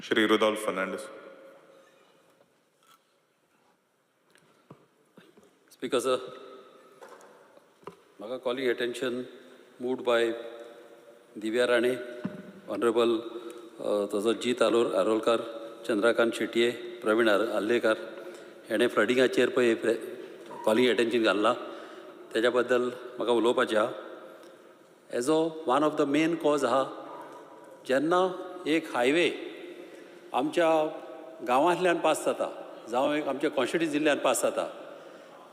Shri Rudolf Fernandes. Speaker sir, म्हाका calling attention moved by Divya Rane, honourable तसो जीत आलोर आरोलकार, चंद्रकांत शेटये, प्रवीण आर्लेकार हेणें फ्लडिंगाचेर पळय calling attention घाल्लां, तेज्या बद्दल म्हाका उलोवपाचें आहा. As a one of the main cause आहा, जेन्ना एक हायवे आमच्या गांवांतल्यान पास जाता जावं एक आमच्या कॉन्स्टिट्युन्सी जिल्ल्यान पास जाता,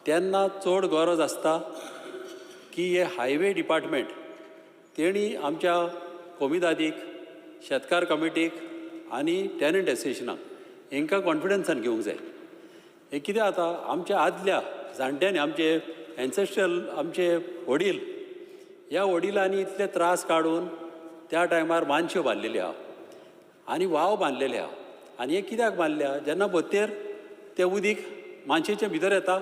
तेन्ना चड गरज आसता की हे हायवे डिपार्टमेंट तेणी आमच्या कोमिदादीक, शेतकार कमिटीक आनी टॅनंट एसोसिएशनाक हेंकां कॉन्फिडन्सान घेवंक जाय. हें कितें जाता, आमच्या आदल्या जाणट्यांनी, आमचे एन्सेस्ट्रल, आमचे वडील, ह्या वडिलांनी इतले त्रास काडून त्या टायमार मानश्यो बांदलेल्यो आहा आनी वाव बांदलेले आहा. आनी हें कित्याक बांदल्या? जेन्ना भोत्तेर तें उदीक मानशेच्या भितर येता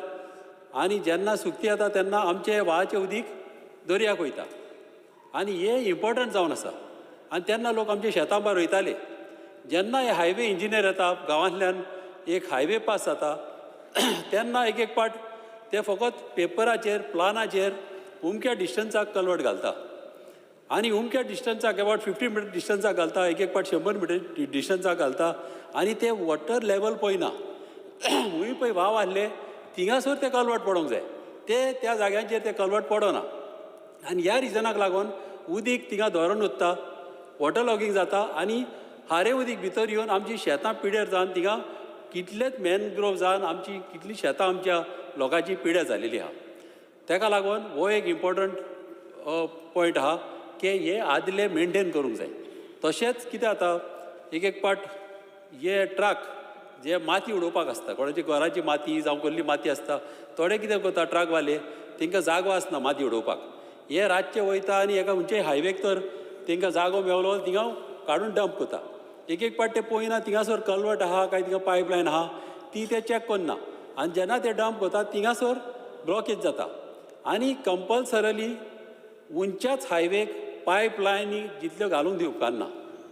आनी जेन्ना सुकती येता तेन्ना आमचे व्हाळाचें उदीक दर्याक वयता आनी हें इम्पॉर्टंट जावन आसा. आनी तेन्ना लोक आमच्या शेतां भायर वयताले. जेन्ना हे हायवे इंजिनियर येता, गांवांतल्यान एक हायवे पास जाता, तेन्ना एक एक पाट ते फकत पेपराचेर, प्लानाचेर उमक्या डिस्टन्साक कलवट घालता आनी उमक्या डिस्टन्साक अबावट 50 मिटर डिस्टन्साक घालता, एक एक पाट 100 मिटर डिस्टन्साक घालता आनी ते वॉटर लेवल पळयना. हुंय पळय वाव आहले थिंगासर ते कलवट पडोंक जाय, ते त्या जाग्यांचेर ते कलवट पडना आनी ह्या रिजनाक लागून उदीक थिंगा धरून उरता, वॉटर लॉगींग जाता आनी हारे उदीक भितर येवन आमची शेतां पिड्यार जावन थिंगा कितलेच मॅनग्रोव जावन आमची कितली शेतां आमच्या लोकांची पिड्यार जालेली आहा. तेका लागून हो एक इम्पॉर्टंट पॉयंट आहा की हे आदले मेनटेन करूंक जाय. तशेंच कितें जाता, एक एक पाट हे ट्रक जे माती उडोवपाक आसता, कोणाची घराची माती जावं कसली माती आसता, थोडे कितें करता ट्रकवाले, तांकां जागो आसना माती उडोवपाक, हे रातचे वयता आनी एका खंयच्याय हायवेक तर तांकां जागो मेवलो थिंगा काडून डंप करता. एक एक पाट ते पळयना थिंगासर कलवट आहा काय थिंगा पायपलायन आहा ती ते चॅक करना आनी जेन्ना ते डंप करता थिंगासर ब्लॉकेज जाता. आनी कंपल्सरली उंच्याच हायवेक पायपलायनी जितल्यो घालूंक दी उपकारना,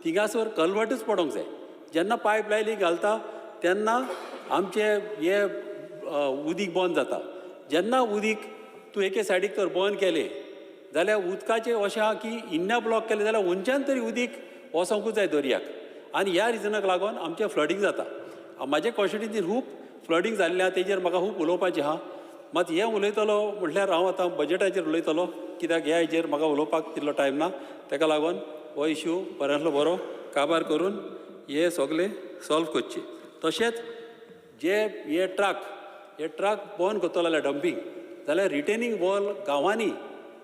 थिंगासर कलवटूच पडोंक जाय. जेन्ना पायपलायनी घालता तेन्ना आमचे हे उदीक बंद जाता. जेन्ना उदीक तूं एके सायडीक तर बंद केलें जाल्यार उदकाचें अशें आहा की इन्ना ब्लॉक केलें जाल्यार हुंयच्यान तरी उदीक वचोंकूच जाय दर्याक आनी ह्या रिजनाक लागून आमचें फ्लडींग जाता. म्हाजे कॉन्स्टिट्युन्सीन खूब फ्लडींग जाल्लें आहा, तेजेर म्हाका खूब उलोवपाचें आहा. मात हें उलयतलो म्हटल्यार हांव आतां बजटाचेर उलयतलो, कित्याक ह्या हेजेर म्हाका उलोवपाक तितलो टायम ना. तेका लागून हो इशू बऱ्यांतलो बरो काबार करून हे सगळें सॉल्व करचें. तशेंच जे हे ट्रक बंद करतलो जाल्यार डंपींग जाल्यार रिटेनींग वॉल गांवांनी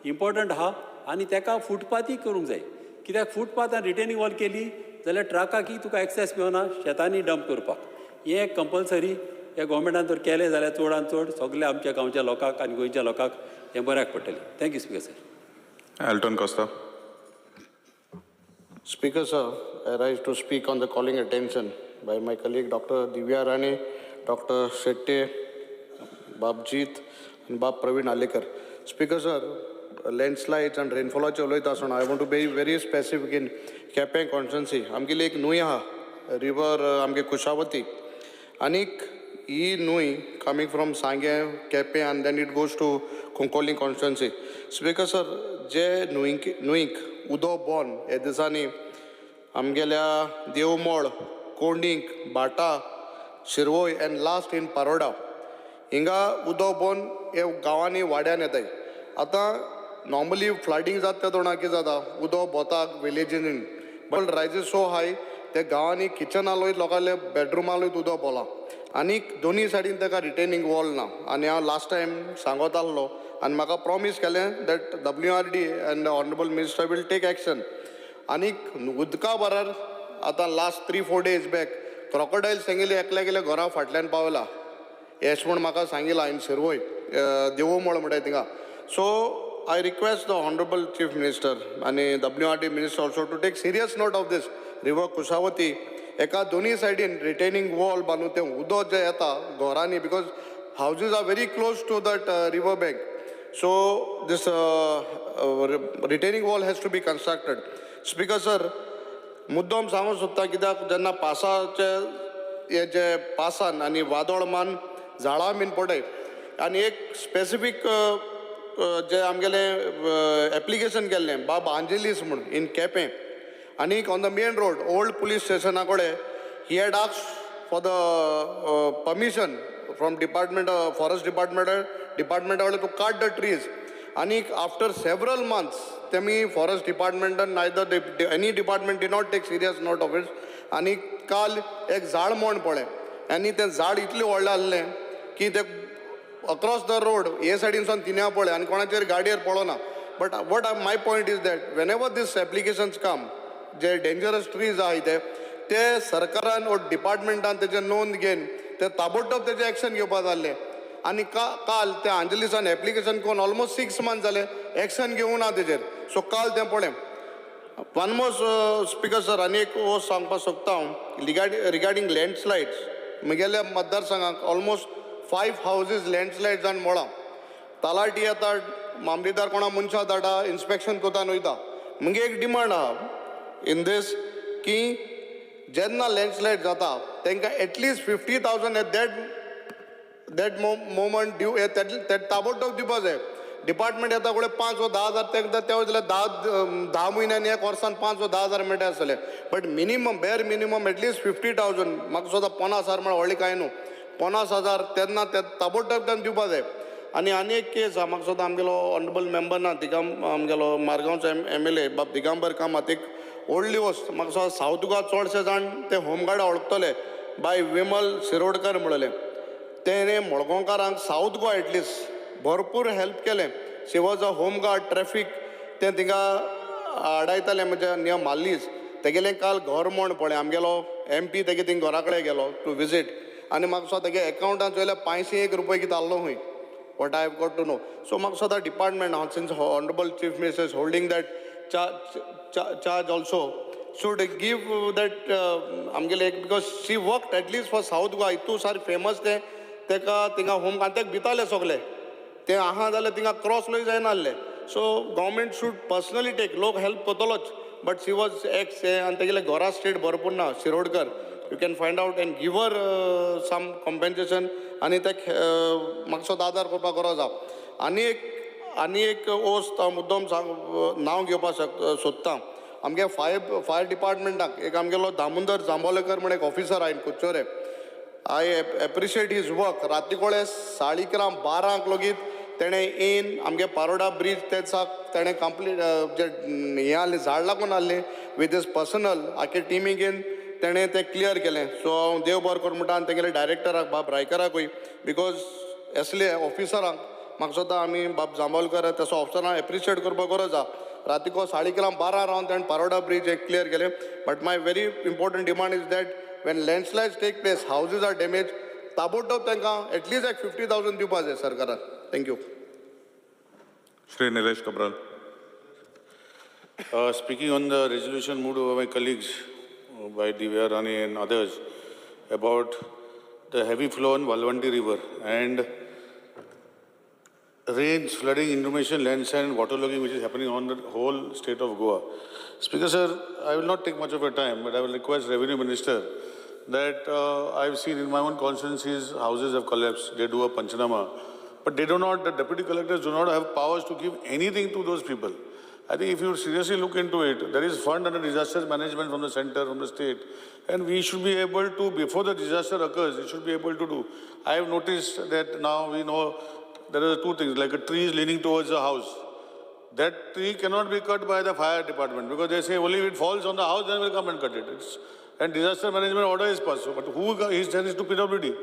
इम्पॉर्टंट आहा आनी तेका फुटपाथी करूंक जाय, कित्याक फुटपाथ आनी रिटेनींग वॉल केली जाल्यार ट्रकाकी तुका एक्सेस मेळना शेतांनी डंप करपाक. हें कंपल्सरी हे गोवोरमेंटान जर केलें जाल्यार चडान चड सगल्या आमच्या गांवच्या लोकांक आनी गोंयच्या लोकांक हें बऱ्याक पडटलें. Thank you, Speaker sir. Elton Costa. Speaker sir, I rise to speak on the calling attention by my colleague Dr. Divya Rane, Dr. Shetty, Babjit and Bab Praveen Alekar. Speaker sir, landslides and rainfall उलयता आसतना I want to be very specific in Quepem constituency. आमगेली एक न्हंय आहा, river आमगे कुशावती, आनीक ही न्हंय coming from Sanguem, Quepem and then it goes to Cuncolim constituency. Speaker sir, जे न्हंयक उदो बोन हे दिसांनी आमगेल्या देवमोळ, कोंडीक, भाटा, शिरवय एंड लास्ट इन पारोडा हिंगा उदो बोन हे गांवांनी वाड्यान येताय. आतां नॉर्मली फ्लडींग जाता त्या तोंडा कितें जाता, उदो बोता विलेजीन बट रायजीस सो हाय ते गांवांनी किचनालोय लोकांले बेडरुमालोय उदक बोला आनीक दोनूय सायडीन ताका रिटेनींग वॉल ना. आनी हांव लास्ट टायम सांगत आहलो आनी म्हाका प्रॉमीस केलें that WRD and honourable minister will take action. आनीक उदका बरार आतां last 3-4 days back crocodile तेंगेले एकल्या गेले घरा फाटल्यान पावला एश म्हूण म्हाका सांगिलां इन शिरवय, देवूमळ म्हणटाय थिंगा. So I request the honourable Chief Minister आनी WRD minister also to take serious note of this river Kushavati. एका दोनूय सायडीन रिटेनींग वॉल बांदून तें उदक जें येता घरांनी, because houses are very close to that river bank, so this retaining wall has to be constructed. Speaker sir, मुद्दम सांगूंक सोदता कित्याक जेन्ना पावसाचे हे जे पासान आनी वादळ मान झाडां बीन पडय आनी एक स्पेसिफीक जे आमगेलें एप्लिकेशन केल्लें बाब आंजेलीस म्हूण इन केपें आनी on the main road old police स्टेशना कडेन he had asked for the permission from department, forest department डिपार्टमेंटा कडेन टू कट the trees. आनी आफ्टर सेवरल मंथ्स तेमी forest डिपार्टमेंटान, neither any department did not take serious note of it. आनी काल एक झाड मोड पडलें आनी तें झाड इतलें व्हडलें आसलें की तें अक्रॉस the road हे सायडीनसून तिन्या पळय आनी कोणाचेर गाडयेर पडना. But what my point is that whenever these applications come, J dangerous trees आहाय ते सरकारान वो डिपार्टमेंटान तेजे नोंद घेवन ते ताबडतोब तेजें एक्शन घेवपा जाय आसलें. आनी का काल त्या आंजलिसान एप्लिकेशन करून ऑलमोस्ट 6 मंथ जाले, एक्शन घेवंक ना तेजेर. सो काल तें पळय. वन मोर, स्पिकर सर, आनी एक हो सांगपाक सोदता हांव रिगार्डींग लँडस्लायड्स. म्हगेल्या मतदारसंघाक ऑलमोस्ट फायव हावजीस लँडस्लायड जावन मोडा. तलाटी येता, मामलेदार कोणा मनशां धाडा, इन्स्पेक्शन करता आनी वयता. म्हगे एक डिमांड आहा इन दीस की जेन्ना लँडस्लायड जाता तांकां at least 50,000 at that moment due ते ताबडतोब दिवपा जाय. डिपार्टमेंट येता कडेन 5 वो 10 हजार तांकां त्या जाल्यार 10 10 म्हयन्यांनी एक वर्सान 5 वो 10 हजार मेळटा आसतले, but minimum, bare minimum, at least 50,000. म्हाका सुद्दां 50,000 म्हळ्यार व्हडलें कांय न्हू. 50,000 तेन्ना ते ताबडतोब तांकां दिवपा जाय. आनी आनी एक केस आहा. म्हाका सुद्दां आमगेलो ऑनरेबल मेंबर ना दिगम, आमगेलो मारगांवचो एमएलए बाब दिगंबर कामत, एक व्हडली वस्त म्हाका सुद्दां सावथ गोवा चडशे जाण ते होमगार्ड वळखतले, बाय विमल शिरोडकर म्हणलें, तेणें मडगांवकारांक सावथ गोवा एटलिस्ट भरपूर हेल्प केलें. She was a home guard, traffic तें थिंगा आडायतालें, म्हणजे नियर मार्लीस. तेगेलें काल घर मोड पळय. आमगेलो एमपी तेगे थिंग घरा कडेन गेलो टू विजीट आनी म्हाका दिसता तेगे एकावंटान चोयल्यार 501 रुपया कितें आहलो खंय, what I have got to know. So म्हाका दिसता department, since honourable Chief Minister is holding that charge also, should give that आमगेले एक, because she worked at least for South Goa. इतू सारकें फेमस तें तेका थिंगा होम आनी तेका भिताले सगले. ते आहा जाल्यार थिंगा क्रॉस लोय जायना आहले. So government should personally take. लोक हेल्प करतलोच, बट she was x हे आनी तेगेले घरा स्टेट भरपूर ना Shirodkar. You can find out and give her some compensation. आनी ते म्हाका सुद्दां आदार करपाक गरज आहा. आनी एक वस्त हांव मुद्दम सांग, नांव घेवपाक सोदता. आमगे फायर डिपार्टमेंटाक एक आमगेलो दामोदर जांबोलेकर म्हण एक ऑफिसर आहा in कुच्चोरे. I appreciate his work. राती कोळे 11:30-12 लोगीत तेणें येन आमगे पारोडा ब्रीज ते दिसाक तेणें कंप्लीट जे हें आहलें, झाड लागून आहलें, विथ his personal आख्खे टिमीक येवन तेणें तें क्लियर केलें. सो हांव देव बरो करूं म्हणटा आनी तेगेले डायरेक्टराक बाब रायकराकूय, because असले ऑफिसरांक म्हाका दिसता आमी बाब जांबोलकर तसो ऑफिसरांक एप्रिशिएट करपाक गरज आहा. रातीको 11:30-12 रावन तेणें पारोडा ब्रीज एक क्लियर केलें. But my very important demand is that when landslides take place, houses are damaged, ताबडतोब तांकां एटलिस्ट एक 50,000 दिवपा जाय सरकारान. Thank you. Shri Nilesh Cabral. Speaking on the resolution moved by my colleagues, by Divya Rane and others, about the heavy flow on Valvanti River and rains, flooding, inundation, landslide and waterlogging which is happening on the whole state of Goa. Speaker sir, I will not take much of your time, but I will request Revenue Minister that I've seen in my own constituencies, houses have collapsed, they do a panchanama, but they do not, the deputy collectors do not have powers to give anything to those people. I think if you seriously look into it, there is fund under disaster management from the center, from the state, and we should be able to, before the disaster occurs, we should be able to do. I have noticed that now we know there are two things, like a tree is leaning towards a house. That tree cannot be cut by the fire department because they say only if it falls on the house, then we'll come and cut it. And disaster management order is passed. But who is sends it to PWD?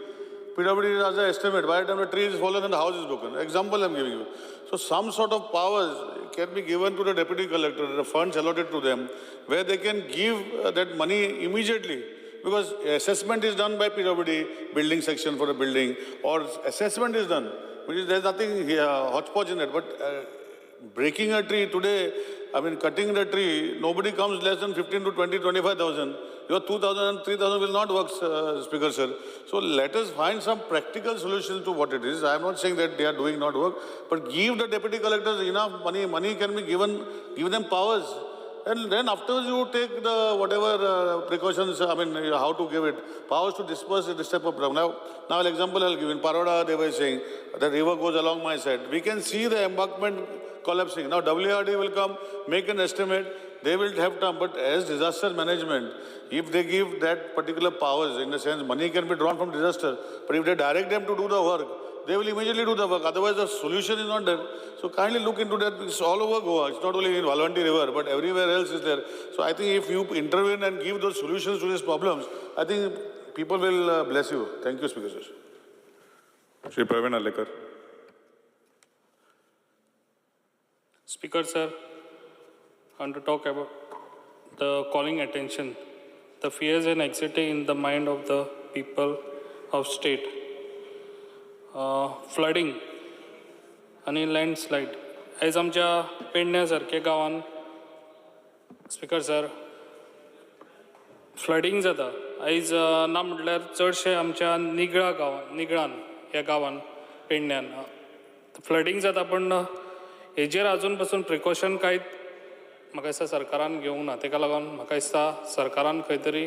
PWD has an estimate. By the time the tree is fallen and the house is broken. Example I'm giving you. So some sort of powers can be given to the deputy collector, the funds allotted to them, where they can give that money immediately. Because assessment is done by PWD, building section for a building, or assessment is done, which is, there's nothing here, hodgepodge in it. But breaking a tree today, I mean, cutting the tree, nobody comes less than 15 to 20, 25,000. Your 2,000 and 3,000 will not work, Speaker sir. So let us find some practical solution to what it is. I am not saying that they are doing not work, but give the deputy collectors enough money. Money can be given, give them powers. And then afterwards you take the whatever precautions, I mean, how to give it, powers to disperse this type of problem. Now, an example I'll give. In Paroda, they were saying, the river goes along my side. We can see the embankment collapsing. Now, WRD will come, make an estimate, they will have time. But as disaster management, if they give that particular powers, in the sense money can be drawn from disaster, but if they direct them to do the work, they will immediately do the work. Otherwise, the solution is not there. So kindly look into that. It's all over Goa. It's not only in Valvanti River, but everywhere else is there. So I think if you intervene and give those solutions to these problems, I think people will bless you. Thank you, Speaker sir. Shri Praveen Alekar. Speaker sir, I want to talk about the calling attention, the fears and anxiety in the mind of the people of state. Flooding आनी landslide आयज आमच्या पेडण्या सारक्या गांवान speaker sir flooding जाता. आयज ना म्हटल्यार चडशे आमच्या निगळा गांवान, निगळान ह्या गांवान पेडण्यान फ्लडींग जाता, पूण हेजेर आजून पसून प्रिकॉशन कांयच म्हाका दिसता सरकारान घेवंक ना. तेका लागून म्हाका दिसता सरकारान खंय तरी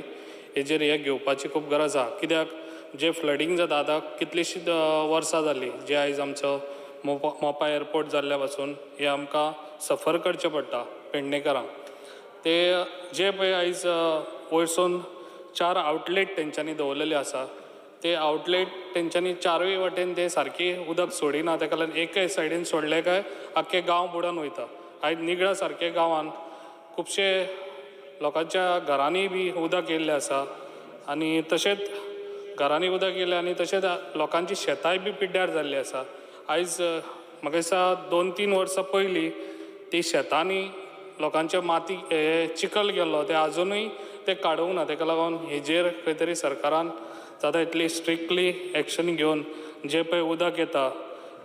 हेजेर हें घेवपाची खूब गरज आसा. कित्याक जे फ्लडींग जाता आतां कितलींशींच वर्सां जालीं, जे आयज आमचो मोपा एअरपोर्ट जाल्ल्या पासून हें आमकां सफर करचें पडटा पेडणेकारांक. ते जे पळय आयज वयरसून 4 आवटलेट तेंच्यांनी दवरलेले आसा, ते आवटलेट तेंच्यांनी 4ूय वाटेन ते सारकी उदक सोडिना, तेका लागून एके सायडीन सोडले काय आख्खे गांव बुडोन वयता. आयज निगळा सारके गांवान खुबशे लोकांच्या घरांनी बी उदक येयल्लें आसा आनी तशेंच घरांनी उदक येयलें आनी तशेंच लोकांची शेतांय बी पिड्ड्यार जाल्लीं आसा. आयज म्हाका दिसता 2-3 वर्सां पयलीं ती शेतांनी लोकांच्या माती हे चिखल गेल्लो, ते आजुनूय ते काडूंक ना. तेका लागून हेजेर खंय तरी सरकारान जाता इतली स्ट्रिक्टली एक्शन घेवन जे पळय उदक येता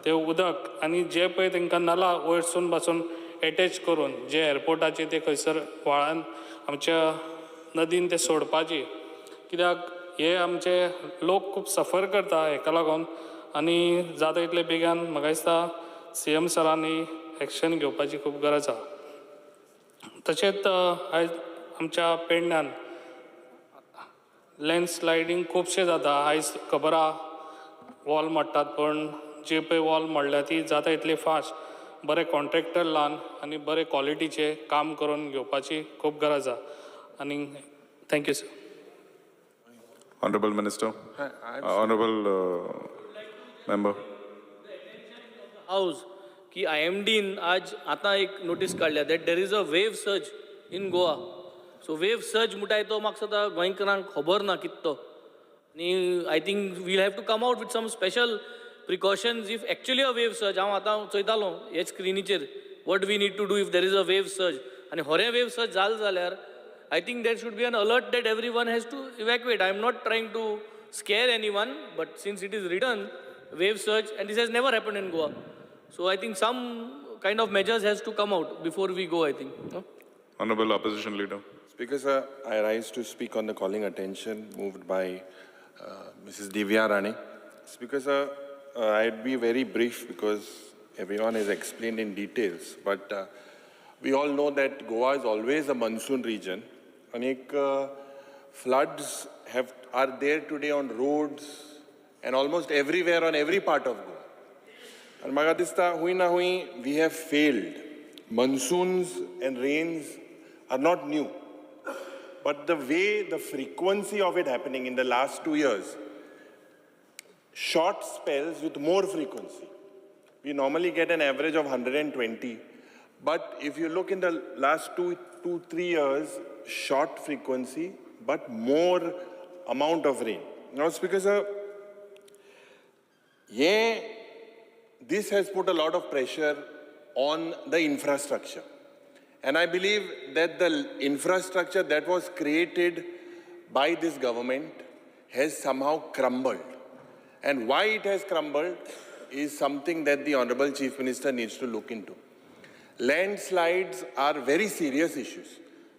ते उदक आनी जे पळय तांकां नला वयरसून पासून एटॅच करून जे एअरपोर्टाचे ते खंयसर व्हाळान आमच्या नदीन ते सोडपाची, कित्याक हे आमचे लोक खूब सफर करता हेका लागून. आनी जाता इतले बेगान म्हाका दिसता सीएम सरांनी एक्शन घेवपाची खूब गरज आसा. तशेंच आयज आमच्या पेडण्यान लँडस्लायडींग खुबशें जाता. आयज खबर आहा वॉल मोडटात, पूण जी पळय वॉल मोडल्या ती जाता इतली फास्ट बरे कॉन्ट्रॅक्टर लावन आनी बरे क्वॉलिटीचें काम करून घेवपाची खूब गरज आसा. आनी thank you sir. Honorable Minister, Honorable Member. House की I am dean आज आतां एक नोटीस काडल्या that there is a wave surge in Goa. So wave surge म्हणटाय तो म्हाका दिसता गोंयकारांक खबर ना कितें तो. आनी I think we'll have to come out with some special precautions if actually a wave surge. हांव आतां चोयतालो हे स्क्रिनीचेर what we need to do if there is a wave surge. आनी होरें वेव सर्ज जालें जाल्यार I think there should be an alert that everyone has to evacuate. I am not trying to scare anyone, but since it is written wave surge and this has never happened in Goa. So I think some kind of measures has to come out before we go, I think. No? Honorable Opposition Leader. Speaker sir, I rise to speak on the calling attention moved by Mrs. Divya Rane. Speaker sir, I'd be very brief because everyone has explained in details, but we all know that Goa is always a monsoon region. Anek floods are there today on roads and almost everywhere on every part of Goa. And म्हाका दिसता हुंय ना हुंय we have failed. Monsoons and rains are not new. But the way, the frequency of it happening in the last 2 years, short spells with more frequency. We normally get an average of 120. But if you look in the last 2, 3 years, short frequency, but more amount of rain. Now, Speaker sir, yeah, this has put a lot of pressure on the infrastructure. And I believe that the infrastructure that was created by this government has somehow crumbled. And why it has crumbled is something that the Honorable Chief Minister needs to look into. Landslides are very serious issues.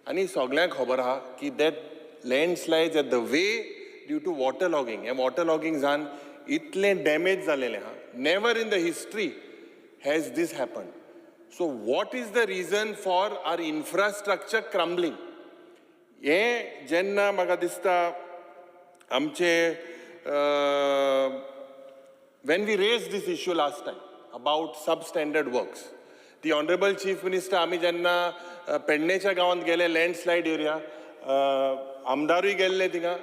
Ani सगळ्यांक खबर आहा की that landslides at the way due to water logging. And water logging जान इतलें damage जालेलें आहा. Never in the history has this happened. So what is the reason for our infrastructure crumbling? हें जेन्ना म्हाका दिसता आमचे, when we raised this issue last time about substandard works, the Honorable Chief Minister, आमी जेन्ना पेडणेच्या गांवांत गेले, लँडस्लायड एरिया, आमदारूय गेल्ले थिंगा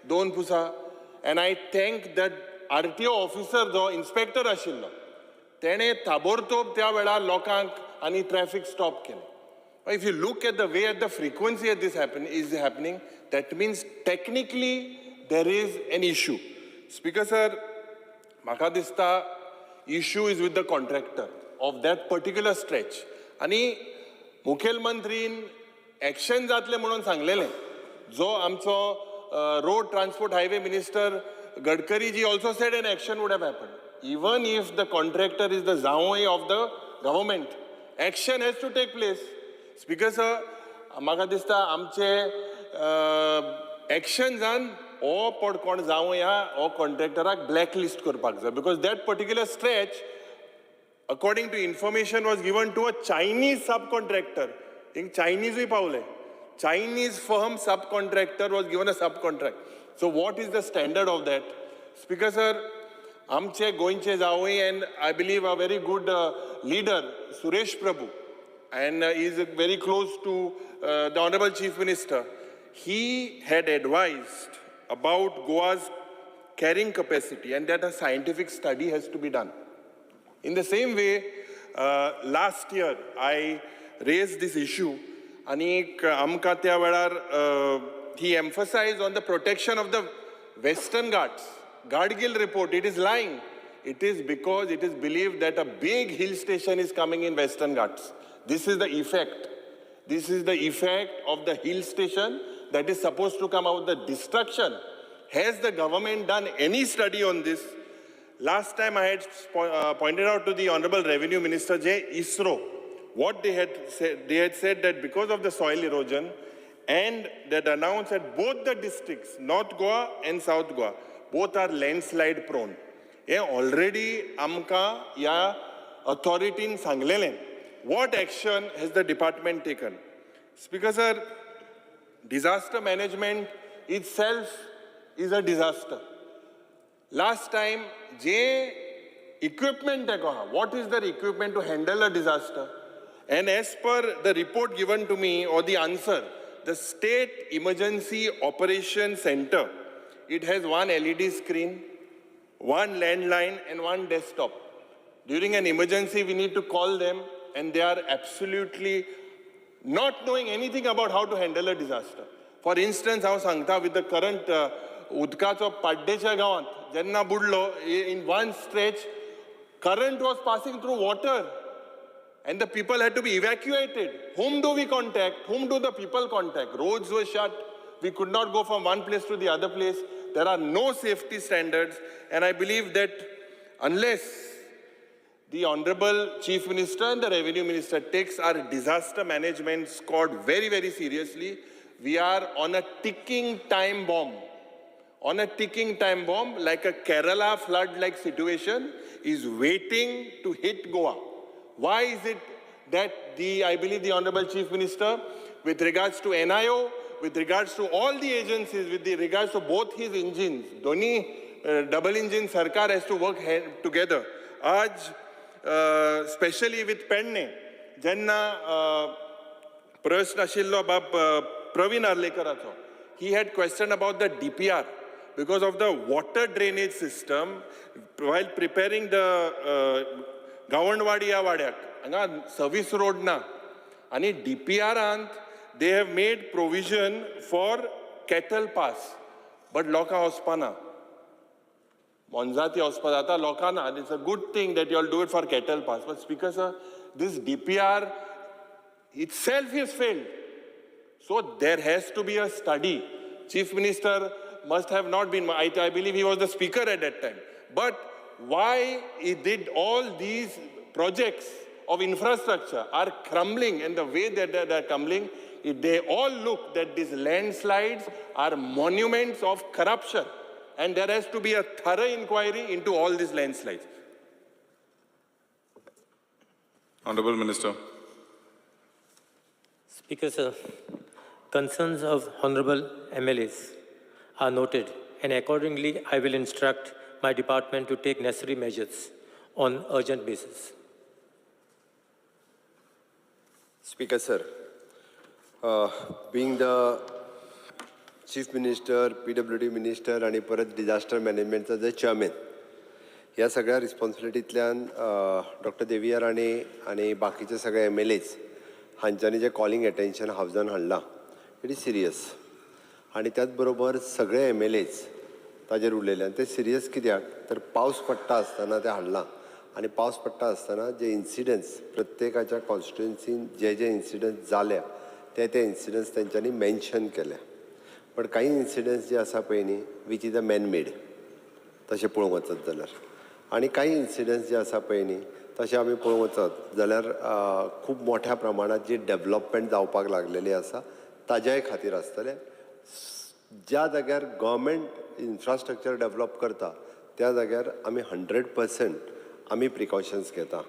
दोन पुसा, and I thank that RTO officer जो इन्स्पेक्टर आशिल्लो, तेणें ताबोरतोब त्या वेळार लोकांक आनी ट्रॅफिक स्टॉप केलें. If you look at the way, at the frequency at this happen is happening, that means technically there is an issue. Speaker sir, म्हाका दिसता issue is with the contractor of that particular stretch. आनी मुखेलमंत्रीन action जातलें म्हणून सांगलेलें. जो आमचो road transport highway minister Gadkari ji also said an action would have happen. Even if the contractor is the जावय of the government, action has to take place. Speaker sir, म्हाका दिसता आमचे एक्शन्सान हो पड कोण जावं ह्या हो कॉन्ट्रॅक्टराक ब्लॅक लिस्ट करपाक जाय, because that particular stretch, according to information, was given to a Chinese subcontractor. Think चायनीजूय पावले. Chinese firm subcontractor was given a subcontract. So what is the standard of that? Speaker sir, आमचे गोंयचे जावय and I believe a very good leader, Suresh Prabhu, and is very close to the Honorable Chief Minister. He had advised about Goa's carrying capacity and that a scientific study has to be done. In the same way, last year I raised this issue आनी आमकां त्या वेळार he emphasized on the protection of the Western Ghats. Gadgil report, it is lying. It is because it is believed that a big hill station is coming in Western Ghats. This is the effect. This is the effect of the hill station that is supposed to come out, the destruction. Has the government done any study on this? Last time I had pointed out to the Honorable Revenue Minister, J. ISRO, what they had said that because of the soil erosion, and that announced that both the districts, North Goa and South Goa, both are landslide prone. हे already आमकां ह्या authority सांगलेलें. What action has the department taken? Speaker sir, disaster management itself is a disaster. Last time, J equipment तेका, what is the equipment to handle a disaster? And as per the report given to me or the answer, the State Emergency Operation Center, it has one LED screen, one landline and one desktop. During an emergency, we need to call them and they are absolutely not knowing anything about how to handle a disaster. For instance, हांव सांगता, with the current उदकाचो पाड्डेच्या गांवांत जेन्ना बुडलो, in one stretch current was passing through water and the people had to be evacuated. Whom do we contact? Whom do the people contact? Roads were shut. We could not go from one place to the other place. There are no safety standards. And I believe that unless the Honorable Chief Minister and the Revenue Minister takes our disaster management squad very, very seriously, we are on a ticking time bomb. On a ticking time bomb, like a Kerala flood-like situation is waiting to hit Goa. Why is it that I believe the Honorable Chief Minister, with regards to NIO, with regards to all the agencies, with the regards to both his engines, doni double engine sarkar has to work together. Aaj, especially with Pedne, jenna प्रश्न आशिल्लो बाब Praveen Arlekaracho, he had questioned about the DPR because of the water drainage system while preparing the Gavanwadi ह्या वाड्याक हांगा service road ना आनी DPRांत they have made provision for cattle pass, but लोकां वचपाना, मोनजाती वचपा जाता लोकां ना. It's a good thing that you all do it for cattle pass, but speaker sir, this DPR itself is failed. So there has to be a study. Chief Minister must have not been, I believe he was the speaker at that time. But why he did all these projects of infrastructure are crumbling, and the way that they are crumbling, they all look that these landslides are monuments of corruption. And there has to be a thorough inquiry into all these landslides. Honorable Minister. Speaker, sir, concerns of honorable MLAs are noted, and accordingly, I will instruct my department to take necessary measures on urgent basis. Speaker, sir, being the Chief Minister, PWD Minister आणि परत disaster मॅनेजमेंटचा जे chairman, ह्या सगळ्या रिस्पॉन्सिबिलिटींतल्यान doctor Deviya Rane आनी बाकीचे सगळे MLAs हांच्यांनी जें calling attention हावजान हाडलां, it is serious. आनी त्याच बरोबर सगळे एमएलएज ताजेर उलयले आनी ते सिरियस कित्याक तर पावस पडटा आसतना तें हाडलां आनी पावस पडटा आसतना जे इन्सिडंट्स प्रत्येकाच्या कॉन्स्टिट्युएन्सीन जे जे इन्सिडंट्स जाल्या, ते ते इन्सिडंट्स तेंच्यांनी मेन्शन केले. बट कांय इन्सिडंट्स जे आसा पळय न्ही, which is a man made तशें पळोवंक वचत जाल्यार, आनी कांय इन्सिडंट्स जे आसा पळय न्ही, तशें आमी पळोवंक वचत जाल्यार खूब मोठ्या प्रमाणांत जी डेवलपमेंट जावपाक लागलेली आसा ताज्याय खातीर आसतलें. ज्या जाग्यार गव्हर्मेंट इन्फ्रास्ट्रक्चर डेवलप करता त्या जाग्यार आमी 100% आमी प्रिकॉशन्स घेता.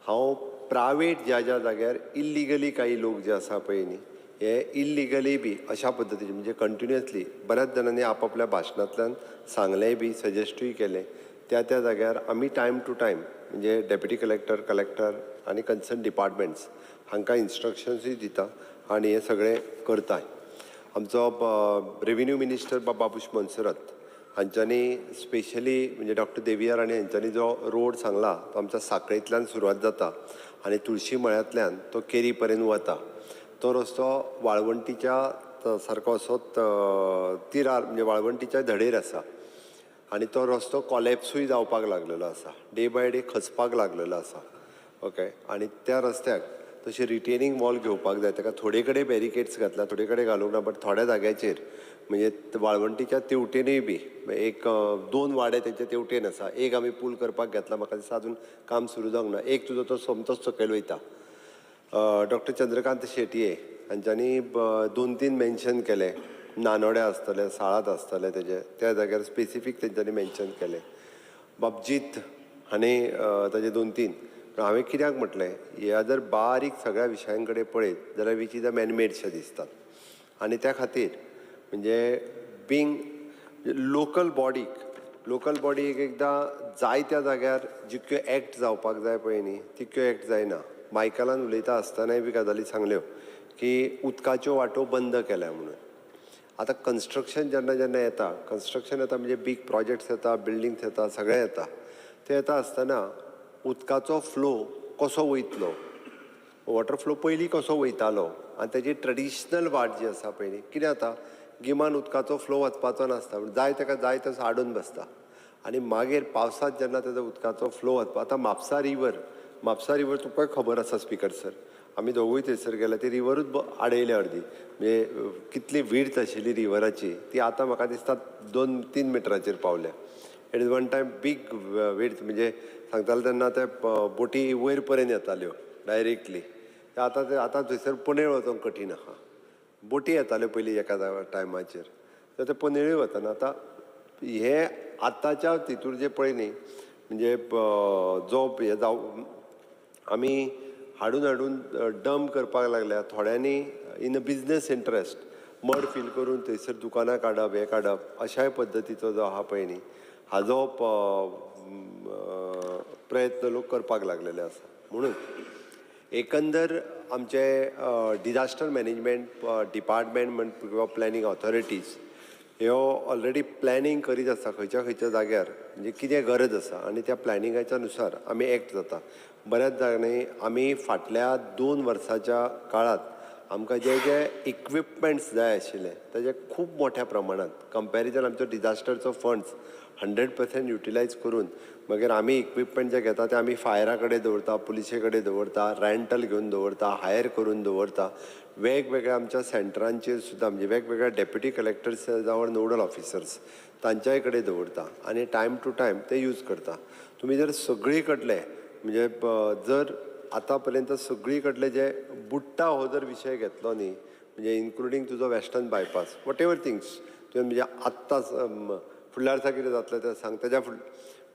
हांव प्रायवेट ज्या ज्या जाग्यार इल्लिगली काही लोक जे आसा पळय न्ही, हे इल्लिगली बी अशा पद्दतीचे, म्हणजे कंटिन्युअसली बऱ्याच जाणांनी आपापल्या भाशणांतल्यान सांगलेंय बी, सजेस्टूय केलें, त्या त्या जाग्यार आमी टायम टू टायम म्हणजे डेप्युटी कलेक्टर, कलेक्टर आनी कन्सर्न डिपार्टमेंट्स हांकां इन्स्ट्रक्शन्सूय दिता आनी हें सगळें करताय. आमचो रेविन्यू मिनिस्टर बाबूश मोन्सेरात हांच्यांनी स्पेशली, म्हणजे डॉक्टर देविया राणे हांच्यांनी जो रोड सांगला, तो आमच्या साखळेंतल्यान सुरवात जाता आनी तुळशी मळ्यांतल्यान तो केरी पर्यंत वता. तो रस्तो वाळवंटीच्या सारको असो तिरार, म्हणजे वाळवंटीच्या धडेर आसा आनी तो रस्तो कॉलेप्सूय जावपाक लागलेलो आसा, डे बाय डे खचपाक लागलेलो आसा. ओके, आनी त्या रस्त्याक तशी रिटेनींग वॉल घेवपाक जाय. ताका थोडे कडेन बॅरिकेड्स घातला, थोडे कडेन घालूंक ना, बट थोड्या जाग्याचेर, म्हणजे वाळवंटीच्या तेवटेनूय बी एक दोन वाडे तेंचे तेवटेन आसा. एक आमी पूल करपाक घेतला, म्हाका दिसता अजून काम सुरू जावंक ना. एक तुजो तो सोमतोच सकयल वयता. डॉक्टर चंद्रकांत शेटये हांच्यांनी दोन तीन मेन्शन केले, नानोड्या आसतले, साळात आसतले तेजे, त्या जाग्यार स्पेसिफीक तेंच्यांनी मेन्शन केले. बाबजीत हांणी ताजे दोन तीन. पूण हांवें कित्याक म्हटलें, ह्या जर बारीक सगळ्या विशयां कडेन पळयत जाल्यार which is a मॅनमेडशे दिसतात. आनी त्या खातीर म्हणजे बींग लोकल बॉडीक, लोकल बॉडी एक एकदां जाय त्या जाग्यार जितक्यो एक्ट जावपाक जाय पळय न्ही, तितक्यो एक्ट जायना. मायकलान उलयता आसतनाय बी गजाली सांगल्यो की उदकाच्यो वाटो बंद केल्या म्हणून. आतां कन्स्ट्रक्शन जेन्ना जेन्ना येता, कन्स्ट्रक्शन येता म्हणजे बीग प्रोजेक्ट्स येता, बिल्डींग्स येता, सगळें येता. तें येता आसतना उदकाचो फ्लो कसो वयतलो, वॉटर फ्लो पयलीं कसो वयतालो आनी तेजी ट्रेडिशनल वाट जी आसा पळय न्ही, कितें जाता, गिमान उदकाचो फ्लो वचपाचो नासता, पूण जाय ताका जाय तसो आडून बसता आनी मागीर पावसांत जेन्ना तेजो उदकाचो फ्लो वचपा. आतां म्हापसा रिवर, म्हापसा रिवर तुमकां खबर आसा स्पिकर सर, आमी दोगूय थंयसर गेले, ती रिवरूच आडयल्या अर्दी. म्हणजे कितली विड्थ आशिल्ली रिवराची ती आतां म्हाका दिसता 2-3 मिटराचेर पावल्या. It is one time big width, म्हणजे सांगताले तेन्ना ते बोटी वयर पर्यंत येताल्यो डायरेक्टली. ते आतां ते आतां थंयसर पनेळ वचोंक कठीण आहा. बोटी येताल्यो पयलीं एका टायमाचेर, तर ते पनेळूय वतना. आतां हे आतांच्या तितूर जे पळय न्ही, म्हणजे जो हे जावं आमी हाडून हाडून डंप करपाक लागल्या. थोड्यांनी in a business interest mud fill करून थंयसर दुकानां काडप, हें काडप, अशाय पद्दतीचो जो आहा पळय न्ही, हाजो प्रयत्न लोक करपाक लागलेले आसा. म्हणून एकंदर आमचे डिजास्टर मॅनेजमेंट डिपार्टमेंट म्हण किंवा प्लॅनिंग ऑथॉरिटीज ह्यो ऑलरेडी प्लॅनिंग करीत आसता खंयच्या खंयच्या जाग्यार म्हणजे कितें गरज आसा आनी त्या प्लॅनिंगाच्या नुसार आमी एक्ट जाता. बऱ्याच जाणांनी आमी फाटल्या 2 वर्साच्या काळांत आमकां जे जे इक्विपमेंट्स जाय आशिल्ले ताजे खूब मोठ्या प्रमाणात कंपॅरिजन आमचो डिजास्टरचो फंड्स 100% युटिलायज करून मागीर आमी इक्विपमेंट जे घेता ते आमी फायरा कडेन दवरता, पुलिसे कडेन दवरता, रँटल घेवन दवरता, हायर करून दवरता. वेगवेगळ्या आमच्या सेंटरांचेर सुद्दां, म्हणजे वेगवेगळ्या डेप्युटी कलेक्टर्स जावं नोडल ऑफिसर्स तांच्याय कडेन दवरता आनी टायम टू टायम ते यूज करता. तुमी जर सगळी कडले म्हणजे जर आतां पर्यंत सगळी कडले जे बुडटा हो जर विशय घेतलो न्ही, म्हणजे इन्क्लुडींग तुजो western bypass, what ever things तुवें, म्हणजे आत्ताच फुडल्या वर्सा कितें जातलें तें सांग, तेज्या फुड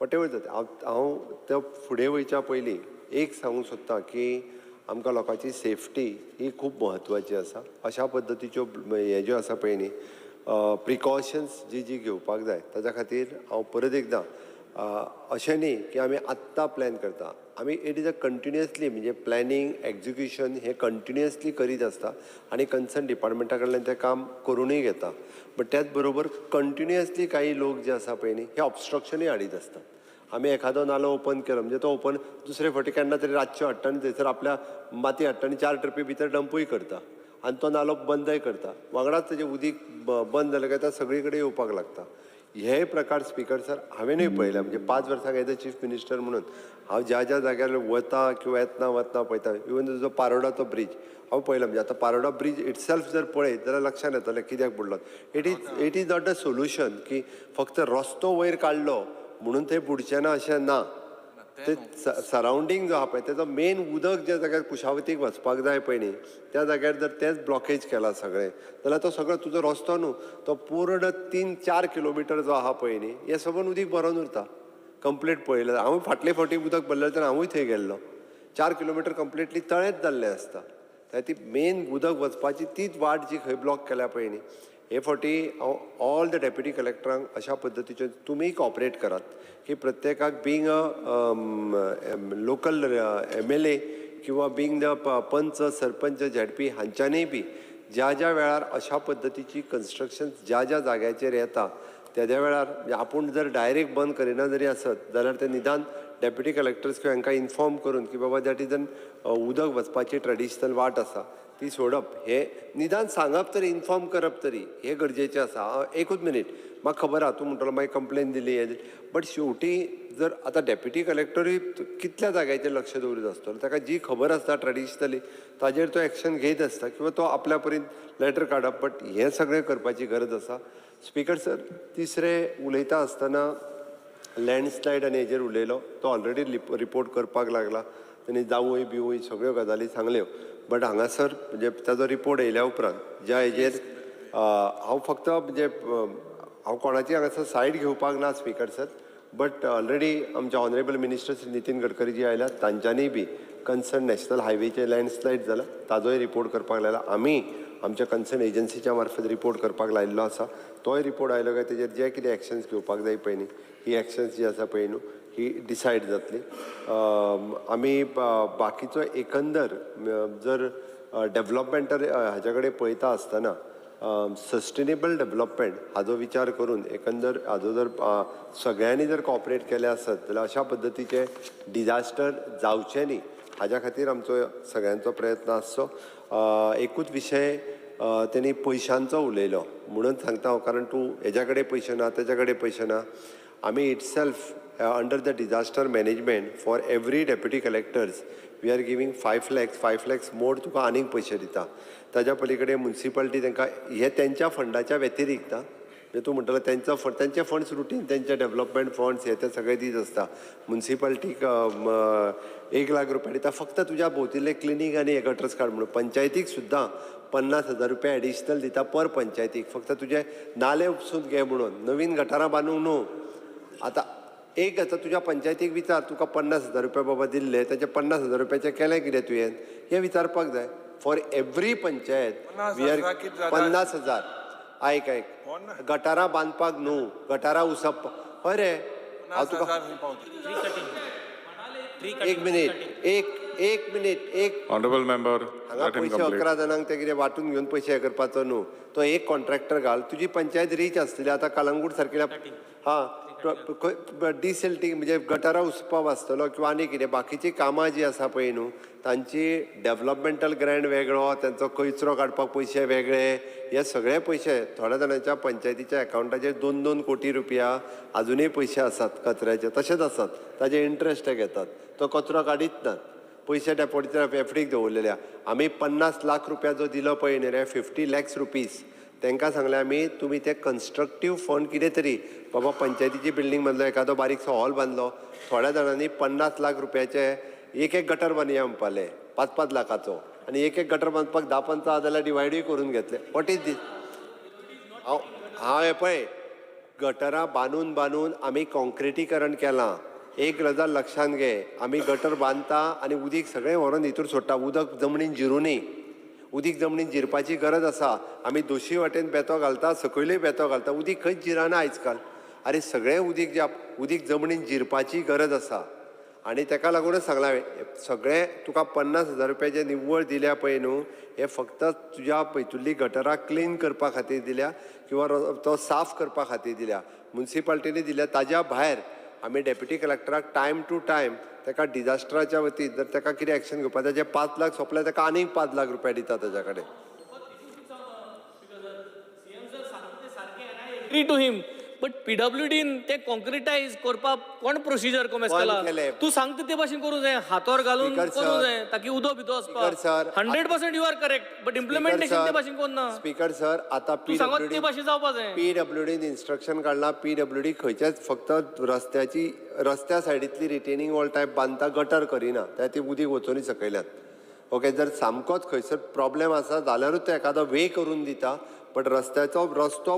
what ever जाता. हांव हांव त्या फुडें वयच्या पयलीं एक सांगूंक सोदता की आमकां लोकांची सेफ्टी ही खूब म्हत्वाची आसा. अशा पद्दतीच्यो हे ज्यो आसा पळय न्ही प्रिकॉशन्स जी जी घेवपाक जाय ताच्या खातीर हांव परत एकदां अशें न्ही की आमी आत्तां प्लॅन करता, आमी it is a continuously म्हणजे प्लॅनिंग एक्जिक्युशन हें कंटिन्युअसली करीत आसता आनी कन्सर्न डिपार्टमेंटा कडल्यान तें काम करुनूय घेता. बट त्याच बरोबर कंटिन्युअसली काही लोक जे आसा पळय न्ही हे ऑबस्ट्रक्शनूय हाडीत आसतात. आमी एखादो नालो ओपन केलो म्हणजे तो ओपन दुसरे फावटी केन्ना तरी रातचो हाडटा आनी थंयसर आपल्या माती हाडटा आनी 4 ट्रिपी भितर डंपूय करता आनी तो नालो बंदय करता. वांगडाच तेजें उदीक बंद जालें काय सगळी कडेन येवपाक लागता. हे प्रकार स्पीकर सर हांवेनूय पळयला. म्हणजे 5 वर्सां एज अ चीफ मिनिस्टर म्हणून हांव ज्या ज्या जाग्यार वता किंवा येतना वतना पळयता. इवन जो पारोडाचो ब्रीज हांव पळयला, म्हणजे आतां पारोडा ब्रीज इटसेल्फ जर पळयत जाल्यार लक्षांत येतलें कित्याक बुडलो. It is not a solution की फक्त रस्तो वयर काडलो म्हणून थंय बुडचें ना अशें ना. ते सरावंडींग जो आहा पळय तेजो मेन उदक ज्या जाग्यार कुशावतीक वचपाक जाय पळय न्ही त्या जाग्यार जर तेंच ब्लॉकेज केलां सगळें जाल्यार तो सगळो तुजो रस्तो न्हू तो पूर्ण 3-4 किलोमिटर जो आहा पळय न्ही हें सगळें उदीक भरोन उरता. कंप्लीट पळयलें हांव फाटले फावटी उदक भरलें तेन्ना हांवूय थंय गेल्लो. 4 किलोमिटर कंप्लिटली तळेंच जाल्लें आसता. त्या ती मेन उदक वचपाची तीच वाट जी खंय ब्लॉक केल्या पळय न्ही हे फावटी हांव ऑल the deputy कलेक्टरांक अशा पद्दतीचे तुमी कॉपरेट करात की प्रत्येकाक being a local MLA किंवा बींग the पंच सरपंच झेडपी हांच्यांनीय बी ज्या ज्या वेळार अशा पद्दतीची कन्स्ट्रक्शन ज्या ज्या जाग्याचेर येता त्या त्या वेळार आपूण जर डायरेक्ट बंद करिना जरी आसत जाल्यार ते निदान डेप्युटी कलेक्टर्स किंवा हांकां इन्फॉर्म करून की बाबा that is an उदक वचपाची ट्रेडिशनल वाट आसा ती सोडप हे निदान सांगप तरी इन्फॉर्म करप तरी हें गरजेचें आसा. एकूच मिनीट म्हाका खबर आहा तूं म्हणटलो मागीर कंप्लेन दिली हें, बट शेवटी जर आतां डेप्युटी कलेक्टरूय कितल्या जाग्याचेर लक्ष दवरीत आसतलो, ताका जी खबर आसता ट्रेडिशनली ताजेर तो एक्शन घेयत आसता किंवा तो आपल्या परीन लेटर काडप. बट हें सगळें करपाची गरज आसा. स्पीकर सर तिसरें उलयता आसतना लँडस्लायड आनी हेजेर उलयलो तो ऑलरेडी रिपोर्ट करपाक लागला. तेणी जावूय बिवूय सगळ्यो गजाली सांगल्यो. बट हांगासर म्हणजे ताजो रिपोर्ट येयल्या उपरांत ज्या हेजेर हांव फक्त म्हणजे हांव कोणाची हांगासर सायड घेवपाक ना स्पीकर सर, बट ऑलरेडी आमचे ऑनरेबल मिनिस्टर श्री नितीन गडकरी जी आयल्यात तांच्यांनी बी कन्सर्न नॅशनल हायवेचे लँडस्लायड जाला ताजोय रिपोर्ट करपाक लायला. आमी आमच्या कन्सर्न एजन्सीच्या मार्फत रिपोर्ट करपाक लायिल्लो आसा. तोय रिपोर्ट आयलो काय तेजेर जे कितें एक्शन्स घेवपाक जाय पळय न्ही ही एक्शन्स जी आसा पळय न्हू ही डिसायड जातली. आमी बाकीचो एकंदर जर डेवलपमेंटल हाज्या कडेन पळयता आसतना सस्टेनेबल डेवलपमेंट हाजो विचार करून एकंदर हाजो जर सगळ्यांनी जर कॉपरेट केलें आसत जाल्यार अशा पद्दतीचे डिजास्टर जावचें न्ही हाज्या खातीर आमचो सगळ्यांचो प्रयत्न आसचो. एकूच विशय तेणी पयशांचो उलयलो म्हणून सांगता हांव, कारण तूं हेज्या कडेन पयशे ना तेज्या कडेन पयशे ना. आमी itself under the disaster management for every deputy collectors we are giving 5 lakhs 5 lakhs more तुका आनीक पयशे दिता. ताज्या पलीकडे मुन्सिपालिटी तांकां हे तेंच्या फंडाच्या व्यतिरिक्त म्हणजे तूं म्हणटलो तेंचो फंड तेंचे फंड्स रुटीन तेंचे डेवलपमेंट फंड्स हे ते सगळे दीत आसता. मुन्सिपालिटीक 1 लाख रुपया दिता फक्त तुज्या भोंवतिल्ले क्लिनींग आनी गटर्स काड म्हणून. पंचायतीक सुद्दां 50,000 रुपया एडिशनल दिता पर पंचायतीक फक्त तुजे नाले उपसून घे म्हणून, नवीन गटारां बांदूंक न्हू. आतां एक आतां तुज्या पंचायतीक विचार तुका 50,000 रुपया बाबा दिल्ले ताचे 50,000 रुपयाचें केलें कितें तुवें हें विचारपाक जाय. For every panchayat we are 50,000. आयक आयक गटारां बांदपाक न्हू गटारां उसप. हय रे हांव तुका एक मिनीट एक मिनीट एक ऑनरेबल मेंबर हांगा पयशे 11 जाणांक ते कितें वांटून घेवन पयशे हे करपाचो न्हू. तो एक कॉन्ट्रॅक्टर घाल तुजी पंचायत रीच आसतली. आतां कलंगूट सारकेल्या हां डिसिल्टींग म्हणजे गटारां उसपाक आसतलो किंवा आनी कितें बाकीचीं कामां जीं आसा पळय न्हू तांची डेवलपमेंटल ग्रँट वेगळो, तांचो कचरो काडपाक पयशे वेगळे, हे सगळे पयशे थोड्या जाणांच्या पंचायतीच्या एकावंटाचेर 2-2 कोटी रुपया आजुनूय पयशे आसात कचऱ्याचे तशेंच आसात ताजे इंट्रस्ट घेतात तो कचरो काडीत नात. पयशे डेपोजिट एफडीक दवरलेले. आमी 50 लाख रुपया जो दिलो पळय न्ही रे 50 lakhs rupees तांकां सांगलें आमी तुमी ते कन्स्ट्रक्टीव फंड कितें तरी बाबा पंचायतीची बिल्डींग बांदलो एखादो बारीकसो हॉल बांदलो थोड्या जाणांनी 50 लाख रुपयाचे एक एक गटर बांदया म्हणपाले 5-5 लाखाचो आनी एक एक गटर बांदपाक 10-15 जाल्यार डिवायडूय करून घेतले. What is these? हांव हें पळय गटरां बांदून बांदून आमी कॉन्क्रिटीकरण केलां. एक गजाल लक्षांत घे, आमी गटर बांदता आनी उदीक सगळें व्हरोन हितूर सोडटा. उदक जमनीन जिरुनी, उदीक जमनीन जिरपाची गरज आसा. आमी दोशी वाटेन बेतो घालता, सकयलूय बेतो घालता, उदीक खंयच जिरना आयज काल. आरे सगळें उदीक जे उदीक जमनीन जिरपाची गरज आसा आनी ताका लागूनच सांगलां हांवें, सगळें तुका 50,000 रुपया जे निव्वळ दिल्या पळय न्हू, हे फक्त तुज्या पैतुल्ली गटरां क्लीन करपा खातीर दिल्या किंवा तो साफ करपा खातीर दिल्या, मुन्सिपाल्टीनी दिल्या. ताज्या भायर आमी डेप्युटी कलेक्टराक टायम टू टायम ताका डिजास्टराच्या वतीन जर ताका कितें एक्शन घेवपा, ताजे 5 लाख सोंपले ताका आनीक 5 लाख रुपया दिता ताज्या कडेन. Agree to him, but पीडब्ल्यूडीन ते कॉन्क्रिटायज करपाक कोण प्रोसिजर कोमेस बंद केला? केलें. तूं सांगता ते भाशेन करूं जाय, हातोर घालून Speaker करूं sir. जाय ताकी उदो बिदो Speaker sir. वचपाक. 100% you are correct, but implementation ते भाशेन कोन्ना. स्पीकर सर, आतां तूं सांगत ते भाशेन जावपा जाय. पीडब्ल्यूडीन इन्स्ट्रक्शन काडलां. पीडब्ल्यूडी खंयच्याच फक्त रस्त्याची रस्त्या सायडींतली रिटेनिंग वॉल टायप बांदता, गटर करिना, त्या ती उदीक वचोनी सकयल्यान. ओके, जर सामकोच खंयसर प्रॉब्लेम आसा जाल्यारूच ते एखादो वे करून दिता, बट रस्त्याचो रस्तो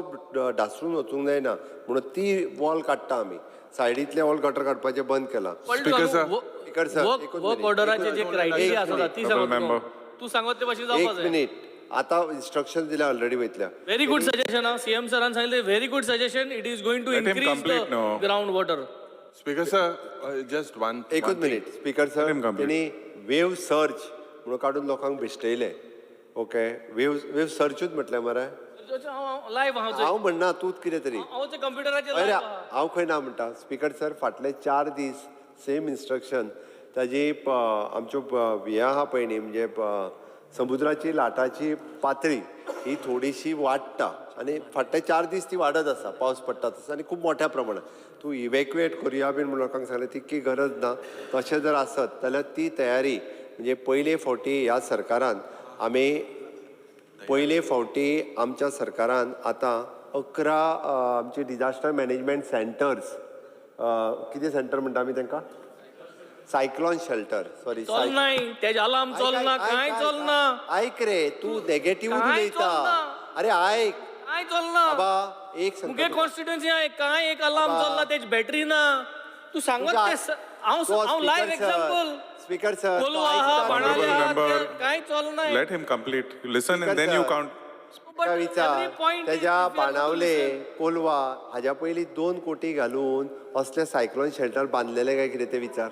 ढासळून वचूंक जायना म्हणून ती वॉल काडटा आमी. सायडींतले वॉल गटर काडपाचें बंद केलां. Speaker sir. Speaker sir, work एकूच वर्क मिनीट, ऑर्डराचे जे एकूच क्रायटेरिया मिनीट. आसा ती Honorable सांगत member. तूं सांगत ते भाशेन जावपा एक जाय. मिनीट, आतां इन्स्ट्रक्शन दिल्या ऑलरेडी वयतल्या. व्हेरी गुड सजेशन हा, सीएम सरान सांगितलें, very good suggestion. It is going to Let him increase complete the now. Ground water. Speaker sir, just one. एकूच one thing. Minute speaker sir, Let him complete. तेणी वेव search म्हणून काडून लोकांक भेश्टयले. Okay, वेव सर्चूच म्हटलें मरे. Live हांव हांव म्हणना, तूंच कितें तरी. हांव कंप्युटराचेर अरे लायव्ह आहा. हांव खंय ना म्हणटा. स्पीकर सर, फाटले 4 दीस सेम इन्स्ट्रक्शन ताजी आमच्यो हें आहा पळय न्ही, म्हणजे समुद्राची लाटाची पातळी ही थोडीशी वाडटा आनी फाटले 4 दीस ती वाडत आसा, पावस पडटा तसो आनी खूब मोठ्या प्रमाणात. तूं इवॅक्युएट करुया बीन म्हणून लोकांक सांगलें, तितकी गरज ना. तशें जर आसत जाल्यार ती तयारी म्हणजे पयले फावटी ह्या सरकारान आमी पयले फावटी आमच्या सरकारान आतां 11 आमचे डिजास्टर मॅनेजमेंट सेंटर्स, कितें सेंटर म्हणटा आमी तांकां, सायक्लॉन शेल्टर, सॉरी. चलनाय तेजे अलार्म चलना, कांय चलना. ऐक रे, तूं नेगेटिव्ह कांय उलयता. चलना. अरे ऐक कांय चलना. बाबा, एक सांगता मुगे तुका. कॉन्स्टिट्युएन्सी आहे कांय एक अलार्म बाबा. चलना, तेजी बॅटरी ना. तूं सांगत तुझ्या- ते हांव तो हांव live speaker sir, example. Speaker sir, तो कोलवा आहा, ऐकता. बाणावले Honorable आहा, member, ते कांय चलनाय. Let him complete. You listen Speaker and then you sir. count. ताका विचार, तेज्या बाणावले कोलवा हाज्या पयलीं 2 कोटी घालून असले सायक्लॉन शेल्टर बांदलेले काय कितें तें विचार.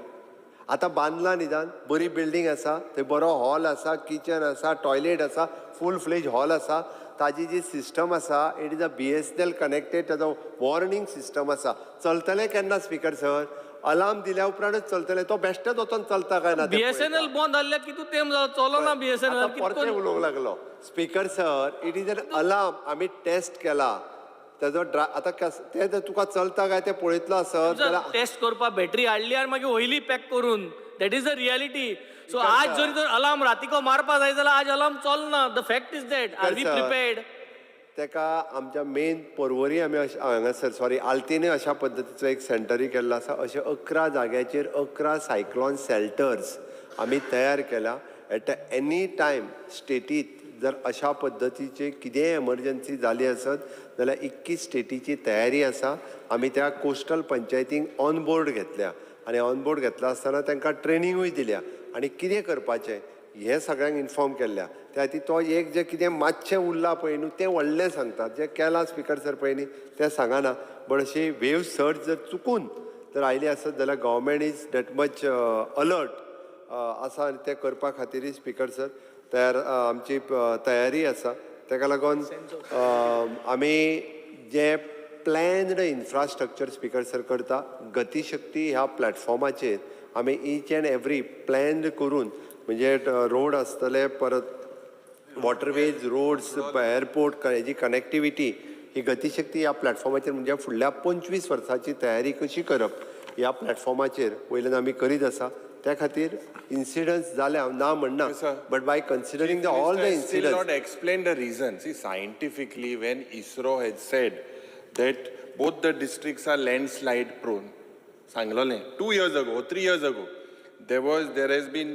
आतां बांदला निदान, बरी बिल्डींग आसा, थंय बरो हॉल आसा, किचन आसा, टॉयलेट आसा, फूल फ्लेज हॉल आसा. ताजी जी सिस्टम आसा, it is a BSNL connected, ताजो वॉर्निंग सिस्टम आसा. चलतलें केन्ना स्पीकर सर? अलार्म दिल्या उपरांतच चलतलें. तो बेश्टेच वचोन चलता काय ना तें बीएसएनएल पळयता. बंद जाल्ल्याक कितू तेंप जालो चलना बीएसएनएल. आतां परतें उलोवंक लागलो. Speaker sir, it is an alarm, आमी टेस्ट केला ताजो आतां तें जर तुका चलता काय तें पळयतलो आसत जाल्यार टेस्ट करपाक बॅटरी हाडली आनी मागीर वयली पॅक करून, that is the reality. So Speaker आज sir. जरी तर अलार्म रातीको मारपा जाय जाल्यार आज अलार्म चलना. The fact is that are we sir. Prepared? ताका आमच्या मेन पर्वरी आमी हांगासर सॉरी आल्तिने अशा पद्दतीचो एक सेंटरूय केल्लो आसा. अशे 11 जाग्याचेर 11 सायक्लॉन शेल्टर्स आमी तयार केला. एट एनी टायम स्टेटीत जर अशा पद्दतीचे कितेंय एमर्जन्सी जाली आसत जाल्यार 21 स्टेटीची तयारी आसा. आमी त्या कोस्टल पंचायतींक ऑन बोर्ड घेतल्या आनी ऑन बोर्ड घेतला आसतना तांकां ट्रेनिंगूय दिल्या आनी कितें करपाचें हें सगळ्यांक इन्फॉर्म केल्ल्या. त्या खातीर तो एक जें कितें मातशें उरलां पळय न्हू तें व्हडलें सांगता, जें केलां स्पिकर सर पळय न्ही तें सांगना. बट अशी वेव सर्ज जर चुकून जर आयली आसत जाल्यार government is that much alert आसा आनी तें करपा खातीरय स्पिकर सर तयार आमची तयारी आसा. ताका लागून आमी जें प्लॅन्ड इन्फ्रास्ट्रक्चर स्पिकर सर करता, गतिशक्ती ह्या प्लॅटफॉर्माचेर आमी इच एंड एवरी प्लॅन्ड करून म्हणजे रोड आसतले, परत वॉटरवेज, रोड्स, एअरपोर्ट हेजी कनेक्टिविटी ही गतिशक्ती ह्या प्लॅटफॉर्माचेर म्हणजे फुडल्या 25 वर्सांची तयारी कशी करप ह्या प्लॅटफॉर्माचेर वयल्यान आमी करीत आसा. त्या खातीर इन्सिडंट्स जाले हांव ना म्हणना, but by considering the all the Minister has still incidents not explained the reason. See, scientifically, when ISRO had said that both the districts are landslide prone, सांगलोलें 2 years ago, 3 years ago, there has been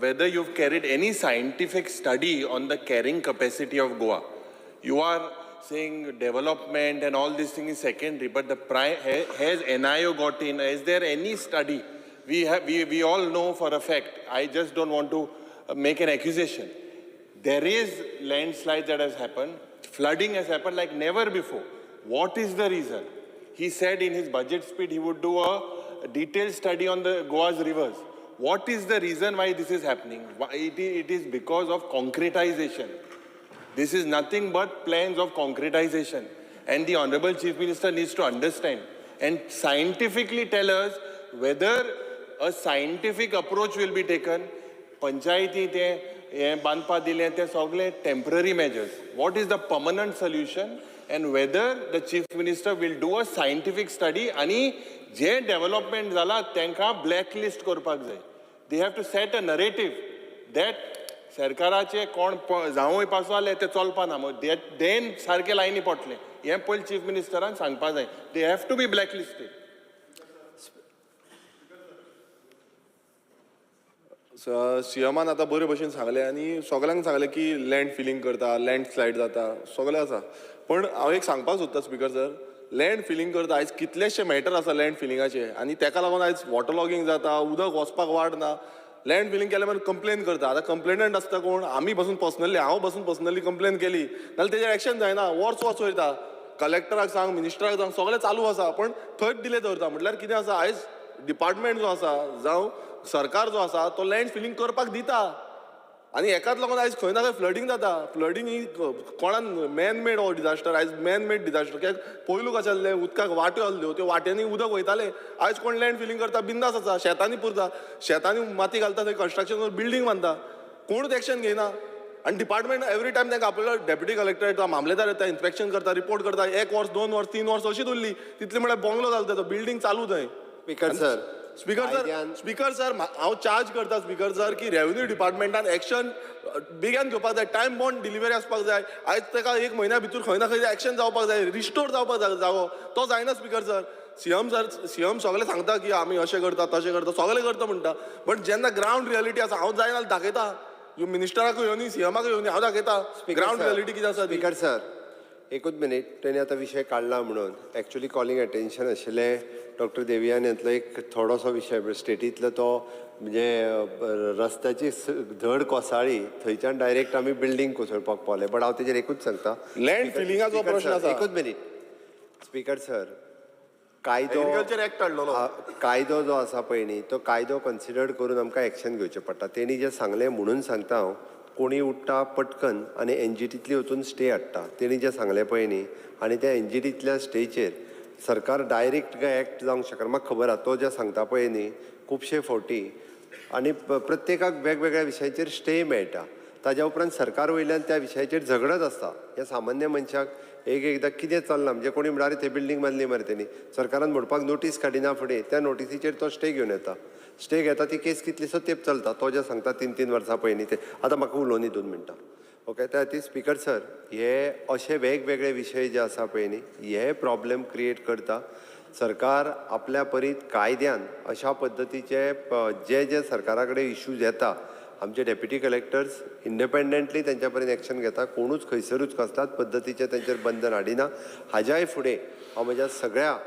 whether you've carried any scientific study on the carrying capacity of Goa. You are, saying development and all this thing is secondary, but the has NIO got in? Is there any study? We all know for a fact. I just don't want to make an accusation. There is landslide that has happened. Flooding has happened like never before. What is the reason? He said in his budget speech he would do a detailed study on the Goa's rivers. What is the reason why this is happening? Why it is because of concretization. This is nothing but plans of concretization. And the Honorable Chief Minister needs to understand and scientifically tell us whether a scientific approach will be taken. Panchayati te हे बांदपा दिलें ते सगळे temporary measures. What is the permanent solution and whether the Chief Minister will do a scientific study आनी जे development जाला तांकां black list करपाक जाय. They have to set a narrative that सरकाराचे कोण जावूय पासो जाल्यार ते चलपा ना, then सारके लायनी पडटले हें पयलीं चीफ मिनिस्टरान सांगपा जाय. They have to be black listed. सीएमान आतां बरे भशेन सांगलें आनी सगल्यांक सांगलें की लँड फिलींग करता, लँड स्लायड जाता, सगळें आसा. पण हांव एक सांगपाक सोदतां स्पिकर सर, लँड फिलींग करता आयज कितलेशे मॅटर आसा लँड फिलिंगाचे आनी तेका लागून आयज वॉटर लॉगींग जाता, उदक वचपाक वाट ना. लँड फिलींग केल्या मागीर कंप्लेन करता. आतां कंप्लेनंट आसता कोण, आमी बसून पर्सनली, हांव बसून पर्सनली कंप्लेन केली नाल्यार तेजेर एक्शन जायना, वर्स वर्स वयता. कलेक्टराक सांग, मिनिस्टराक सांग, सगळें चालू आसा पण थंयच डिले दवरता. म्हटल्यार कितें आसा, आयज डिपार्टमेंट जो आसा जावं सरकार जो आसा तो लँड फिलींग करपाक दिता आनी एकाच लागून आयज खंय ना खंय फ्लडींग जाता. फ्लडींग ही कोणान मॅन मेड हो डिजास्टर, आयज मॅन मेड डिजास्टर. कित्याक पयलू कशें आसलें, उदकाक वाट्यो आसल्यो, त्यो वाट्यांनी उदक वयतालें. आयज कोण लँड फिलींग करता, बिंदास आसा, शेतांनी पुरता, शेतांनी माती घालता, थंय कन्स्ट्रक्शन बिल्डींग बांदता, कोणूच एक्शन घेयना. आनी डिपार्टमेंट एवरी टायम तांकां आपलो डेप्युटी कलेक्टर येता, मामलेदार येता, इन्स्पेक्शन करता, रिपोर्ट करता. 1 वर्स, 2 वर्स, 3 वर्स अशीच उरली, तितली म्हळ्यार बंगलो जालो तेजो, बिल्डींग चालू थंय. स्पिकर सर, स्पिकर सर, हांव चार्ज करता स्पिकर सर की रेव्हेन्यू डिपार्टमेंटान एक्शन बेगीन घेवपाक जाय, टायम बॉन्ड डिलिव्हरी आसपाक जाय. आयज ताका 1 म्हयन्या भितर खंय ना खंय एक्शन जावपाक जाय, रिस्टोर जावपाक जाय जागो, तो जायना स्पिकर सर. सीएम सगळे सांगता की आमी अशें करता तशें करता, सगळें करता म्हणटा, बट जेन्ना ग्रावंड रियलिटी आसा हांव जायना दाखयता, मिनिस्टराकूय येवनी, सीएमाकूय येवनी, हांव दाखयता ग्रावंड रियलिटी कितें आसा. स्पिकर सर, एकूच मिनीट, तेणी आतां विशय काडला म्हणून एक्चुली कॉलिंग अटेन्शन आशिल्लें डॉक्टर देवियान यांतलो एक थोडोसो विशय स्टेटींतलो तो म्हणजे रस्त्याची धड कोसळ्ळी थंयच्यान डायरेक्ट आमी बिल्डींग कोसळपाक पावले. बट हांव तेजेर एकूच सांगता, लँड फिलिंगाचो प्रश्न आसा. एकूच मिनीट स्पिकर सर, कायदो कायदो जो आसा पळय न्ही, तो कायदो कन्सिडर करून आमकां एक्शन घेवचें पडटा. तेणी जें सांगलें म्हणून सांगता हांव, कोणी उठ्ठा पटकन आनी एनजीटींतली वचून स्टे हाडटा. तेणी जें सांगलें पळय न्ही, आनी त्या एनजीटींतल्या स्टेचेर सरकार डायरेक्ट काय एक्ट जावंक शकना. म्हाका खबर आसा तो जें सांगता पळय न्ही, खुबशे फावटी आनी प्रत्येकाक वेगवेगळ्या विशयाचेर स्टे मेळटा. ताज्या उपरांत सरकार वयल्यान त्या विशयाचेर झगडत आसता. ह्या सामान्य मनशाक एक एकदां कितें चल्लां म्हणजे कोणी म्हळ्यार थंय बिल्डींग बांदली मरे तेणी, सरकारान म्हणपाक नोटीस काडिना फुडें त्या नोटिसीचेर तो स्टे घेवन येता. स्टे घेता ती केस कितलीसो तेंप चलता. तो जें सांगता 3-3 वर्सां पयलीं ते आतां म्हाका उलोवनी 2 मिनटां. ओके, त्या खातीर स्पिकर सर, हे अशे वेगवेगळे विशय जे आसा पळय न्ही, हे प्रॉब्लेम क्रिएट करता. सरकार आपल्या परीत कायद्यान अशा पद्दतीचे जे जे सरकारा कडेन इश्यूज येता, आमचे डेप्युटी कलेक्टर्स इंडिपेंडंटली तेंच्या पर्यंत एक्शन घेता. कोणूच खंयसरूच कसल्याच पद्दतीचें तेंचेर बंधन हाडिना. हाज्याय फुडें हांव म्हज्या सगळ्या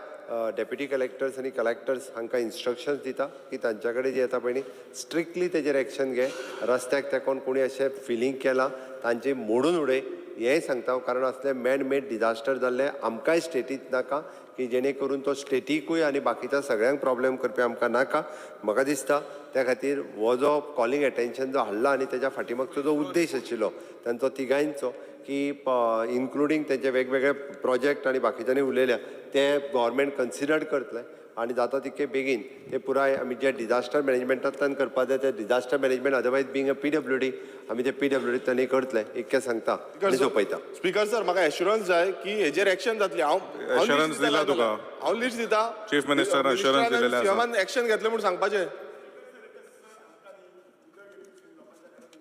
डेप्युटी कलेक्टर्स आनी कलेक्टर्स हांकां इन्स्ट्रक्शन्स दिता की तांच्या कडेन जे येता पळय न्ही, स्ट्रिक्टली तेजेर एक्शन घे. रस्त्याक तेंकोन कोणी अशें फिलींग केलां तांचे मोडून उडय हेंय सांगता हांव. कारण असले मॅन मेड डिजास्टर जाल्ले आमकांय स्टेटींत नाका की जेणे करून तो स्टेटीकूय आनी बाकीच्या सगळ्यांक प्रॉब्लेम करपी आमकां नाका. म्हाका दिसता त्या खातीर हो जो कॉलिंग एटेन्शन जो हाडला आनी तेज्या फाटीमागचो जो उद्देश आशिल्लो तांचो तिगांयचो की इन्क्लुडींग तेंचे वेगवेगळे प्रोजेक्ट आनी बाकीच्यांनी उलयल्या ते गव्हर्मेंट कन्सिडर करतले आनी जाता तितके बेगीन ते पुराय आमी जे डिजास्टर मॅनेजमेंटांतल्यान करपाक जाय ते disaster management, otherwise being a PWD आमी ते पीडब्ल्यूडींतल्यानूय करतले इतकें सांगता आनी सोंपयता. स्पिकर सर, म्हाका एश्युरन्स जाय की हेजेर एक्शन जातली. हांव एश्युरन्स दिला तुका, हांव लिस्ट दिता. चीफ मिनिस्टर एश्युरन्स दिलेलें आसा. सीएमान एक्शन घेतलें म्हूण सांगपाचें.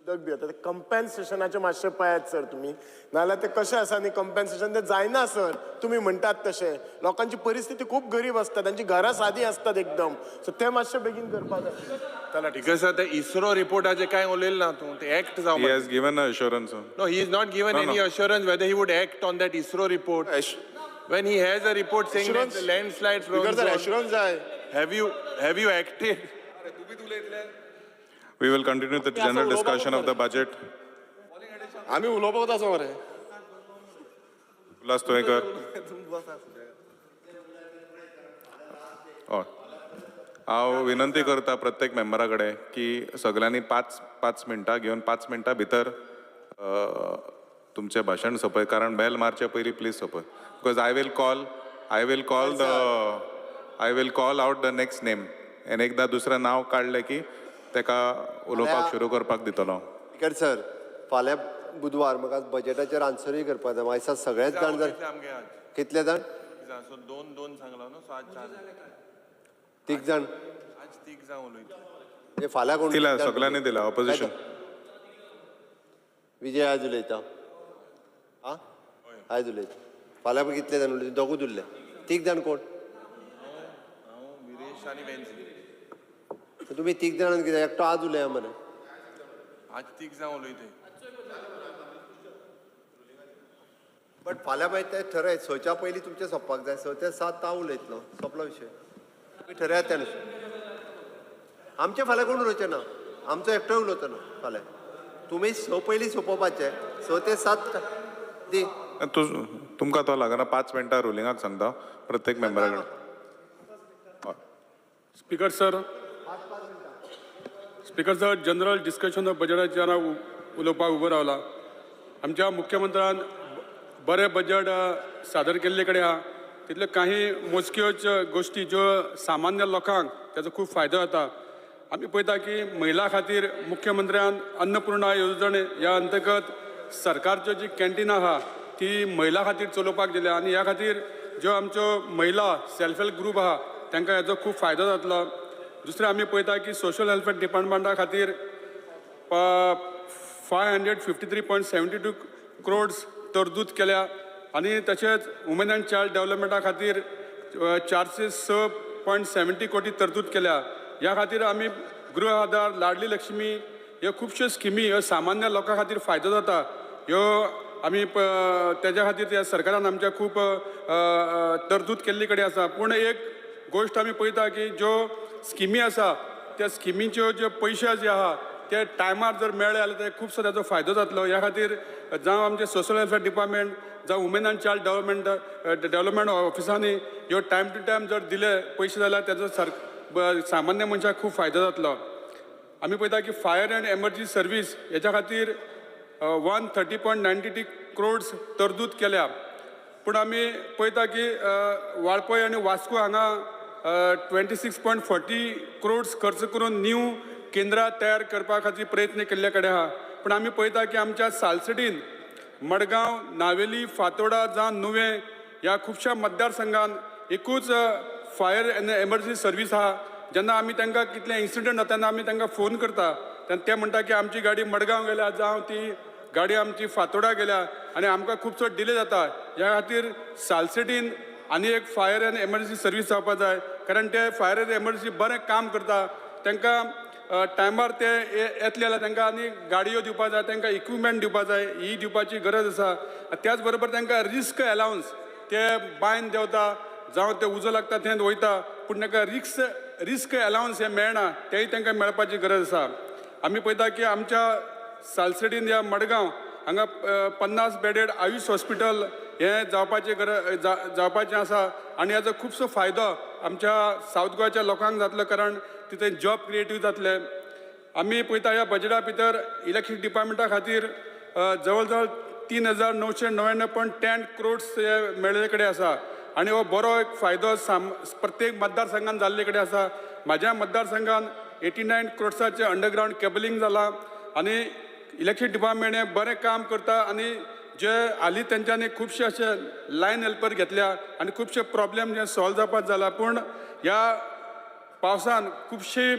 उदक बी येता. कंपेन्सेशनाचें मातशें पळयात सर तुमी, नाजाल्यार तें कशें आसा न्ही, कंपेन्सेशन तें जायना सर. तुमी म्हणटात तशें लोकांची परिस्थिती खूब गरीब आसता, तांची घरां सादी आसतात एकदम, सो तें मातशें बेगीन करपाक जाय. Because sir, ते इस्रो रिपोर्टाचे काय उलयलें ना तूं, ते act He जावपाक. has given an assurance, sir. No, he is not given No, any no. assurance whether he would act on that ISRO report. When he has a report saying that Assurance- the landslide prone Speaker sir, zone, assurance जाय. have you acted? We will continue the general discussion of the budget. आमी उलोवपाक आसा मरे. Ulhas Tuyenkar. हय, हांव विनंती करता प्रत्येक मेंबरा कडेन की सगल्यांनी 5-5 मिनटां घेवन 5 मिनटां भितर तुमचें भाशण सोंपय, कारण बेल मारचे पयलीं please सोंपय, because I will call out the next name आनी एकदां दुसरें नांव काडलें की ताका उलोवपाक सुरू करपाक दितलो. स्पीकर सर, फाल्यां बुधवार म्हाका बजेटाचेर आन्सरूय करपाक जाय. म्हाका दिसता सगळेच जाण जर आमगे आज. कितले जाण? सो दोन दोन सांगला न्हू, सो आज चार. तीग जाण. आज तीग जाण उलयतले. म्हणजे फाल्यां कोण? दिला, सगळ्यांनी दिला ऑपोजिशन. विजय आयज उलयता. आं, आयज उलयता. फाल्यां पळय कितले जाण उलयता? दोगूच उरले. तीग जाण कोण? हांव, विरेश आनी वेन्झी. तुमी तीग जाणां कितें, एकटो आज उलया मरे. आज तीग जाण उलयते. बट फाल्यां मागीर ते ठरय, 6च्या पयलीं तुमचें सोंपपाक जाय. 6 ते 7 हांव उलयतलो, सोंपलो विशय. तुमी ठरयात त्या नुसार. आमचें फाल्यां कोण उलोवचें ना, आमचो एकटोय उलोवचो ना फाल्यां. तुमी 6 पयलीं सोंपोवपाचें, 6 ते 7 दी. तूं तुमकां तो लागना, 5 मिनटां रुलिंगाक सांगता प्रत्येक मेंबरा कडेन. Speaker sir, speaker sir, general discussion of बजेटाचेर हांव उलोवपाक उबो रावला. आमच्या मुख्यमंत्र्यान बरें बजेट सादर केल्ले कडेन आहा. तितल्यो काही मोजक्योच गोश्टी ज्यो सामान्य लोकांक ताजो खूब फायदो जाता. आमी पळयता की महिला खातीर मुख्यमंत्र्यान अन्नपूर्णा येवजण ह्या अंतर्गत सरकारच्यो जी कॅन्टीन आहा ती महिला खातीर चलोवपाक दिल्या आनी ह्या खातीर ज्यो आमच्यो महिला सेल्फ हेल्प ग्रूप आहा तांकां हेजो खूब फायदो जातलो. दुसरें आमी पळयता की सोशल वेलफेर डिपार्टमेंटा खातीर 553.72 crores तरतूद केल्या आनी तशेंच वुमेन अँड चायल्ड डेवलपमेंटा खातीर 406.70 कोटी तरतूद केल्या. ह्या खातीर आमी गृह आधार, लाडली लक्ष्मी ह्यो खुबश्यो स्किमी ह्यो सामान्य लोकां खातीर फायदो जाता. ह्यो आमी तेज्या खातीर त्या सरकारान आमच्या खूब तरतूद केल्ली कडेन आसा. पूण एक गोश्ट आमी पळयता की ज्यो स्किमी आसा त्या स्किमीच्यो ज्यो पयशे जे आहा ते टायमार जर मेळ्ळे जाल्यार ते खुबसो ताजो फायदो जातलो. ह्या खातीर जावं आमचें सोशल वेलफेर डिपार्टमेंट जावं वुमेन आनी चायल्ड डेवलपमेंट ऑफिसांनी ह्यो टायम टू टायम जर दिले पयशे जाल्यार ताजो सामान्य मनशाक खूब फायदो जातलो. आमी पळयता की फायर अँड एमर्जन्सी सर्वीस हेच्या खातीर 130.92 crores तरतूद केल्या. पूण आमी पळयता की वाळपय आनी वास्को हांगा 26.40 crores खर्च करून न्यू केंद्रां तयार करपा खातीर प्रयत्न केल्ले कडेन आहा. पूण आमी पळयता की आमच्या सालसडीन, मडगांव, नावेली, फातोडा जावं नुवें ह्या खुबश्या मतदारसंघान एकूच फायर एंड एमर्जन्सी सर्वीस आहा. जेन्ना आमी तांकां कितले इन्सिडंट जाता तेन्ना आमी तांकां फोन करता तेन्ना ते म्हणटा की आमची गाडी मडगांव गेल्या जावं ती गाडी आमची फातोडा गेल्या आनी आमकां खुबसो डिले जाता. ह्या खातीर सालसेटीन आनी एक फायर एंड एमर्जन्सी सर्वीस जावपा जाय, कारण ते फायर एंड एमर्जन्सी बरें काम करता. तांकां टायमार ते येतले जाल्यार तांकां आनी गाडयो दिवपा जाय, तांकां इक्विपमेंट दिवपा जाय, ही दिवपाची गरज आसा. त्याच बरोबर तांकां रिस्क एलावन्स, ते बांयन देंवता जावं ते उजो लागता थंय वयता, पूण तांकां रिस्क एलावन्स हें मेळना, तेंय तांकां मेळपाची गरज आसा. आमी पळयता की आमच्या सालसेडीन या मडगांव हांगा 50 बेडेड आयुश हॉस्पिटल हें जावपाचें गरज जावपाचें आसा आनी हाजो खुबसो फायदो आमच्या सावथ गोंयच्या लोकांक जातलो, कारण तितून जॉब क्रिएटीव जातले. आमी पळयता ह्या बजेटा भितर इलेक्ट्रीक डिपार्टमेंटा खातीर जवळ जवळ 3,999.10 crores हे मेळिल्ले कडेन आसा आनी हो बरो एक फायदो प्रत्येक मतदारसंघान जाल्ले कडेन आसा. म्हाज्या मतदारसंघान 89 crores underground cabling जालां आनी इलेक्ट्रीक डिपार्टमेंट हें बरें काम करता आनी जे हालीं तेंच्यांनी खुबशे अशे लायन हेल्पर घेतल्या आनी खुबशे प्रॉब्लेम जे सॉल्व जावपाक जाला. पूण ह्या पावसान खुबशी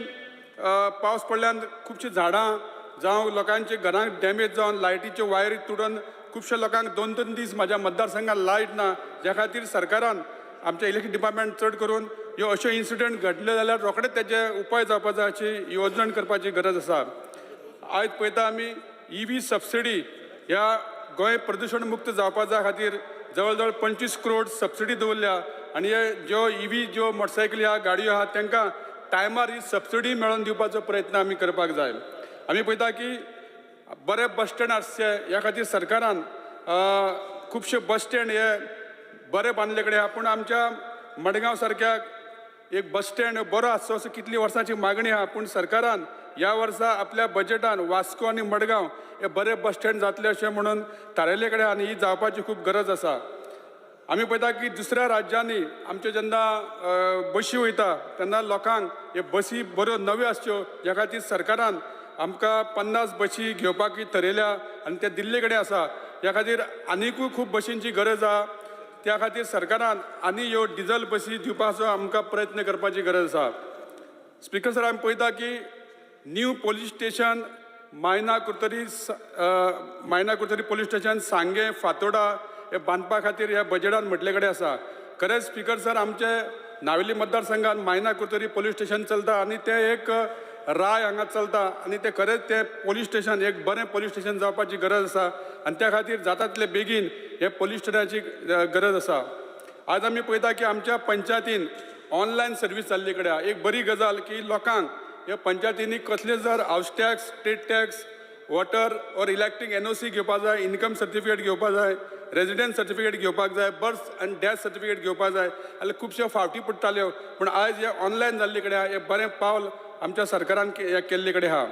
पावस पडल्यान खुबशीं झाडां जावं लोकांचे घरांक डॅमेज जावन लायटीच्यो वायरी तुडून खुबश्या लोकांक 2-3 दीस म्हाज्या मतदारसंघात लायट ना, ज्या खातीर सरकारान आमच्या इलेक्ट्रीक डिपार्टमेंट चड करून ह्यो अश्यो इन्सिडंट घडले जाल्यार रोखडेच तेजे उपाय जावपा जाय अशी येवजण करपाची गरज आसा. आयज पळयता आमी EV subsidy ह्या गोंय प्रदुशण मुक्त जावपा खातीर जवळ जवळ 25 करोड सबसिडी दवरल्या आनी हे ज्यो EV ज्यो मोटरसायकली आहा, गाडयो आहा, तांकां टायमार ही सबसिडी मेळोवन दिवपाचो प्रयत्न आमी करपाक जाय. आमी पळयता की बरे बस स्टँड आसचे ह्या खातीर सरकारान खुबशे बस स्टँड हे बरे बांदले कडेन आहा, पूण आमच्या मडगांव सारक्या एक बस स्टँड बरो आसचो असो कितली वर्सांची मागणी आहा, पूण सरकारान ह्या वर्सा आपल्या बजेटान वास्को आनी मडगांव हे बरे बस स्टँड जातले अशें म्हणून थारायल्ले कडेन आनी ही जावपाची खूब गरज आसा. आमी पळयता की दुसऱ्या राज्यांनी आमच्यो जेन्ना बशी वयता तेन्ना लोकांक हे बसी बऱ्यो नव्यो आसच्यो ह्या खातीर सरकारान आमकां 50 बशी घेवपाक थरयल्या आनी ते दिल्ले कडेन आसा. ह्या खातीर आनिकूय खूब बशींची गरज आहा, त्या खातीर सरकारान आनी ह्यो डिजल बसी दिवपाचो आमकां प्रयत्न करपाची गरज आसा. स्पिकर सर, आमी पळयता की new police station Maina Curtorim, Maina Curtorim police station Sanguem Fatorda हे बांदपा खातीर ह्या बजेटान म्हटले कडेन आसा. खरेंच स्पिकर सर, आमचे नावेली मतदारसंघात मायना कुर्तरी पोलीस स्टेशन चलता आनी तें एक राय हांगा चलता आनी तें खरेंच तें पोलीस स्टेशन एक बरें पोलीस स्टेशन जावपाची गरज आसा आनी त्या खातीर जाता तितले बेगीन हे पोलीस स्टेशनाची गरज आसा. आज आमी पळयता की आमच्या पंचायतीन ऑनलायन सर्वीस जाल्ले कडेन एक बरी गजाल की लोकांक ह्या पंचायतींनी कसले जर house tax, state tax, water or electric NOC घेवपा जाय, इनकम सर्टिफिकेट घेवपा जाय, रेजिडन्स सर्टिफिकेट घेवपाक जाय, बर्थ आनी डॅथ सर्टिफिकेट घेवपा जाय जाल्यार खुबश्यो फावटी पडटाल्यो, पूण आयज हे ऑनलायन जाल्ले कडेन हें बरें पावल आमच्या सरकारान केल्ले कडेन आहा.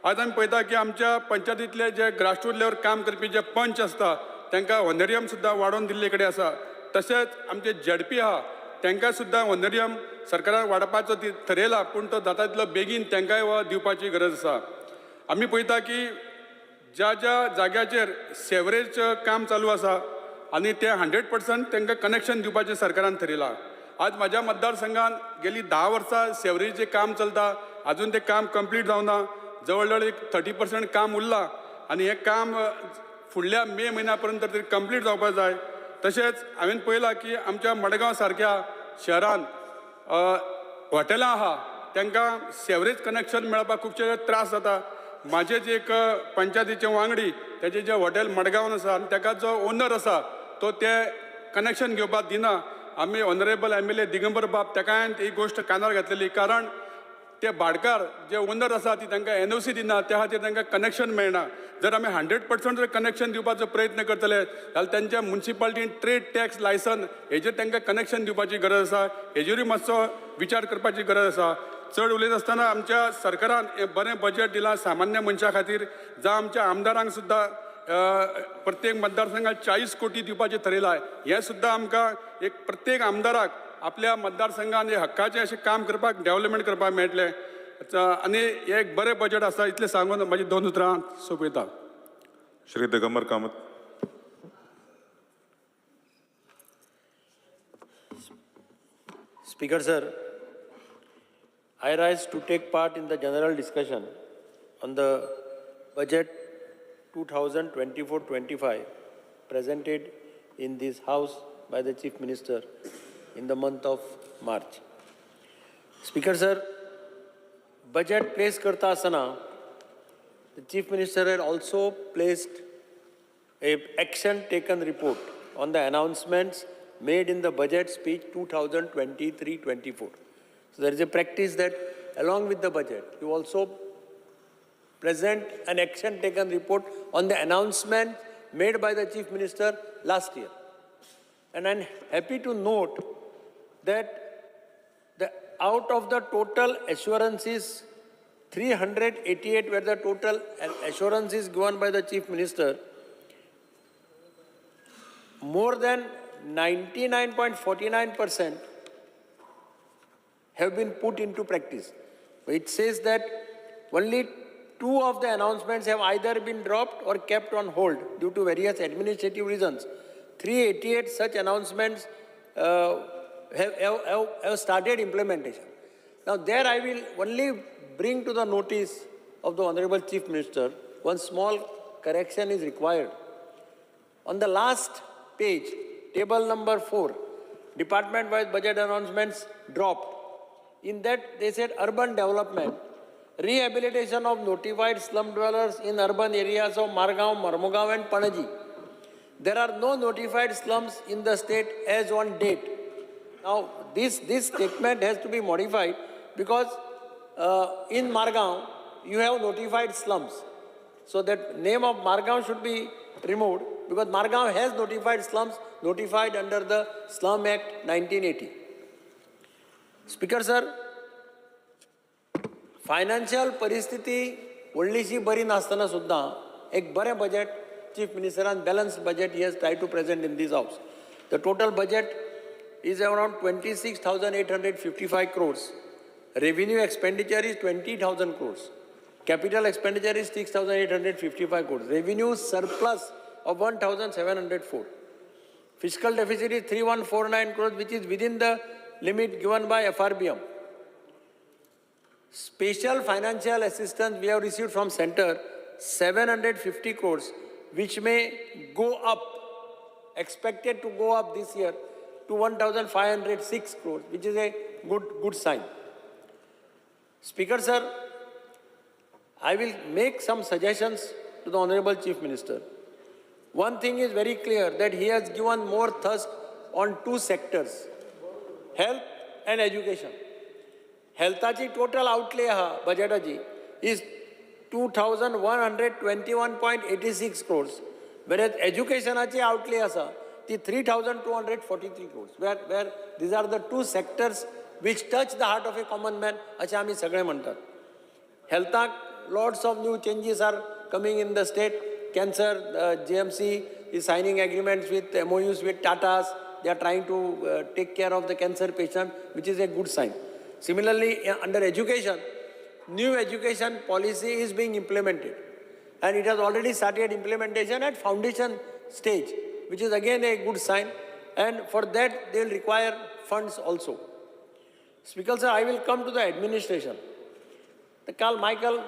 आज आमी पळयता की आमच्या पंचायतींतले जे ग्रासरूट लेवल काम करपी जे पंच आसता तांकां ऑनरियम सुद्दां वाडोवन दिल्ले कडेन आसा. तशेंच आमचे झेडपी आहा तांकां सुद्दां ऑनरियम सरकारान वाडपाचो थरयला, पूण तो जाता तितलो बेगीन तांकांय दिवपाची गरज आसा. आमी पळयता की ज्या ज्या जाग्याचेर सेवरेज काम चालू आसा आनी ते 100% तांकां कनेक्शन दिवपाचें सरकारान थरयलां. आज म्हाज्या मतदारसंघान गेली 10 वर्सां सेवरेजीचें काम चलता, आजून तें काम कंप्लीट जावना, जवळ जवळ एक 30% काम उरलां आनी हें काम फुडल्या मे म्हयन्या पर्यंत तरी कंप्लीट जावपाक जाय. तशेंच हांवें पळयलां की आमच्या मडगांव सारक्या शहरान हॉटेलां आहा तांकां सेवरेज कनेक्शन मेळपाक खुबशे त्रास जाता. म्हाजेच एक पंचायतीचे वांगडी तेजें जें हॉटेल मडगांवान आसा आनी ताका जो ओनर आसा तो ते कनेक्शन घेवपाक दिना. आमी ऑनरेबल MLA Digambar बाब ताकाय ही गोश्ट कानार घातलेली, कारण ते भाडकार जे ओनर आसा ती तांकां NOC दिना, त्या खातीर तांकां कनेक्शन मेळना. जर आमी 100% जर कनेक्शन दिवपाचो प्रयत्न करतले जाल्यार तांच्या मुन्सिपालिटीन ट्रेड टॅक्स लायसन हेजेर तांकां कनेक्शन दिवपाची गरज आसा, हेजेरूय मातसो विचार करपाची गरज आसा. चड उलयत आसतना आमच्या सरकारान हें बरें बजेट दिलां सामान्य मनशा खातीर, जावं आमच्या आमदारांक सुद्दां प्रत्येक मतदारसंघात 40 कोटी दिवपाचें थरयलां. हें सुद्दां आमकां एक प्रत्येक आमदाराक आपल्या मतदारसंघान हक्काचें अशें काम करपाक, डेवलपमेंट करपाक मेळटलें आनी हें एक बरें बजेट आसा. इतलें सांगून म्हाजी 2 उतरां सोंपयता. Shri Digambar Kamat. Speaker sir, I rise to take part in the general discussion on the budget 2024-25 presented in this house by the Chief Minister in the month of March. Speaker sir, budget place karta asana, the Chief Minister had also placed a action taken report on the announcements made in the budget speech 2023-24. So there is a practice that along with the budget, you also present an action taken report on the announcement made by the Chief Minister last year. And I'm happy to note that out of the total assurances, 388 were the total assurances given by the Chief Minister, more than 99.49% have been put into practice. It says that only 2 of the announcements have either been dropped or kept on hold due to various administrative reasons. 388 such announcements have started implementation. Now there I will only bring to the notice of the Honorable Chief Minister, one small correction is required. On the last page, table number 4, department-wise budget announcements dropped. In that, they said urban development, rehabilitation of notified slum dwellers in urban areas of Margao, Marmugao and Panaji. There are no notified slums in the state as on date. Now, this statement has to be modified because in Margao, you have notified slums. So that name of Margao should be removed because Margao has notified slums notified under the Slum Act 1980. Speaker sir, financial परिस्थिती व्हडलीशी बरी नासतना सुद्दां एक बरें budget chief मिनिस्टरान balance budget he has try to present in this house. The total budget is around 26,855 crores. Revenue expenditure is 20,000 crores. Capital expenditure is 6,855 crores. Revenue surplus of 1,704. Fiscal deficit is 3,149 crores, which is within the limit given by FRBM. Special financial assistance we have received from center 750 crores, which may go up, expected to go up this year to 1,506 crores, which is a good sign. Speaker sir, I will make some suggestions to the Honorable Chief Minister. One thing is very clear that he has given more thrust on two sectors, health and education. हेल्थाची total outlay आहा बजेटाची is 2,121.86 crores, whereas एज्युकेशनाची outlay आसा ती 3,243 crores. Where these are the two sectors which touch the heart of a common man अशें आमी सगळे म्हणटात. हेल्थाक lots of new changes are coming in the state. Cancer, GMC is signing agreements with MOUs with Tatas. They are trying to take care of the cancer patient, which is a good sign. Similarly, under education, new education policy is being implemented, and it has already started implementation at foundation stage, which is again a good sign, and for that they will require funds also. Speaker sir, I will come to the administration. काल Michael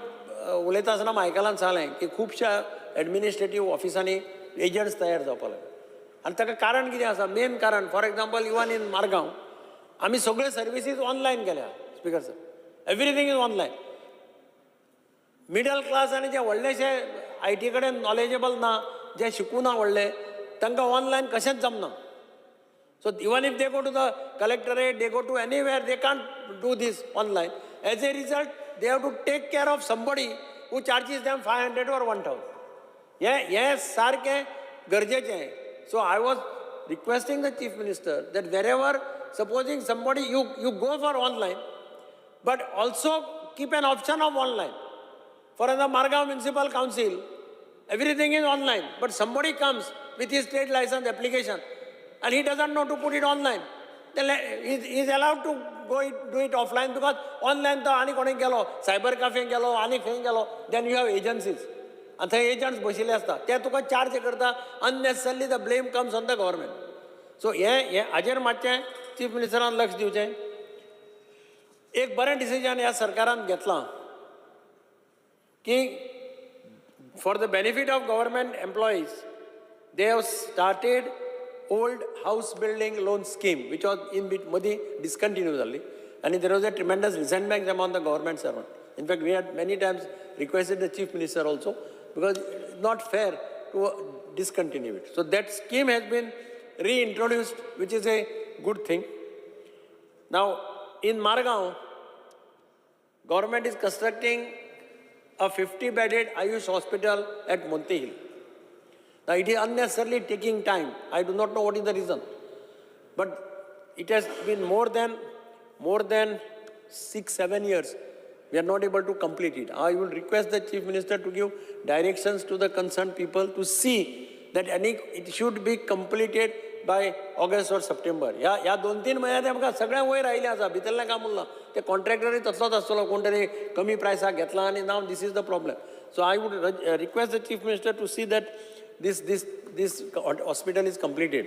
उलयता आसतना मायकलान सांगलें की खुबश्या administrative ऑफिसांनी agents तयार जावपा लागले आनी ताका कारण कितें आसा, मेन कारण, for example even in Margao आमी सगळे सर्विसीज ऑनलायन केल्या. Speaker sir, everything is online. Middle class आनी जे व्हडलेशे I T कडेन नॉलेजेबल ना, जे शिकूना व्हडले, तांकां ऑनलायन कशेंच जमना. So even if they go to the collectorate, they go to anywhere, they can't do this online. As a result, they have to take care of somebody who charges them 500 or 1,000. हे सारकें गरजेचें. So I was requesting the Chief Minister that wherever, supposing somebody, you go for online, but also keep an option of online. For the Margao Municipal Council, everything is online, but somebody comes with his trade license application and he doesn't know to put it online. Then he is allowed to go it, do it offline, because online to ani kone gelo, cyber cafe gelo, ani khain gelo, then you have agencies. And the agents बशिल्ले आसता, ते तुका charge करता, unnecessarily the blame comes on the government. So हे हाजेर मातशें chief मिनिस्टरान लक्ष दिवचें. एक बरें डिसिजन ह्या सरकारान घेतलां की for the benefit of government employees, they have started old house building loan scheme, which was in bit मदीं discontinue जाल्ली, आनी there was a tremendous resentment among the government servant. In fact, we had many times requested the Chief Minister also, because it's not fair to discontinue it. So that scheme has been reintroduced, which is a good thing. Now, in Margao, government is constructing a 50-bedded Ayush hospital at Monte Hill. Now, it is unnecessarily taking time. I do not know what is the reason. But it has been more than 6-7 years. We are not able to complete it. I will request the Chief Minister to give directions to the concerned people to see that it should be completed by August or September. ह्या 2-3 म्हयन्यांत आमकां सगळ्यां वयर आयिल्लें आसा, भितरलें काम उरलां. ते कॉन्ट्रॅक्टरूय तसलोच आसतलो, कोण तरी कमी प्रायसाक घेतला आनी now this is the problem. So I would request the Chief Minister to see that this hospital is completed.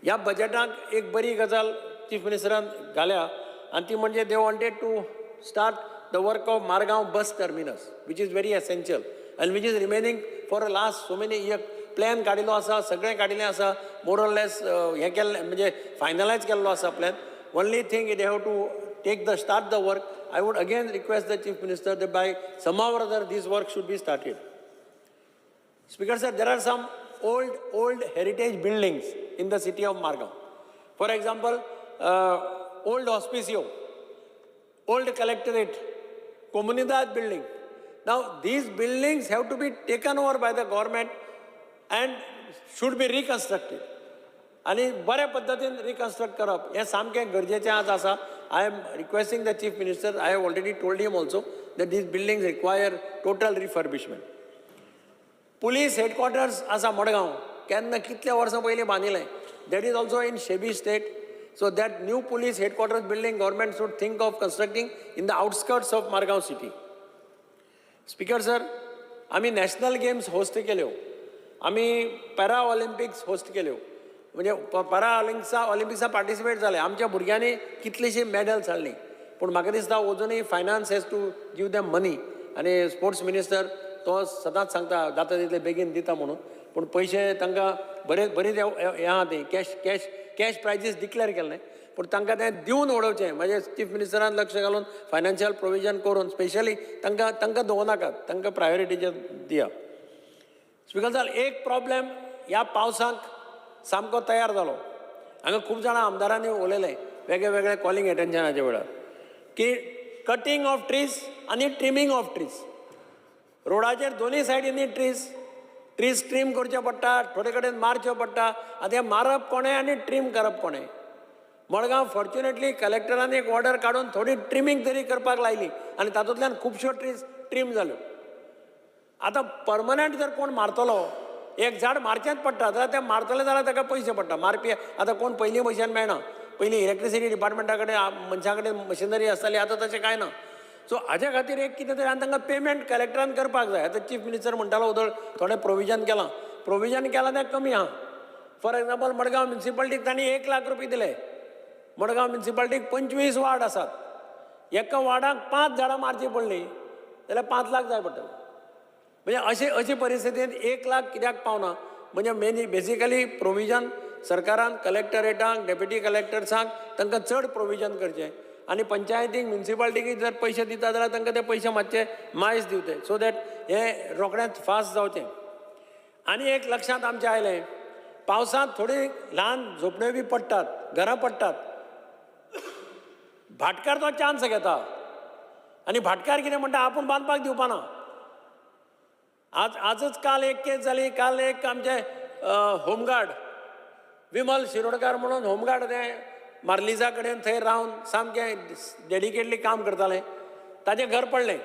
ह्या बजेटाक एक बरी गजाल चीफ मिनिस्टरान घाल्या आनी ती म्हणजे they wanted to start the work of Margao bus terminus, which is very essential and which is remaining for last so many year. Plan काडिल्लो आसा, सगळें काडिल्लें आसा, मोर ऑर लेस हें केल्लें, म्हणजे फायनलायज केल्लो आसा plan. Only thing, they have to take the start the work. I would again request the Chief Minister that by somehow or other this work should be started. Speaker sir, there are some old, old heritage buildings in the city of Margao. For example, old Hospicio, old Collectorate, Comunidad building. Now, these buildings have to be taken over by the government and should be reconstructed. आनी बऱ्या पद्दतीन reconstruct करप हें सामकें गरजेचें आज आसा. I am requesting the Chief Minister, I have already told him also that these buildings require total refurbishment. Police headquarters आसा मडगांव, केन्ना कितल्या वर्सां पयलीं बांदिल्लें, that is also in shabby state. So that new police headquarters building, government should think of constructing in the outskirts of Margao city. Speaker sir, आमी national games host केल्यो, आमी para Olympics host केल्यो, म्हणजे para ऑलिम्पिक्सा participate जाले. आमच्या भुरग्यांनी कितलीशीं medals हाडलीं, पूण म्हाका दिसता अजुनूय finance has to give them money. आनी स्पोर्ट्स मिनिस्टर तो सदांच सांगता जाता तितले बेगीन दिता म्हणून, पूण पयशे तांकां बरे बरेच हें आहा, तें कॅश प्रायजीस डिक्लेर केल्लें, पूण तांकां तें दिवन उडोवचें. म्हणजे चीफ मिनिस्टरान लक्ष घालून फायनान्शियल प्रोविजन करून स्पेशली तांकां दवरनाकात, तांकां प्रायोरिटीचेर दिया. स्पिकर सर, एक प्रॉब्लेम ह्या पावसाक सामको तयार जालो. हांगा खूब जाणां आमदारांनी उलयलें वेगळे वेगळे कॉलिंग एटेन्शनाच्या वेळार की कटींग ऑफ ट्रीज आनी ट्रिमींग ऑफ ट्रीज. रोडाचेर दोनूय सायडींनी ट्रीज ट्रीम करच्यो पडटा, थोडे कडेन मारच्यो पडटा. आतां हें मारप कोणें आनी ट्रीम करप कोणें? मडगांव फॉर्च्युनेटली कलेक्टरान एक ऑर्डर काडून थोडी ट्रिमींग तरी करपाक लायली आनी तातूंतल्यान खुबश्यो ट्रीज ट्रीम जाल्यो. आतां परमनंट जर कोण मारतलो, एक झाड मारचेंच पडटा जाल्यार तें मारतलें जाल्यार ताका पयशे पडटा. मारपी आतां कोण पयलीं भशेन मेळना. पयलीं इलेक्ट्रिसिटी डिपार्टमेंटा कडेन मनशा कडेन मशिनरी आसताली, आतां तशें कांय ना. सो हाज्या खातीर एक कितें तरी आनी तांकां पेमेंट कलेक्टरान करपाक जाय. आतां चीफ मिनिस्टर म्हणटालो उदळ थोडें प्रोविजन केलां, प्रोविजन केलां तें कमी आहा. फॉर एग्जाम्पल, मडगांव म्युनिसिपालिटीक तांणी 1 लाख रुपया दिले. मडगांव म्युनिसिपालिटीक 25 वार्ड आसात, एका वार्डाक 5 झाडां मारचीं पडलीं जाल्यार 5 लाख जाय पडटले. म्हणजे अशे अशे परिस्थितींत 1 लाख कित्याक पावना? म्हणजे मेनी बेसिकली प्रोविजन सरकारान कलेक्टरेटांक, डेप्युटी कलेक्टर्सांक तांकां चड प्रोविजन करचें आनी पंचायतीक, म्युनिसिपालिटीक जर पयशे दिता जाल्यार तांकां ते पयशे मातशे मायज दिवचे, सो that हें रोखडेंच फास्ट जावचें. आनी एक लक्षांत आमचें आयलें, पावसांत थोडी ल्हान झोपड्यो बी पडटात, घरां पडटात. भाटकार तो चान्स घेता आनी भाटकार कितें म्हणटा, आपूण बांदपाक दिवपाना. आजच काल एक केस जाली. काल एक आमचे होमगार्ड विमल शिरोडकार म्हणून होमगार्ड, ते मार्लिजा कडेन थंय रावन सामकें डेडिकेटली काम करताले, ताजें घर पडलें.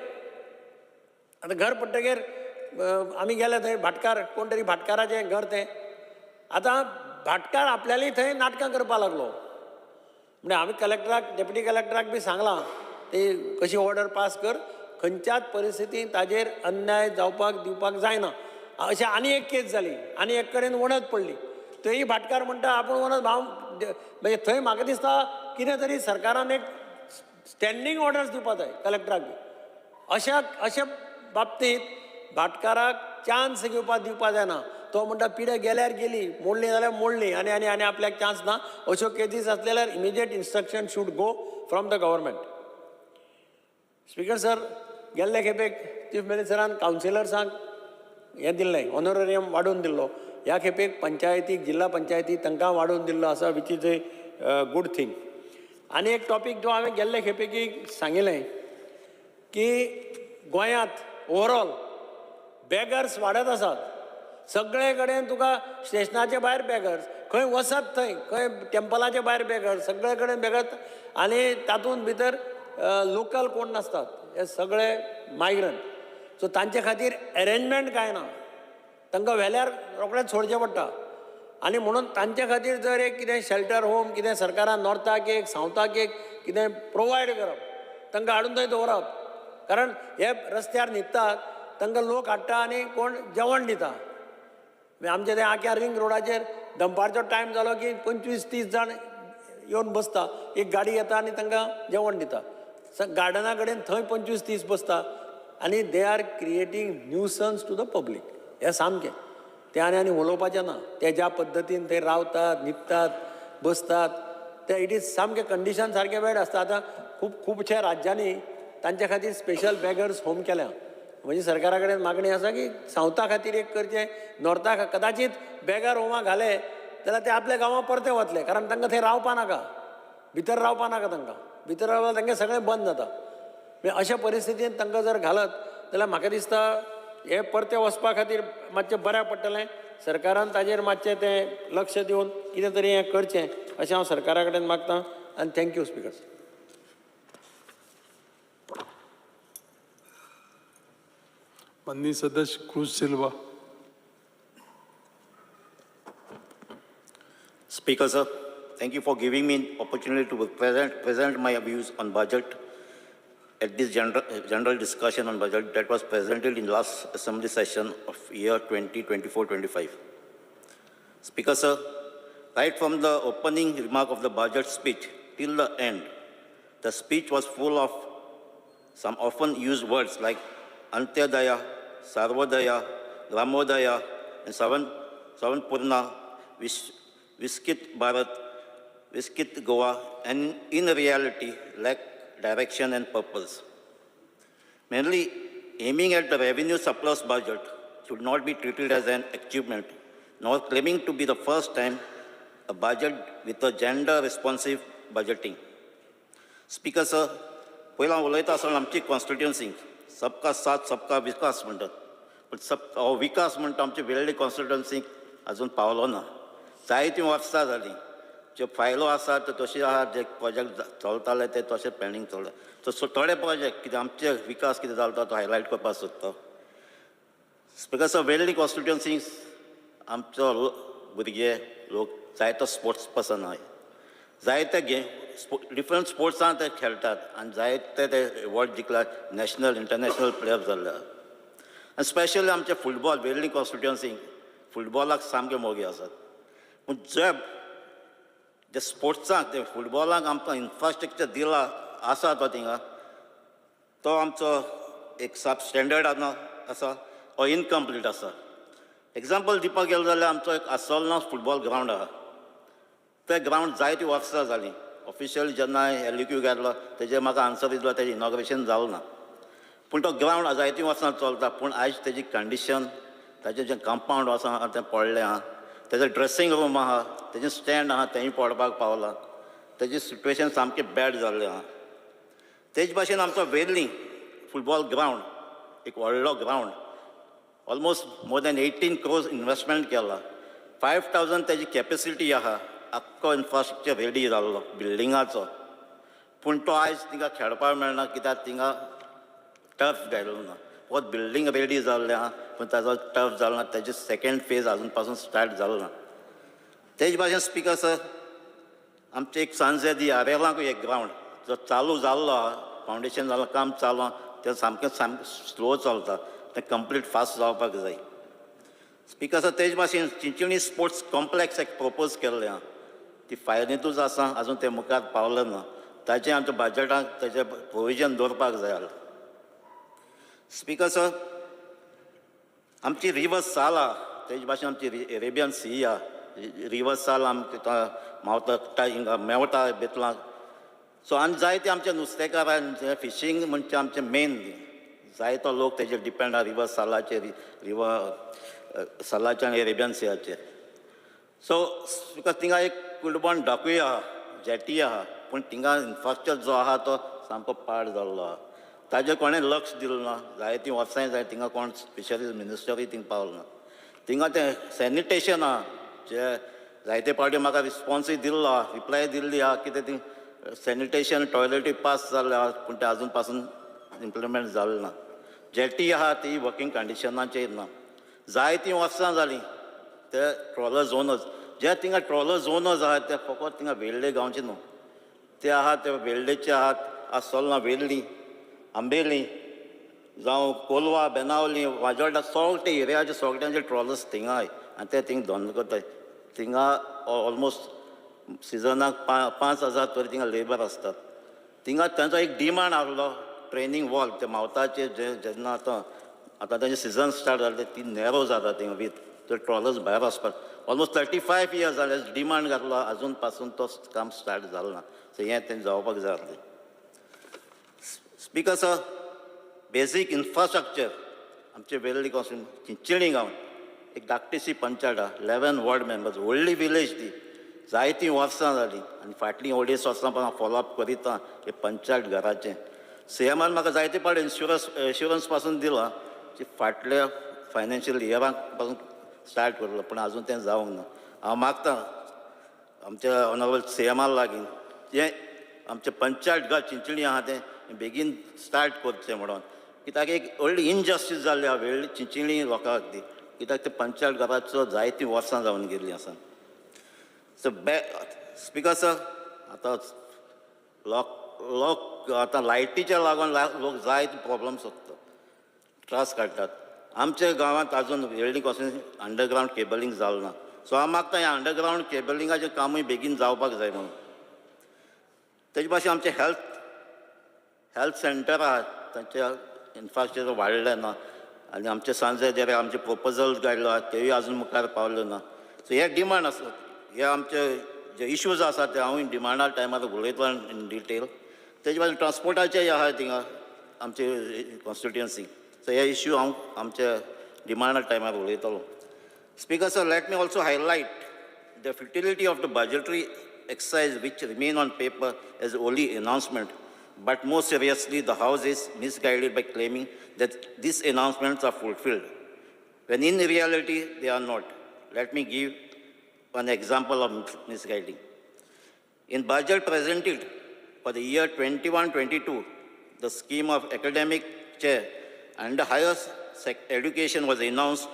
आतां घर पडटकीर आमी गेले थंय, भाटकार कोण तरी भाटकाराचें घर तें. आतां भाटकार आपल्याली थंय नाटकां करपाक लागलो. म्हणजे आमी कलेक्टराक, डेप्युटी कलेक्टराक बी सांगलां ती कशी ऑर्डर पास कर, खंयच्याच परिस्थितीन ताजेर अन्याय जावपाक दिवपाक जायना. अशें आनी एक केस जाली, आनी एक कडेन वणत पडली, थंय भाटकार म्हणटा आपूण वणत हांव. म्हणजे थंय म्हाका दिसता कितें तरी सरकारान एक स्टँडींग ऑर्डर्स दिवपाक जाय कलेक्टराक बी. अशा अशा बाबतींत भाटकाराक चान्स घेवपाक दिवपाक जायना. तो म्हणटा पिड्या गेल्यार गेली, मोडली जाल्यार मोडली, आनी आनी आनी आपल्याक चान्स ना. अश्यो केसीस आसले जाल्यार immediate instruction should go from the government. Speaker sir, गेल्ले खेपेक चीफ मिनिस्टरान कावन्सिलर्सांक हें दिल्लें, ऑनोरेरियम वाडोवन दिल्लो. ह्या खेपेक पंचायतीक, जिल्ला पंचायती तांकां वाडोवन दिल्लो आसा, which is a good thing. आनी एक टॉपीक जो हांवें गेल्ले खेपेक सांगिल्लें की गोंयांत ओवरऑल बेगर्स वाडत आसात. सगळे कडेन तुका स्टेशनाचे भायर बेगर्स, खंय वचत थंय, खंय टेम्पलाचे भायर बेगर्स, सगळे कडेन बेगर्स. आनी तातूंत भितर लोकल कोण नासतात, हे सगळे मायग्रंट. सो तांचे खातीर एरेंजमेंट कांय ना, तांकां व्हेल्यार रोखडेंच सोडचें पडटा. आनी म्हणून तांचे खातीर जर एक कितें शेल्टर होम कितें सरकारान नॉर्थाक एक, सावथाक एक कितें प्रोवायड करप, तांकां हाडून थंय दवरप. कारण हे रस्त्यार न्हिदतात, तांकां लोक हाडटा आनी कोण जेवण दिता. आमचे ते आख्या रिंग रोडाचेर दनपारचो टायम जालो की 25-30 जाण येवन बसता, एक गाडी येता आनी तांकां जेवण दिता. गार्डना कडेन थंय 25-30 बसता आनी they are creating nuisance to the public. हें सामकें तें आनी आनी उलोवपाचें ना. ते ज्या पद्दतीन ते रावतात, न्हिदतात, बसतात, ते it is सामकें कंडिशन सारकें बॅड आसता. आतां खूब खुबशा राज्यांनी तांच्या खातीर स्पेशल बेगर्स होम केल्या. म्हणजे सरकारा कडेन मागणी आसा की सावथा खातीर एक करचें, नॉर्था कदाचीत बेगर होमा घाले जाल्यार ते आपल्या गांवां परते वतले, कारण तांकां थंय रावपा नाका, भितर रावपा नाका तांकां, भितर रावल्यार तांकां सगळें बंद जाता. म्हणजे अशा परिस्थितीन तांकां जर घालत जाल्यार म्हाका दिसता हे परते वचपा खातीर मातशें बऱ्याक पडटलें. सरकारान ताजेर मातशें तें लक्ष दिवन कितें तरी हें करचें अशें हांव सरकारा कडेन मागतां. आनी thank you speaker. माननीय सदस्य Cruz Silva. Speaker sir, thank you for giving me an opportunity to present my views on budget at this general discussion on budget that was presented in last assembly session of year 2024-25. Speaker sir, right from the opening remark of the budget speech till the end, the speech was full of some often used words like Antyodaya, Sarvodaya, Gramodaya, and Savanpurna, Viskit Bharat, Viskit Goa, and in reality lack direction and purpose. Mainly aiming at the revenue surplus budget should not be treated as an achievement, nor claiming to be the first time a budget with a gender responsive budgeting. Speaker sir, पयला उलयता आसतना आमची constituency सबका साथ सबका विकास म्हणटात, पूण सब हो विकास म्हणटा आमची वेल्ली कॉन्स्टिट्युन्सीक अजून पावलो ना. जायतीं वर्सां जालीं, ज्यो फायलो आसा त्यो तश्यो आहा, जे प्रोजेक्ट चलताले ते तशे पेंडींग चलता. सो थोडे प्रोजेक्ट कितें आमचे विकास कितें जाता तो हायलायट करपाक सोदता. स्पिकर सर, वेल्ली कॉन्स्टिट्युन्सी आमचो भुरगे लोक जायतो स्पोर्ट्स पर्सन आहाय, जायते गेम डिफरंट स्पोर्ट्सान ते खेळटात आनी जायते ते एवॉर्ड जिखला, नॅशनल इंटरनॅशनल प्लेयर जाल्ले आहा. आनी स्पेशली आमचे फुटबॉल वेल्ली कॉन्स्टिट्युन्सी फुटबॉलाक सामके मोगी आसात, पूण जे जे स्पोर्ट्साक ते फुटबॉलाक आमकां इन्फ्रास्ट्रक्चर दिला आसा तो थिंगा तो आमचो एक सब स्टँडर्ड आसा ओ इनकम्प्लीट आसा. एग्जाम्पल दिवपाक गेलो जाल्यार आमचो एक आसोलना फुटबॉल ग्रावंड आहा, ते ग्रावंड जायतीं वर्सां जालीं. ऑफिशियल जेन्ना LEQ गेल्लो तेजेर म्हाका आन्सर दिलो, तेजें इनॉग्रेशन जालो ना, पूण तो ग्रावंड जायतीं वर्सां चलता, पूण आयज तेजी कंडिशन, ताजें जें कंपावंड आसा तें पडलें आहा, तेजें ड्रेसींग रूम आहा, तेजें स्टँड आहा तेंय पडपाक पावलां, तेजी सिट्युएशन सामकें बॅड जाल्लें आहा. तेज भाशेन आमचो वेर्ली फुटबॉल ग्रावंड एक व्हडलो ground, almost more than 18 crores investment केला, 5,000 तेजी कॅपेसिटी आहा, आख्खो इन्फ्रास्ट्रक्चर रेडी जाल्लो बिल्डिंगाचो, पूण तो आयज थिंगा खेळपाक मेळना कित्याक थिंगा टर्फ घायलो ना. फकत बिल्डींग रेडी जाल्लें आहा पूण ताजो टर्फ जालो ना, तेजे सेकेंड फेज आजून पासून स्टार्ट जालो ना. तेज भाशेन स्पिकर सर, आमचे एक सांजेदी आरेलाकूय एक ग्रावंड जो चालू जाल्लो आहा, फावंडेशन जालां, काम चालू आहा, तें सामकें सामकें स्लो चलता, तें कंप्लीट फास्ट जावपाक जाय. स्पिकर सर, तेज भाशेन चिंचणी स्पोर्ट्स कॉम्प्लेक्स एक प्रपोज केल्लें आहा, ती फायलींतूच आसा, आजून तें मुखार पावलें ना, ताचें आमच्या बजटाक ताचें प्रोविजन दवरपाक जाय. स्पिकर सर, आमची रिवर साल आहा, तेज भाशेन आमची अरेबियन सी आहा, रिवर साल आमकां मावता हिंगा मेवता बेतलां. सो आनी जायते आमचे नुस्तेकार फिशींग म्हणजे आमचें मेन, जायतो लोक तेजेर डिपेंड आहा रिवर सालाचेर, रिवर सालाचेर आनी अरेबियन सियाचेर. सो because थिंगा एक कुलबण डाकूय आहा, जेटी आहा, पूण थिंगा इन्फ्रास्ट्रक्चर जो आहा तो सामको पाड जाल्लो आहा, ताजेर कोणें लक्ष दिलें ना. जायतीं वर्सांय जाय थिंगा कोण फिशरीज मिनिस्टरूय थिंगा पावलो ना. थिंगा तें सॅनिटेशन आहा, जे जायते फावटी म्हाका रिस्पोन्सूय दिल्लो आहा, रिप्लाय दिल्ली आहा कितें ती सॅनिटेशन टॉयलेटी पास जाल्ले आहा, पूण तें आजून पासून इम्प्लिमेंट जालें ना. जेटी आहा ती वर्कींग कंडिशनाचेर ना, जायतीं वर्सां जालीं ते ट्रॉलर झोनच, जे थिंगा ट्रॉलर झोनच आहा ते फकत थिंगा वेल्ले गांवचे न्हू, ते आहा ते वेल्लेचे आहात, आसोलना वेल्ली, आंबेली जावं कोलवा, बेनावली, वाजोल्डा, सगळे एरियाचे सगळ्यांचे ट्रॉलर्स थिंगा आहाय आनी ते थिंगा धंदो करताय. थिंगा ऑलमोस्ट सिजनाक 5,000 तरी थिंगा लेबर आसतात. थिंगा तांचो एक डिमांड आहलो ट्रेनींग वॉल ते मावताचे जे जेन्ना आतां आतां तांचे सिजन स्टार्ट जाले ती नॅरो जाता थिंगा विथ ते ट्रॉलर्स भायर वचपाक ऑलमोस्ट 35 इयर्स जाले डिमांड घातलो आजून पासून तो काम स्टार्ट जालो ना. सो हें तें जावपाक जाय आसलें. स्पीकर सर, बेजीक इन्फ्रास्ट्रक्चर आमचे वेल्ली कॉन्स्टिट्युएन्सी चिंचणी गांव एक धाकटीशी पंचायत आहा, 11 वॉर्ड मेंबर्स, व्हडली विलेज ती, जायतीं वर्सां जालीं आनी फाटलीं अडेच वर्सां पण हांव फॉलोअप करीत हे पंचायत घराचें. सीएमान म्हाका जायते पाट एश्युरन्स पासून दिला की फाटल्या फायनान्शियल इयराक पासून स्टार्ट करलो, पूण आजून तें जावंक ना. हांव मागता आमच्या ऑनरेबल सीएमा लागीं जें आमचें पंचायत घर चिंचणी आहा तें बेगीन स्टार्ट करचें म्हणून, कित्याक एक व्हडली इनजस्टीस जाल्ली आहा वेळ्ळी चिंचणी लोकांक ती, कित्याक ते पंचायत घराचो जायतीं वर्सां जावन गेल्लीं आसा. सो स्पीकर सर, आतां लोक आतां लायटीच्या लागून लोक जायते प्रॉब्लम सोदता, त्रास काडटात. आमच्या गांवांत आजून वेल्ली कॉन्स्टिट्युएन्सी अंडरग्रावंड केबलिंग जालें ना. सो हांव मागता ह्या अंडरग्रावंड केबलिंगाचें कामूय बेगीन जावपाक जाय म्हणून. तेजे भाशेन आमचें हेल्थ सेंटर आहा तांचे इन्फ्रास्ट्रक्चर वाडलें ना आनी आमचे सांजे जे आमचे प्रोपोजल काडलो आहा तेय आजून मुखार पावले ना. सो हे डिमांड आसा, हे आमचे जे इश्यूज आसा ते हांव डिमांडा टायमार उलयतलो इन डिटेल. तेजे भाशेन ट्रांसपोर्टाचेय आहा थिंगा आमचे कॉन्स्टिट्युएन्सी. सो हे इश्यू हांव आमच्या डिमांडा टायमार उलयतलो. Speaker sir, let me also highlight the futility of the budgetary exercise which remain on paper as only announcement, but more seriously, the House is misguided by claiming that these announcements are fulfilled, when in reality they are not. Let me give one example of misguiding. In budget presented for the year 21-22, the scheme of academic chair and the higher education was announced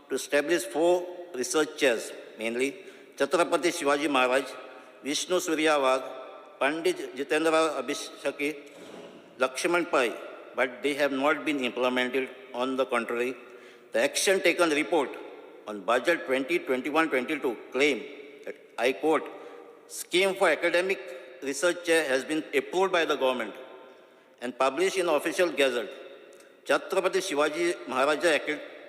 to establish 4 research chairs, mainly Chhatrapati Shivaji Maharaj, Vishnu Surya Wagh, Pandit Jitendra Abhisheki, Lakshman Pai, but they have not been implemented. On the contrary, the action taken report on budget 2021-22 claim that, I quote, scheme for academic research chair has been approved by the government and published in official gazette. Chhatrapati Shivaji Maharaja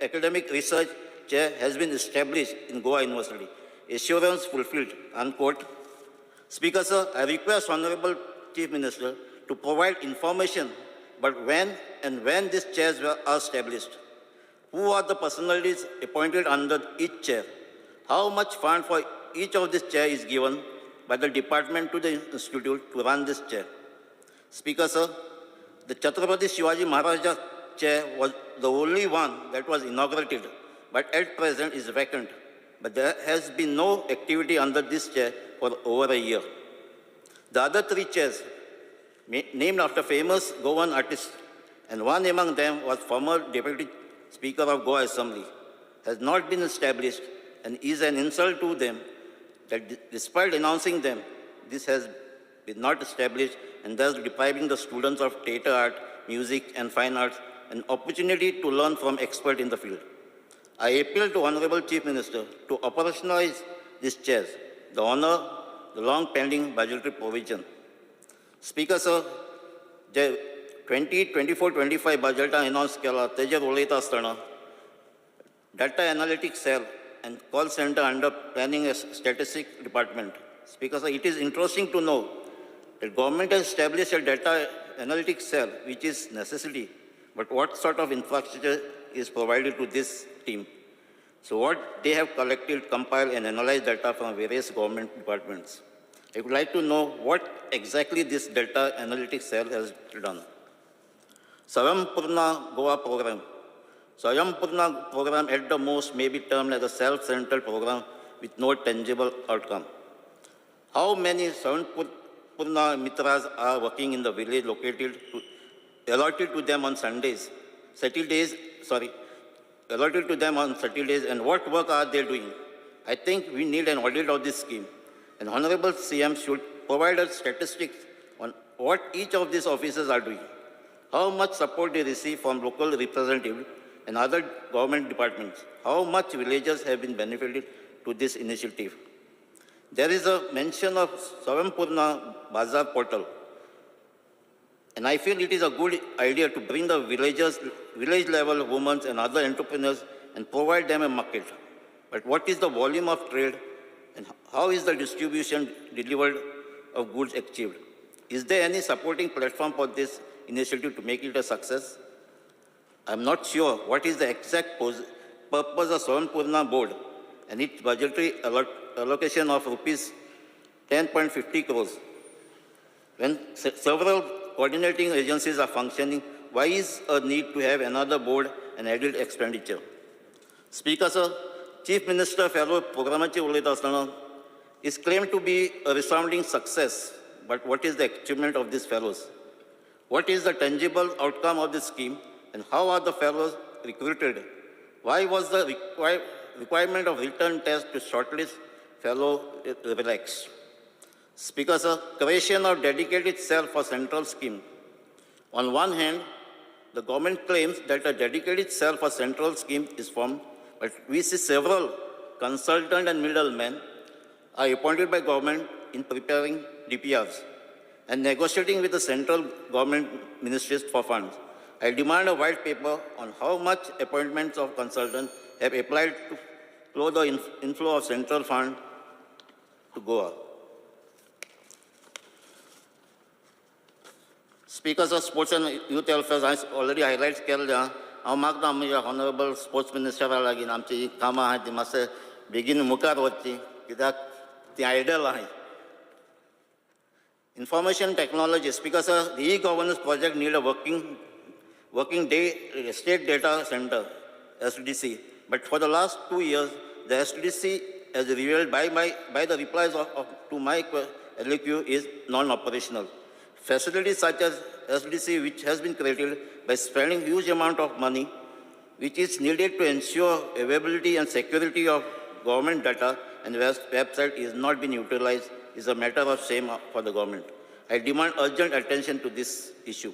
Academic Research Chair has been established in Goa University. Assurance fulfilled, unquote. Speaker sir, I request Honorable Chief Minister to provide information but when and when these chairs were established, who are the personalities appointed under each chair, how much fund for each of these chair is given by the department to the institute to run this chair. Speaker sir, the Chhatrapati Shivaji Maharaja chair was the only one that was inaugurated, but at present is vacant. But there has been no activity under this chair for over a year. The other 3 chairs, named after famous Goan artists, and one among them was former Deputy Speaker of Goa Assembly, has not been established and is an insult to them that despite announcing them, this has been not established and thus depriving the students of theatre art, music and fine arts an opportunity to learn from experts in the field. I appeal to Honorable Chief Minister to operationalize these chairs, the honor the long pending budgetary provision. Speaker sir, J 2024-25 budget announce केला तेजेर उलयता आसतना data analytics cell and call center under planning and statistics department. Speaker sir, it is interesting to know that government has established a data analytics cell, which is necessity, but what sort of infrastructure is provided to this team? So what they have collected, compiled and analyzed data from various government departments. I would like to know what exactly this data analytics cell has done. Swayampurna Goa program. Swayampurna program at the most may be termed as a self-centered program with no tangible outcome. How many Swayampurna Mitras are working in the village located to, allotted to them on Sundays, Saturdays, sorry, allotted to them on Saturdays, and what work are they doing? I think we need an audit of this scheme. And Honorable CM should provide us statistics on what each of these officers are doing, how much support they receive from local representatives and other government departments, how much villagers have been benefited to this initiative. There is a mention of Swayampurna Bazaar portal. And I feel it is a good idea to bring the villagers, village level women and other entrepreneurs and provide them a market. But what is the volume of trade and how is the distribution delivered of goods achieved? Is there any supporting platform for this initiative to make it a success? I'm not sure what is the exact purpose of Swayampurna board and its budgetary allocation of rupees 10.50 crores. When several coordinating agencies are functioning, why is a need to have another board and added expenditure? Speaker sir, Chief Minister Fellow Programmachi उलयता आसतना is claimed to be a resounding success, but what is the achievement of these fellows? What is the tangible outcome of this scheme and how are the fellows recruited? Why was the requirement of written test to shortlist fellow relaxed? Speaker sir, creation of dedicated cell for central scheme. On one hand, the government claims that a dedicated cell for central scheme is formed, but we see several consultant and middlemen are appointed by government in preparing DPRs and negotiating with the central government ministries for funds. I demand a white paper on how much appointments of consultants have applied to flow the inflow of central fund to Goa. Speakers of Sports and Youth Welfare, I already highlights केल्ले हांव मागता आमच्या honourable sports मिनिस्टरा लागीं आमची ही कामां आहा ती मातशें बेगीन मुखार वचची कित्याक ती आयडल आहाय. Information technology, speaker sir, the e-governance project need a working day state data center, SDC. But for the last 2 years, the SDC, as revealed by the replies to my LAQ, is non-operational. Facilities such as SDC, which has been created by spending huge amount of money, which is needed to ensure availability and security of government data and website is not being utilized, is a matter of shame for the government. I demand urgent attention to this issue.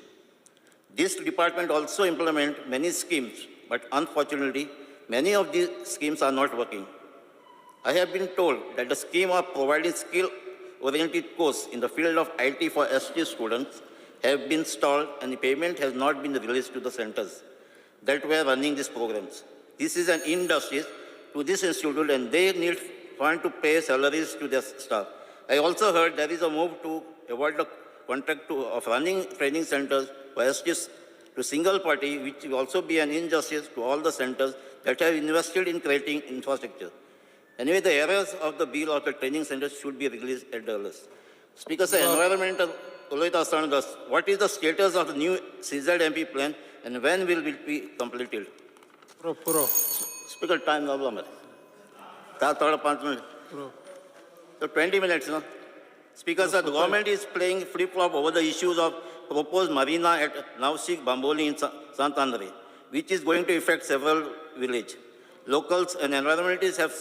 This department also implement many schemes, but unfortunately, many of these schemes are not working. I have been told that the scheme of providing skill-oriented course in the field of IT for ST students have been stalled and the payment has not been released to the centers that were running these programs. This is an injustice to this institute and they need fund to pay salaries to their staff. I also heard there is a move to award the contract of running training centers for STs to single party, which will also be an injustice to all the centers that have invested in creating infrastructure. Anyway, the errors of the bill of the training centers should be released at the earliest. Speaker sir, environmental, what is the status of the new CZMP plan and when will it be completed? Puro. Speaker, time जालो मरे. 5 minutes. So 20 minutes, no? Speaker sir, the government is playing flip-flop over the issues of proposed marina at Navsik Bamboli in Sant Andre, which is going to affect several villages. Locals and environmentalists have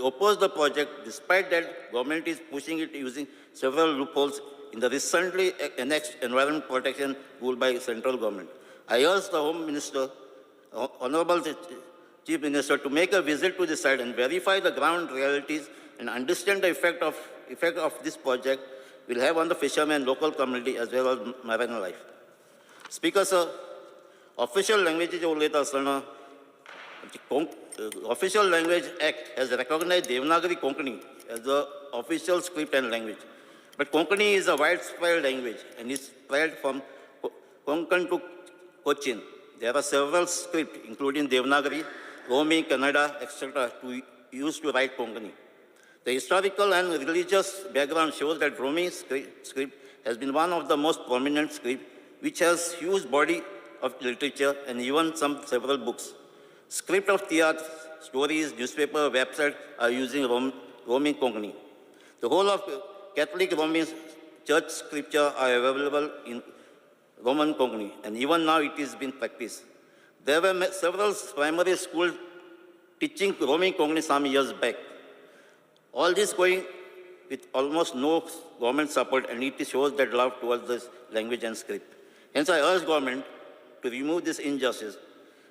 opposed the project. Despite that, government is pushing it using several loopholes in the recently annexed Environment Protection Rule by central government. I urge the Home Minister, Honorable Chief Minister, to make a visit to the site and verify the ground realities and understand the effect of this project will have on the fishermen, local community, as well as marine life. Speaker sir, official languages उलयता आसतना Official Language Act has recognized Devanagari Konkani as the official script and language. But Konkani is a widespread language and is spread from Konkan to Cochin. There are several scripts, including Devanagari, Romi, Kannada, etc., to use to write Konkani. The historical and religious background shows that Romi script has been one of the most prominent scripts, which has huge body of literature and even several books. Script of theatre, stories, newspaper, website are using Romi Konkani. The whole of Catholic Roman Church scripture are available in Roman Konkani, and even now it is being practiced. There were several primary schools teaching Roman Konkani some years back. All this going with almost no government support, and it shows that love towards this language and script. Hence, I urge government to remove this injustice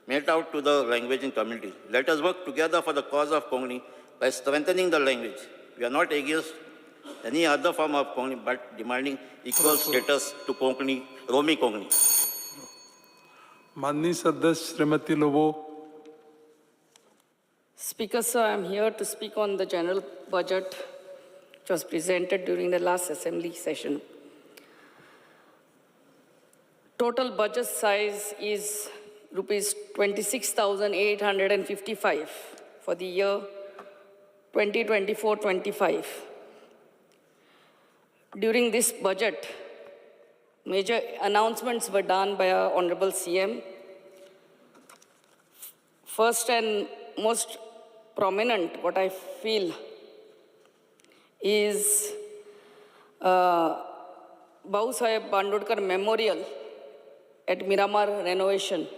made out to the language and community. Let us work together for the cause of Konkani by strengthening the language. We are not against any other form of Konkani, but demanding equal status to Konkani, Romi Konkani. माननीय सदस्य Shrimati Lobo. Speaker, sir, I am here to speak on the general budget which was presented during the last assembly session. Total budget size is rupees 26,855 for the year 2024-25. During this budget, major announcements were done by our Honorable CM. First and most prominent, what I feel, is Bhausaheb Bandodkar Memorial at Miramar renovation,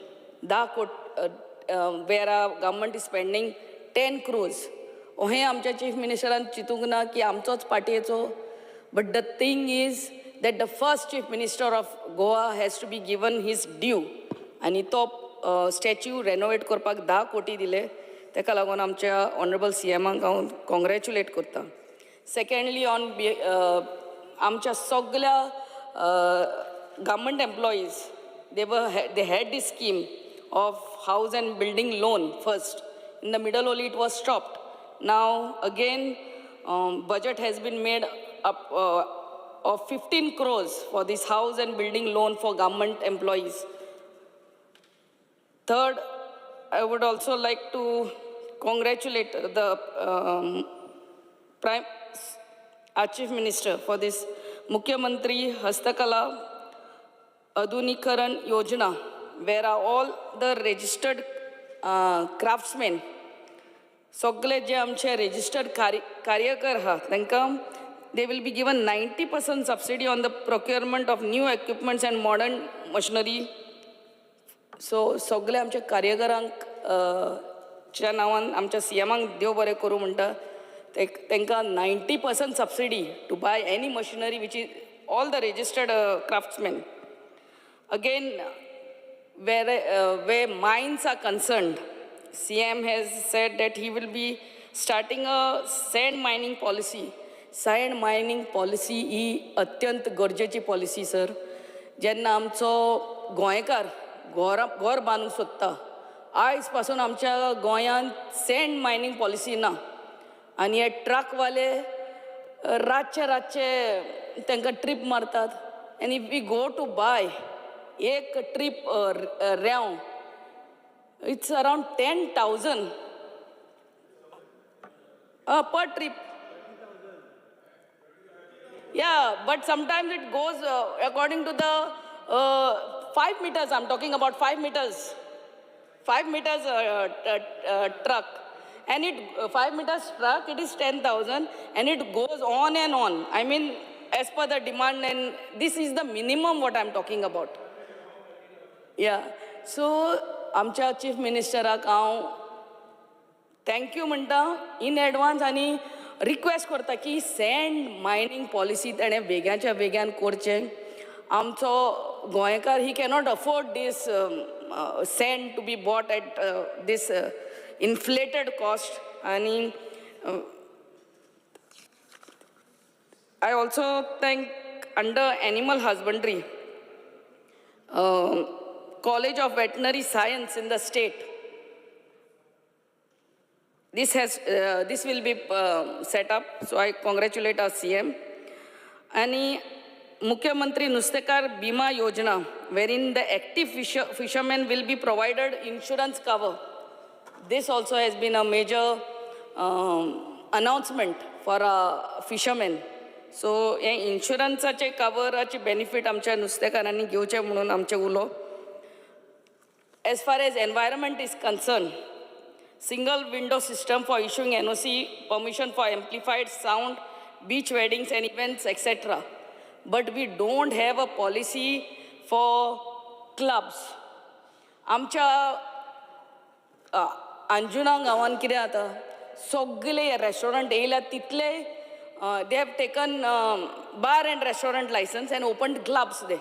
where our government is spending 10 crores. हें आमच्या chief मिनिस्टरान चिंतूंक ना की आमचोच पार्टयेचो, but the thing is that the first chief minister of Goa has to be given his due. आनी तो statue renovate करपाक 10 कोटी दिले, ताका लागून आमच्या ऑनरेबल सी एमाक हांव कॉंग्रेच्युलेट करता. सेकंडली, ऑन आमच्या सगल्या government employees, they had this scheme of house and building loan first. In the middle only it was stopped. Now again, budget has been made up of 15 crores for this house and building loan for government employees. Third, I would also like to congratulate the our Chief Minister for this Mukhyamantri Hastakala Adhunikaran Yojana, where are all the registered craftsmen, सगळे जे आमचे registered कार्यकर आहा तांकां they will be given 90% subsidy on the procurement of new equipments and modern machinery. So सगळे आमच्या कार्यकरांक च्या नांवान आमच्या C एमाक देव बरें करूं म्हणटा. तांकां 90% subsidy to buy any machinery which is all the registered craftsmen. Again, where mines are concerned, CM has said that he will be starting a sand mining policy. Sand mining policy ही अत्यंत गरजेची policy sir. जेन्ना आमचो गोंयकार घर बांदूंक सोदता, आयज पासून आमच्या गोंयांत सँड मायनींग पॉलिसी ना, आनी हे ट्रकवाले रातचे रातचे तांकां ट्रीप मारतात. आनी if we go to buy एक ट्रीप रेंव, it's around 10,000 per trip. Yeah, but sometimes it goes according to the 5 meters. I'm talking about 5 meters. 5 meters truck. And it 5 meters truck, it is 10,000, and it goes on and on. I mean, as per the demand, and this is the minimum what I'm talking about. Yeah, so आमच्या chief मिनिस्टराक हांव thank you म्हणटा in advance, आनी request करता की send mining policy ताणें वेग्याच्या वेग्यान करचें. आमचो गोंयकार he cannot afford this sand to be bought at this inflated cost. आनी I also thank under animal husbandry, College of Veterinary Science in the state. This this will be set up, so I congratulate our CM. And Mukhyamantri Nustekar Bima Yojana, wherein the active fishermen will be provided insurance cover. This also has been a major announcement for fishermen. So, हे इन्शुरन्साचे कवराचे benefit आमच्या नुस्तेकारांनी घेवचे म्हणून आमचे उलो. As far as environment is concerned, single window system for issuing NOC, permission for amplified sound, beach weddings and events, etc. But we don't have a policy for clubs. आमच्या अंजुना गांवान कितें जाता, सगळे रेस्टॉरंट येयल्या तितले they have taken bar and restaurant license and opened clubs there.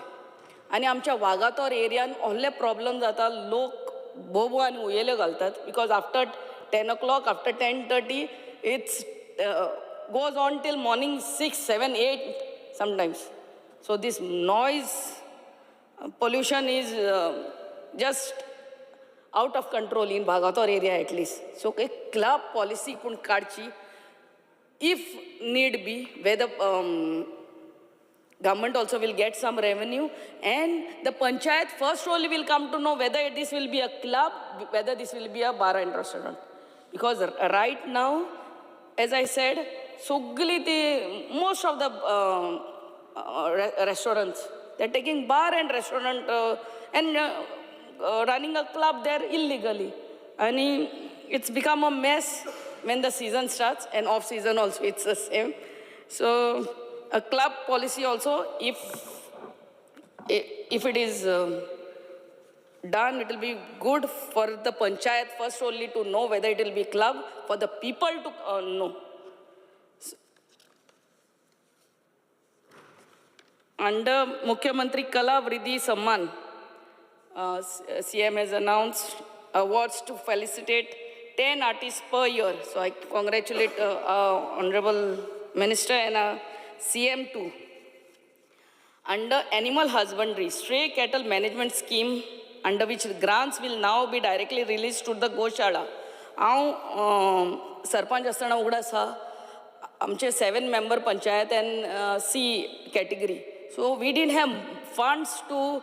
आनी आमच्या वागातोर एरियान व्हडले प्रॉब्लम जाता, लोक बोबो आनी उयेल्यो घालतात because after 10 o'clock, after 10:30 it's goes on till morning 6, 7, 8 sometimes. So this noise pollution is just out of control in Vagator area at least. So एक club policy पूण काडची if need be, whether government also will get some revenue and the panchayat first only will come to know whether this will be a club, whether this will be a bar and restaurant. Because right now, as I said, sogli the most of the restaurants, they're taking bar and restaurant and running a club there illegally. And it's become a mess when the season starts, and off season also it's the same. So a club policy also, if it is done, it will be good for the panchayat first only to know whether it will be club, for the people to know. So, under Mukhyamantri Kala Vriddhi Samman, CM has announced awards to felicitate 10 artists per year. So I congratulate our Honorable Minister and CM too. Under Animal Husbandry, Stray Cattle Management Scheme, under which grants will now be directly released to the Goshala. हांव सरपंच आसतना उगडास आसा, आमचे 7 member panchayat and C category. So we didn't have funds to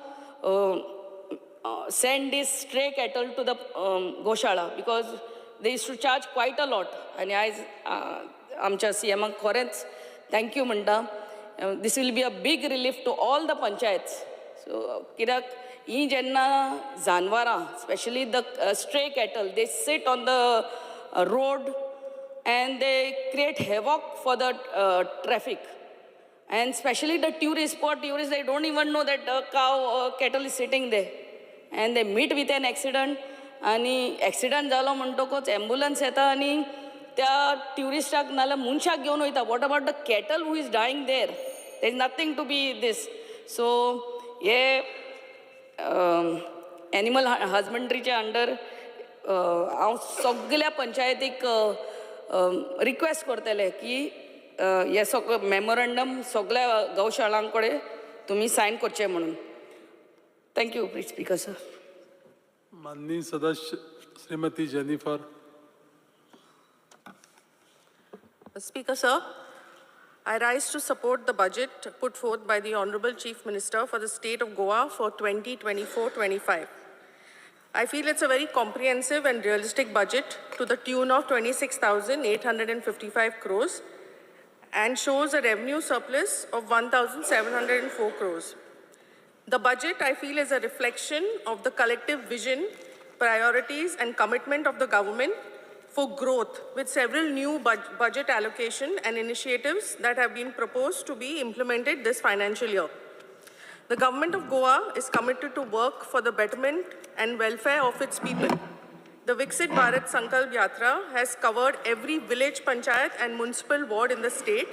send this stray cattle to the Goshala because they used to charge quite a lot. आनी आयज आमच्या CM खरेंच thank you म्हणटा. This will be a big relief to all the panchayats. So कित्याक ही जेन्ना जानवरां, specially the stray cattle, they sit on the road and they create havoc for the traffic. And especially the tourists, poor tourists, they don't even know that the cow or cattle is sitting there. And they meet with an accident. आनी accident जालो म्हणटकूच ambulance येता आनी त्या ट्युरिस्टाक नाल्यार मनशाक घेवन वयता. What about the cattle who is dying there? There is nothing to be this. So hey animal हजबंड्रीच्या under हांव सगल्या पंचायतीक रिक्वेस्ट करतलें की हे सगळें मेमोरंडम सगल्या गौशाळां कडेन तुमी सायन करचें म्हणून. Thank you speaker sir. माननीय सदस्य श्रीमती Jennifer. Speaker sir, I rise to support the budget put forth by the Honorable Chief Minister for the state of Goa for 2024-25. I feel it's a very comprehensive and realistic budget to the tune of 26,855 crores and shows a revenue surplus of 1,704 crores. The budget, I feel, is a reflection of the collective vision, priorities, and commitment of the government for growth, with several new budget allocation and initiatives that have been proposed to be implemented this financial year. The government of Goa is committed to work for the betterment and welfare of its people. The Viksit Bharat Sankalp Yatra has covered every village panchayat and municipal ward in the state,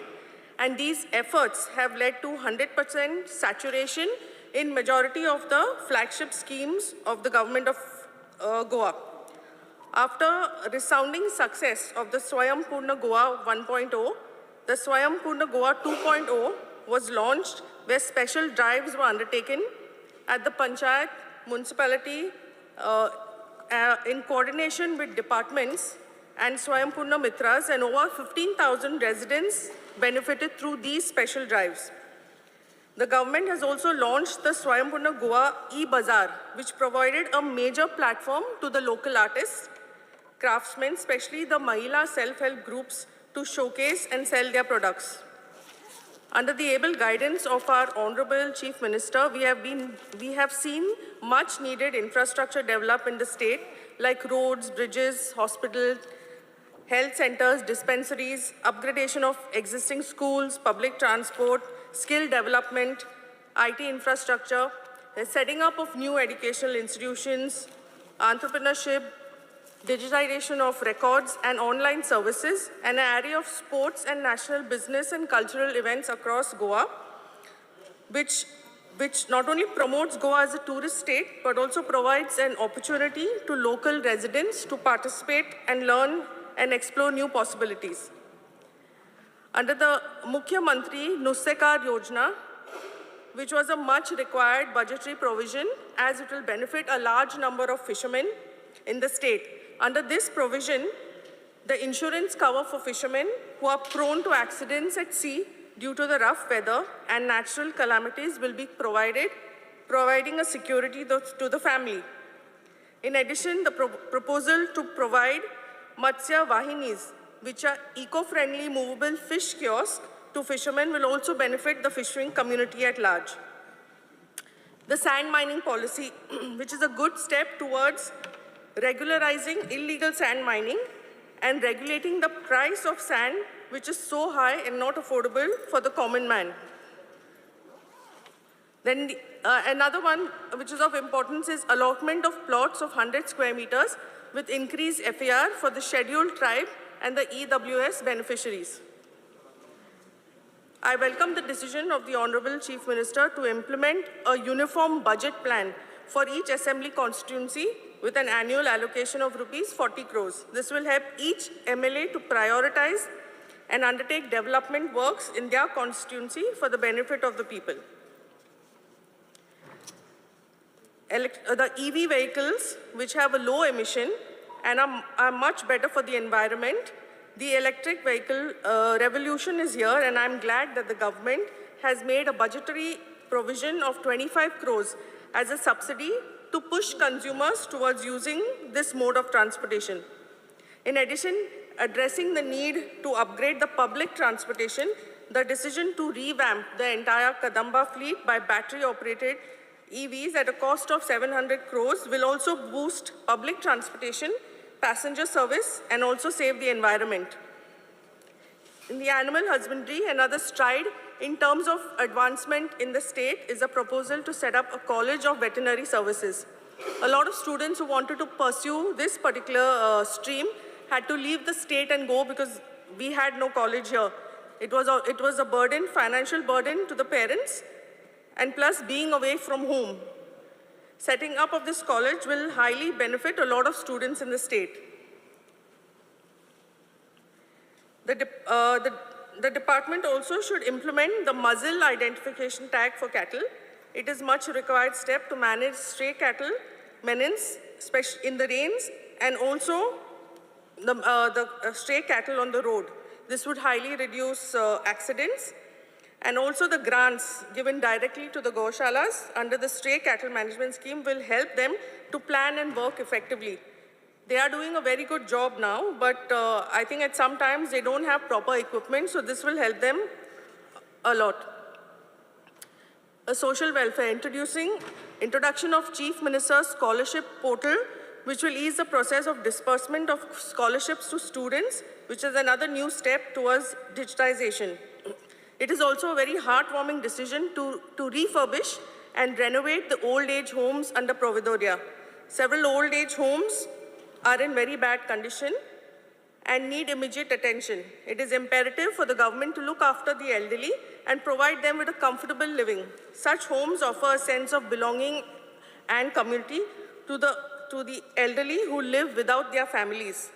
and these efforts have led to 100% saturation in majority of the flagship schemes of the government of Goa. After resounding success of the Swayam Purna Goa 1.0, the Swayam Purna Goa 2.0 was launched, where special drives were undertaken at the panchayat, municipality, in coordination with departments and Swayam Purna Mitras, and over 15,000 residents benefited through these special drives. The government has also launched the Swayam Purna Goa e-Bazaar, which provided a major platform to the local artists, craftsmen, especially the Mahila self-help groups, to showcase and sell their products. Under the able guidance of our Honorable Chief Minister, we have seen much needed infrastructure develop in the state, like roads, bridges, hospitals, health centers, dispensaries, upgradation of existing schools, public transport, skill development, IT infrastructure, the setting up of new educational institutions, entrepreneurship, digitization of records and online services, and an array of sports and national business and cultural events across Goa, which not only promotes Goa as a tourist state, but also provides an opportunity to local residents to participate and learn and explore new possibilities. Under the Mukhya Mantri Nustekar Yojana, which was a much required budgetary provision as it will benefit a large number of fishermen in the state. Under this provision, the insurance cover for fishermen who are prone to accidents at sea due to the rough weather and natural calamities will be provided, providing a security to the family. In addition, the proposal to provide Matsya Vahinis, which are eco-friendly movable fish kiosks, to fishermen will also benefit the fishing community at large. The sand mining policy, which is a good step towards regularizing illegal sand mining and regulating the price of sand, which is so high and not affordable for the common man. Then another one which is of importance is allotment of plots of 100 square meters with increased FAR for the scheduled tribe and the EWS beneficiaries. I welcome the decision of the Honorable Chief Minister to implement a uniform budget plan for each assembly constituency with an annual allocation of rupees 40 crores. This will help each MLA to prioritize and undertake development works in their constituency for the benefit of the people. The EV vehicles, which have a low emission and are much better for the environment. The electric vehicle revolution is here, and I'm glad that the government has made a budgetary provision of 25 crores as a subsidy to push consumers towards using this mode of transportation. In addition, addressing the need to upgrade the public transportation, the decision to revamp the entire Kadamba fleet by battery-operated EVs at a cost of 700 crores will also boost public transportation, passenger service, and also save the environment. In the animal husbandry, another stride in terms of advancement in the state is a proposal to set up a college of veterinary services. A lot of students who wanted to pursue this particular stream had to leave the state and go because we had no college here. It was a burden, financial burden to the parents, and plus being away from home. Setting up of this college will highly benefit a lot of students in the state. The department also should implement the muzzle identification tag for cattle. It is much required step to manage stray cattle menace, especially in the rains, and also the stray cattle on the road. This would highly reduce accidents. And also the grants given directly to the Goshalas under the Stray Cattle Management Scheme will help them to plan and work effectively. They are doing a very good job now, but I think at some times they don't have proper equipment, so this will help them a lot. A social welfare, introduction of Chief Minister's Scholarship Portal, which will ease the process of disbursement of scholarships to students, which is another new step towards digitization. It is also a very heartwarming decision to refurbish and renovate the old age homes under Provedoria. Several old age homes are in very bad condition and need immediate attention. It is imperative for the government to look after the elderly and provide them with a comfortable living. Such homes offer a sense of belonging and community to the elderly who live without their families.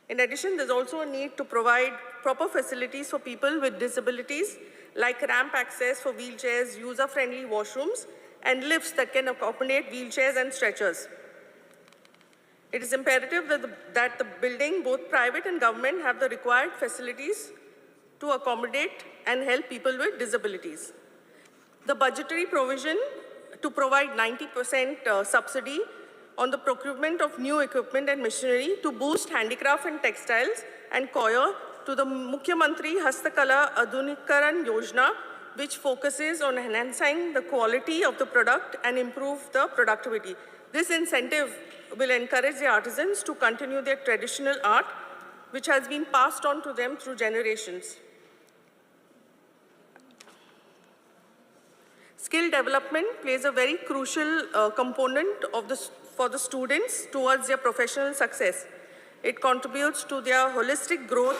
In addition, there's also a need to provide proper facilities for people with disabilities, like ramp access for wheelchairs, user-friendly washrooms, and lifts that can accommodate wheelchairs and stretchers. It is imperative that the building, both private and government, have the required facilities to accommodate and help people with disabilities. The budgetary provision to provide 90% subsidy on the procurement of new equipment and machinery to boost handicraft and textiles and coir to the Mukhyamantri Hastakala Adhunikaran Yojana, which focuses on enhancing the quality of the product and improve the productivity. This incentive will encourage the artisans to continue their traditional art, which has been passed on to them through generations. Skill development plays a very crucial component of for the students towards their professional success. It contributes to their holistic growth,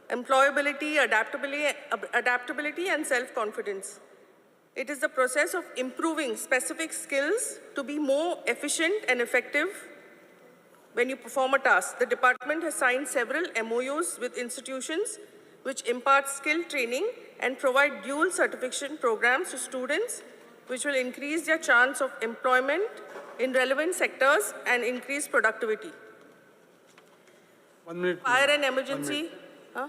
employability, adaptability, and self-confidence. It is the process of improving specific skills to be more efficient and effective when you perform a task. The department has signed several MOUs with institutions which impart skill training and provide dual certification programs to students, which will increase their chance of employment in relevant sectors and increase productivity. 1 minute. Fire and emergency. Huh?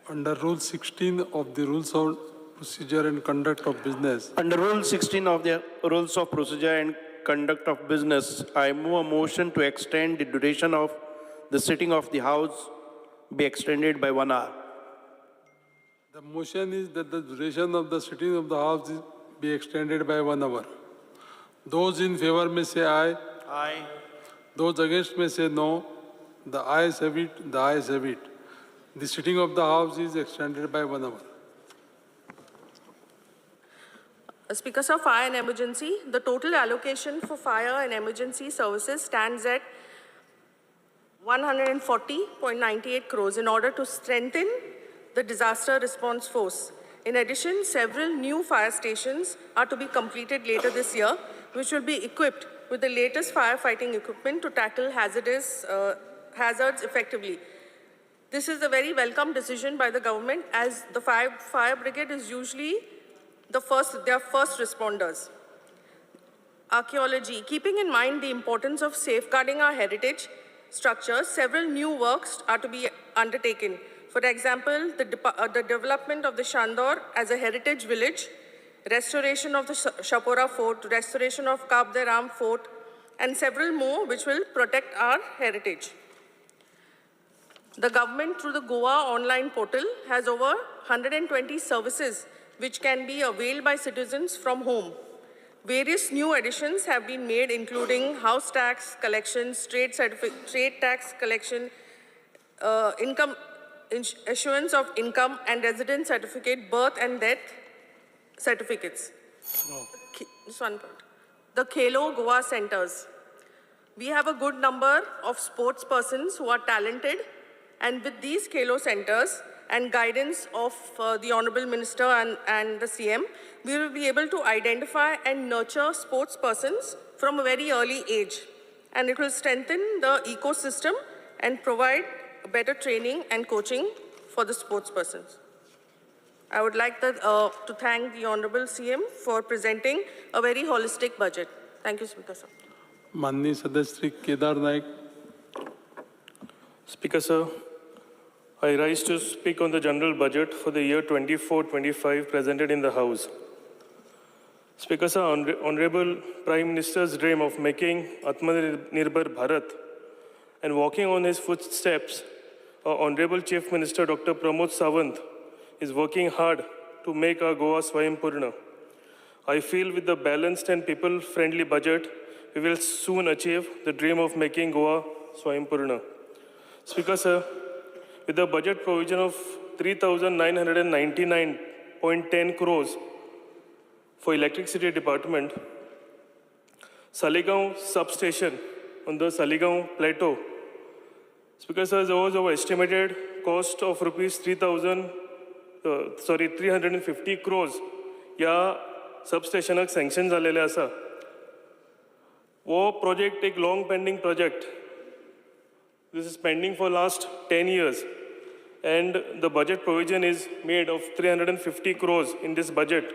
Under Rule 16 of the Rules of Procedure and Conduct of Business. Under Rule 16 of the Rules of Procedure and Conduct of Business, I move a motion to extend the duration of the sitting of the House be extended by 1 hour. The motion is that the duration of the sitting of the House be extended by 1 hour. Those in favor may say aye. Aye. Those against may say no. The ayes have it. The ayes have it. The sitting of the House is extended by 1 hour. Speaker sir, fire and emergency. The total allocation for fire and emergency services stands at 140.98 crores in order to strengthen the disaster response force. In addition, several new fire stations are to be completed later this year, which will be equipped with the latest firefighting equipment to tackle hazards effectively. This is a very welcome decision by the government, as the fire brigade is usually their first responders. Archaeology. Keeping in mind the importance of safeguarding our heritage structures, several new works are to be undertaken. For example, the development of the Shandor as a heritage village, restoration of the Shapora Fort, restoration of Cabo de Ram Fort, and several more which will protect our heritage. The government, through the Goa online portal, has over 120 services which can be availed by citizens from home. Various new additions have been made, including house tax collections, trade tax collection, income assurance of income and resident certificate, birth and death certificates. No. Just one point. The Khelo Goa centers. We have a good number of sports persons who are talented, and with these Khelo centers and guidance of the Honorable Minister and the CM, we will be able to identify and nurture sports persons from a very early age. And it will strengthen the ecosystem and provide better training and coaching for the sports persons. I would like to thank the Honorable CM for presenting a very holistic budget. Thank you, Speaker sir. Manni Sadasya Shri Kedar Naik. Speaker sir, I rise to speak on the general budget for the year 24-25 presented in the House. Speaker sir, Honorable Prime Minister's dream of making Atmanirbhar Bharat and walking on his footsteps, our Honorable Chief Minister Dr. Pramod Sawant is working hard to make our Goa Swayampurna. I feel with the balanced and people-friendly budget, we will soon achieve the dream of making Goa Swayampurna. Speaker sir, with a budget provision of 3,999.10 crores for electricity department, Saligao substation on the Saligao plateau. Speaker sir, there was our estimated cost of rupees 350 crores या सबस्टेशनाक sanction जालेलें आसा. वो project एक long pending project. This is pending for last 10 years, and the budget provision is made of 350 crores in this budget.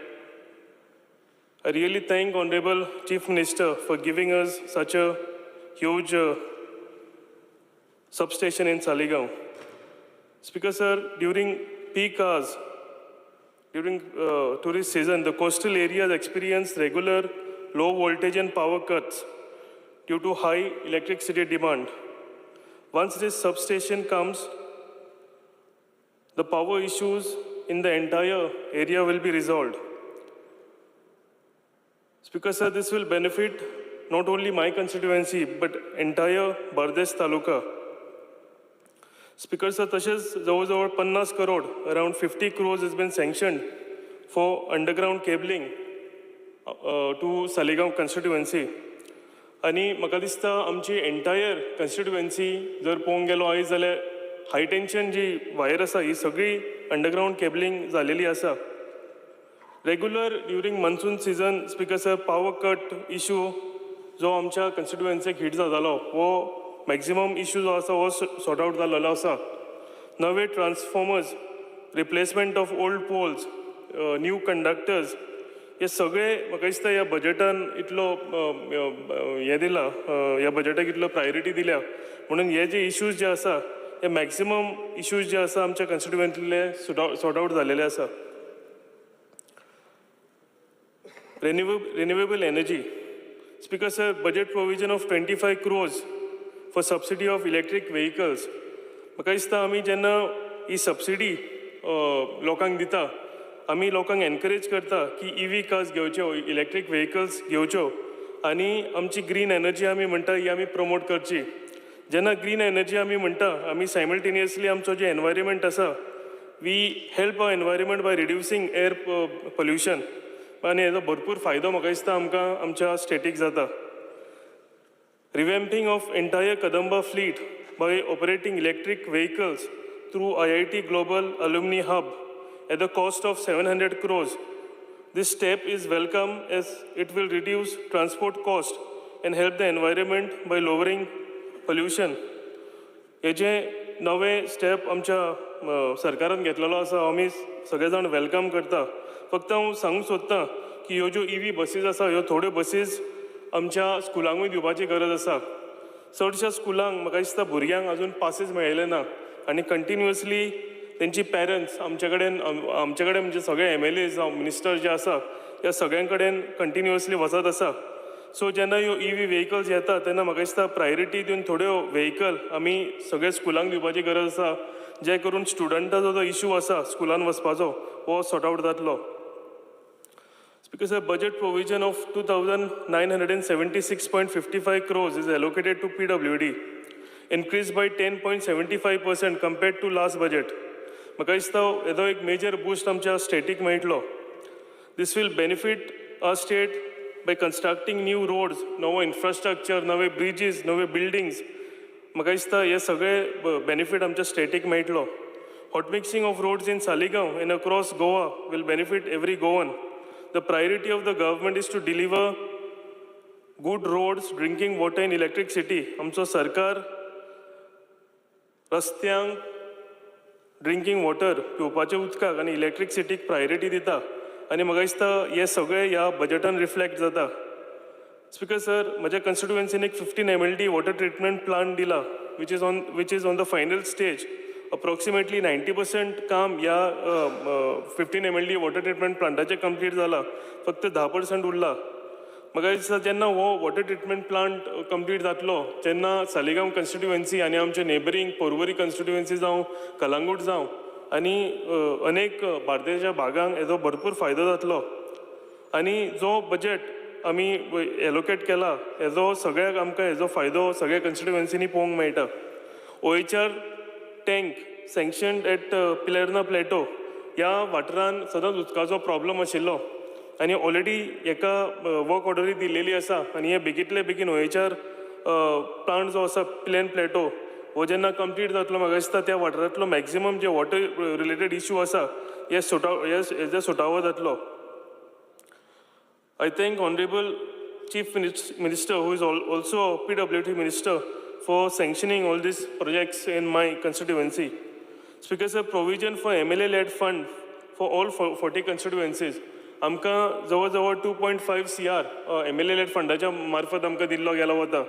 I really thank Honorable Chief Minister for giving us such a huge substation in Saligao. Speaker sir, during peak hours, during tourist season, the coastal areas experience regular low voltage and power cuts due to high electricity demand. Once this substation comes, the power issues in the entire area will be resolved. Speaker sir, this will benefit not only my constituency but entire Bardes Taluka. Speaker sir, तशेंच जवळ जवळ 50 crore, around 50 crores has been sanctioned for underground cabling to Saligao constituency. आनी म्हाका दिसता आमची entire constituency जर पळोवंक गेलो आयज जाल्यार हाय टेंशन जी वायर आसा ही सगळी अंडरग्रावंड केबलिंग जालेली आसा. Regular during monsoon season, speaker sir, power cut issue जो आमच्या कन्स्टिट्युएन्सीक हीट जातालो हो मॅक्झिमम इशू जो आसा हो सॉर्ट आवट जाल्लो आसा. नवे transformers, replacement of old poles, new conductors हे सगळे म्हाका दिसता ह्या बजटान इतलो हें दिला, ह्या बजटाक इतलो प्रायोरिटी दिल्या म्हणून हे जे इश्यूज जे आसा हे मॅक्सिमम इश्यूज जे आसा आमच्या कन्स्टिट्युएन्सीतले सॉर्ट आवट जालेले आसा. Renewable energy. Speaker sir, budget provision of 25 crores for subsidy of electric vehicles. म्हाका दिसता आमी जेन्ना ही सबसिडी लोकांक दिता, आमी लोकांक एनकरेज करता की ईव्ही कार्स घेवच्यो, इलेक्ट्रीक व्हेकल्स घेवच्यो आनी आमची ग्रीन एनर्जी आमी म्हणटा ही आमी प्रमोट करची. जेन्ना ग्रीन एनर्जी आमी म्हणटा, आमी सायमल्टेनियसली आमचो जे एनवायरमेंट आसा, we help our environment by reducing air pollution आनी हेजो भरपूर फायदो म्हाका दिसता आमकां आमच्या स्टेटीक जाता. Revamping of entire Kadamba fleet by operating electric vehicles through IIT Global Alumni Hub at the cost of 700 crores. This step is welcome as it will reduce transport cost and help the environment by lowering pollution. हे जे नवे step आमच्या सरकारान घेतलेलो आसा, आमी सगळे जाण welcome करता. फक्त हांव सांगूंक सोदतां की ह्यो ज्यो ईव्ही बसीस आसा, ह्यो थोड्यो बसीस आमच्या स्कुलांकूय दिवपाची गरज आसा. चडश्या स्कुलांक म्हाका दिसता भुरग्यांक अजून पासीस मेळिल्ले ना आनी कंटिन्युअसली तेंची पेरंट्स आमचे कडेन म्हणजे सगळे एमएलए जावं मिनिस्टर जे आसा ह्या सगळ्यां कडेन कंटिन्युअसली वचत आसा. सो जेन्ना ह्यो ईव्ही व्हेकल्स येता तेन्ना म्हाका दिसता प्रायोरिटी दिवन थोड्यो व्हेकल आमी सगळे स्कुलांक दिवपाची गरज आसा, जे करून स्टुडंटाचो जो इशू आसा स्कुलान वचपाचो हो सॉर्ट आवट जातलो. Speaker sir, budget provision of 2,976.55 crores is allocated to PWD, increased by 10.75% compared to last budget. म्हाका दिसता हेजो एक मेजर बूस्ट आमच्या स्टेटीक मेळटलो. This will benefit our state by constructing new roads, नवो इन्फ्रास्ट्रक्चर, नवे bridges, नवे बिल्डिंग्स. म्हाका दिसता हे सगळे बेनिफीट आमच्या स्टेटीक मेळटलो. Hot mixing of roads in Saligao and across Goa will benefit every Goan. The priority of the government is to deliver good roads, drinking water and electricity. आमचो सरकार रस्त्यांक, drinking water, पिवपाच्या उदकाक आनी इलेक्ट्रिसिटीक priority दिता आनी म्हाका दिसता हे सगळे ह्या बजटान रिफ्लेक्ट जाता. स्पीकर सर, म्हज्या कन्स्टिट्युएन्सीन एक 15 MLD water treatment plant दिला, which is on the final stage. Approximately 90% काम ह्या 15 MLD water treatment प्लांटाचें कंप्लीट जाला, फक्त 10% उरला. म्हाका दिसता जेन्ना हो वॉटर ट्रिटमेंट प्लांट कंप्लीट जातलो तेन्ना सालिगांव कन्स्टिट्युएन्सी आनी आमचे नेबरींग पोरवरी कन्स्टिट्युएन्सी जावं, कलांगूट जावं आनी अनेक बार्देसच्या भागांक हेजो भरपूर फायदो जातलो. आनी जो बजट आमी एलोकेट केला हेजो सगळ्याक आमकां हेजो फायदो सगळ्या कन्स्टिट्युएन्सीनी पळोवंक मेळटा. OHR tank sanctioned at Pilerne Plateau, ह्या वाठारान सदांच उदकाचो प्रॉब्लम आशिल्लो आनी ऑलरेडी हेका वर्क ऑर्डरूय दिल्लेली आसा आनी हे बेगींतले बेगीन ओएचआर प्लांट जो आसा पिलेर्न प्लेटो हो जेन्ना कंप्लीट जातलो, म्हाका दिसता त्या वाठारांतलो मॅक्झिमम जे वॉटर रिलेटेड इशू आसा हे सुटाव हे हेजो सुटावो जातलो. I thank Honorable Chief Minister, who is also PWD Minister, for sanctioning all these projects in my constituency. Speaker sir, provision for MLA-led fund for all 40 constituencies. आमकां जवळ जवळ 2.5 CR MLA led फंडाच्या मार्फत आमकां दिल्लो गेलो वता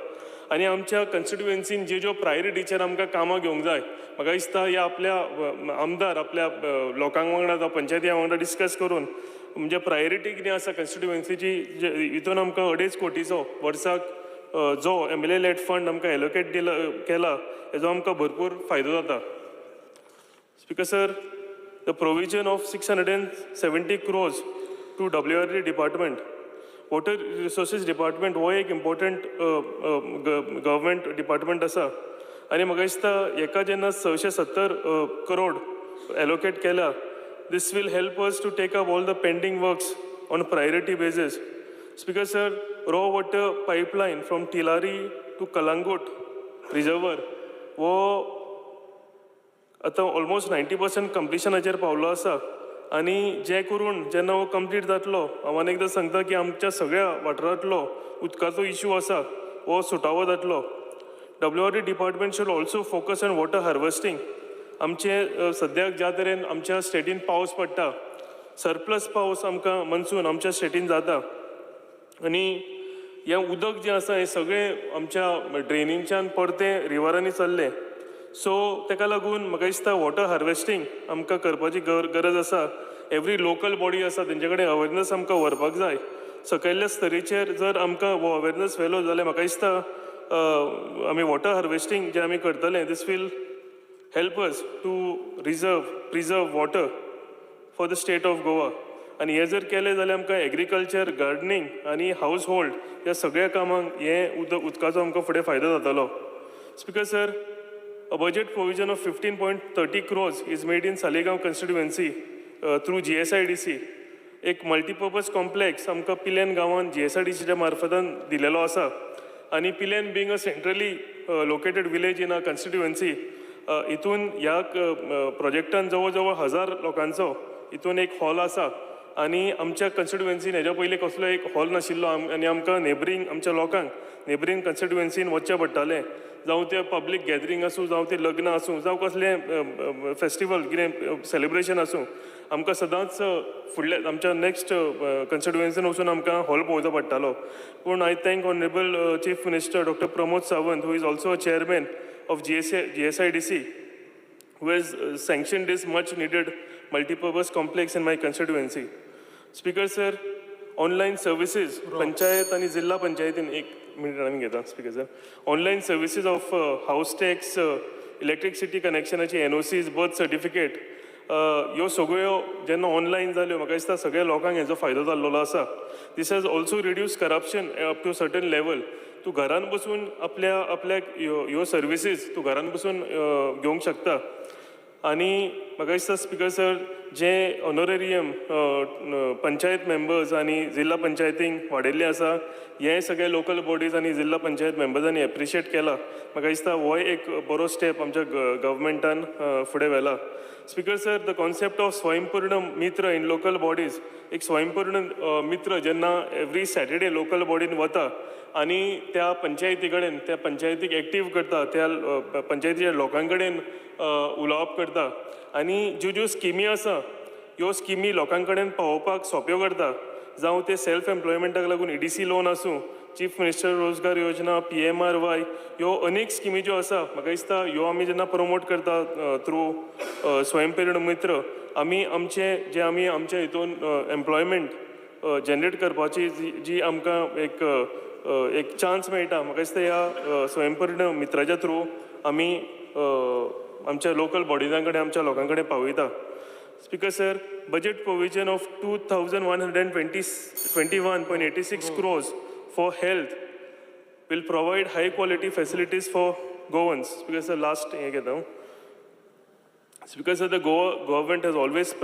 आनी आमच्या कन्स्टिट्युएन्सीन ज्यो ज्यो प्रायोरिटीचेर आमकां कामां घेवंक जाय, म्हाका दिसता ह्या आपल्या आमदार आपल्या लोकांक वांगडा जावं पंचायती वांगडा डिस्कस करून म्हणजे प्रायोरिटी कितें आसा कन्स्टिट्युएन्सीची, हितून आमकां 2.5 कोटीचो वर्साक जो एमएलए लेड फंड आमकां एलोकेट दिला केला, हेजो आमकां भरपूर फायदो जाता. Speaker sir, the provision of 670 crores to WRD department, water resources department हो एक इम्पॉर्टंट गव्हर्मेंट डिपार्टमेंट आसा आनी म्हाका दिसता हेका जेन्ना 670 करोड एलोकेट केला, this will help us to take up all the pending works on priority basis. Speaker sir, raw water pipeline from Tillari to Calangute reservoir हो आतां ऑलमोस्ट 90% कंप्लिशनाचेर पावलो आसा. आनी जें करून जेन्ना हो कंप्लीट जातलो, हांव आनी एकदां सांगता की आमच्या सगळ्या वाठारांतलो उदकाचो इशू आसा हो सुटावो जातलो. WRD department should also focus on water harvesting. आमचे सद्याक ज्या तरेन आमच्या स्टेटीन पावस पडटा, सरप्लस पावस आमकां मनसून आमच्या स्टेटीन जाता आनी हें उदक जें आसा हें सगळें आमच्या ड्रेनींच्यान परतें रिवरांनी चल्लें. सो ताका लागून म्हाका दिसता वॉटर हार्वेस्टींग आमकां करपाची गरज आसा. एवरी लोकल बॉडी आसा तेंचे कडेन अवेरनस आमकां व्हरपाक जाय. सकयल्ल्या स्तरेचेर जर आमकां हो अवेरनस व्हेलो जाल्यार म्हाका दिसता आमी वॉटर हार्वेस्टींग जें आमी करतले, this will help us to preserve water for the state of Goa. आनी हें जर केलें जाल्यार आमकां एग्रीकल्चर, गार्डनींग आनी हावज होल्ड ह्या सगळ्या कामांक हें उदकाचो आमकां फुडें फायदो जातलो. Speaker sir, a budget provision of 15.30 crores is made in Saligao constituency through GSIDC. एक मल्टीपर्पज कॉम्प्लेक्स आमकां पिलेन गांवान GSIDCच्या मार्फतान दिलेलो आसा आनी Pilerne being a centrally located village in a constituency, हितून ह्या प्रोजेक्टान जवळ जवळ 1000 लोकांचो हितून एक हॉल आसा आनी आमच्या कॉन्स्टिट्युएन्सीन हेज्या पयलीं कसलो एक हॉल नाशिल्लो आनी आमकां नेबरींग आमच्या लोकांक नेबरींग कॉन्स्टिट्युएन्सीन वचचें पडटालें. जावं तें पब्लीक गॅदरींग आसूं, जावं तें लग्न आसूं, जावं कसलें फेस्टिवल कितें सेलिब्रेशन आसूं, आमकां सदांच फुडल्या आमच्या नॅक्स्ट कॉन्स्टिट्युएन्सीन वचून आमकां हॉल पळोवचो पडटालो. पूण I thank honourable chief minister doctor Pramod Sawant, who is also a chairman of GSIDC, who has sanctioned this much needed multipurpose complex in my constituency. Speaker sir, online services, panchayat आणि जिल्हा पंचायतीन, एक minute आमी घेता speaker sir, online services of house tax, electricity कनेक्शनाची NOCs, birth certificate, ह्यो सगळ्यो जेन्ना online जाल्यो म्हाका दिसता सगळ्या लोकांक हेजो फायदो जाल्लो आसा. This has also reduce corruption up to certain level. तूं घरान बसून आपल्या आपल्याक ह्यो सर्विसीस तूं घरान बसून घेवंक शकता. आनी म्हाका दिसता स्पीकर सर, जे ऑनोरेरियम पंचायत मेंबर्स आनी जिल्हा पंचायतींक वाडयल्लें आसा, हें सगळे लोकल बॉडीज आनी जिल्हा पंचायत मेंबर्सांनी एप्रिशिएट केला. म्हाका दिसता होय एक बरो स्टेप आमच्या गव्हर्मेंटान फुडें व्हेला. Speaker sir, the concept of Swayampurna Mitra in local bodies, एक स्वयंपूर्ण मित्र जेन्ना एवरी सॅटर्डे लोकल बॉडीन वता आनी त्या पंचायती कडेन, त्या पंचायतीक एक्टीव करता, त्या पंचायतीच्या लोकां कडेन उलोवप करता आनी ज्यो ज्यो स्किमी आसा ह्यो स्किमी लोकां कडेन पावोवपाक सोंप्यो करता. जावं ते सेल्फ एम्प्लॉयमेंटाक लागून EDC loan आसूं, चीफ मिनिस्टर रोजगार योजना, PMRY, ह्यो अनेक स्किमी ज्यो आसा म्हाका दिसता ह्यो आमी जेन्ना प्रमोट करता थ्रू स्वयंप्रेरण मित्र, आमी आमचे जे आमी आमच्या हितून एम्प्लॉयमेंट जनरेट करपाची जी आमकां एक एक चान्स मेळटा, म्हाका दिसता ह्या स्वयंपूर्ण मित्राच्या थ्रू आमी आमच्या लोकल बॉडिजां कडेन, आमच्या लोकां कडेन पावयता. Speaker sir, budget provision of 2,121.86 crores for health will provide high quality facilities for Goans. Speaker sir, last हें घेता हांव. Speaker sir, the Goa government has always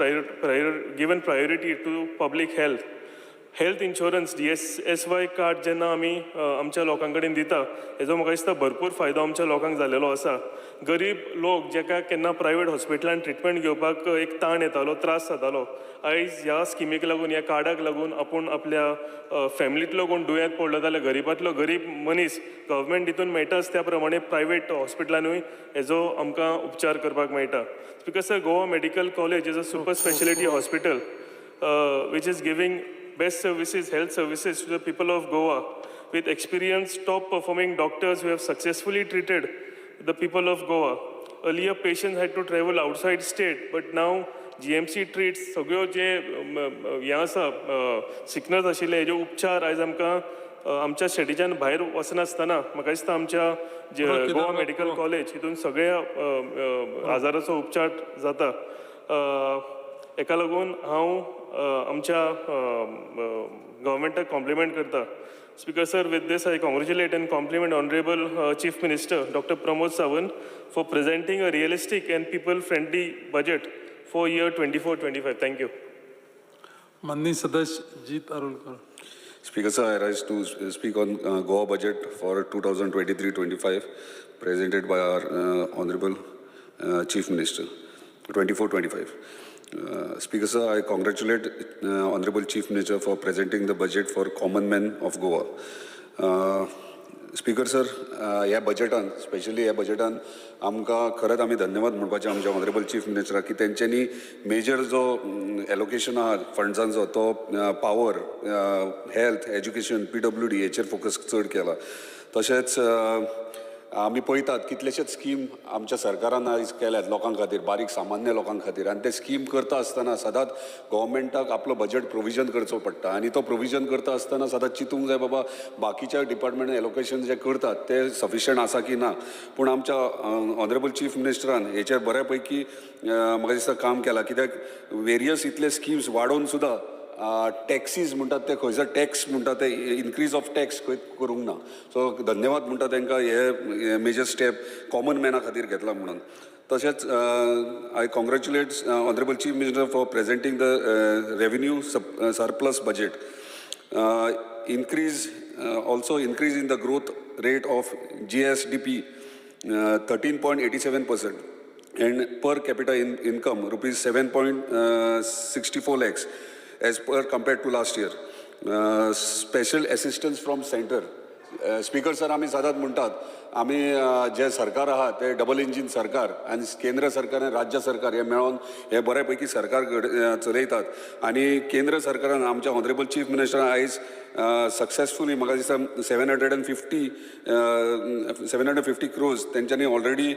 given priority to public health. Health insurance DSSY card जेन्ना आमी आमच्या लोकां कडेन दिता, हेजो म्हाका दिसता भरपूर फायदो आमच्या लोकांक जालेलो आसा. गरीब लोक जेका केन्ना प्रायवेट हॉस्पिटलान ट्रिटमेंट घेवपाक एक ताण येतालो, त्रास जातालो, आयज ह्या स्किमीक लागून, ह्या कार्डाक लागून आपूण आपल्या फॅमिलींतलो कोण दुयेंत पडलो जाल्यार गरिबांतलो गरीब मनीस गव्हर्मेंट हितून मेळटाच, त्या प्रमाणे प्रायवेट हॉस्पिटलानूय हेजो आमकां उपचार करपाक मेळटा. Speaker sir, Goa medical college is a super speciality hospital which is giving best services, health services to the people of Goa with experienced top performing doctors who have successfully treated the people of Goa. Earlier patients had to travel outside state, but now GMC treats सगळ्यो जे हें आसा sickness आशिल्ले हेजे उपचार आयज आमकां आमच्या स्टेटीच्यान भायर वचनासतना म्हाका दिसता आमच्या गोवा मेडिकल कॉलेज हितून सगळ्या आजाराचो उपचार जाता. हेका लागून हांव आमच्या गव्हर्मेंटाक कॉम्प्लिमेंट करता. Speaker sir, with this I congratulate and compliment honourable chief minister doctor Pramod Sawant for presenting a realistic and people friendly budget for year 24-25. Thank you. माननीय सदस्य Jeet Arolkar. Speaker sir, I rise to speak on Goa budget for 2023-25 presented by our honourable chief minister 24-25. Speaker sir, I congratulate Honorable Chief Minister for presenting the budget for common man of Goa. Speaker sir, ह्या बजेटान, specially ह्या बजेटान आमकां खरेंच आमी धन्यवाद म्हणपाचें आमच्या honourable chief मिनिस्टराक की तेंच्यांनी मेजर जो एलोकेशन आहा फंड्सांचो तो power, health, education, PWD हेचेर फोकस चड केला. तशेंच आमी पळयतात कितलेशेच स्कीम आमच्या सरकारान आयज केल्यात लोकां खातीर, बारीक सामान्य लोकां खातीर, आनी ते स्कीम करता आसतना सदांच गव्हर्मेंटाक आपलो बजेट प्रोविजन करचो पडटा आनी तो प्रोविजन करता आसतना सदांच चिंतूंक जाय बाबा बाकीच्या डिपार्टमेंट एलोकेशन जे करतात ते सफिशियंट आसा की ना. पूण आमच्या ऑनरेबल चीफ मिनिस्टरान हेचेर बऱ्या पैकी म्हाका दिसता काम केलां, कित्याक वेरियस इतले स्किम्स वाडोवन सुद्दां टॅक्सीज म्हणटात ते खंयसर टॅक्स म्हणटा ते इनक्रीज ऑफ टॅक्स खंय करूंक ना. सो धन्यवाद म्हणटा तांकां हे मेजर स्टेप कॉमन मॅना खातीर घेतला म्हणून. तशेंच I congratulate honourable chief minister for presenting the revenue surplus budget. Increase also increase in the growth rate of GSDP 13.87% and per capita income rupees 7.64 lakhs as per compared to last year. Special assistance from center. Speaker sir, आमी सदांच म्हणटात आमी जे सरकार आहा ते double engine सरकार आनी केंद्र सरकार आनी राज्य सरकार हे मेळोन हे बऱ्या पैकी सरकार चलयतात आनी केंद्र सरकारान आमच्या ऑनरेबल चीफ मिनिस्टर आयज सक्सेसफुली म्हाका दिसता 750 क्रोज तेंच्यांनी ऑलरेडी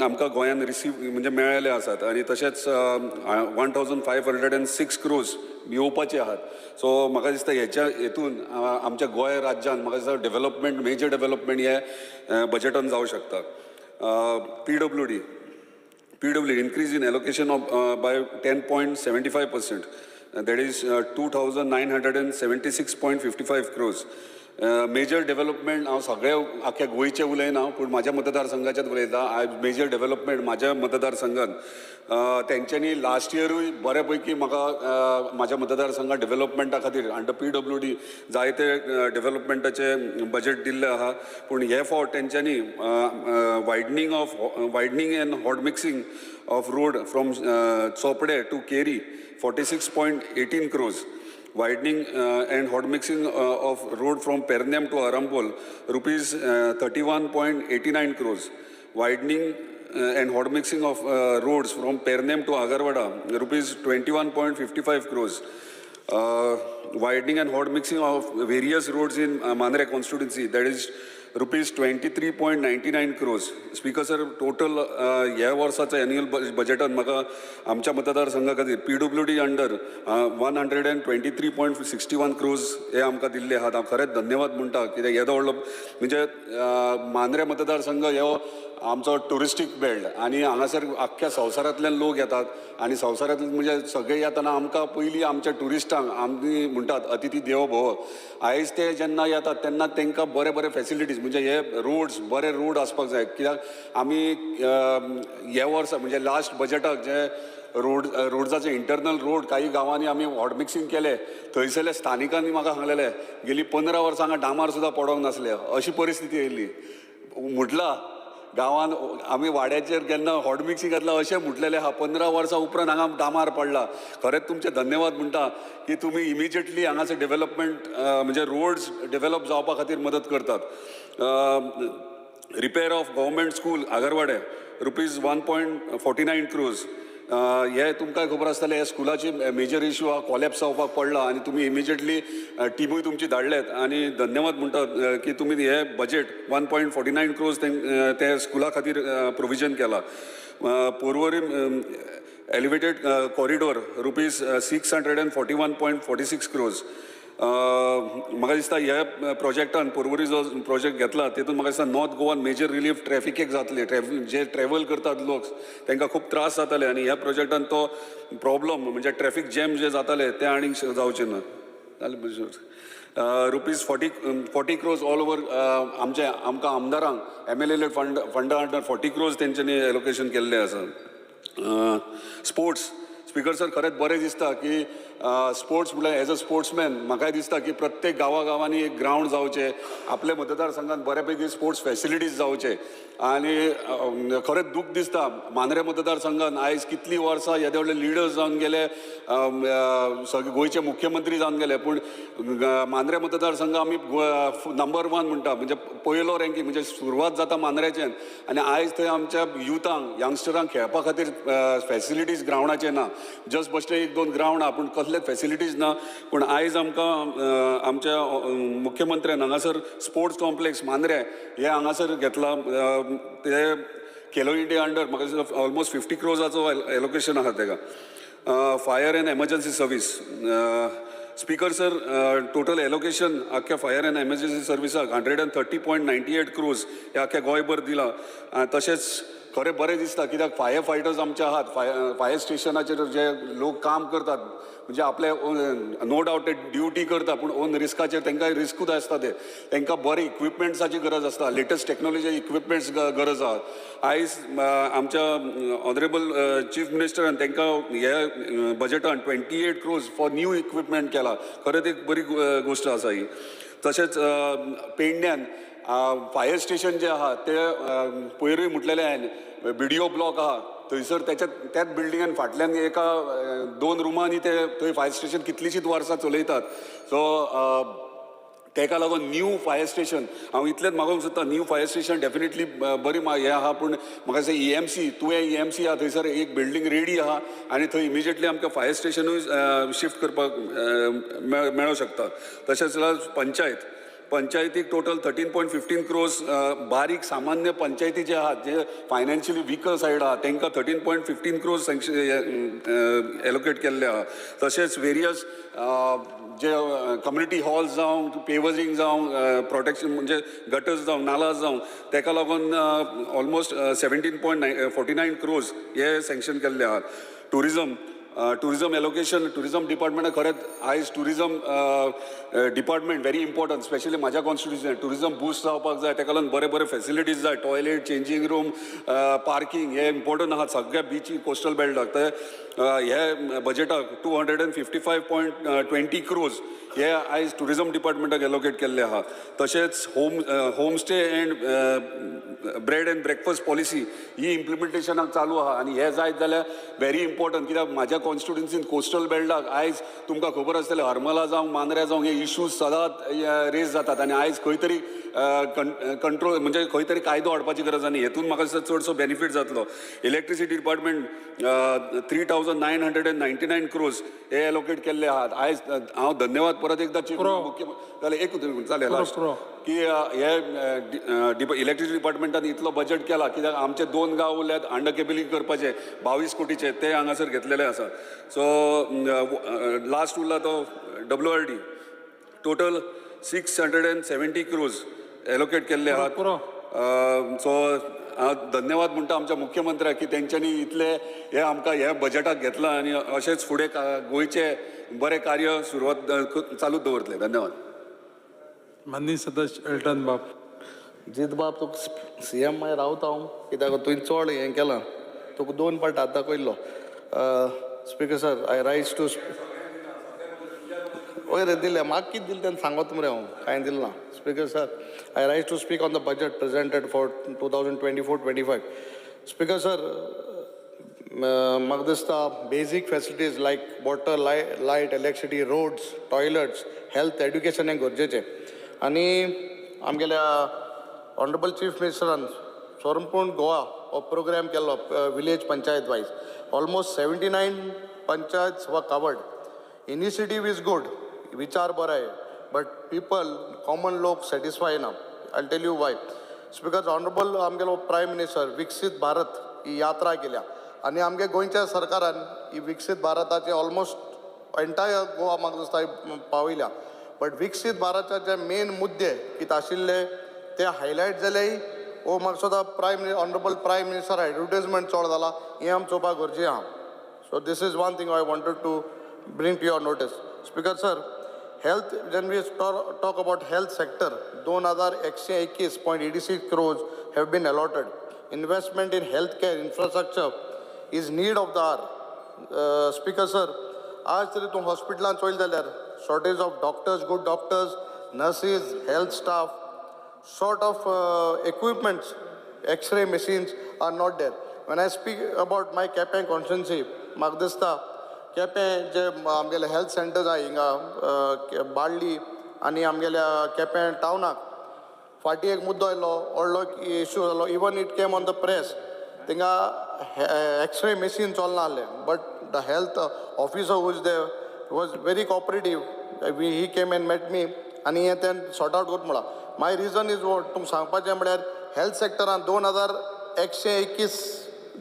आमकां गोंयान रिसीव म्हणजे मेळ्ळेले आसात आनी तशेंच 1506 क्रोज येवपाचे आहात. सो म्हाका दिसता हेच्या हेतून आमच्या गोंय राज्यान म्हाका दिसता डेव्हलपमेंट, मेजर डेव्हलपमेंट हे बजेटान जावं शकता. PWD increase in allocation of by 10.75%, that is 2976.55 crores. Major development हांव सगळे आख्या गोंयचें उलयना पूण म्हाज्या मतदारसंघाचेंच उलयता. आयज मेजर डेव्हलपमेंट म्हाज्या मतदारसंघान तेंच्यांनी लास्ट इयरूय बऱ्या पैकी म्हाका म्हाज्या मतदारसंघात डेव्हलपमेंटा खातीर अंडर PWD जायते डेव्हलपमेंटाचे बजेट दिल्लें आहा. पूण हे फावट तेंच्यांनी widening and hot mixing of road from Chopde to Keri 46.18 crores, widening and hot mixing of road from Pernem to Arambol rupees 31.89 crores, widening and hot mixing of roads from Pernem to Agarwada rupees 21.55 crores, widening and hot mixing of various roads in Mandre constituency, that is rupees 23.99 crores. Speaker sir, total ह्या वर्साच्या annual बजेटान म्हाका आमच्या मतदारसंघा खातीर PWD under 123.61 crores हे आमकां दिल्ले आहात. हांव खरेंच धन्यवाद म्हणटा कित्याक येदो व्हडलो म्हणजे मांद्रे मतदारसंघ हो आमचो ट्युरिस्टीक बेल्ट आनी हांगासर आख्ख्या संवसारांतल्यान लोक येतात आनी संवसारांतल्यान म्हणजे सगळे येतना आमकां पयलीं आमच्या ट्युरिस्टांक आमी म्हणटात अतिथी देवो भव. आयज ते जेन्ना येतात तेन्ना तांकां बरे बरे फेसिलिटीज म्हणजे हे रोड्स बरे रोड आसपाक जाय, कित्याक आमी हे वर्सा म्हणजे लास्ट बजेटाक जे रोड्साचे इंटरनल रोड काही गांवांनी आमी हॉट मिक्सिंग केले, थंयसरल्या स्थानिकांनी म्हाका सांगलेलें गेली 15 वर्सां हांगा डामार सुद्दां पडोंक नासले अशी परिस्थिती येयल्ली. म्हटलां गांवान आमी वाड्याचेर केन्ना हॉट मिक्सिंग घातलां अशें म्हटलेलें आहा, 15 वर्सां उपरांत हांगा डामार पडला. खरेंच तुमचें धन्यवाद म्हणटा की तुमी इमिजिएटली हांगासर डेव्हलपमेंट म्हणजे रोड्स डेव्हलप जावपा खातीर मदत करतात. Repair of government school Agarwade rupees 1.49 crores. हे तुमकां खबर आसतलें हे स्कुलाची मेजर इशू आहा, कॉलेप्स जावपाक पडला आनी तुमी इमिजिएटली टिमूय तुमची धाडल्यात आनी धन्यवाद म्हणटा की तुमी हे बजेट 1.49 क्रोज ते स्कुला खातीर प्रोविजन केला. Porvorim elevated corridor rupees 641.46 crores. म्हाका दिसता ह्या प्रोजेक्टान पोरवरी जो प्रोजेक्ट घेतला तेतून म्हाका दिसता नॉर्थ गोवान मेजर रिलीफ ट्रॅफिकेक जातले. ट्रॅफिक जे ट्रॅवल करतात लोक तांकां खूब त्रास जाताले आनी ह्या प्रोजेक्टान तो प्रॉब्लम म्हणजे ट्रॅफिक जॅम जे जाताले ते आनीक जावचे ना. Rupees 40 crores all over आमचे आमकां आमदारांक MLA fund under 40 crores तेंच्यांनी एलोकेशन केल्लें आसा. स्पोर्ट्स स्पीकर सर, खरेंच बरें दिसता की स्पोर्ट्स म्हळ्यार एज अ स्पोर्ट्समॅन म्हाकाय दिसता की प्रत्येक गांवागांवांनी एक ग्रावंड जावचें, आपल्या मतदारसंघात बऱ्यापैकी स्पोर्ट्स फॅसिलिटीज जावचे. आनी खरेंच दूख दिसता मांद्रे मतदारसंघात आयज कितलीं वर्सां येदे व्हडले लिडर्स जावन गेले, सगळे गोंयचे मुख्यमंत्री जावन गेले, पूण मांद्रे मतदारसंघ आमी नंबर 1 म्हणटा, म्हणजे पयलो रँकींग, म्हणजे सुरवात जाता मांद्र्याच्यान. आनी आयज थंय आमच्या युथांक, यंगस्टरांक खेळपा खातीर फॅसिलिटीज ग्रावंडाचे ना. जस्ट बश्टे 1-2 ग्रावंड आहा पूण कसलेच फॅसिलिटीज ना. पूण आयज आमकां आमच्या मुख्यमंत्र्यान हांगासर स्पोर्ट्स कॉम्प्लेक्स मांद्रे हे हांगासर घेतला. ते खेलो इंडिया अंडर म्हाका दिसता ऑलमोस्ट 50 क्रोजाचो एलोकेशन आहा तेका. Fire and emergency service, speaker sir, total allocation आख्ख्या फायर एंड एमर्जन्सी सर्विसाक 130.98 क्रोज हे आख्ख्या गोंयभर दिलां. तशेंच खरें बरें दिसता कित्याक फायर फायटर्स आमचे आहात, फायर स्टेशनाचेर जे लोक काम करतात, म्हणजे आपले नो डावट ते ड्युटी करता पूण ओन रिस्काचेर तांकां रिस्कूच आसता, ते तांकां बरे इक्विपमेंट्साची गरज आसता, लेटस्ट टॅक्नोलॉजी इक्विपमेंट्स गरज आहा. आयज आमच्या ऑनरेबल चीफ मिनिस्टरान तांकां हे बजेटान 28 क्रोज फॉर न्यू इक्विपमेंट केला. खरेंच एक बरी गोश्ट आसा ही. तशेंच पेडण्यान फायर स्टेशन जें आहा तें पयरूय म्हटलेलें हांवें, बीडीओ ब्लॉक आहा थंयसर तेच्या त्याच बिल्डिंगान फाटल्यान एका 2 रुमांनी ते थंय फायर स्टेशन कितलींशींच वर्सां चलयतात. सो तेका लागून न्यू फायर स्टेशन हांव इतलेंच मागोवंक सोदता, न्यू फायर स्टेशन डेफिनेटली बरी हें आहा, पूण म्हाका दिसता EMC तुवें EMC आहा थंयसर एक बिल्डींग रेडी आहा आनी थंय इमिजिएटली आमकां फायर स्टेशनूय शिफ्ट करपाक मेळोंक शकता. तशेंच पंचायत, पंचायतीक टोटल 13.15 क्रोज बारीक सामान्य पंचायती जे आहात जे फायनान्शियली विकर सायड आहा तांकां 13.15 क्रोज एलोकेट केल्ले आहा. तशेंच वेरियस जे कम्युनिटी हॉल्स जावं, पेवर्सिंग जावं, प्रोटेक्शन म्हणजे गटर्स जावं, नाला जावं, ताका लागून ऑलमोस्ट 17.49 क्रोज हे सँक्शन केल्ले आहात. टुरिजम, टुरिजम एलोकेशन, टुरिजम डिपार्टमेंटा खरेंच आयज tourism department very important, specially म्हाज्या कॉन्स्टिट्युन्सीन टुरिजम बूस्ट जावपाक जाय, ताका लागून बरे बरे फॅसिलिटीज जाय, टॉयलेट, चेंजींग रूम, पार्किंग हे इम्पॉर्टंट आहा सगळ्या बिची कोस्टल बेल्टाक. ते हे बजेटाक 255.20 क्रोज हे आयज टुरिजम डिपार्टमेंटाक एलोकेट केल्ले आहा. तशेंच home stay and bread and breakfast policy ही इम्प्लिमेंटेशनाक चालू आहा आनी हे जायत जाल्यार व्हेरी इम्पॉर्टंट, कित्याक म्हाज्या कॉन्स्टिट्युन्सीन कोस्टल बेल्टाक आयज तुमकां खबर आसतलें हरमला जावं मांद्र्या जावं हे इश्यूज सदांच रेज जातात आनी आयज खंय तरी कंट्रोल म्हणजे खंय तरी कायदो हाडपाची गरज आनी हेतून म्हाका दिसता चडसो बेनिफीट जातलो. इलेक्ट्रिसिटी डिपार्टमेंट 3,999 क्रोज हे एलोकेट केल्ले आहात. आयज हांव धन्यवाद परत एकदा चीफ मुख्य जालें एक जालें लास्ट की हे इलेक्ट्रिसिटी डिपार्टमेंटान इतलो बजेट केला कित्याक आमचे 2 गांव उरल्यात अंडर केबलिंग करपाचे 22 कोटीचे ते हांगासर घेतलेले आसा. सो लास्ट उरला तो WRD total 670 crores allocate केल्ले आहात. सो हांव धन्यवाद म्हणटा आमच्या मुख्यमंत्र्याक की तेंच्यांनी इतले हे आमकां हे बजेटाक घेतलां आनी अशेंच फुडें गोंयचें बरें कार्य सुरवात चालूच दवरतले. धन्यवाद. माननीय सदस्य एल्टन बाब. जीत बाब तुका CM मागीर रावता हांव कित्याक तुवें चड हें केलां, तुका 2 पाट हात दाखयल्लो. Speaker sir, I rise to वयर दिलें म्हाका कितें दिलें तेन्ना सांगत मरे हांव कांय दिलें ना. Speaker sir, I rise to speak on the budget presented for 2024-25. Speaker sir, म्हाका दिसता basic facilities like water, light, electricity, roads, toilets, health, education हें गरजेचें. आनी आमगेल्या ऑनरेबल चीफ मिनिस्टरान संपूर्ण गोवा हो प्रोग्राम केल्लो village panchayat wise. Almost 79 panchayats were covered. Initiative is good, विचार बरो आहे, बट पीपल कॉमन लोक सॅटिस्फाय ना. I tell you why. Because honourable आमगेलो प्रायम मिनिस्टर विकसीत भारत ही यात्रा केल्या आनी आमगे गोंयच्या सरकारान ही विकसीत भारताचे ऑलमोस्ट एंटायर गोवा म्हाका दिसता पावयल्या. बट विकसीत भारताचे मेन मुद्दे कितें आशिल्ले ते हायलायट जाले वो म्हाका दिसता prime honourable prime minister advertisement चड जाला हें आमी चोवपाक गरजेचें आहा. So this is one thing I wanted to bring to your notice. Speaker sir, health, when we talk about health sector, 2,121.86 crores have been allotted. Investment in healthcare infrastructure is need of the hour. Speaker sir, आज तरी तूं हॉस्पिटलान चोयलें जाल्यार shortage of doctors, good doctors, nurses, health staff, short of equipments, x-ray machines are not there. When I speak about my Quepem constituency, म्हाका दिसता केपें जे आमगेले health centres आहा हिंगा बाळ्ळी आनी आमगेल्या केपें टावनाक फाटीं एक मुद्दो आयलो, व्हडलो इशू जालो, even it came on the press. थिंगा एक्सरे मशीन चलना आहलें, but the health officer who is there was very cooperative. He came and met me आनी हें तें सॉर्ट आवट करता म्हळां. My reason is what तुमकां सांगपाचें म्हळ्यार हेल्थ सेक्टरान 2121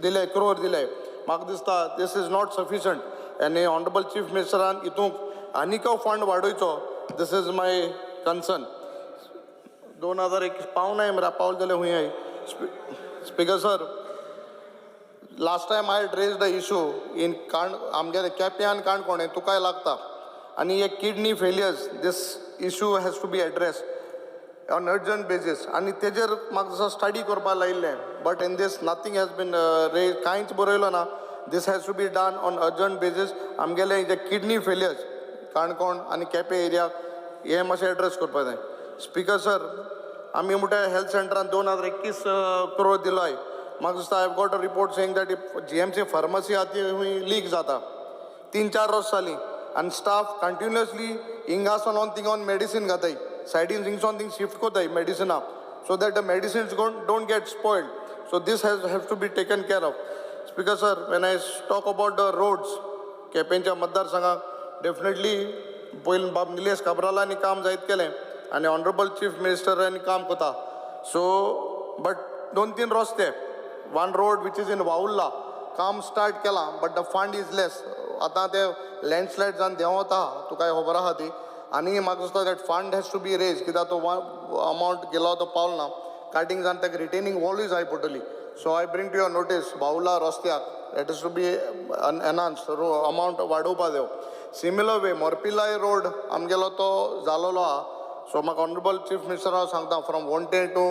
दिले, क्रोर दिले. म्हाका दिसता this is not sufficient आनी ऑनरेबल चीफ मिनिस्टरान हितूंक आनीक फंड वाडोवचो, this is my concern. 2021 पावनाय मरे, पावल जाल्यार हुंय. Speaker sir, last time I had raise the issue in काण आमगेले केप्यां आनी काणकोण तुकाय लागता आनी एक kidney failures, this issue has to be address on urgent basis. आनी तेजेर म्हाका दिसता स्टडी करपाक लायिल्लें, but in this nothing has been raise, कांयच बरयलो ना. This has to be done on urgent basis. आमगेले जे किडनी फेलियर्स काणकोण आनी केपें एरिया हें मातशें एड्रेस करपाक जाय. स्पीकर सर, आमी म्हणटा हेल्थ सेंटरान 2021 क्रोर दिलोय. म्हाका दिसता I have got a report saying that GMC pharmacy आहा ती खूंय लीक जाता, 3-4 वर्स जालीं आनी स्टाफ कंटिन्युअसली हिंगासून थिंगान मेडिसीन घाताय, सायडीन थिंगसून थिंग शिफ्ट कोताय मेडिसिना, so that the medicines don't get spoiled. So this has have to be taken care of. Speaker sir, when I talk about the roads केपेंच्या मतदारसंघाक डेफिनेटली पयलीं बाब निलेश काब्रालांनी काम जायत केलें आनी ऑनरेबल चीफ मिनिस्टरांनी काम कोता. सो बट 2-3 रस्ते, one road which is in Vavurla काम स्टार्ट केलां, but the fund is less. आतां ते लँडस्लायड जावन देंवता, तुका खबर आहा ती. आनी म्हाका दिसता that fund has to be raise, कित्याक तो अमावंट गेलो तो पावल ना. कार्टींग जावन ताका रिटेनींग वॉलूय जाय पडटली. So I bring to your notice Vavurla रस्त्याक that is to be enhance, amount वाडोवपा जायो. सिमिलर वे मोरपिलाय रोड आमगेलो तो जालोलो आहा. सो म्हाका ऑनरेबल चीफ मिनिस्टर हांव सांगता फ्रॉम वोंटे टू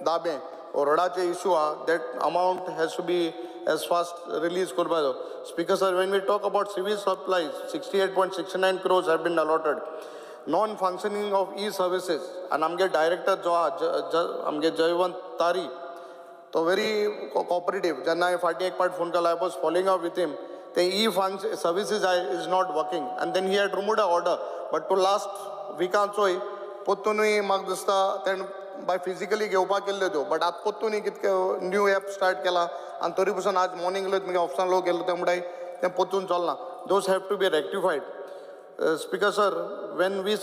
दाबें रोडाचे इशू आहा, that amount has to be as fast release करपा जायो. Speaker sir, when we talk about civil supplies, 68.69 crores have been allotted. Non functioning of e services आनी आमगे director जो आहा आमगे जयवंत तारी, तो व्हेरी कॉपरेटीव. जेन्ना हांवें फाटीं एक पाट फोन केलो, I was following up with him, ते E फंक्श services I is not working आनी then he had removed a order, but to last विकान चोय पोत्तूनय म्हाका दिसता तेणें बाय फिजिकली घेवपाक केल्ल्यो त्यो, बट आतां पोत्तूनय कितके न्यू एप स्टार्ट केला आनी तरी पसून आज मॉर्निंग मुगे ऑफिसान लोक गेल्लो ते म्हणटाय तें पोत्तून चलना. Those have to be rectified. Speaker sir, when we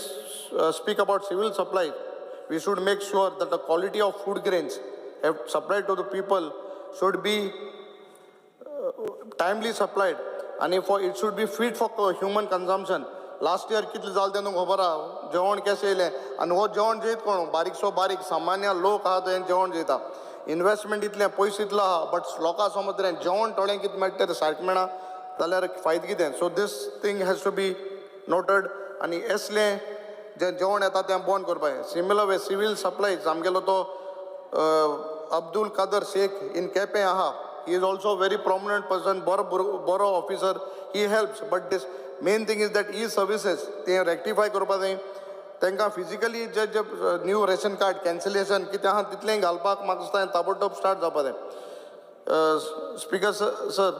speak about civil supply, we should make sure that the quality of food grains have supplied to the people should be timely supplied आनी for it should be fit for human consumption. Last year कितलें जालें तें तुमकां खबर आहा, जेवण कशें येयलें आनी हो जेवण जेयत कोण, बारीकसो बारीक सामान्य लोक आहा तो जेवण जेयता. इनवेस्टमेंट इतलें, पयशे इतलो आहा, बट लोकां समज जेवण थोडें कितें मेळटा तें सारकें मेळना जाल्यार फायदो कितें. So this thing has to be noted आनी असलें जें जेवण येता तें बंद करपाक. सिमिलर वे सिवील सप्लायज आमगेलो तो अब्दुल कादर शेख इन केपें आहा, he is also very prominent person, बरो बरो officer, he helps. But this main thing is that e services तें रेक्टिफाय करपा जाय. तांकां फिजिकली जे जे न्यू रेशन कार्ड कॅन्सलेशन कितें आहा तितलें घालपाक म्हाका दिसता ताबडतोब स्टार्ट जावपा जाय. स्पीकर सर,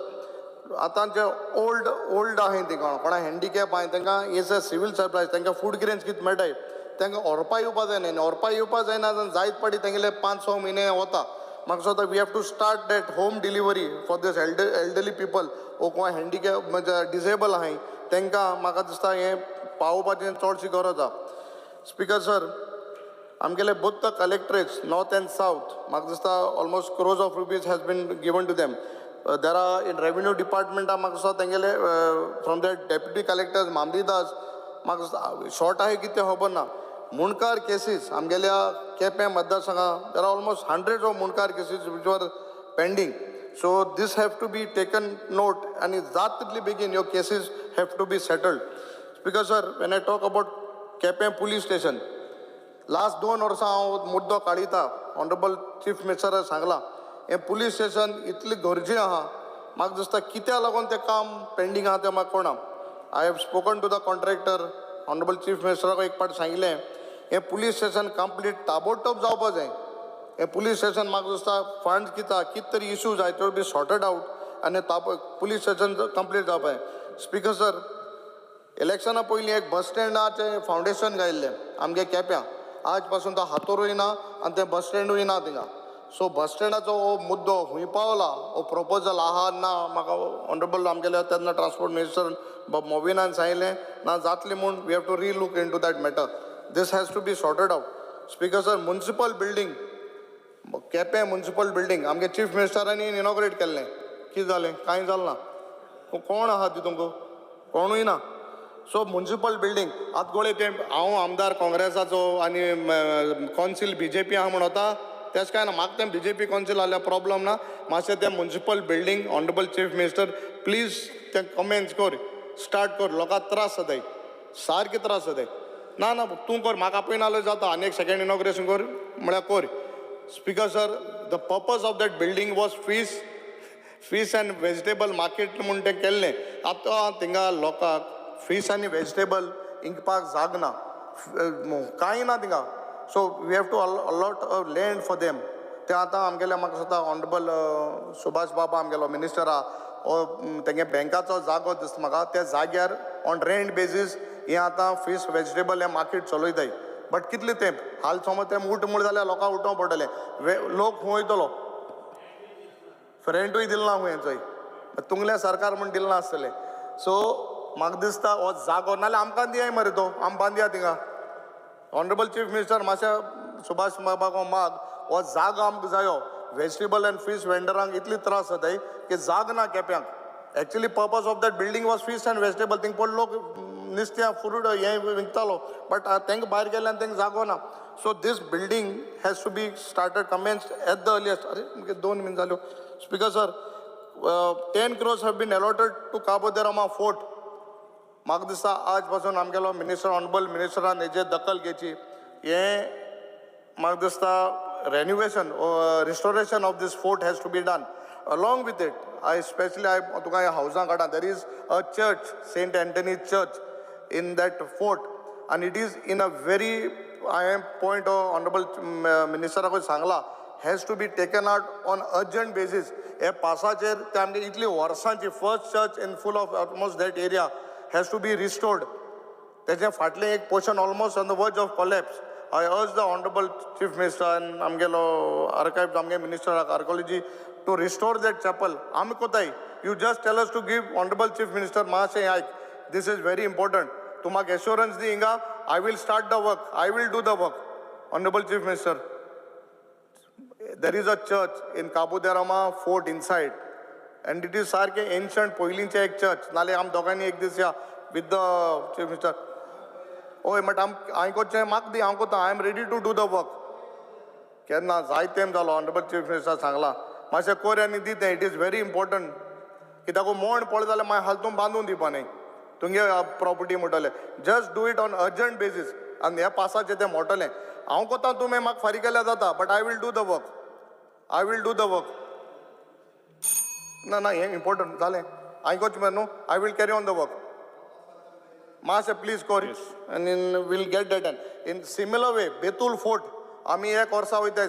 आतां जे ओल्ड ओल्ड आहाय ती कोणा हँडिकॅप आहाय तांकां हे सर सिवील सप्लायज तांकां फूड ग्रेन्स कितें मेळटाय तांकां व्हरपा येवपा जायना आनी व्हरपा येवपा जायना जाल्यार जायत पाटी तेंगेले 5-6 म्हयने वता. म्हाका दिसता we have to start that home delivery for this elderly people वो कोण हँडिकॅप म्हणजे डिसेबल आहाय तांकां म्हाका दिसता हें पावोवपाचें चडशी गरज आहा. स्पीकर सर, आमगेले both the collectorates north and south म्हाका दिसता almost crores of rupees has been given to them. There are in revenue डिपार्टमेंटा म्हाका दिसता तेंगेले from the deputy collectors मामलेदार्स म्हाका दिसता शॉर्ट आहाय कितें तें खबर ना. मुंडकार केसीस आमगेल्या Quepem मतदारसंघा there are almost hundreds of Mundkar cases which are pending. So this have to be taken note आनी जात तितली बेगीन ह्यो cases have to be settled. Speaker sir, when I talk about Quepem police station, last 2 वर्सां हांव मुद्दो काडिता. Honourable chief मिनिस्टरान सांगलां हें पुलीस स्टेशन इतली गरजे आहा, म्हाका दिसता कित्याक लागून तें काम पेंडींग आहा तें म्हाका कळना. I have spoken to the contractor. Honourable chief मिनिस्टराक एक पाट सांगिल्लें, हें पुलीस स्टेशन कंप्लीट ताबडतोब जावपा जाय. हें पुलीस स्टेशन म्हाका दिसता फंड कितें कितें तरी इशू जाय त्यो बी सॉर्टेड आवट आनी पुलीस स्टेशन कंप्लीट जावपा जाय. स्पीकर सर, इलेक्शना पयलीं एक बस स्टँडाचें फावंडेशन घायिल्लें आमगे केप्यां. आज पासून तो हातोरूय ना आनी तें बस स्टँडूय ना थिंगा. सो बस स्टँडाचो हो मुद्दो खूंय पावला, हो प्रपोजल आहा ना, म्हाका ऑनरेबल आमगेले तेन्ना ट्रान्सपोर्ट मिनिस्टर बाब मोविनान सांगिल्लें ना जातलें म्हूण. We have to relook into that matter. This has to be sorted out. Speaker sir, municipal building, Quepem municipal building आमगे चीफ मिनिस्टरांनी इनॉग्रेट केल्लें. कितें जालें? कांय जालें ना. कोण आहा तितूंक? कोणूय ना. सो म्युनिसिपल बिल्डींग आतां गोळे तें हांव आमदार काँग्रेसाचो आनी कॉन्सील बीजेपी आहा म्हूण वता तेश कांय ना. म्हाका तें बीजेपी कॉन्सील आहल्यार प्रॉब्लम ना. मातशें तें municipal building honourable chief minister please तें कमेन्स कर, स्टार्ट कर. लोकांक त्रास जाताय, सारके त्रास जाताय. ना ना तूं कर, म्हाका आपयना जाल्यार जाता. आनी एक सेकंड इनॉग्रेशन कर म्हळ्यार कर. Speaker sir, the purpose of that building was fish and vegetable market म्हूण तें केल्लें. आतां थिंगा लोकांक फीश आनी वेजिटेबल इंकपाक जाग ना, कांय ना थिंगा. So we have to allot a land for them. तें आतां आमगेले म्हाका दिसता ऑनरेबल सुभाष बाबा आमगेलो मिनिस्टर आहा, हो तेंगे बँकाचो जागो दिसता म्हाका, त्या जाग्यार ऑन रेंट बेजीस हें आतां फीश वेजिटेबल हें मार्केट चलयताय. बट कितले तेंप हाल समज तें उठ म्हूण जाल्यार लोकांक उठोवंक पडटलें. लोक खूंय वयतलो? रेंटूय दिल ना खुंयचोय, तुंगलें सरकार म्हूण दिल ना आसतलें. सो म्हाका दिसता हो जागो नाल्यार आमकां दियाय मरे तो, आम बांदया थिंगा. ऑनरेबल चीफ मिनिस्टर मातशें सुभाष बाबाक माग, हो जागो आमकां जायो. वेजिटेबल एंड फीश वेंडरांक इतली त्रास जाताय की जाग ना केप्यांक. Actually purpose of that building was fish and vegetable. Thing पड लोक नुस्त्या फ्रूट हें विकतालो, बट तांकां भायर गेल्ल्यान तांकां जागो ना. So this building has to be started commence at the earliest. अरे मुगे 2 मिनट जाल्यो. Speaker sir, 10 crores have been allotted to Cabo de Rama fort. म्हाका दिसता आज पासून आमगेलो मिनिस्टर ऑनरेबल मिनिस्टरान हेजेर दखल घेवची. हें म्हाका दिसता renovation restoration of this fort has to be done. Along with it I specially I तुका ह्या हावजां काडा. There is a church, Saint Anthony church in that fort, आनी it is in a very हांवें पॉयंट ऑनरेबल मिनिस्टराकूय सांगला, has to be taken out on urgent basis. हे पासाचेर ते आमगे इतली वर्सांची first church in full of almost that area has to be restored. तेजें फाटलें एक portion almost on the verge of collapse. I urge the honourable chief minister आनी आमगेलो आर्कायव्स आमगे मिनिस्टराक archaeology to restore that chapel. आमी कोताय, you just tell us to give honourable chief minister मातशें आयक, this is very important. तूं म्हाका एश्योरन्स दी हिंगा, I will start the work, I will do the work. Honourable chief minister, there is a church in Cabo de Rama fort inside and it is सारकें ancient पयलींचें एक church. नाल्यार आम दोगांयनी एक दीस या विथ the chief minister. हय, बट आम हांवें कोरचें म्हाका दी, हांव कोता. I am ready to do the work. केन्ना जाय तेम जालो ऑनरेबल चीफ मिनिस्टर सांगलां मातशें कोर आनी दी तें. It is very important. कित्याक मोण पडलें जाल्यार मागीर हाल तूं बांदून दिवपा न्ही तुमगे प्रॉपर्टी म्हणटलें. Just do it on urgent basis. आनी ह्या पासाचें तें मोडटलें. हांव कोता तुमी म्हाका फारीक केल्यार जाता, but I will do the work. I will do the work. ना ना हें इम्पॉर्टंट जालें. हांवें कोच मरे न्हू, I will carry on the work. मातशें प्लीज कर आनी will get that done. In similar way Betul fort आमी एक वर्सा वयता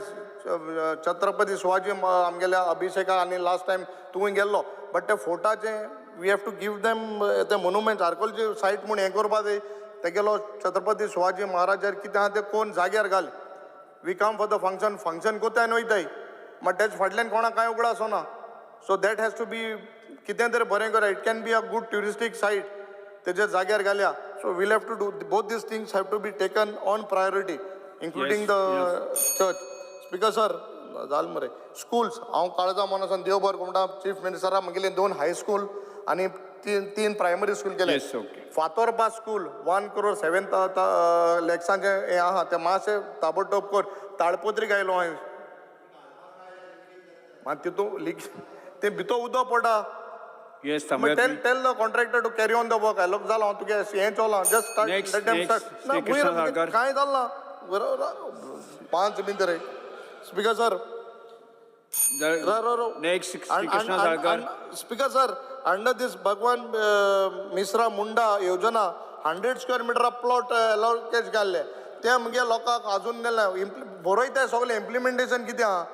छत्रपती शिवाजी आमगेल्या अभिषेका आनी लास्ट टायम तूं गेल्लो. बट त्या फोर्टाचें we have to give them ते मोनुमेंट्स आर्कोलॉजी सायट म्हूण हें करपा जाय. तेगेलो छत्रपती शिवाजी महाराजार कितें आहा तें कोण जाग्यार घाल. We come for the function, function कोताय आनी वयताय, बट तेज फाटल्यान कोणाक कांय उगडास ना. So that has to be कितें तरी बरें करा. It can be a good touristic site, तेजे जाग्यार घालया. So we'll have to do both these things have to be taken on priority, including the church. Speaker sir, जालें मरे. Schools हांव काळजा मनासान देव बरें म्हणटा चीफ मिनिस्टरा म्हगेले 2 हायस्कूल आनी 3 प्रायमरी स्कूल केले. फातोरपा स्कूल 1 crore 7 लॅक्सांचें हें आहा तें मातशें ताबडतोब कर. ताळपत्री घायलो हांवें, मागीर तितू लीक तें भितर उदक पडटा. Yes, tell the contractor to carry on the work. लोक जालो हांव तुगे हें चोलां, just start, let them start. ना कांय जालें ना, 5 मिनट रे. Speaker sir, Next Shri Krishna Salkar. Speaker sir, under this Bhagwan Mishra Munda Yojana 100 square meter plot allocate केल्ले ते मुगे लोकांक अजून बरयता सगळें इम्प्लिमेंटेशन कितें आहा.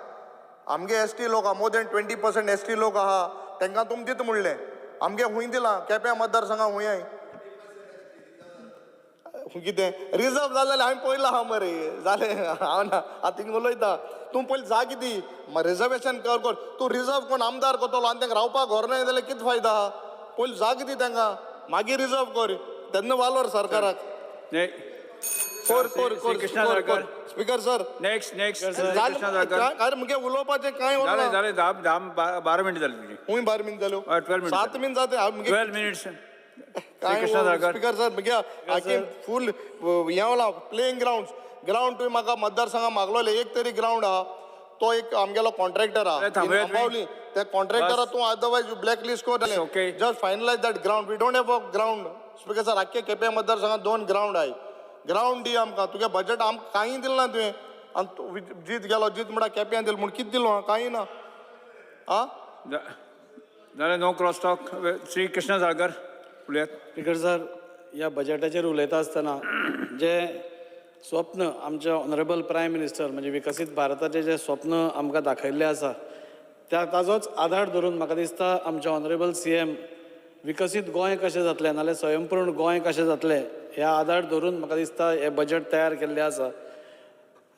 आमगे एस टी लोक आहा, मोर दॅन 20% एस टी लोक आहा, तांकां तुमी दिता म्हणलें. आमगे खूंय दिलां केप्यां मतदारसंघां खूंय कितें रिजर्व जालें जाल्यार हांवें पयलां आहा मरे जालें हांव ना आतां थिंग उलयता. तूं पयलीं जागे दी रिजर्वेशन कर कर तूं रिजर्व कोण आमदार करतलो आनी तांकां रावपाक घर ना जाल्यार कितें फायदा आहा. पयलीं जागे दी तांकां मागीर रिजर्व कर तेन्ना वालोर सरकाराक. कोर कोर कोर Krishna speaker sir. Next next Krishna Salkar. अरे मुगे उलोवपाचें कांय जालें जालें 10 12 मिनटां जालीं तुजी. खूंय 12 मिनटां जाल्यो? 12 मिनटां. 7 मिनटां जाते. 12 मिनट्स. स्पीकर सर मुगे आखे फूल हें होला प्लेइंग ग्राउंड ग्राउंड तुवें म्हाका मतदारसंघात मागलोले एक तरी ग्राउंड आहा तो एक आमगेलो कॉन्ट्रॅक्टर आहा आंबावली त्या कॉन्ट्रॅक्टरा तूं अदरवायज ब्लॅक लिस्ट कर. Just finalize that ground. We don't have a ground. Speaker sir आख्खे केपें मतदारसंघात 2 ग्राउंड आहाय. ग्राउंड दी आमकां. तुगे बजट आमकां कांय दिलें ना तुवें. आनी जीत गेलो जीत म्हणटा केप्यां दिलें म्हूण कितें दिलो कांय ना. आं जालें. No cross talk. Shri Krishna Salkar उलयात. स्पीकर सर, ह्या बजेटाचेर उलयता आसतना जें स्वप्न आमचे ऑनरेबल प्रायम मिनिस्टर म्हणजे विकसीत भारताचें जें स्वप्न आमकां दाखयल्लें आसा त्या ताजोच आधार धरून म्हाका दिसता आमचे ऑनरेबल CM विकसीत गोंय कशें जातलें नाल्यार स्वयंपूर्ण गोंय कशें जातलें ह्या आधार धरून म्हाका दिसता हें बजेट तयार केल्लें आसा.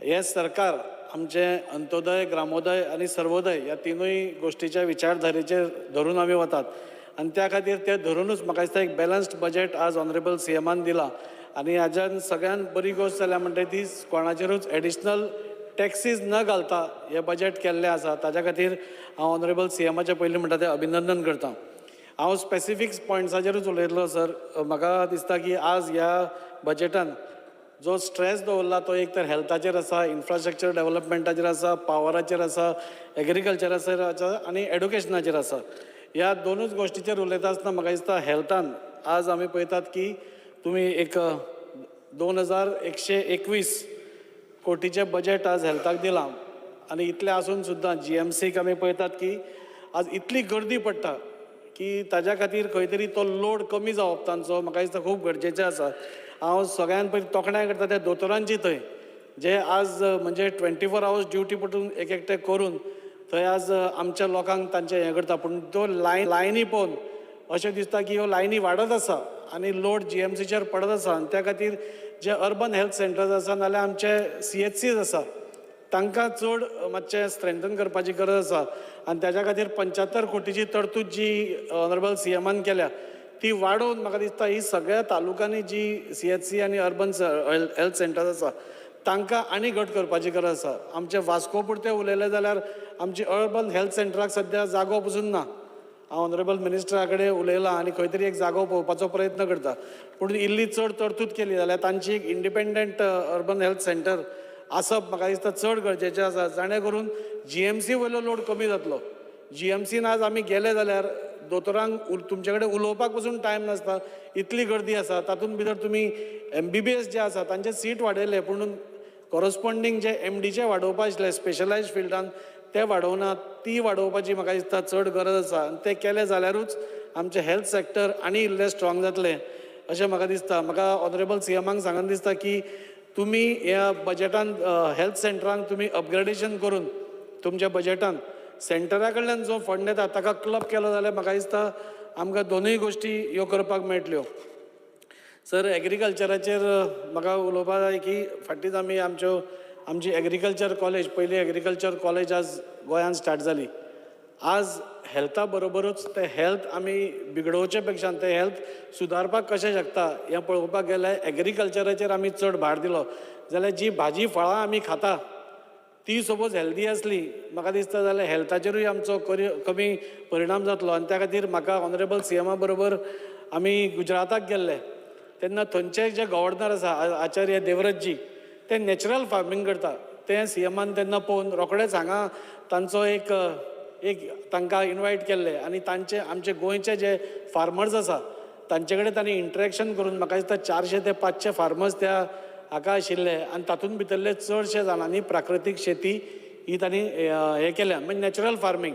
हें सरकार आमचें अंत्योदय, ग्रामोदय आनी सर्वोदय ह्या तिनूय गोश्टीच्या विचारधारेचेर धरून आमी वतात आनी त्या खातीर तें धरुनूच म्हाका दिसता एक बॅलन्स्ड बजेट आज ऑनरेबल CMान दिलां. आनी हाज्यान सगळ्यान बरी गोश्ट जाल्या म्हणटा ती कोणाचेरूच एडिशनल टॅक्सीज न घालता हें बजेट केल्लें आसा. ताज्या खातीर हांव ऑनरेबल CMाचें पयलीं म्हणटा तें अभिनंदन करता. हांव स्पेसिफीक पॉयंट्साचेरूच उलयतलो सर. म्हाका दिसता की आज ह्या बजेटान जो स्ट्रेस दवरला तो एक तर हेल्थाचेर आसा, इन्फ्रास्ट्रक्चर डेवलपमेंटाचेर आसा, पावराचेर आसा, एग्रीकल्चराचेर आसा आनी एडुकेशनाचेर आसा. ह्या दोनूच गोश्टीचेर उलयता आसतना म्हाका दिसता हेल्थान आज आमी पळयतात की तुमी एक 2121 कोटीचें बजेट आज हेल्थाक दिलां आनी इतलें आसून सुद्दां GMCक आमी पळयतात की आज इतली गर्दी पडटा की ताज्या खातीर खंय तरी तो लोड कमी जावप तांचो म्हाका दिसता खूब गरजेचें आसा. हांव सगळ्यान पयलीं तोखणाय करता त्या दोतोरांची थंय जे आज म्हणजे 24 आवर्स ड्युटी पडून एक एकटे करून थंय आज आमच्या लोकांक तांचें हें करता. पूण त्यो लायनी पळोवन अशें दिसता की ह्यो लायनी वाडत आसा आनी लोड GMCचेर पडत आसा आनी त्या खातीर जे अर्बन हेल्थ सेंटर्स आसा नाल्यार आमचे CHCs आसा तांकां चड मातशें स्ट्रेंथन करपाची गरज आसा आनी ताज्या खातीर 75 कोटीची तरतूद जी ऑनरेबल CMान केल्या ती वाडोवन म्हाका दिसता ही सगळ्या तालुक्यांनी जी CHC आनी अर्बन हेल्थ सेंटर्स आसा तांकां आनी घट करपाची गरज आसा. आमचे वास्को पुरतें उलयलें जाल्यार आमची अर्बन हेल्थ सेंटराक सद्या जागो पसून ना. हांव ऑनरेबल मिनिस्टरा कडेन उलयलां आनी खंय तरी एक जागो पळोवपाचो प्रयत्न करता. पूण इल्ली चड तरतूद केली जाल्यार तांची एक इंडिपेंडंट अर्बन हेल्थ सेंटर आसप म्हाका दिसता चड गरजेचें आसा, जाणें करून GMC वयलो लोड कमी जातलो. GMCन आज आमी गेले जाल्यार दोतोरांक तुमचे कडेन उलोवपाक पसून टायम नासता, इतली गर्दी आसा. तातूंत भितर तुमी MBBS जे आसा तांचे सीट वाडयले पूण कॉरस्पोंडींग जे MDचे वाडोवपा आशिल्ले स्पेशलायज्ड फिल्डान ते वाडोवना, ती वाडोवपाची म्हाका दिसता चड गरज आसा आनी तें केलें जाल्यारूच आमचें हेल्थ सेक्टर आनी इल्लें स्ट्रॉंग जातलें अशें म्हाका दिसता. म्हाका ऑनरेबल CMांक सांगन दिसता की तुमी ह्या बजेटान हेल्थ सेंटरांक तुमी अपग्रेडेशन करून तुमच्या बजेटान सेंटरा कडल्यान जो फंड येता ताका क्लब केलो जाल्यार म्हाका दिसता आमकां दोनूय गोश्टी ह्यो करपाक मेळटल्यो. सर, एग्रीकल्चराचेर म्हाका उलोवपाक जाय की फाटींच आमी आमची एग्रीकल्चर कॉलेज, पयली एग्रीकल्चर कॉलेज आज गोंयांत स्टार्ट जाली. आज हेल्था बरोबरूच ते हेल्थ आमी बिगडोवचे पेक्षा ते हेल्थ सुदारपाक कशें शकता हें पळोवपाक गेल्यार एग्रीकल्चराचेर आमी चड भार दिलो जाल्यार जी भाजी फळां आमी खाता ती सपोज हेल्दी आसली म्हाका दिसता जाल्यार हेल्थाचेरूय आमचो कमी परिणाम जातलो. आनी त्या खातीर म्हाका ऑनरेबल CMा बरोबर आमी गुजराताक गेल्ले तेन्ना थंयचे जे गव्हर्नर आसा आचार्य देवव्रतजी ते नॅचरल फार्मींग करता. तें CMान तेन्ना पळोवन रोखडेच हांगा तांचो एक एक तांकां इनवायट केल्ले आनी तांचे आमचे गोंयचे जे फार्मर्स आसा तांचे कडेन तांणी इंटरेक्शन करून म्हाका दिसता 400 ते 500 फार्मर्स त्या हाका आशिल्ले आनी तातूंत भितरले चडशे जाणांनी प्राकृतीक शेती ही तांणी हें केल्या, म्हणजे नॅचरल फार्मींग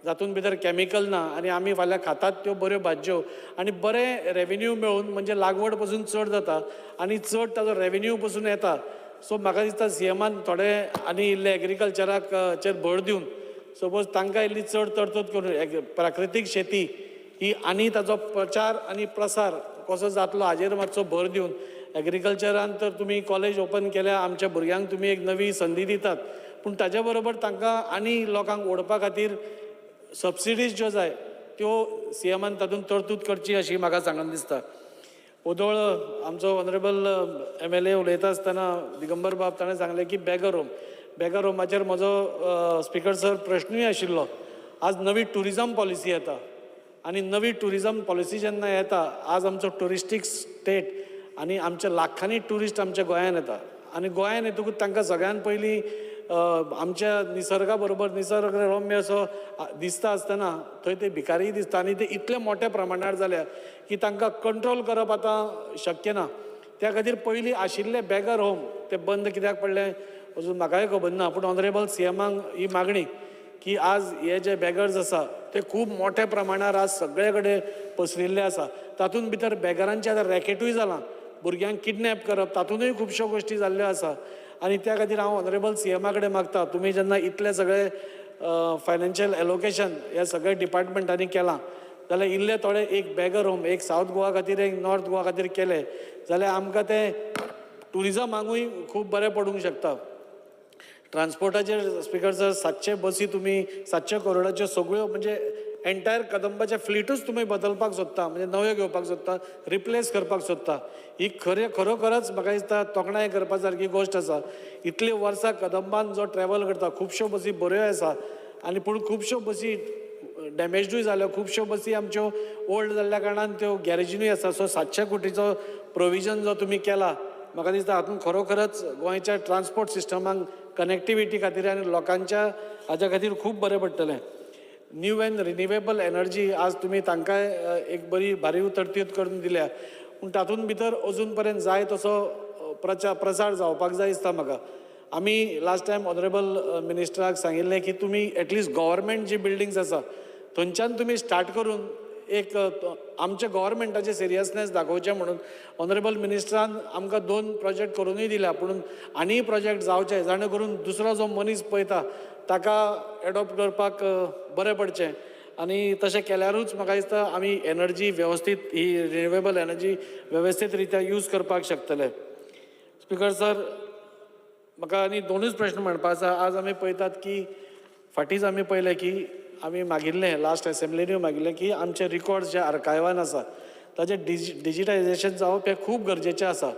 जातून भितर कॅमिकल ना आनी आमी फाल्यां खातात त्यो बऱ्यो भाजयो आनी बरें रेवेन्यू मेळून म्हणजे लागवड पसून चड जाता आनी चड ताजो रेवेन्यू पसून येता. सो म्हाका दिसता सीएमान थोडे आनी इल्ले एग्रीकल्चराक चेर भर दिवन सपोज तांकां इल्ली चड तरतूद करून प्राकृतीक शेती ही आनी ताजो प्रचार आनी प्रसार कसो जातलो हाजेर मातसो भर दिवन एग्रीकल्चरान तर तुमी कॉलेज ओपन केल्या, आमच्या भुरग्यांक तुमी एक नवी संदी दितात, पूण ताज्या बरोबर तांकां आनी लोकांक ओडपा खातीर सबसिडीज ज्यो जाय त्यो सीएमान तातूंत तरतूद करची अशी म्हाका सांगन दिसता. ओदोळ आमचो ऑनरेबल MLA उलयता आसतना दिगंबर बाब ताणें सांगलें की बेगर होम, बेगर होमाचेर म्हजो स्पिकर सर प्रश्नूय आशिल्लो. आज नवी ट्युरिजम पॉलिसी येता आनी नवी ट्युरिजम पॉलिसी जेन्ना येता आज आमचो ट्युरिस्टीक स्टेट आनी आमचे लाखांनी ट्युरिस्ट आमच्या गोंयान येता आनी गोंयान येतकूच तांकां सगळ्यान पयलीं आमच्या निसर्गा बरोबर निसर्ग रम्य असो दिसता आसतना थंय ते भिकारीय दिसता आनी ते इतले मोठ्या प्रमाणार जाल्या की तांकां कंट्रोल करप आतां शक्य ना. त्या खातीर पयलीं आशिल्ले बेगर होम ते बंद कित्याक पडले अजून म्हाकाय खबर ना, पूण ऑनरेबल सीएमाक ही मागणी की आज हे जे बेगर्स आसा ते खूब मोठ्या प्रमाणार आज सगळे कडेन पसरिल्ले आसा. तातूंत भितर बेगरांचें आतां रॅकेटूय जालां, भुरग्यांक किडनॅप करप तातूंतय खुबश्यो गोश्टी जाल्ल्यो आसा आनी त्या खातीर हांव ऑनरेबल सीएमा कडेन मागता तुमी जेन्ना इतले सगळे फायनान्शियल एलोकेशन ह्या सगळ्या डिपार्टमेंटांनी केलां जाल्यार इल्ले थोडे एक बेगर होम एक सावथ गोवा खातीर एक नॉर्थ गोवा खातीर केले जाल्यार आमकां तें ट्युरिजमाकूय खूब बरें पडूंक शकता. ट्रान्सपोर्टाचेर स्पिकर सर 700 बसी तुमी 700 करोडाच्यो सगळ्यो म्हणजे एंटायर कदंबाचे फ्लिटूच तुमी बदलपाक सोदता, म्हणजे नव्यो घेवपाक सोदता, रिप्लेस करपाक सोदता. ही खरें खरोखरच म्हाका दिसता तोखणाय करपा सारकी गोश्ट आसा. इतलीं वर्सां कदंबान जो ट्रॅवल करता खुबश्यो बसी बऱ्यो आसा आनी पूण खुबश्यो बसी डॅमेजडूय जाल्यो, खुबश्यो बसी आमच्यो ओल्ड जाल्ल्या कारणान त्यो गॅरेजीनूय आसा. सो 700 कोटीचो प्रोविजन जो तुमी केला म्हाका दिसता हातूंत खरोखरच गोंयच्या ट्रान्सपोर्ट सिस्टमाक कनेक्टिविटी खातीर आनी लोकांच्या हाज्या खातीर खूब बरें पडटलें. न्यू एंड रिन्युएबल एनर्जी आज तुमी तांकांय एक बरी भारी तरतूद करून दिल्या, पूण तातूंत भितर अजून पर्यंत जाय तसो प्रसार जावपाक जाय दिसता म्हाका. आमी लास्ट टायम ऑनरेबल मिनिस्टराक सांगिल्लें की तुमी एटलिस्ट गव्हर्मेंट जी बिल्डिंग्स आसा थंयच्यान तुमी स्टार्ट करून एक आमच्या गव्हर्मेंटाचें सिरियसनेस दाखोवचें म्हणून ऑनरेबल मिनिस्टरान आमकां 2 प्रोजेक्ट करूनय दिल्या, पूण आनी प्रोजेक्ट जावचे जाणे करून दुसरो जो मनीस पळयता ताका एडॉप्ट करपाक बरें पडचें आनी तशें केल्यारूच म्हाका दिसता आमी एनर्जी वेवस्थीत ही रिन्युएबल एनर्जी वेवस्थीत रित्या यूज करपाक शकतले. स्पिकर सर म्हाका आनी 2ूच प्रश्न म्हणपा आसा. आज आमी पळयतात की फाटींच आमी पळयलें की आमी मागिल्लें लास्ट एसेंब्लीनूय मागिल्लें की आमचे रिकॉर्ड्स जे आर्कायवान आसा ताचें डिजिटायजेशन जावप हें खूब गरजेचें आसा.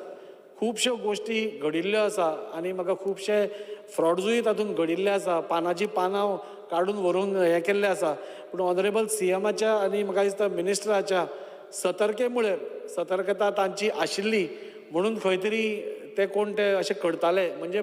खुबश्यो गोश्टी घडिल्ल्यो आसा आनी म्हाका खुबशे फ्रॉड्सूय तातूंत घडिल्ले आसा, पानाची पानां काडून व्हरून हें केल्लें आसा. पूण ऑनरेबल सीएमाच्या आनी म्हाका दिसता मिनिस्टराच्या सतर्के मुळे सतर्कता तांची आशिल्ली म्हणून खंय तरी ते कोण ते अशें करताले. म्हणजे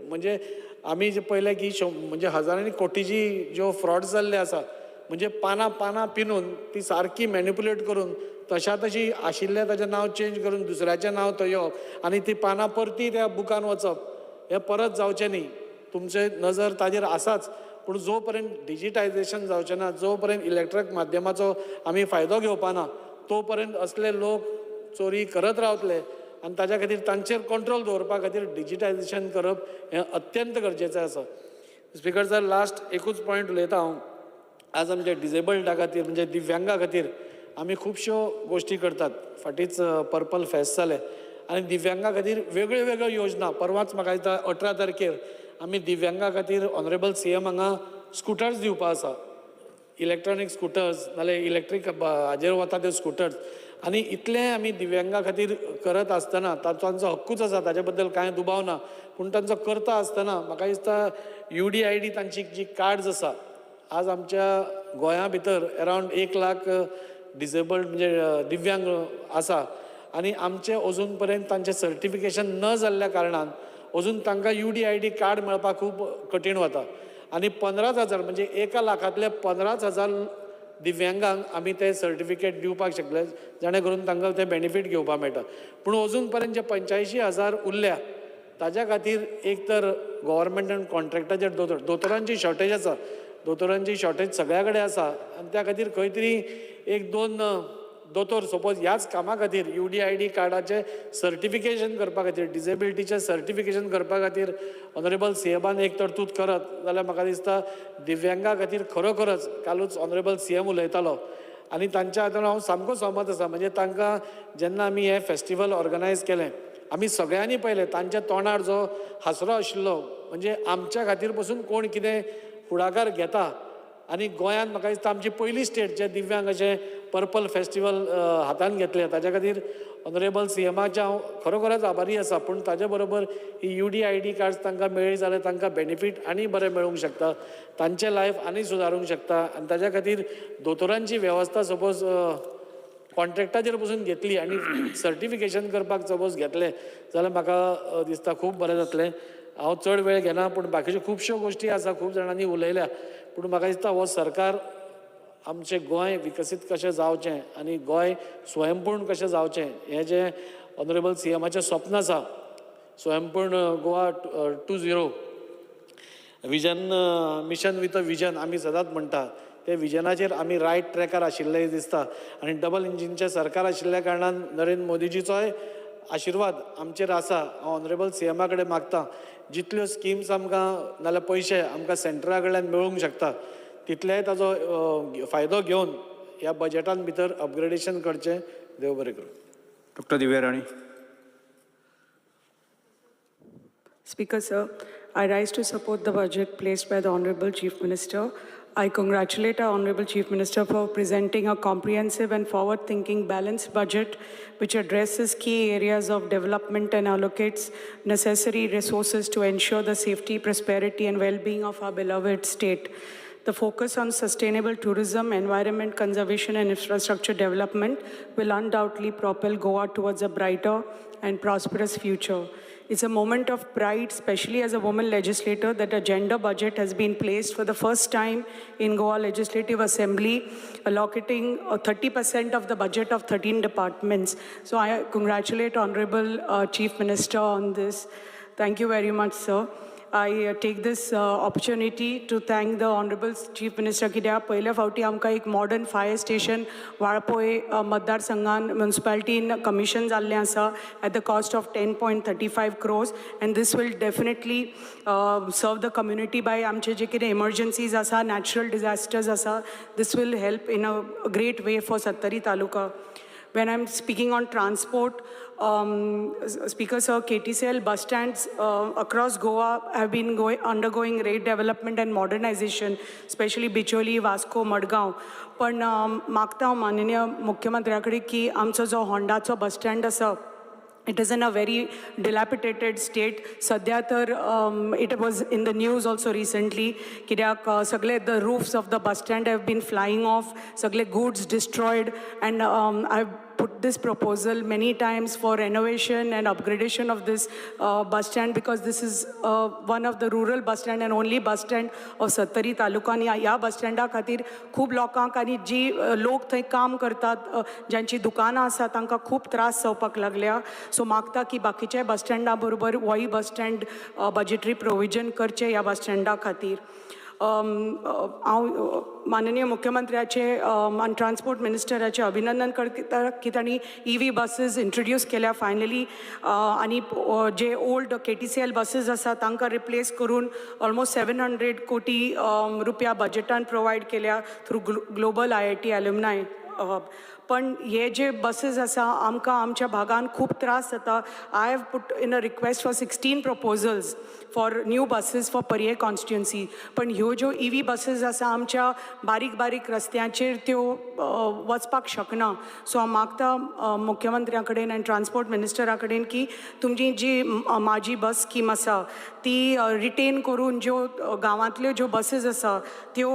म्हणजे आमी जे पळयलें की म्हणजे हजारांनी कोटीची ज्यो फ्रॉड जाल्ले आसा म्हणजे पानां पानां पिनून ती सारकी मॅनिपुलेट करून तशा तशी आशिल्लें ताचें नांव चेंज करून दुसऱ्याचें नांव थंय येवप आनी ती पानां परती त्या बुकान वचप हें परत जावचें न्ही. तुमचें नजर ताजेर आसाच, पूण जो पर्यंत डिजिटायजेशन जावचें ना, जो पर्यंत इलेक्ट्रीक माध्यमाचो आमी फायदो घेवपा ना तो पर्यंत असले लोक चोरी करत रावतले आनी ताज्या खातीर तांचेर कंट्रोल दवरपा खातीर डिजिटायजेशन करप हें अत्यंत गरजेचें आसा. स्पिकर सर लास्ट एकूच पॉयंट उलयता हांव. आज आमच्या डिजेबल्डा खातीर म्हणजे दिव्यांगा खातीर आमी खुबश्यो गोश्टी करतात. फाटींच पर्पल फेस्त जालें आनी दिव्यांगा खातीर वेगळ्यो वेगळ्यो योजना. परवाच म्हाका दिसता 18 तारखेर आमी दिव्यांगा खातीर ऑनरेबल सीएम हांगा स्कुटर्स दिवपा आसा, इलेक्ट्रॉनीक स्कुटर्स नाल्यार इलेक्ट्रीक हाजेर वता ते स्कुटर्स. आनी इतलें आमी दिव्यांगा खातीर करत आसतना तांचो हक्कूच आसा, ताजे बद्दल कांय दुबाव ना, पूण तांचो करता आसतना म्हाका दिसता UDID तांची जी कार्ड्स आसा आज आमच्या गोंया भितर अरावंड 1 लाख डिजेबल्ड म्हणजे दिव्यांग आसा आनी आमचे अजून पर्यंत तांचें सर्टिफिकेशन न जाल्ल्या कारणान अजून तांकां UDID card मेळपाक खूब कठीण वता. आनी 15,000 म्हणजे 1 लाखांतले 15,000 दिव्यांगांक आमी ते सर्टिफिकेट दिवपाक शकले जाणे करून तांकां ते बेनिफीट घेवपाक मेळटा. पूण अजून पर्यंत जे 85,000 उरल्या ताज्या खातीर एक तर गव्हर्मेंटान कॉन्ट्रॅक्टाचेर दोतोर, दोतोरांची शॉर्टेज आसा, दोतोरांची शॉर्टेज सगळ्या कडेन आसा आनी त्या खातीर खंय तरी एक दोन दोतोर सपोज ह्याच कामा खातीर UDID कार्डाचें सर्टिफिकेशन करपा खातीर, डिजेबिलिटीचें सर्टिफिकेशन करपा खातीर ऑनरेबल सीएमान एक तरतूद करत जाल्यार म्हाका दिसता दिव्यांगा खातीर खरोखरच कालूच ऑनरेबल सीएम उलयतालो आनी तांच्या हातून हांव सामको सहमत आसा. म्हणजे तांकां जेन्ना आमी हें फेस्टिवल ऑर्गनायज केलें आमी सगळ्यांनी पळयलें तांच्या तोंडार जो हासरो आशिल्लो, म्हणजे आमच्या खातीर पसून कोण कितें फुडाकार घेता. आनी गोंयांत म्हाका दिसता आमची पयली स्टेट जे दिव्यांग अशें पर्पल फेस्टिवल हातान घेतलें, ताच्या खातीर ऑनरेबल सीएमाचे हांव खरोखरच आभारी आसा. पूण ताजे बरोबर ही UDID cards तांकां मेळ्ळी जाल्यार तांकां बेनिफीट आनी बरें मेळूंक शकता, तांचें लायफ आनी सुदारूंक शकता. आनी ताच्या खातीर दोतोरांची वेवस्था सपोज कॉन्ट्रॅक्टाचेर पसून घेतली आनी सर्टिफिकेशन करपाक सपोज घेतलें जाल्यार म्हाका दिसता खूब बरें जातलें. हांव चड वेळ घेना, पूण बाकीच्यो खुबश्यो गोश्टी आसा, खूब जाणांनी उलयल्या, पूण म्हाका दिसता हो सरकार आमचें गोंय विकसीत कशें जावचें आनी गोंय स्वयंपूर्ण कशें जावचें हें जें ऑनरेबल सीएमाचें स्वप्न आसा, स्वयंपूर्ण Goa 2.0 vision, mission with a vision आमी सदांच म्हणटा, ते विजनाचेर आमी रायट ट्रॅकार आशिल्ले दिसता. आनी डबल इंजिनचें सरकार आशिल्ल्या कारणान नरेंद्र मोदीजीचोय आशिर्वाद आमचेर आसा. हांव ऑनरेबल सीएमा कडेन मागता जितल्यो स्किम्स आमकां नाल्यार पयशे आमकां सेंट्रा कडल्यान मेळूंक शकता तितलेय ताजो फायदो घेवन ह्या बजेटान भितर अपग्रेडेशन करचें. देव बरें करूं. Doctor Divya Rane. Speaker sir, I rise to support the budget placed by the Honorable Chief Minister. I congratulate our Honorable Chief Minister for presenting a comprehensive and forward-thinking balanced budget which addresses key areas of development and allocates necessary resources to ensure the safety, prosperity and well-being of our beloved state. The focus on sustainable tourism, environment conservation and infrastructure development will undoubtedly propel Goa towards a brighter and prosperous future. It's a moment of pride, especially as a woman legislator, that a gender budget has been placed for the first time in Goa Legislative Assembly, allocating 30% of the budget of 13 departments. So I congratulate Honorable Chief Minister on this. Thank you very much, sir. I take this opportunity to thank the Honorable Chief Minister कित्याक पयले फावटी आमकां एक modern fire station Valpoi मतदारसंघान म्युनिसिपालिटीन commission जाल्लें आसा at the cost of 10.35 crores and this will definitely serve the community by आमचे जे कितें इमर्जन्सीज आसा, नॅचरल डिझास्टर्स आसा, this will help in a great way for Sattari taluka. When I'm speaking on transport, Speaker sir, KTCL bus stands across Goa have been undergoing redevelopment and modernization, especially Bicholi, Vasco, Madgaon. पण मागता हांव माननीय मुख्यमंत्र्या कडेन की आमचो जो होंडाचो bus stand आसा, it is in a very dilapidated state. सद्या तर it was in the news also recently कित्याक सगळे the roofs of the bus stand have been flying off, सगळे goods destroyed, and I put this proposal many times for renovation and upgradation of this bus stand because this is one of the rural bus stand and only bus stand of Sattari taluka. आनी ह्या बस स्टँडा खातीर खूब लोकांक आनी जी लोक थंय काम करतात, ज्यांची दुकानां आसा तांकां खूब त्रास जावपाक लागल्या. सो मागता की बाकीच्या बस स्टँडा बरोबर होय बस स्टँड बजेटरी प्रोविजन करचें ह्या बस स्टँडा खातीर. हांव माननीय मुख्यमंत्र्याचे आनी ट्रान्सपोर्ट मिनिस्टराचें अभिनंदन करता की तांणी EV buses introduce केल्या फायनली, आनी जे ओल्ड KTCL buses आसा तांकां रिप्लेस करून ऑलमोस्ट 700 कोटी रुपया बजेटान प्रोवायड केल्या थ्रू ग्लोबल IIT alumni. पण हे जे बसीस आसा आमकां आमच्या भागान खूब त्रास जाता. I have put in a request for 16 proposals for new buses for Parye constituency, पण ह्यो ज्यो EV buses आसा आमच्या बारीक बारीक रस्त्यांचेर त्यो वचपाक शकना. सो हांव मागता मुख्यमंत्र्या कडेन आनी ट्रान्सपोर्ट मिनिस्टरा कडेन की तुमची जी म्हाजी बस स्कीम आसा ती रिटेन करून ज्यो गांवांतल्यो ज्यो बसीस आसा त्यो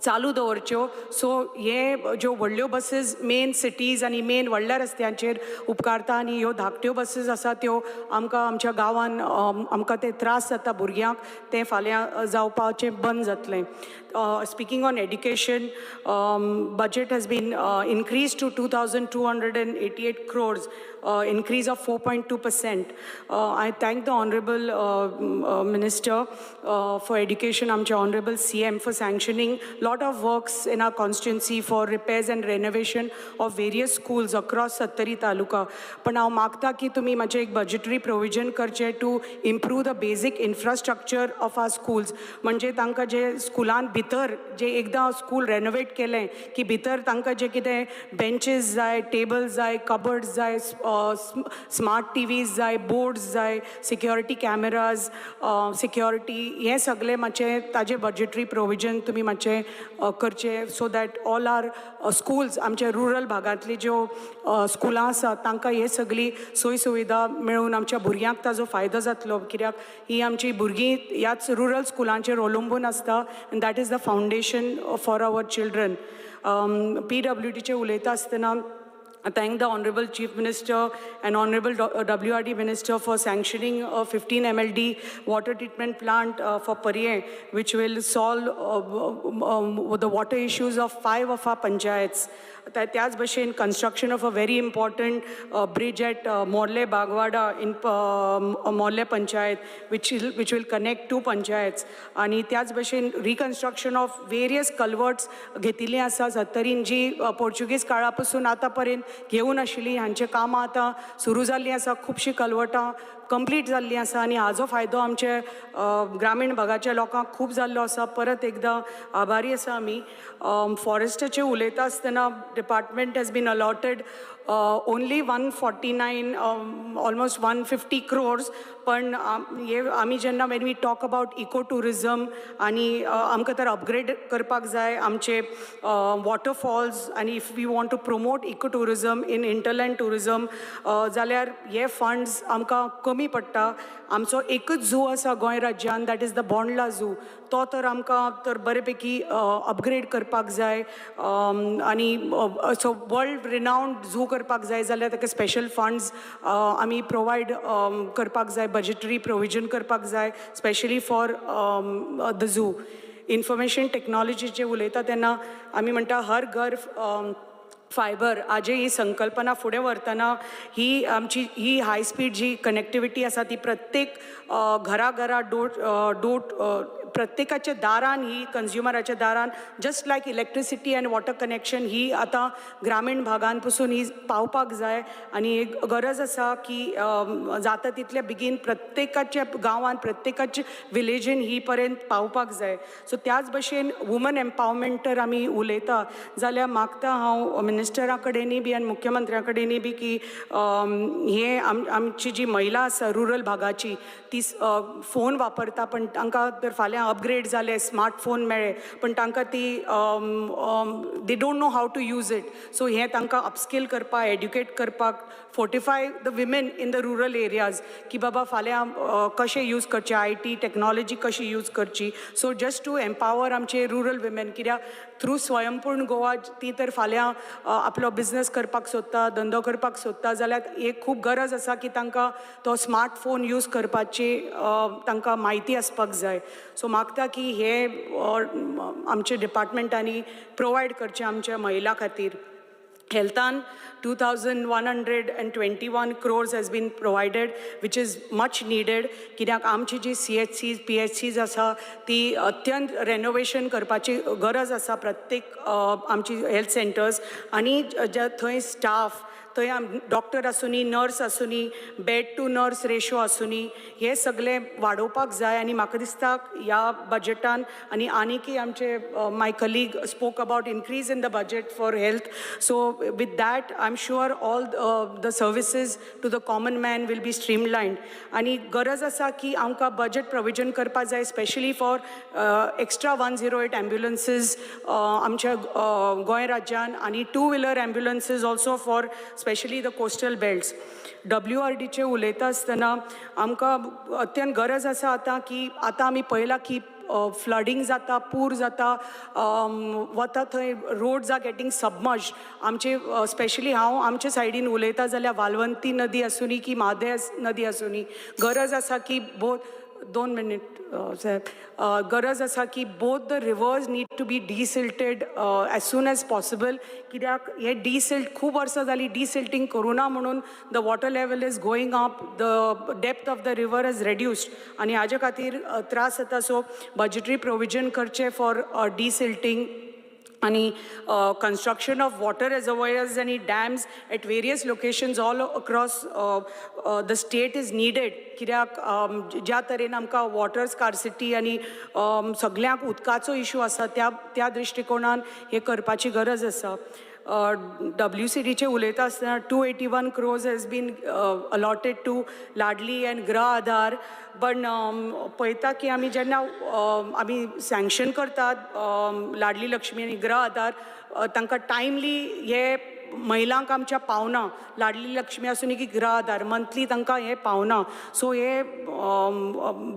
चालू दवरच्यो. सो हे ज्यो व्हडल्यो बसीस मेन सिटीज आनी मेन व्हडल्या रस्त्यांचेर उपकारता आनी ह्यो धाकट्यो बसीस आसा त्यो आमकां आमच्या गांवान आमकां ते त्रास जाता भुरग्यांक, तें फाल्यां जावपाचें बंद जातलें. Speaking on education, budget has been increased to 2,288 crores, increase of 4.2%. I thank the Honorable Minister for Education, आमचे Honorable CM, for sanctioning lot of works in our constituency for repairs and renovation of various schools across Sattari Taluka. पण हांव मागता की तुमी मातशें एक budgetary provision करचें to improve the basic infrastructure of our schools. म्हणजे तांकां जे स्कुलान भितर जे एकदां स्कूल रेनोवेट केलें की भितर तांकां जे कितें बेंचीस जाय, टेबल्स जाय, कबर्ड्स जाय, स्मार्ट टीवीज जाय, बोर्ड्स जाय, सिक्युरिटी कॅमेराज, सिक्युरिटी, हें सगळें मातशें ताजें बजेटरी प्रोविजन तुमी मातशें करचें, so that all our schools, आमच्या रुरल भागांतली ज्यो स्कुलां आसा तांकां हे सगळी सोय सुविधा मेळून आमच्या भुरग्यांक ताजो फायदो जातलो, कित्याक ही आमची भुरगीं ह्याच रुरल स्कुलांचेर अवलंबून आसता and that is the foundation for our children. पीडब्ल्यूडीचें उलयता आसतना, I thank the Honorable Chief Minister and Honorable WRD Minister for sanctioning a 15 MLD water treatment plant for Parye, which will solve the water issues of five of our panchayats. त्याच भशेन construction of a very important bridge at Morle Bagwada in Morle Panchayat, which will connect two panchayats. आनी त्याच भशेन reconstruction of various कल्वर्ट्स घेतिल्लीं आसा सत्तरीन, जी Portuguese काळा पसून आतां पर्यंत घेवन आशिल्ली. हांचें कामां आतां सुरू जाल्लीं आसा. खुबशीं कल्वर्टां कंप्लीट जाल्लीं आसा आनी हाजो फायदो आमचे ग्रामीण भागाच्या लोकांक खूब जाल्लो आसा. परत एकदां आभारी आसा आमी. फॉरेस्टाचें उलयता आसतना, department has been allotted only 149, almost 150 crores. पण हे आमी जेन्ना when we talk about eco tourism आनी आमकां तर अपग्रेड करपाक जाय आमचे वॉटरफॉल्स आनी if we want to promote eco tourism in hinterland tourism, जाल्यार हे फंड्स आमकां कमी पडटा. आमचो एकूच झू आसा गोंय राज्यान, that is the Bondla Zoo. तो तर आमकां तर बरे पैकी अपग्रेड करपाक जाय आनी असो वर्ल्ड रिनावंड झू करपाक जाय जाल्यार ताका स्पेशल फंड्स आमी प्रोवायड करपाक जाय, बजेटरी प्रोविजन करपाक जाय, specially for the zoo. Information टेक्नॉलॉजीचे उलयता तेन्ना आमी म्हणटा हर घर फायबर. आजे ही संकल्पना फुडें व्हरतना ही आमची ही हाय स्पीड जी कनेक्टिविटी आसा ती प्रत्येक घरा घरा डोर डोर प्रत्येकाच्या दारान, ही कंज्युमराच्या दारान, just like electricity and water connection, ही आतां ग्रामीण भागान पसून ही पावपाक जाय. आनी एक गरज आसा की जाता तितले बेगीन प्रत्येकाच्या गांवान, प्रत्येकाच्या विलेजीन ही पर्यंत पावपाक जाय. सो त्याच भशेन वुमन एम्पावरमेंट तर आमी उलयता जाल्यार मागता हांव मिनिस्टरा कडेनूय बी आनी मुख्यमंत्र्या कडेनूय बी की हे आमची जी महिला आसा रुरल भागाची, ती फोन वापरता, पण तांकां तर फाल्यां अपग्रेड जाले, स्मार्टफोन मेळ्ळे, पण तांकां ती they don't know how to use it. So हें तांकां अपस्कील करपाक, एड्युकेट करपाक, fortify the women in the rural areas की बाबा फाल्यां कशें यूज करचें, IT technology कशी यूज करची. सो जस्ट टू एम्पावर आमचे रुरल विमेन, कित्याक थ्रू स्वयंपूर्ण गोवा ती तर फाल्यां आपलो बिजनस करपाक सोदता, धंदो करपाक सोदता, जाल्यार एक खूब गरज आसा की तांकां तो स्मार्टफोन यूज करपाची तांकां म्हायती आसपाक जाय. सो मागता की हे आमचे डिपार्टमेंटांनी प्रोवायड करचें आमच्या महिला खातीर. हेल्थान 2,121 crores has been provided, which is much needed, कित्याक आमची जी सीएचसीज, पीएचसीज आसा ती अत्यंत रेनोवेशन करपाची गरज आसा प्रत्येक आमची हेल्थ सेंटर्स. आनी जे थंय स्टाफ, थंय डॉक्टर आसुनी, नर्स आसुनी, बेड टू नर्स रेशो आसुनी, हे सगळें वाडोवपाक जाय. आनी म्हाका दिसता ह्या बजटान आनी आनीकय आमचे my colleague spoke about increase in the budget for health, so with that I am sure all the services to the common man will be streamlined. आनी गरज आसा की आमकां बजट प्रोविजन करपाक जाय, specially for extra 108 ambulances आमच्या गोंय राज्यान आनी two wheeler ambulances also for specially the coastal belts. W R डीचे उलयता आसतना आमकां अत्यंत गरज आसा आतां की आतां आमी पळयलां की फ्लडींग जाता, पूर जाता, वता थंय रोड्स are getting submerged. आमचे स्पेशली हांव आमचे सायडीन उलयता जाल्यार वालवंती नदी आसूनी की म्हादय नदी आसूनी, गरज आसा की बोथ, 2 मिनीट साहेब, गरज आसा की both the rivers need to be desilted as soon as possible, कित्याक हे डिसिल्ट खूब वर्सां जालीं डिसिल्टींग करूना म्हणून the water level is going up, the depth of the river is reduced आनी हाजे खातीर त्रास जाता. सो बजटरी प्रोविजन करचें फॉर डिसिल्टींग आणि construction of water reservoirs आणि dams at various locations all across the state is needed, कित्याक ज्या तरेन आमकां वॉटर स्कार्सिटी आनी सगल्यांक उदकाचो इशू आसा, त्या त्या दृश्टिकोणान हें करपाची गरज आसा. डब्ल्यू सी डीचे उलयता आसतना 281 crores has been allotted to Ladli and Gruha Aadhaar, पण पळयता की आमी जेन्ना आमी सँक्शन करतात लाडली लक्ष्मी आनी गृह आधार, तांकां टायमली हे महिलांक आमच्या पावना. लाडली लक्ष्मी आसूं की गृह आधार, मंथली तांकां हें पावना. सो हे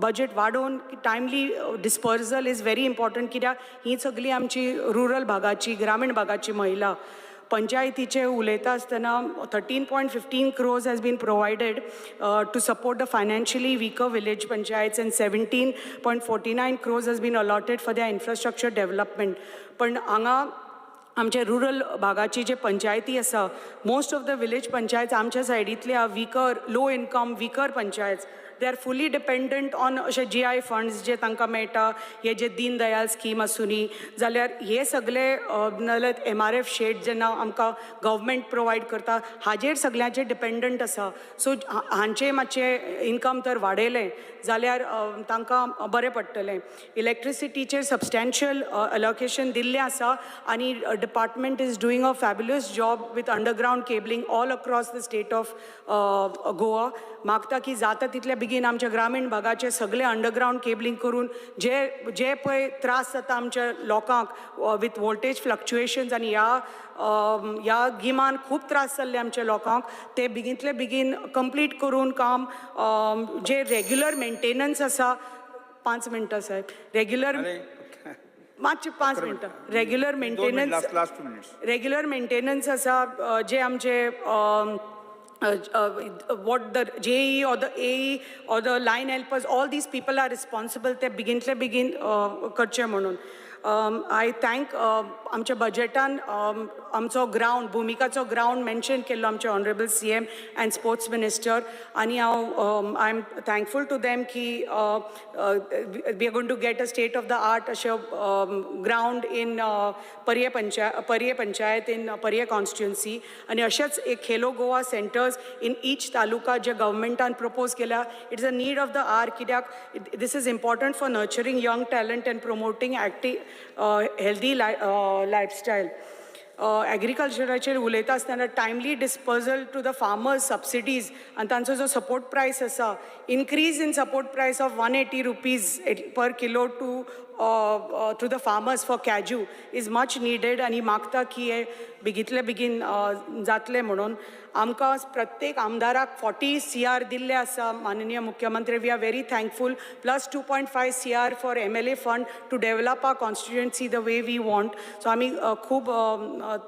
बजट वाडोवन timely dispersal is very important, कित्याक ही सगळी आमची रुरल भागाची, ग्रामीण भागाची महिला. पंचायतीचे उलयता आसतना 13.15 crores has been provided to support the financially weaker village panchayats and 17.49 crores has been allotted for their infrastructure development. पण हांगा आमच्या रुरल भागाची जे पंचायती आसा, most of the village panchayat आमच्या सायडींतल्या weaker, low income, weaker panchayat, they are fully dependent on अशे GI funds जे तांकां मेळटा. हे जे दीन दयाल स्कीम आसूनी जाल्यार हे सगळे, नाजाल्यार एमआरएफ शेड जेन्ना आमकां गव्हर्मेंट प्रोवायड करता, हाजेर सगळ्यांचेर डिपेंडंट आसा. सो हांचे मातशें इनकम तर वाडयलें जाल्यार तांकां बरें पडटलें. इलेक्ट्रिसिटीचेर सबस्टेन्शियल अलोकेशन दिल्लें आसा आनी department is doing a fabulous job with underground cabling all across the state of Goa. मागता की जाता तितले बेगीन आमच्या ग्रामीण भागाचे सगळे अंडरग्रावंड केबलिंग करून जे जे पळय त्रास जाता आमच्या लोकांक विथ वोल्टेज फ्लक्च्युएशन्स आनी ह्या ह्या गिमान खूब त्रास जाल्ले आमच्या लोकांक, ते बेगींतले बेगीन कंप्लीट करून काम, जे रेग्युलर मेंटेनन्स आसा. 5 मिनटां साहेब, रेग्युलर मातशें 5 मिनटां, regular maintenance. Last 2 minutes. Regular maintenance आसा, जे आमचे what the JE or the AE or the line helpers, all these people are responsible, ते बेगीनतले बेगीन करचे म्हणून. I thank आमच्या बजेटान आमचो ग्रावंड, भुमिकाचो ग्रावंड मेन्शन केल्लो आमचे honourable CM and sports minister आनी हांव I am thankful to them की we are going to get a state of the art अशें ground in Parye panchayat, in Parye constituency. आनी अशेंच एक Khelo Goa centres in each taluka जे गव्हर्मेंटान प्रपोज केल्या, it's a need of the hour, कित्याक this is important for nurturing young talent and promoting active, healthy lifestyle. एग्रीकल्चराचेर उलयता आसतना timely dispersal to the farmers subsidies आनी तांचो जो सपोर्ट प्रायस आसा, increase in support price of ₹180 per kilo to the farmers for cashew is much needed आनी मागता की हे बेगींतले बेगीन जातलें म्हणून. आमकां प्रत्येक आमदाराक 40 सीआर दिल्ले आसा माननीय मुख्यमंत्री, we are very thankful, plus 2.5 CR for MLA fund to develop our constituency the way we want. So आमी खूब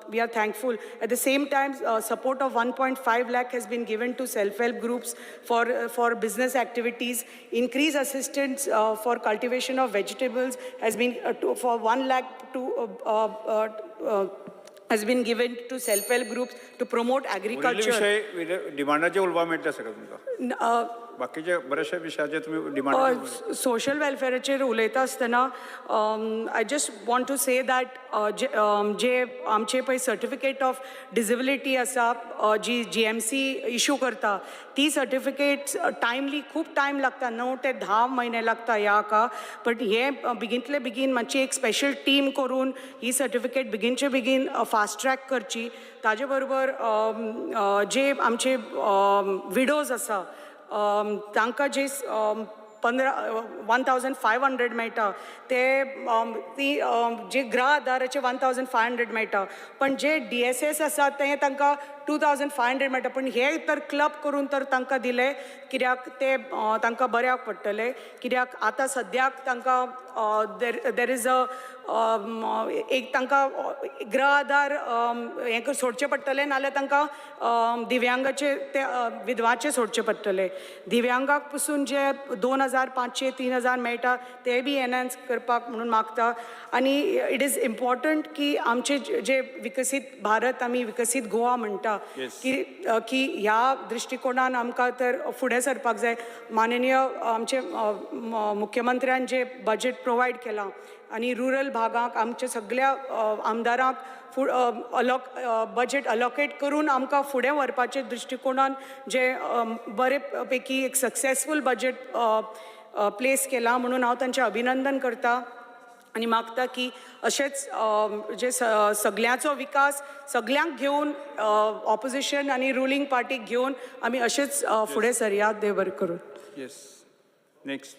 we are thankful. At the same time, support of 1.5 lakh has been given to self help groups for business activities. Increase assistance for cultivation of vegetables has been for 1 lakh to has been given to self help groups to promote उरिल्ले agriculture. विशय डिमांडाचे उलोवपाक मेळटले सगळं तुमकां. बाकीचे बरेचशे विशयाचे तुमी demand. Social वेलफेअराचेर उलयता आसतना I just want to say that जे आमचे पळय सर्टिफिकेट ऑफ डिजेबिलिटी आसा, जी जीएमसी इशू करता, ती सर्टिफिकेट्स टायमली, खूब टायम लागता, 9 ते 10 म्हयने लागता ह्या हाका. बट हे बेगीनतले बेगीन मातशी एक स्पेशल टीम करून ही सर्टिफिकेट बेगीनचे बेगीन फास्ट ट्रॅक करची. ताजे बरोबर जे आमचे विडोज आसा, तांकां जे 15 1500 मेळटा ते ती जे गृह आधाराचे 1500 मेळटा, पण जे डीएसएस आसा ते तांकां टू 2500 मेळटा, पूण हे तर क्लब करून तर तांकां दिले कित्याक ते तांकां बऱ्याक पडटले, कित्याक आतां सद्याक तांकां there is a एक तांकां गृह आधार हें सोडचें पडटलें, नाल्यार तांकां दिव्यांगाचे ते विधवाचे सोडचे पडटले. दिव्यांगाक पसून जे 2500 3000 मेळटा ते बी एनहान्स करपाक म्हणून मागता. आनी it is important की आमचे जे विकसीत भारत आमी विकसीत गोवा म्हणटा की की ह्या दृश्टिकोणान आमकां तर फुडें सरपाक जाय. माननीय आमचे मुख्यमंत्र्यान जे बजेट प्रोवायड केलां आनी रुरल भागाक आमच्या सगळ्या आमदारांक बजेट अलोकेट करून आमकां फुडें व्हरपाचे दृश्टिकोणान जे बरे पैकी एक सक्सेसफूल बजेट प्लेस केला म्हणून हांव तांचें अभिनंदन करता आनी मागता की अशेंच जे सगळ्यांचो विकास सगळ्यांक घेवन ऑपोजिशन आनी रुलींग पार्टीक घेवन आमी अशेंच फुडें सरया. देव बरें करूं. Yes, next.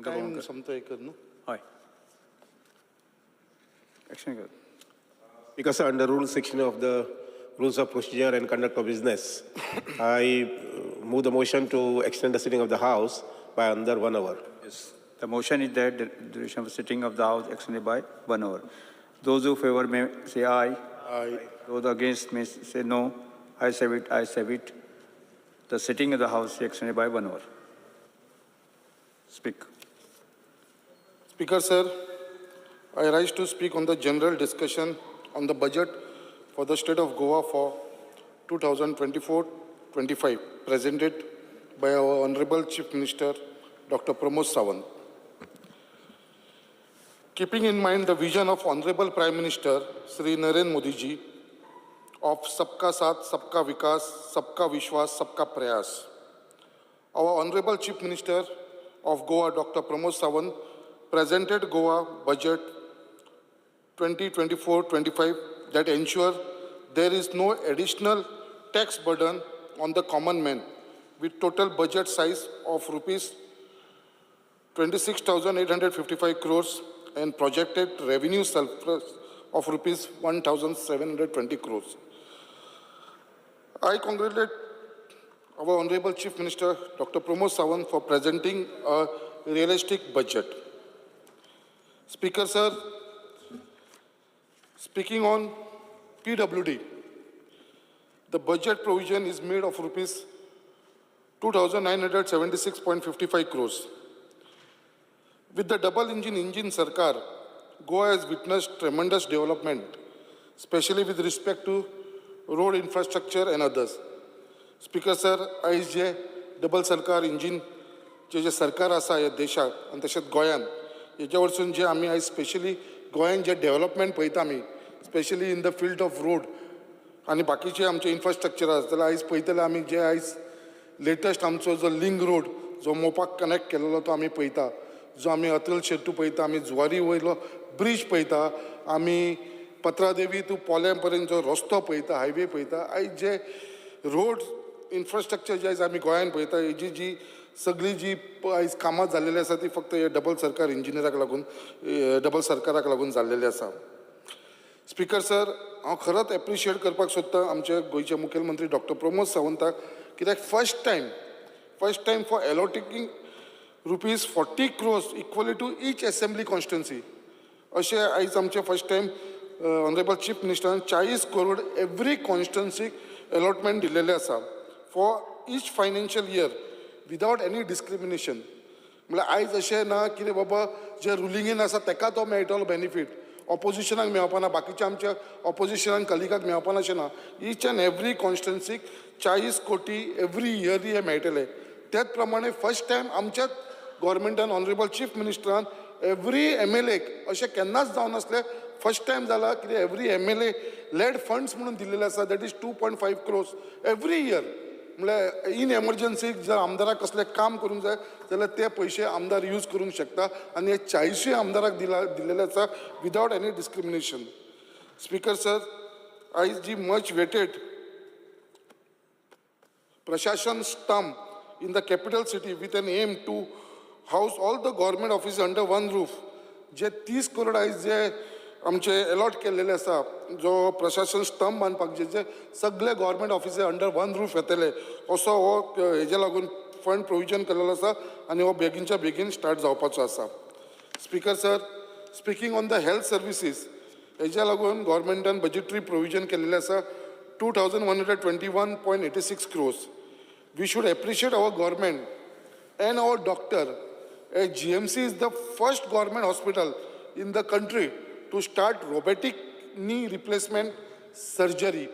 Time सोमतो एक न्हू. हय, एक्शन कर. Because under Rule 16 of the Rules of Procedure and Conduct of Business, I move the motion to extend the sitting of the House by another 1 hour. Yes. The motion is that the duration of sitting of the House extended by 1 hour. Those who favor may say aye. Aye. Those against may say no. I say it, I say it. The sitting of the House is extended by 1 hour. Speak. Speaker, sir, I rise to speak on the general discussion on the budget for the state of Goa for 2024-25, presented by our Honorable Chief Minister, Dr. Pramod Sawant. Keeping in mind the vision of Honorable Prime Minister, Shri Narendra Modi ji, of Sabka Saath, Sabka Vikas, Sabka Vishwas, Sabka Prayas, our Honorable Chief Minister of Goa, Dr. Pramod Sawant, presented Goa Budget 2024-25 that ensure there is no additional tax burden on the common man, with total budget size of rupees 26,855 crores and projected revenue surplus of rupees 1,720 crores. I congratulate our Honorable Chief Minister, Dr. Pramod Sawant, for presenting a realistic budget. Speaker, sir, speaking on PWD, the budget provision is made of rupees 2,976.55 crores. With the double engine Sarkar, Goa has witnessed tremendous development, especially with respect to road infrastructure and others. Speaker, sir, आयज जे double सरकार engine जे जे सरकार आसा ह्या देशाक आनी तशेंच गोंयान, हेज्या वरसून जे आमी आयज स्पेशली गोंयान जे डेवलपमेंट पळयता आमी, specially in the field of road आनी बाकीचे आमचे इन्फ्रास्ट्रक्चर आसा, जाल्यार आयज पळयतले आमी जे आयज लेटस्ट आमचो जो लिंग रोड जो मोपाक कनेक्ट केलेलो तो आमी पळयता, जो आमी अतल शेट्टू पळयता, आमी जुवारी वयलो ब्रीज पळयता, आमी पत्रादेवी टू पोलेम पर्यंत जो रस्तो पळयता, हायवे पळयता. आयज जे रोड इन्फ्रास्ट्रक्चर जे आयज आमी गोंयान पळयता, हेजी जी सगळी जी आयज कामां जाल्लेली आसा ती फक्त हे डबल सरकार इंजिनियराक लागून, डबल सरकाराक लागून जाल्लेली आसा. स्पीकर सर, हांव खरोच एप्रिशिएट करपाक सोदता आमचे गोंयचे मुखेलमंत्री डॉक्टर प्रमोद सावंताक, कित्याक first time for allocating rupees 40 crores equally to each assembly constituency. अशें आयज आमचें फर्स्ट टायम ऑनरेबल चीफ मिनिस्टरान 40 करोड एवरी कॉन्स्टिट्युएन्सीक अलॉटमेंट दिलेलें आसा for each financial year without any discrimination. म्हणल्यार आयज अशें ना कितें बाबा जे रुलिंगेन आसा तेका तो मेळटलो बेनिफीट, ऑपोजिशनाक मेळपाना, बाकीच्या आमच्या ऑपोजिशनाक कलिगाक मेळपाना अशें ना. ईच एंड एवरी कॉन्स्टिट्युएन्सीक 40 कोटी एवरी इयरली हे मेळटले. त्याच प्रमाणे फर्स्ट टायम आमच्याच गव्हर्मेंटान ऑनरेबल चीफ मिनिस्टरान एवरी एम एल एक अशें केन्नाच जावनासलें, फर्स्ट टायम जाला कितें every M L A lead funds म्हणून दिलेले आसा, that is 2.5 crores every year. म्हणल्यार इन एमर्जन्सीक जर आमदाराक कसलें काम करूंक जाय जाल्यार ते पयशे आमदार यूज करूंक शकता आनी हे 40 आमदाराक दिलेले आसा without any discrimination. Speaker sir, आयज जी मच वेटेड प्रशासन stamp in the capital city with an aim to house all the government office under one roof, जे 30 करोड आयज जे आमचे एलॉट केल्लेले आसा जो प्रशासन स्तंभ बांदपाक जे सगळे government officer under one roof येतले असो हो हेजे लागून फंड प्रोविजन केलेलो आसा आनी हो बेगीनच्या बेगीन स्टार्ट जावपाचो आसा. Speaker sir, speaking on the health services हेज्या लागून गव्हर्मेंटान बजेटरी प्रोविजन केलेलें आसा 2,121.86 crores. We should appreciate our government and our doctor. GMC is the first government hospital in the country to start robotic knee replacement surgery.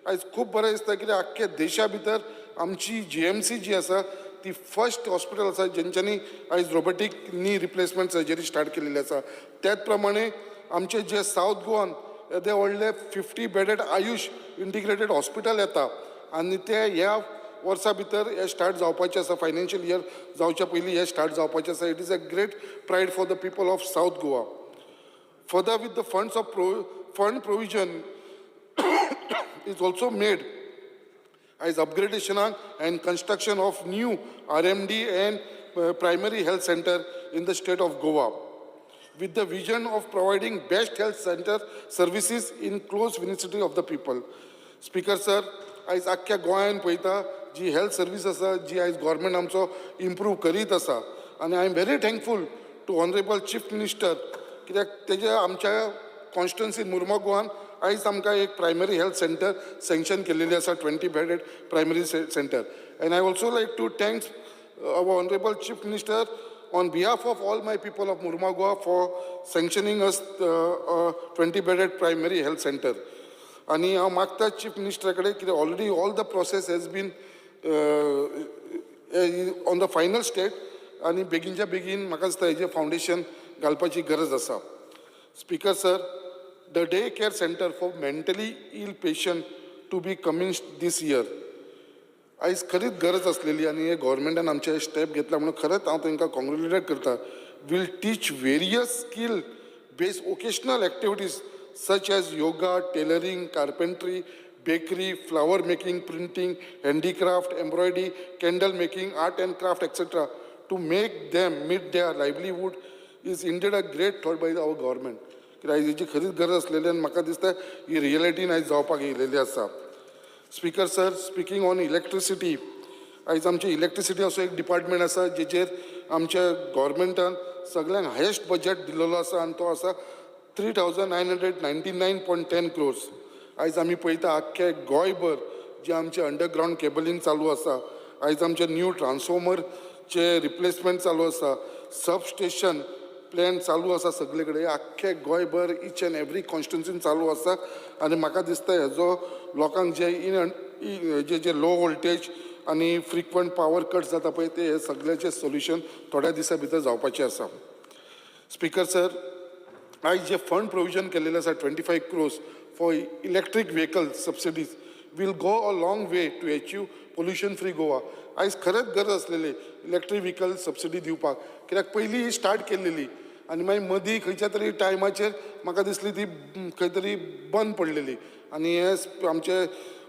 आयज खूब बरें दिसता कित्याक आख्खे देशा भितर आमची GMC जी आसा ती फर्स्ट हॉस्पिटल आसा जेंच्यांनी आयज robotic knee replacement surgery start केलेली आसा. त्याच प्रमाणे आमचे जे सावथ गोवान येदे व्हडले 50 बेडेड आयुश इंटिग्रेटेड हॉस्पिटल येता आनी ते ह्या वर्सा भितर हे स्टार्ट जावपाचें आसा. फायनान्शियल इयर जावच्या पयलीं हे स्टार्ट जावपाचें आसा. It is a great pride for the people of South Goa. Further, with the funds of fund provision is also made as upgradation and construction of new RMD and primary health center in the state of Goa, with the vision of providing best health center services in close vicinity of the people. Speaker sir, आयज आख्ख्या गोंयान पळयता जी health service आसा जी आयज government आमचो improve करीत आसा आनी I am very thankful to honourable chief minister कित्याक तेज्या आमच्या कॉन्स्टिट्युएन्सी मुर्मू गोवान आयज आमकां एक प्रायमरी हेल्थ सेंटर सँक्शन केलेली आसा, 20 bedded primary center. And I also like to thanks our honourable chief minister on behalf of all my people of Mormugao for sanctioning us 20 bedded primary health center. आनी हांव मागता chief मिनिस्टरा कडेन कित्याक already all the process has been on the final state आनी बेगीनच्या बेगीन म्हाका दिसता हेजें फावंडेशन घालपाची गरज आसा. Speaker sir, the day care center for mentally ill patient to be commenced this year. आयज खरीच गरज आसलेली आनी हे गव्हर्मेंटान आमचे स्टेप घेतला म्हणून खरेंच हांव तांकां कॉंग्रेच्युलेट करता. Will teach various skill based vocational activities such as yoga, tailoring, carpentry, bakery, flower making, printing, handicraft, embroidery, candle making, art and craft, etc. to make them meet their livelihood is indeed a great thought by our government. कित्याक आयज हेजी खरीच गरज आसलेली आनी म्हाका दिसता ही रियलिटीन आयज जावपाक येयलेली आसा. Speaker sir, speaking on electricity, आयज आमची इलेक्ट्रिसिटी असो एक डिपार्टमेंट आसा जेचेर आमच्या गव्हर्मेंटान सगळ्यांक हायेस्ट बजट दिलेलो आसा आनी तो आसा 3,999.10 crores. आयज आमी पळयता आख्खे गोंयभर जे आमचे अंडरग्रावंड केबलिंग चालू आसा, आयज आमचे न्यू ट्रान्सफॉर्मरचे रिप्लेसमेंट चालू आसा, सब स्टेशन प्लॅन चालू आसा सगळे कडेन आख्खे गोंयभर इच एंड एवरी कॉन्स्टिट्युन्सीन चालू आसा. आनी म्हाका दिसता हेजो लोकांक जे in J J low voltage आनी फ्रिक्वंट पावर कट जाता पळय ते हे सगळ्याचें सोल्युशन थोड्या दिसां भितर जावपाचें आसा. स्पीकर सर, आयज जे फंड प्रोविजन केलेलें आसा 25 crores for electric vehicle subsidies will go a long way to achieve pollution free Goa. आयज खरेंच गरज आसलेली इलेक्ट्रीक व्हेकल सबसिडी दिवपाक कित्याक पयलीं ही स्टार्ट केल्लेली आनी मागीर मदीं खंयच्या तरी टायमाचेर म्हाका दिसली ती खंय तरी बंद पडलेली आनी हे आमचे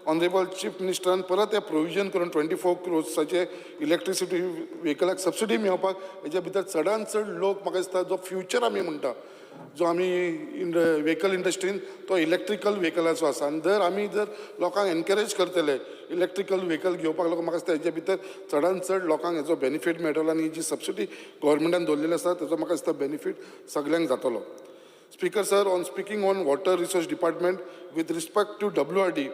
ऑनरेबल चीफ मिनिस्टरान परत हें प्रोविजन करून 24 क्रोर्साचे इलेक्ट्रिसिटी व्हेकलाक सबसिडी मेळपाक हेच्या भितर चडान चड लोक म्हाका दिसता जो फ्युचर आमी म्हणटा जो आमी व्हेकल इंडस्ट्रीन तो इलेक्ट्रिकल व्हेकलाचो आसा आनी जर आमी जर लोकांक एनकरेज करतले इलेक्ट्रिकल व्हेकल घेवपाक लागून म्हाका दिसता हेजे भितर चडान चड लोकांक हेजो बेनिफीट मेळटलो आनी जी सबसिडी गव्हर्मेंटान दवरलेली आसा तेजो म्हाका दिसता बेनिफीट सगल्यांक जातलो. Speaker sir, on speaking on water resource department with respect to WRD,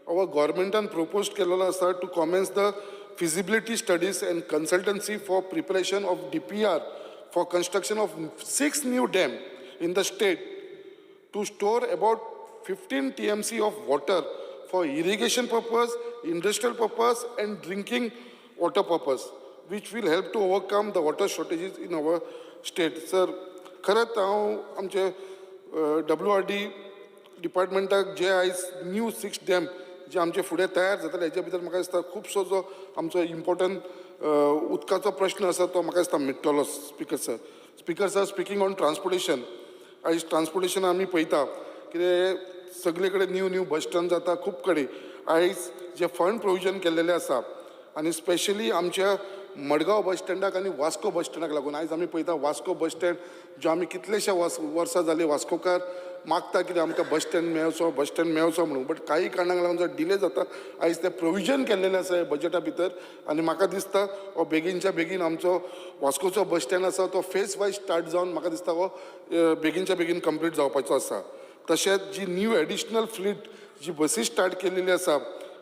our गव्हर्मेंटान propose केलेलो आसा to commence the feasibility studies and consultancy for preparation of DPR for construction of 6 new dam in the state to store about 15 TMC of water for irrigation purpose, industrial purpose and drinking water purpose, which will help to overcome the water shortages in our state. Sir, खरेंच हांव आमचे WRD डिपार्टमेंटाक जे आयज new 6 dam जे आमचे फुडें तयार जातले हेच्या भितर म्हाका दिसता खुबसो जो आमचो इम्पोर्टंट उदकाचो प्रश्न आसा तो म्हाका दिसता मिट्टलो. Speaker sir, speaker sir, speaking on transportation, आयज ट्रान्सपोर्टेशन आमी पळयता कितें सगळे कडेन न्यू न्यू बस स्टँड जाता खूब कडेन. आयज जे फंड प्रोविजन केल्लेले आसा आनी स्पेशली आमच्या मडगांव बस स्टँडाक आनी वास्को बस स्टँडाक लागून आयज आमी पळयता वास्को बस स्टँड जो आमी कितलेशे वर्सां जालीं वास्कोकार मागता कितें आमकां बस स्टँड मेळचो, बस स्टँड मेळचो म्हणून, बट काही कारणांक लागून जो डिले जाता. आयज तें प्रोविजन केल्लेलें आसा ह्या बजटा भितर आनी म्हाका दिसता हो बेगीनच्या बेगीन आमचो वास्कोचो बस स्टँड आसा तो फेज वायज स्टार्ट जावन म्हाका दिसता हो बेगीनच्या बेगीन कंप्लीट जावपाचो आसा. तशेंच जी न्यू एडिशनल फ्लीट जी बसी स्टार्ट केलेली आसा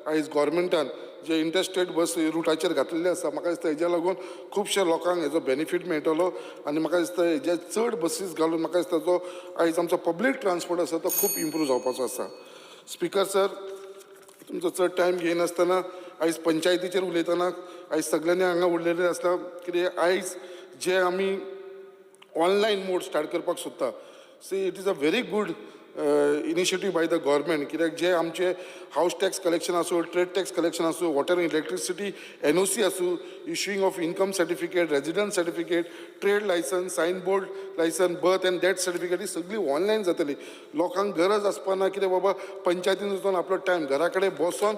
आयज गोवोरमेंटान, जे इंटरस्टेट बस रुटाचेर घातलेले आसा, म्हाका दिसता हेज्या लागून खुबशे लोकांक हेजो बेनिफीट मेळटलो आनी म्हाका दिसता हेजे चड बसीस घालून म्हाका दिसता जो आयज आमचो पब्लीक ट्रान्सपोर्ट आसा तो खूब इम्प्रूव जावपाचो आसा. स्पिकर सर, तुमचो चड टायम घेयनासतना आयज पंचायतीचेर उलयतना आयज सगळ्यांनी हांगा उलयलें आसता कितें आयज जे आमी ऑनलायन मोड स्टार्ट करपाक सोदता, see it is a very good initiative by the government. कित्याक जे आमचे हावस टॅक्स कलेक्शन आसूं, ट्रेड टॅक्स कलेक्शन आसूं, वॉटर इलेक्ट्रिसिटी NOC आसूं, issuing of income certificate, residence certificate, trade licence, sign board licence, birth and death certificate ही सगळी online जातली. लोकांक गरज आसपाना कितें बाबा पंचायतीन वचोन आपलो टायम घरा कडेन बसोन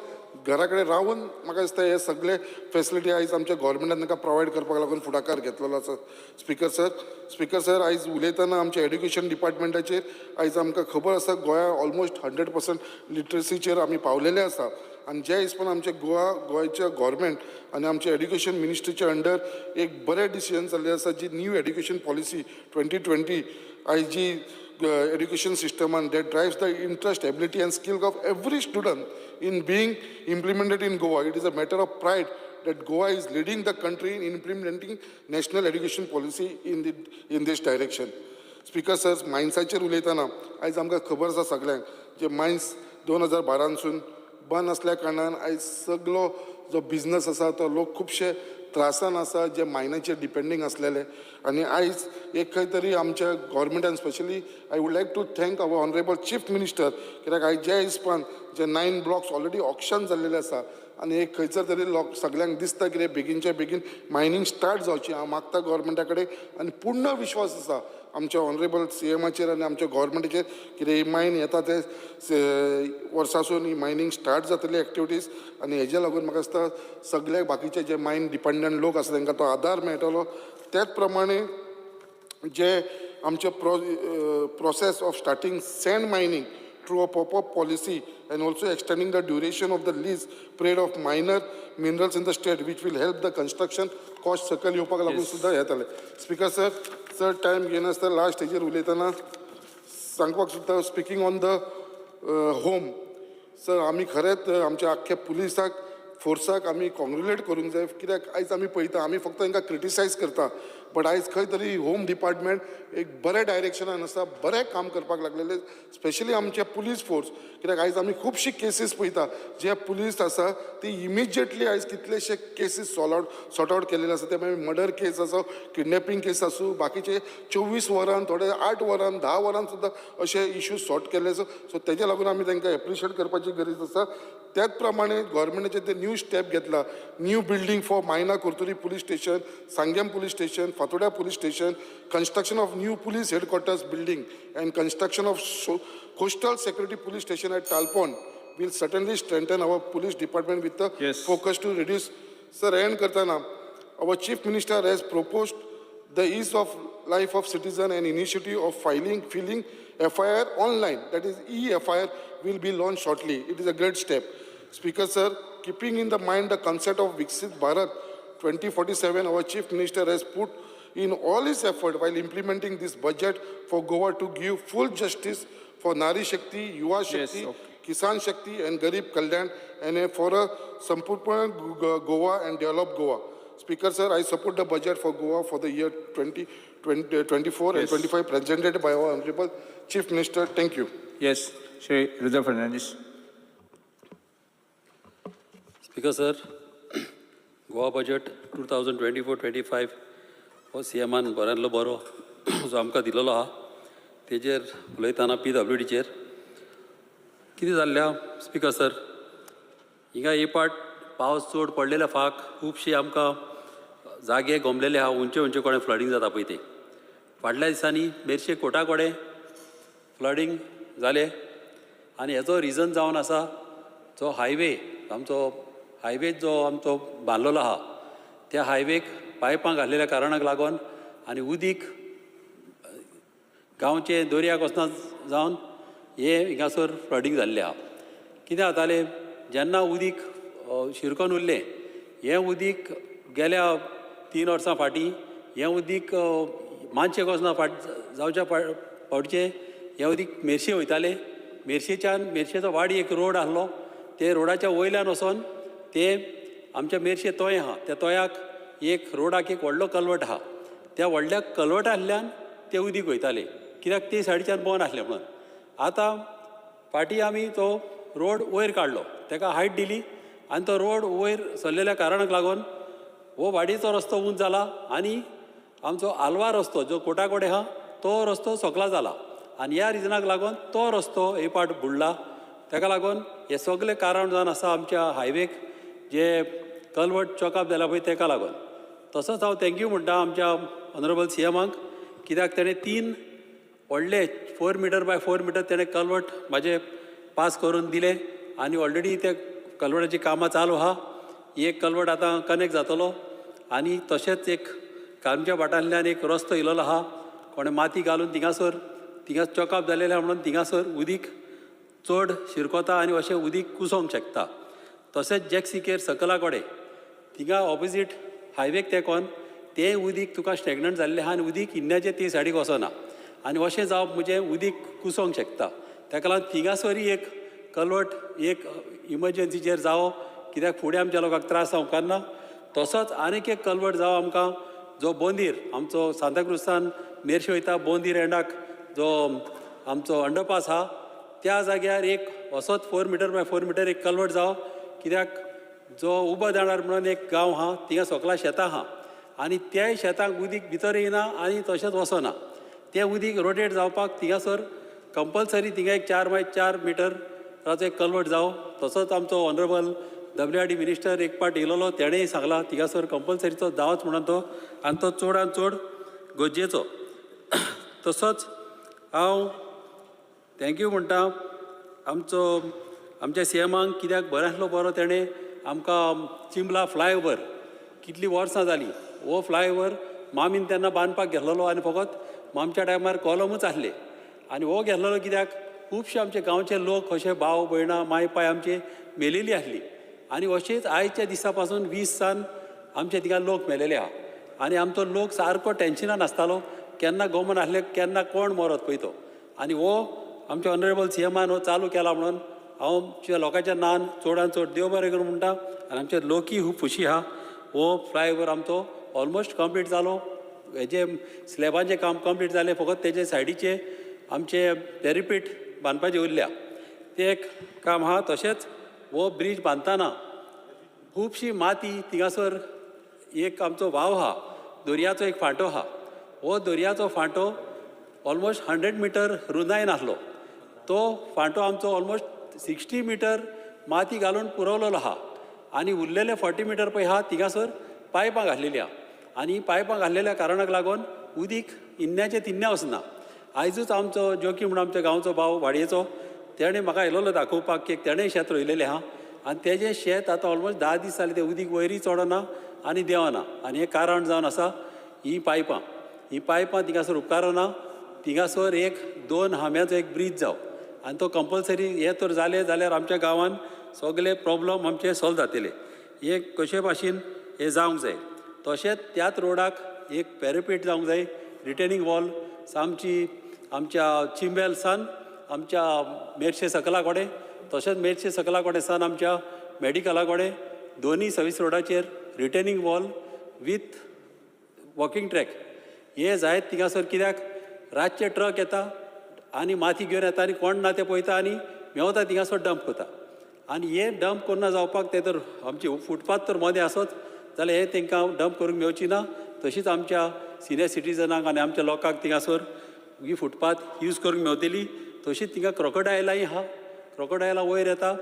घरा कडेन रावन म्हाका दिसता हे सगळे फेसिलिटी आयज आमच्या गोवोरमेंटान तांकां प्रोवायड करपाक लागून फुडाकार घेतलेलो आसा. स्पिकर सर, आयज उलयतना आमच्या एड्युकेशन डिपार्टमेंटाचेर आयज आमकां खबर आसा गोंया ऑलमोस्ट 100% लिटरसीचेर आमी पावलेले आसा आनी ज्या हिसपान आमच्या गोंयच्या गोवोरमेंट आनी आमच्या एड्युकेशन मिनिस्ट्रीच्या अंडर एक बरें डिसिजन जाल्लें आसा, जी न्यू एड्युकेशन पॉलिसी 2020 आयज जी education system and that drives the interest, ability and skill of every student in being implemented in Goa. It is a matter of pride that Goa is leading the country in implementing national education policy in this direction. Speaker sir, मायन्साचेर उलयतना आयज आमकां खबर आसा सगळ्यांक जे mines 2012नसून बंद आसल्या कारणान आयज सगलो जो बिजनस आसा तो लोक खुबशे त्रासान आसा जे मायनाचेर डिपेंडींग आसलेले. आनी आयज एक खंय तरी आमच्या गोवोरमेंटान, specially I would like to thank our honourable Chief Minister, कित्याक आयज ज्या हिसपान जे 9 ब्लॉक्स ऑलरेडी ऑक्शन जाल्लेले आसा आनी एक खंयसर तरी लोक सगल्यांक दिसता कितें बेगीनच्या बेगीन मायनींग स्टार्ट जावची. हांव मागता गोवोरमेंटा कडेन आनी पूर्ण विश्वास आसा आमच्या ऑनरेबल सीएमाचेर आनी आमच्या गोवोरमेंटाचेर कितें ही मायन येता ते वर्सासून ही मायनींग स्टार्ट जातली एक्टिविटीज आनी हेज्या लागून म्हाका दिसता सगळे बाकीचे जे मायन डिपेंडंट लोक आसा तांकां तो आदार मेळटलो. त्याच प्रमाणे जे आमचे process of starting sand mining through a proper policy and also extending the duration of the lease period of minor minerals in the state, which will help the construction cost सकयल येवपाक लागून सुद्दां येताले. स्पिकर सर, चड time घेयनासतना last हेजेर उलयतना सांगपाक सोदता, speaking on the home sir, आमी खरेंच आमच्या आख्ख्या पुलिसाक फोर्साक आमी कॉंग्रुलेट करूंक जाय, कित्याक आयज आमी पळयता आमी फक्त तांकां क्रिटिसायज करता, बट आयज खंय तरी होम डिपार्टमेंट एक बऱ्या डायरेक्शनान आसा, बरें काम करपाक लागलेले, स्पेशली आमचे पुलीस फोर्स, कित्याक आयज आमी खुबशी केसीस पळयता जे पुलीस आसा ती इमिजिएटली आयज कितलेशे cases sort out केलेले आसा. ते मागीर मर्डर केस आसूं, किडनॅपिंग केस आसूं, बाकीचे 24 वरां, थोडे 8 वरां, 10 वरां सुद्दां अशे इश्यूज सॉर्ट केल्ले आसा. सो तेज्या लागून आमी तांकां एप्रिशिएट करपाची गरज आसा. त्याच प्रमाणे गव्हर्मेंटाचे ते न्यू स्टेप घेतला, new building for Maina Curtorim police station, Sanguem police station, Fatorda police station, construction of new police headquarters building and construction of coastal security police station at Talpona will certainly strengthen our police department with the focus to reduce. Sir, end करताना, our Chief Minister has proposed the ease of life of citizen and initiative of filing FIR online, that is e-FIR, will be launched shortly. It is a great step. Speaker sir, keeping in the mind the concept of Viksit Bharat 2047, our Chief Minister has put in all his effort while implementing this budget for Goa to give full justice for Nari Shakti, Yuva Shakti, Kisan Shakti and Garib Kalyan, and for a Sampurna Goa and develop Goa. Speaker sir, I support the budget for Goa for the year 2024 and 25 presented by our Honorable Chief Minister. Thank you. Yes, Shri Rudra Fernandes. Speaker sir, Goa budget 2024-25 हो सीएमान बऱ्यांतलो बरो जो आमकां दिलेलो आहा तेजेर उलयतना पीडब्ल्यूडीचेर कितें जाल्लें आहा स्पिकर सर, हिंगा ही पाट पावस चड पडलेल्या फाक खुबशी आमकां जागे गोमलेले आहा, उंचे उंचे कडेन फ्लडींग जाता पळय ते. फाटल्या दिसांनी मेरशे कोटा कडेन फ्लडींग जालें आनी हेजो रिजन जावन आसा जो हायवे आमचो हायवे जो आमचो बांदलेलो आहा त्या हायवेक पायपां घातलेल्या कारणाक लागून आनी उदीक गांवचे दर्याक वचना जावन हें हिंगासर फ्लडींग जाल्लें आहा. कितें जातालें जेन्ना उदीक शिरकोन उरलें हें उदीक गेल्या 3 वर्सां फाटीं हें उदीक मानशेक वचना फाट जावच्या फावटचें हें उदीक मेरशे वयतालें. मेरशेच्यान मेरशेचो वाडी एक रोड आसलो ते रोडाच्या वयल्यान वचोन ते आमच्या मेरशे तोय आहा त्या तोयाक एक रोडाक एक व्हडलो कलवट आहा त्या व्हडल्या कलवटांतल्यान ते उदीक वयताले कित्याक ते सायडीच्यान बंद आसलें म्हणून. आतां फाटीं आमी तो रोड वयर काडलो ताका हायट दिली आनी तो रोड वयर सरलेल्या कारणाक लागून हो वाडीचो रस्तो उंच जाला आनी आमचो आलवा रस्तो जो कोटा कडेन आहा तो रस्तो सोकला जाला आनी ह्या रिजनाक लागून तो रस्तो एक पाट बुडला. ताका लागून हे सगळे कारण जावन आसा आमच्या हायवेक जे कलवट चॉकअप जाला पळय ताका लागून. तसोच हांव thank you म्हणटा आमच्या ऑनरेबल सी एमाक कित्याक तेणें 3 व्हडले 4 मिटर बाय 4 मिटर तेणें कलवट म्हाजे पास करून दिले आनी ऑलरेडी ते कलवटाचीं कामां चालू आहा. एक कलवट आतां कनेक्ट जातलो आनी तशेंच एक कामच्या भाटांतल्यान एक रस्तो येयलेलो आहा कोणें माती घालून थिंगासर थिंगा चॉकअप जालेलें आहा म्हणून थिंगासर उदीक चड शिरकोता आनी अशें उदीक कुसोंक शकता. तशेंच जॅक्सिकेर सकला कडेन थिंगा ऑपोजीट हायवेक तेंकोन तें उदीक तुका स्टॅग्नंट जाल्लें आहा आनी उदीक इन्न्याचें ते सायडीक वचना आनी अशें जावप म्हणजे उदीक कुसोंक शकता. ताका लागून थिंगासरूय एक कलवट एक इमर्जन्सीचेर जावो कित्याक फुडें आमच्या लोकांक त्रास जावंक ना. तसोच आनीक एक कलवट जावो आमकां जो बोंदीर आमचो सांताक्रुजसान मेरशे वयता बोंदीर एंडाक जो आमचो अंडरपास आहा त्या जाग्यार एक असोच 4 मिटर बाय 4 मिटर एक कलवट जावो कित्याक जो उबो दांडार म्हणून एक गांव आहा थिंगा सगळा शेतां आहा आनी त्याय शेतांक उदीक भितर येयना आनी तशेंच वचना. तें उदीक रोटेट जावपाक थिंगासर कंपलसरी थिंगा एक 4 बाय 4 मिटराचो एक कलवट जावो. तसोच आमचो ऑनरेबल WRD minister एक पाट येयलेलो तेणेंय सांगलां थिंगासर कंपलसरीचो जावच म्हणून तो आनी तो चडान चड गरजेचो. तसोच हांव thank you म्हणटा आमचो आमच्या सी एमाक कित्याक बऱ्यांतलो बरो तेणें आमकां चिंबला फ्लायओवर कितलीं वर्सां जालीं हो फ्लायओवर मामीन तेन्ना बांदपाक घेतलेलो आनी फकत मामच्या टायमार कॉलमूच आसले आनी हो घेतलेलो कित्याक खुबशे आमचे गांवचे लोक अशे भाव भयणां माय पाय आमचे मेलेली आसली आनी अशेंच आयच्या दिसा पासून 20 सान आमचे थिंगा लोक मेलेले आहा आनी आमचो लोक सारको टेंशनान आसतालो केन्ना गोमन आसले केन्ना कोण मरत पळय तो. आनी हो आमच्या ऑनरेबल सी एमान हो चालू केला म्हणून हांव आमच्या लोकांच्या नान चडान चड देव बरें करूं म्हणटा आनी आमचे लोकूय खूब खुशी आहा. हो फ्लायओवर आमचो ऑलमोस्ट कंप्लीट जालो हेजे स्लॅबाचें काम कंप्लीट जालें फकत तेजे सायडीचे आमचे पॅरिपीट बांदपाचें उरल्या तें एक काम आहा. तशेंच हो ब्रीज बांदतना खुबशी माती थिंगासर एक आमचो वाव आहा दर्याचो एक फांटो आहा हो दर्याचो फांटो ऑलमोस्ट 100 मिटर रुंदायन आसलो तो फांटो आमचो ऑलमोस्ट 60 मिटर माती घालून पुरवलेलो आहा आनी उरलेले 40 मिटर पळय आहा थिंगासर पायपां घातलेली आहा आनी पायपां घातलेल्या कारणाक लागून उदीक इन्न्याचें तिन्न्या वचना. आयजूच आमचो जोकी म्हणून आमच्या गांवचो भाव वाडयेचो तेणें म्हाका येयलेलो दाखोवपाक की तेणें शेत रोयलेलें आहा आनी तेजें शेत आतां ऑलमोस्ट 10 दीस जाले तें उदीक वयरूय चडना आनी देंवना आनी हें कारण जावन आसा हीं पायपां. हीं पायपां थिंगासर उपकारना थिंगासर एक 2 हांब्याचो एक ब्रीज जावं आनी तो कंपलसरी हें तर जालें जाल्यार आमच्या गांवान सगळे प्रॉब्लम आमचे सॉल्व जातले. हे कशे भाशेन हें जावंक जाय. तशेंच त्याच रोडाक एक पॅरिपीट जावंक जाय रिटेनींग वॉल सामची आमच्या चिंबेल सान आमच्या मेरशे सकला कडेन तशेंच मेरशे सकला कडेन सान आमच्या मेडिकला कडेन दोनूय सर्वीस रोडाचेर retaining wall with walking track हे जायत थिंगासर कित्याक रातचे ट्रक येता आनी माती घेवन येता आनी कोण ना ते पळयता आनी मेवता थिंगासर डंप करता आनी हे डंप करना जावपाक ते तर आमची फुटपाथ तर मदें आसत जाल्यार हे तांकां डंप करूंक मेवची ना. तशीच आमच्या सिनियर सिटीजनांक आनी आमच्या लोकांक थिंगासर ही फुटपाथ यूज करूंक मेवतली. तशीच थिंगा क्रोकोडायलाय आहा क्रोकोडायलां वयर येता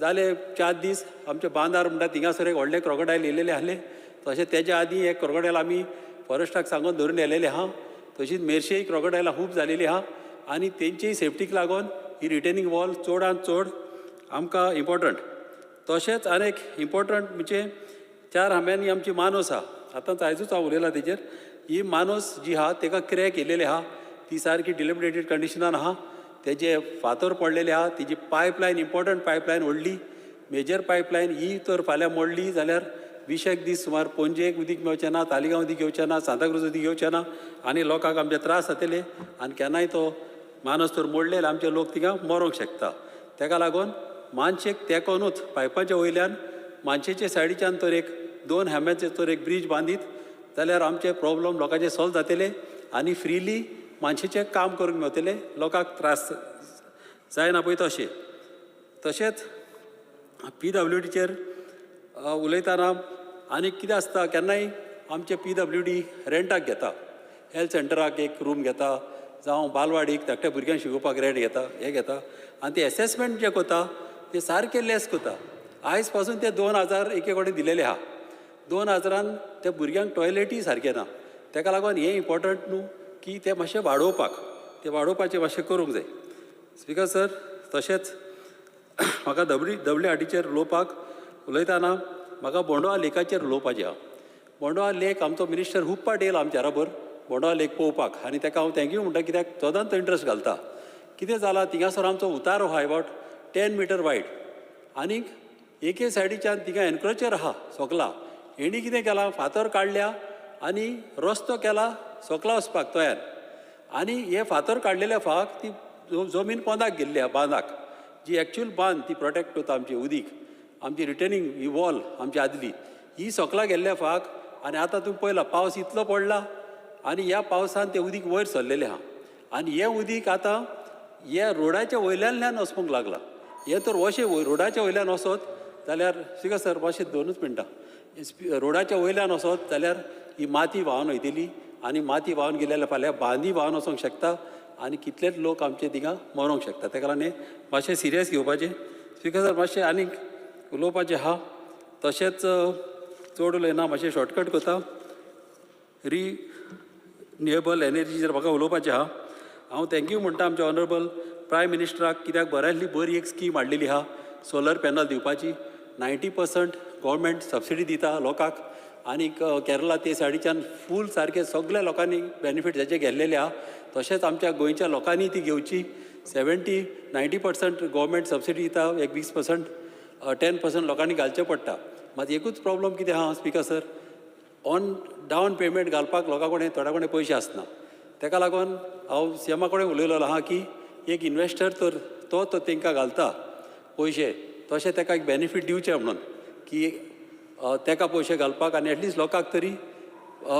जाले 4 दीस आमच्या बांदार म्हणटा थिंगासर एक व्हडलें क्रोकोडायल येयलेलें आसलें तशें तेज्या आदीं एक क्रोकोडायल आमी फॉरेस्टाक सांगून धरून येयलेलें आहा. तशीच मेरशेय क्रोकोडायलां खूब जालेलीं आहा आनी तेंचीय सेफ्टीक लागून ही रिटेनींग वॉल चडान चड आमकां इम्पोर्टंट. तशेंच आनी एक इम्पोर्टंट म्हणजे 4 हांब्यांनी आमची मानस आहा आतां आयजूच हांव उलयलां तेजेर. ही मानस जी आहा ताका क्रॅक येयलेली आहा ती सारकी डिलिबिरेटेड कंडिशनान आहा तेजे फातर पडलेले आहा, तेजी पायपलायन, इम्पॉर्टंट पायपलायन व्हडली मेजर पायपलायन ही तर फाल्यां मोडली जाल्यार 20 दीस सुमार पणजेक उदीक मेळचें ना, तालिगांव उदीक येवचें ना, सांताक्रूज उदीक येवचें ना आनी लोकांक आमचे त्रास जातले आनी केन्नाय तो मानस तर मोडले आमचे लोक थिंगा मरोंक शकता. तेका लागून मानशेक तेकोनूच पायपाच्या वयल्यान मानशेचे सायडीच्यान तर एक 2 हॅम्याचे तर एक ब्रीज बांदीत जाल्यार आमचे प्रॉब्लम लोकांचे सॉल्व जातले आनी फ्रिली मानशेचें काम करूंक मेवतले, लोकांक त्रास जायना पळय तशें. तशेंच PWDचेर उलयतना आनी कितें आसता, केन्नाय आमचे PWD रेंटाक घेता, हेल्थ सेंटराक एक रूम घेता जावं बालवाडीक धाकट्या भुरग्यांक शिकोवपाक रेंट घेता, हें घेता आनी ते एसेसमेंट जे करता ते सारके लेस करता. आयज पासून ते 2000 एके कडेन दिलेले आहा, 2000 त्या भुरग्यांक टॉयलेटूय सारकें ना. तेका लागून हें इम्पॉर्टंट न्हू की ते मातशें वाडोवपाक, ते वाडोवपाचें मातशें करूंक जाय. स्पिकर सर, तशेंच म्हाका WRDचेर उलोवपाक उलयतना म्हाका बोंडवा लेकाचेर उलोवपाचें आहा. बोंडवा लेक आमचो मिनिस्टर खूब पाट येयला आमच्या बरोबर बोंडवा लेक पळोवपाक आनी तेका हांव thank you म्हणटा, कित्याक सदांच तो इंट्रस्ट घालता. कितें जालां थिंगासर आमचो उतारो आहा एबावट 10 मिटर वायड आनीक एके सायडीच्यान थिंगा एनक्रोचर आहा सोकला. हेणी कितें केलां, फातर काडल्या आनी रस्तो केला सोकला वचपाक तयार आनी हे फातर काडलेल्या फाक ती जमीन पोंदाक गेल्ली आहा, बांदाक जी एक्चुअल बांद ती प्रोटेक्ट करता आमची उदीक, आमची रिटर्निंग ही वॉल आमची आदली ही सोकला गेल्ल्या फाक. आनी आतां तुमी पळयला पावस इतलो पडला आनी ह्या पावसान तें उदीक वयर सरलेलें आहा आनी हें उदीक आतां ह्या रोडाच्या वयल्यानल्यान वचपाक लागलां. हें तर अशें रोडाच्या वयल्यान वचत जाल्यार स्पिकर सर मातशें 2 मिनटां, रोडाच्या वयल्यान वचत जाल्यार ही माती व्हांवन वयतली आनी माती व्हांवन गेल्यार फाल्यां बांदी व्हांवन वचोंक शकता आनी कितलेच लोक आमचे थिंगा मरोंक शकता. तेका लागून मातशें सिरियस घेवपाचें. स्पिकर सर मातशें आनीक उलोवपाचें आहा, तशेंच चड उलयना, मातशें शॉर्टकट करता. रिन्युएबल एनर्जीचेर म्हाका उलोवपाचें आहा. हांव thank you म्हणटा आमच्या ऑनरेबल प्रायम मिनिस्टराक, कित्याक बऱ्यांतली बरी एक स्कीम हाडलेली आहा सोलर पॅनल दिवपाची. 90% गव्हर्मेंट सबसिडी दिता लोकांक आनी केरला ते सायडीच्यान फूल सारके सगळ्या लोकांनी बेनिफीट जाचे घेतलेले आहा. तशेंच आमच्या गोंयच्या लोकांनी ती घेवची. 70-90% गव्हर्मेंट सबसिडी दिता, एक 20% 10% लोकांनी घालचें पडटा. मात एकूच प्रॉब्लम कितें आहा speaker sir, on down payment घालपाक लोकां कडेन थोड्या कडेन पयशे आसना. तेका लागून हांव सीएमा कडेन उलयलेलो आहा की एक इन्वेस्टर तर तो तो तांकां घालता पयशे, तशें ताका एक बेनिफीट दिवचें म्हणून की ताका पयशे घालपाक आनी एटलिस्ट लोकांक तरी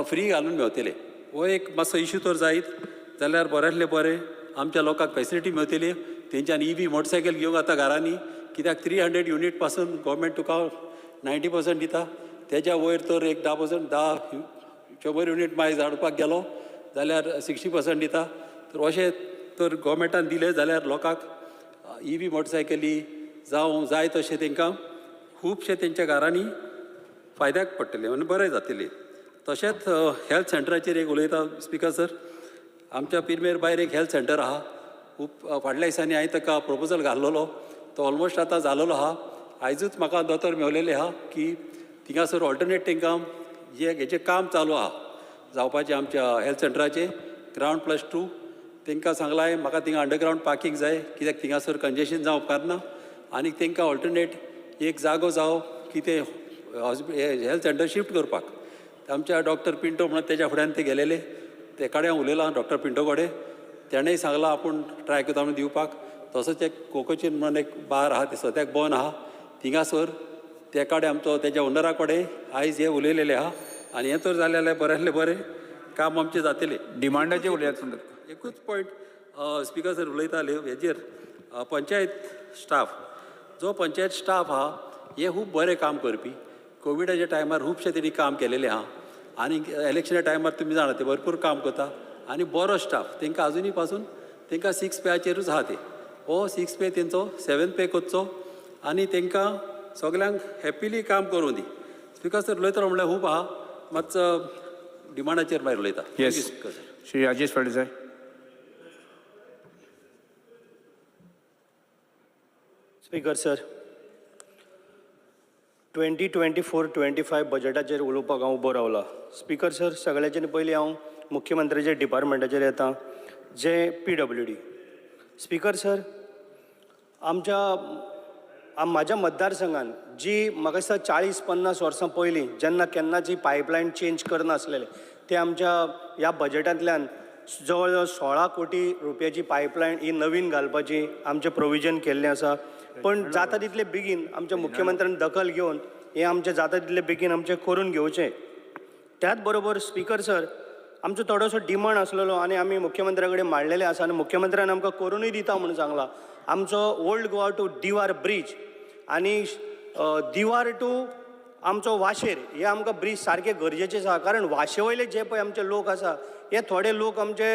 फ्री घालून मेवतले. हो एक मातसो इशू तर जायत जाल्यार बऱ्यांतलें बरें आमच्या लोकांक फेसिलिटी मेवतली. तेंच्यान EV motorcycle घेवंक आतां घरांनी, कित्याक 300 युनीट पासून गव्हर्मेंट तुका 90% दिता, तेज्या वयर तर एक 10% 100 युनीट मायज हाडपाक गेलो जाल्यार 60% दिता. तर अशें तर गव्हर्मेंटान दिलें जाल्यार लोकांक EV मोटरसायकली जावं जाय तशें तांकां खुबशें तेंच्या घरांनी फायद्याक पडटलें आनी बरें जातलें. तशेंच हेल्थ सेंटराचेर एक उलयता स्पिकर सर, आमच्या पिरमेर भायर एक हेल्थ सेंटर आहा. खूब फाटल्या दिसांनी हांवें ताका प्रपोजल घाल्लोलो, तो ऑलमोस्ट आतां जालोलो आहा. आयजूच म्हाका दोतोर मेवलेले आहा की थिंगासर ऑल्टरनेट तांकां जे हेचें काम चालू आहा जावपाचें आमच्या हेल्थ सेंटराचें ग्रावंड +2, तांकां सांगलां हांवें म्हाका थिंगा अंडरग्रावंड पार्कींग जाय, कित्याक थिंगासर कंजेशन जावं उपकारना आनी तांकां ऑल्टरनेट एक जागो जावं की ते हेल्थ सेंटर शिफ्ट करपाक. आमच्या डॉक्टर पिंटो म्हणून तेज्या फुड्यान ते गेलेले, ते कडेन हांव उलयलां डॉक्टर पिंटो कडेन, तेणेय सांगलां आपूण ट्राय करता म्हणून दिवपाक. तसोच एक कोकोचीन म्हणून एक बार आहा, ते सद्याक बंद आहा, थिंगासर ते कडेन आमचो तेज्या ओनरा कडेन आयज हे उलयलेले आहा आनी हें तर जालें जाल्यार बऱ्यांतलें बरें काम आमचें जातलें. डिमांडाचेर उलयात. एकूच पॉयंट स्पिकर सर उलयताले हेजेर, पंचायत स्टाफ, जो पंचायत स्टाफ आहा हे खूब बरें काम करपी. कोविडाच्या टायमार खुबशें तेणी काम केलेलें आहा आनी इलेक्शना टायमार तुमी जाणा ते भरपूर काम करता आनी बरो स्टाफ तांकां आजुनूय पासून तांकां 6 पेचेरूच आहा ते, हो 6 पे तेंचो 7 पे करचो आनी तांकां सगल्यांक हॅपिली काम करूं दी. स्पिकर सर उलयतलो म्हणल्यार खूब आहा, मातसो डिमांडाचेर मागीर उलयता. Yes Shri Rajesh Phaldesai. Speaker sir, 2024-25 बजेटाचेर उलोवपाक हांव उबो रावला. स्पीकर सर, सगळ्याच्यान पयलीं हांव मुख्यमंत्र्याच्या डिपार्टमेंटाचेर येता, जे PWD. स्पीकर सर, आमच्या म्हाज्या मतदारसंघान जी म्हाका दिसता 40-50 वर्सां पयलीं जेन्ना केन्ना जी पायपलायन चेंज करनासलेले ते आमच्या ह्या बजेटांतल्यान जवळ जवळ 16 कोटी रुपयाची पायपलायन ही नवीन घालपाची आमचें प्रोविजन केल्लें आसा. पण जाता तितले बेगीन आमच्या मुख्यमंत्र्यान दखल घेवन हें आमचें जाता तितले बेगीन आमचें करून घेवचें. त्याच बरोबर स्पीकर सर, आमचो थोडोसो डिमांड आसलेलो आनी आमी मुख्यमंत्र्या कडेन मांडलेले आसा आनी मुख्यमंत्र्यान आमकां करुनूय दिता म्हणून सांगलां. आमचो old Goa to Divar bridge आनी दिवार टू आमचो वाशेर हे आमकां ब्रीज सारके गरजेचे आसा. कारण वाशे वयले जे पळय आमचे लोक आसा हे थोडे लोक आमचे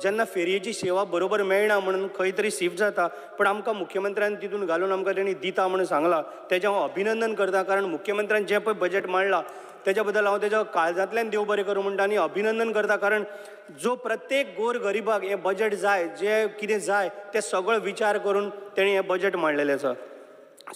जेन्ना फेरयेची सेवा बरोबर मेळना म्हणून खंय तरी शिफ्ट जाता, पण आमकां मुख्यमंत्र्यान तितून घालून आमकां तेणी दिता म्हणून सांगलां, तेजें हांव अभिनंदन करता. कारण मुख्यमंत्र्यान जें पळय बजेट मांडलां तेज्या बद्दल हांव तेज्या काळजांतल्यान देव बरें करूं म्हणटा आनी अभिनंदन करता. कारण जो प्रत्येक गोर गरिबाक हें बजेट जाय, जें कितें जाय तें सगळो विचार करून तेणी हें बजेट मांडलेलें आसा.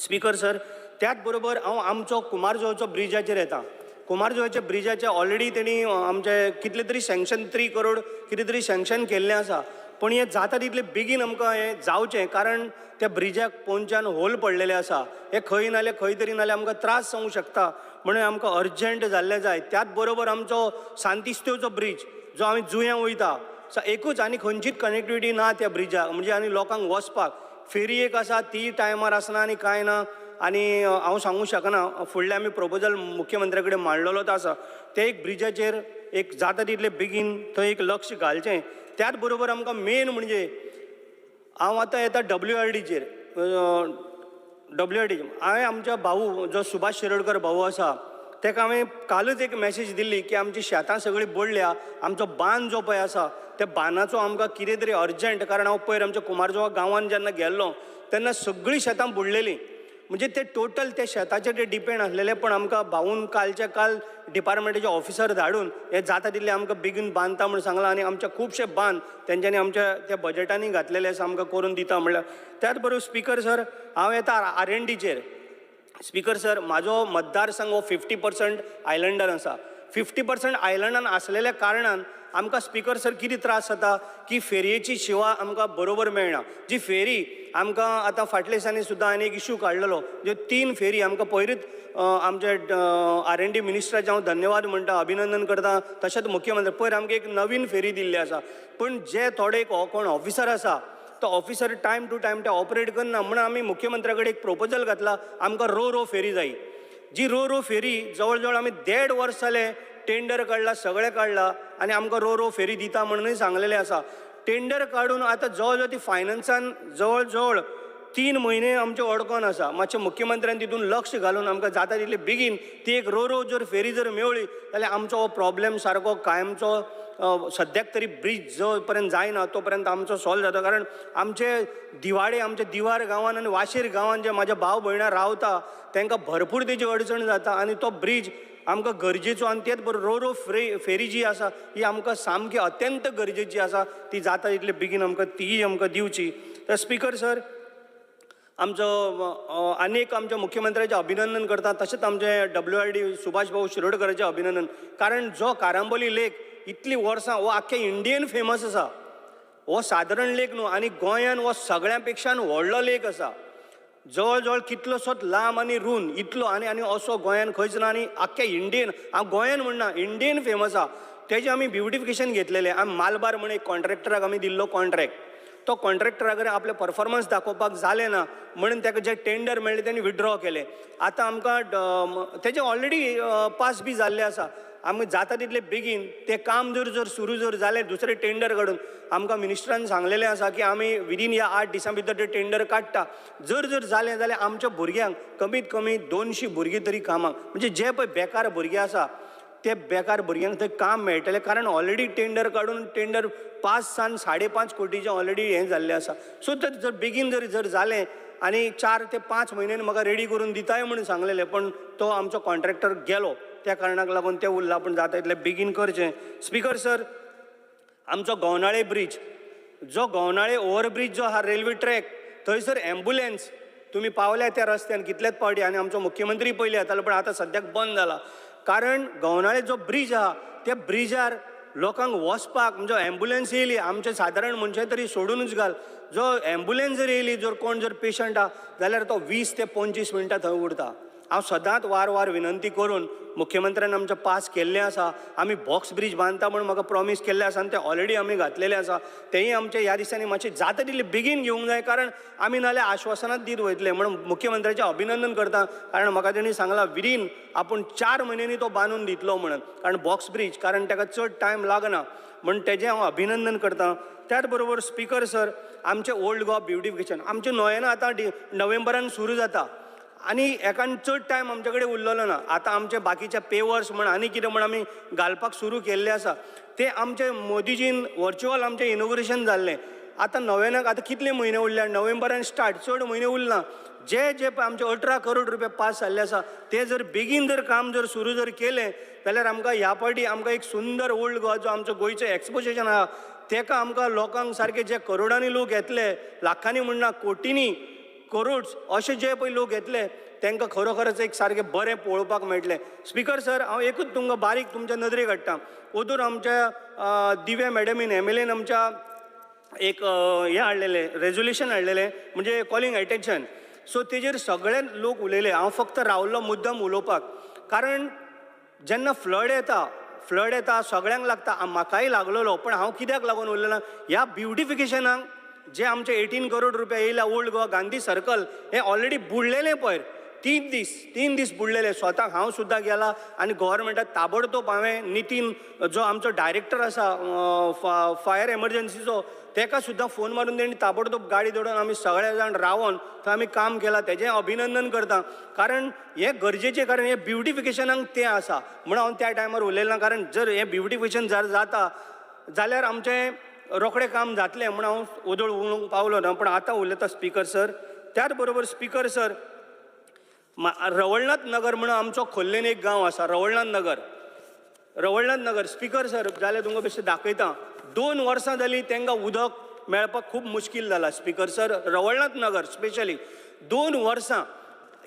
स्पीकर सर, त्याच बरोबर हांव आमचो कुमारजुंवेचो ब्रिजाचेर येता. कुमारजुंवेच्या ब्रिजाचे ऑलरेडी तेणी आमचे कितले तरी सँक्शन 3 करोड कितें तरी सँक्शन केल्लें आसा, पूण हें जाता तितले बेगीन आमकां हें जावचें. कारण त्या ब्रिजाक पोंदच्यान होल पडलेले आसा, हे खंय नाल्यार खंय तरी नाल्यार आमकां त्रास जावंक शकता, म्हणून आमकां अर्जंट जाल्लें जाय. त्याच बरोबर आमचो सांतिस्तेवचो ब्रीज जो आमी जुंयां वयता, एकूच आनी खंयचीच कनेक्टिविटी ना त्या ब्रिजाक, म्हणजे आनी लोकांक वचपाक फेरी एक आसा ती टायमार आसना आनी कांय ना. आनी हांव सांगूंक शकना, फुडलें आमी प्रोपोजल मुख्यमंत्र्या कडेन मांडलेलोच आसा, ते एक ब्रिजाचेर एक जाता तितले बेगीन थंय एक लक्ष घालचें. त्याच बरोबर आमकां मेन म्हणजे हांव आतां येता WRDचेर. WRD हांवें आमच्या भाऊ जो सुभाष शिरोडकर भाऊ आसा तेका हांवें कालच एक मॅसेज दिल्ली की आमची शेतां सगळीं बुडल्या, आमचो बांद जो पळय आसा त्या बांदाचो आमकां कितें तरी अर्जंट. कारण हांव पयर आमच्या कुमारजुंवा गांवांत जेन्ना गेल्लो तेन्ना सगळीं शेतां बुडलेलीं, म्हणजे ते टोटल ते शेताचेर ते डिपेंड आसलेले. पण आमकां भाऊन कालच्या काल डिपार्टमेंटाचे ऑफिसर धाडून हे जाता तितले आमकां बेगीन बांदता म्हूण सांगलां आनी आमचे खुबशे बांद तेंच्यांनी आमच्या त्या बजेटांनी घातलेले आसा, आमकां करून दिता म्हणल्यार. त्याच बरोबर स्पीकर सर, हांव येता RNDचेर. स्पीकर सर, म्हाजो मतदारसंघ हो 50% आयलंडान आसा. 50% आयलंडान आसलेल्या कारणान आमकां स्पीकर सर कितें त्रास जाता की फेरयेची सेवा आमकां बरोबर मेळना. जी फेरी आमकां आतां फाटल्या दिसांनी सुद्दां हांवें एक इशू काडलेलो, ज्यो 3 फेरी आमकां पयरूच आमचे RND मिनिस्टराचें हांव धन्यवाद म्हणटा, अभिनंदन करता, तशेंच मुख्यमंत्री पयर आमकां एक नवीन फेरी दिल्ली आसा. पूण जे थोडे कोण ऑफिसर आसा तो ऑफिसर टायम टू टायम ते ऑपरेट करना, म्हणून आमी मुख्यमंत्र्या कडेन एक प्रोपोजल घातला, आमकां रो रो फेरी जाय. जी रो रो फेरी जवळ जवळ आमी 1.5 वर्स जालें टेंडर काडला, सगळें काडला आनी आमकां रो रो फेरी दिता म्हणूनय सांगलेलें आसा. टेंडर काडून आतां जवळ जवळ ती फायनान्सान जवळ जवळ 3 म्हयने आमचे अडकोन आसा. मातशें मुख्यमंत्र्यान तितून लक्ष घालून आमकां जाता तितले बेगीन ती एक रो रो जर फेरी जर मेवळी जाल्यार आमचो हो प्रॉब्लेम सारको कायमचो सद्याक तरी ब्रीज जो पर्यंत जायना तो पर्यंत आमचो सॉल्व जाता. कारण आमचे दिवाडे, आमचे दिवार गांवान आनी वाशेर गांवान जे म्हाजे भाव भयणां रावता तांकां भरपूर तेजी अडचण जाता आनी तो ब्रीज आमकां गरजेचो. आनी तेच बरोबर रो रो फेरी जी आसा ही आमकां सामकी अत्यंत गरजेची आसा, ती जाता तितले बेगीन आमकां तीय आमकां दिवची. तर स्पीकर सर, आमचो आनी एक आमच्या मुख्यमंत्र्याचें अभिनंदन करता, तशेंच आमचे WRD Subhash भाऊ शिरोडकराचें अभिनंदन. कारण जो कारांबोली लेक इतलीं वर्सां हो आख्खे इंडियन फेमस आसा, हो सादारण लेक न्हू आनी गोंयान हो सगळ्यां पेक्षान व्हडलो लेक आसा, जवळ जवळ कितलोसोच लांब आनी रूंद इतलो आनी आनी असो गोंयान खंयच ना आनी आख्खे इंडियन, हांव गोंयान म्हणना इंडियन फेमस आसा. तेजें आमी ब्युटिफिकेशन घेतलेलें. आमी मालबार म्हण एक कॉन्ट्रॅक्टराक आमी दिल्लो कॉन्ट्रॅक्ट, तो कॉन्ट्रॅक्टरा कडेन आपलें परफॉर्मन्स दाखोवपाक जालें ना म्हणून ताका जें टेंडर मेळ्ळें तेणी विड्रॉ केलें. आतां आमकां तेजें ऑलरेडी पास बी जाल्लें आसा, आमी जाता तितले बेगीन तें काम जर जर सुरू जर जालें दुसरें टेंडर काडून, आमकां मिनिस्टरान सांगलेलें आसा की आमी विदीन ह्या 8 दिसां भितर तें टेंडर काडटा. जर जर जालें जाल्यार आमच्या भुरग्यांक कमीत कमी 200 भुरगीं तरी कामाक, म्हणजे जे पळय बेकार भुरगे आसा ते बेकार भुरग्यांक थंय काम मेळटलें. कारण ऑलरेडी टेंडर काडून टेंडर 5 सान 5.5 कोटीचें ऑलरेडी हें जाल्लें आसा. सो तर जर बेगीन जर जर जालें आनी 4 ते 5 म्हयन्यान म्हाका रेडी करून दिताय म्हणून सांगलेलें, पण तो आमचो कॉन्ट्रॅक्टर गेलो, त्या कारणाक लागून तें उरलां. पूण जाता तितलें बेगीन करचें. स्पीकर सर, आमचो गवनाळे ब्रीज, जो गवनाळे ओवरब्रीज जो आहा रेल्वे ट्रॅक, थंयसर एम्बुलन्स तुमी पावल्या त्या रस्त्यान कितलेच पावटी, आनी आमचो मुख्यमंत्री पयलीं येतालो पण आतां सद्याक बंद जाला. कारण गवनाळे जो ब्रीज आहा त्या ब्रिजार लोकांक वचपाक म्हणजे एम्बुलन्स येयली आमचे सादारण मनशां तरी सोडूनच घाल, जो एम्बुलन्स जर येयली, जर कोण जर पेशंट आहा जाल्यार तो 20 ते 25 मिनटां थंय उरता. हांव सदांच वार वार विनंती करून मुख्यमंत्र्यान आमचें पास केल्लें आसा. आमी बॉक्स ब्रीज बांदता म्हूण म्हाका प्रॉमीस केल्लें आसा आनी तें ऑलरेडी आमी घातलेलें आसा. तेंय आमचें ह्या दिसांनी मातशें जाता तितलें बेगीन घेवंक जाय, कारण आमी नाल्यार आश्वासनांच दीत वयतले. म्हणून मुख्यमंत्र्याचें अभिनंदन करता, कारण म्हाका तेणी सांगलां विदीन आपूण 4 म्हयन्यांनी तो बांदून दितलो म्हणून, कारण बॉक्स ब्रीज कारण ताका चड टायम लागना, म्हण तेजें हांव अभिनंदन करता. त्याच बरोबर स्पीकर सर, आमचें ओल्ड गोवा ब्युटिफिकेशन आमचें नोयेना आतां नोव्हेंबरान सुरू जाता आनी एकान चड टायम आमचे कडेन उरलेलो ना. आतां आमचे बाकीचे पेवर्स म्हण आनी कितें म्हण आमी घालपाक सुरू केल्ले आसा. ते आमचे मोदीजीन वर्च्युअल आमचें इनॉग्रेशन जाल्लें. आतां नोव्हेनाक आतां कितले म्हयने उरल्या, नोव्हेंबरान स्टार्ट, चड म्हयने उरना. जे जे आमचे 18 करोड रुपया पास जाल्ले आसा ते जर बेगीन जर काम जर सुरू जर केलें जाल्यार आमकां ह्या पावटी आमकां एक सुंदर ओल्ड गोवा जो आमचो गोंयचें एक्सपोजिशन आहा तेका आमकां लोकांक सारके जे करोडांनी लोक येतले, लाखांनी म्हणना कोटींनी करोड्स अशे जे पळय लोक येतले तांकां खरोखरच एक सारकें बरें पळोवपाक मेळटलें. स्पीकर सर, हांव एकूच तुमकां बारीक तुमच्या नदरेक हाडटा. ओदूर आमच्या दिव्या मॅडमीन एम एल एन आमच्या एक हें हाडलेलें, रेजोल्युशन हाडलेलें, म्हणजे कॉलिंग एटेन्शन. सो तेजेर सगळे लोक उलयले. हांव फक्त रावलो मुद्दम उलोवपाक, कारण जेन्ना फ्लड येता, फ्लड येता सगळ्यांक लागता, म्हाकाय लागलेलो, पण हांव कित्याक लागून उरलें ना, ह्या ब्युटिफिकेशनाक जे आमचे 18 करोड रुपया येयल्या ओल्ड गोवा गांधी सर्कल हें ऑलरेडी बुडलेलें पयर 3 दीस बुडलेले. स्वताक हांव सुद्दां गेला आनी गव्हर्मेंटाक ताबडतोब हांवें नितीन जो आमचो डायरेक्टर आसा फायर एमर्जन्सीचो तेका सुद्दां फोन मारून तेणी ताबडतोब गाडी दवरून आमी सगळे जाण रावन थंय आमी काम केलां. तेजें अभिनंदन करता, कारण हें गरजेचें, कारण हें ब्युटिफिकेशनाक तें आसा म्हणून हांव त्या टायमार उलयलें ना. कारण जर हें ब्युटिफिकेशन जर जाता जाल्यार आमचें रोखडें काम जातलें म्हूण हांव ओदोळ उलोवंक पावलो ना, पूण आतां उलयता स्पीकर सर. त्याच बरोबर स्पीकर सर, रवळनाथ नगर म्हणून आमचो खोल्लेन एक गांव आसा, रवळनाथ नगर, रवळनाथ नगर स्पीकर सर जाल्यार तुमकां बेश्टें दाखयता. 2 वर्सां जालीं तांकां उदक मेळपाक खूब मुश्कील जाला speaker sir. Ravalnath Nagar specially 2 वर्सां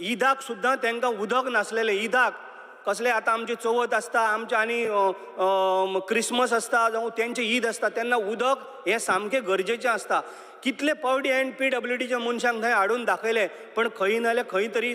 ईदाक सुद्दां तांकां उदक नासलेलें. ईदाक कसले आतां आमची चवथ आसता, आमचे आनी क्रिसमस आसता जावं तेंचे ईद आसता, तेन्ना उदक हें सामकें गरजेचें आसता. कितले पावटी हांवें पी डब्ल्यू डीच्या मनशांक थंय हाडून दाखयलें, पण खंय ना जाल्यार खंय तरी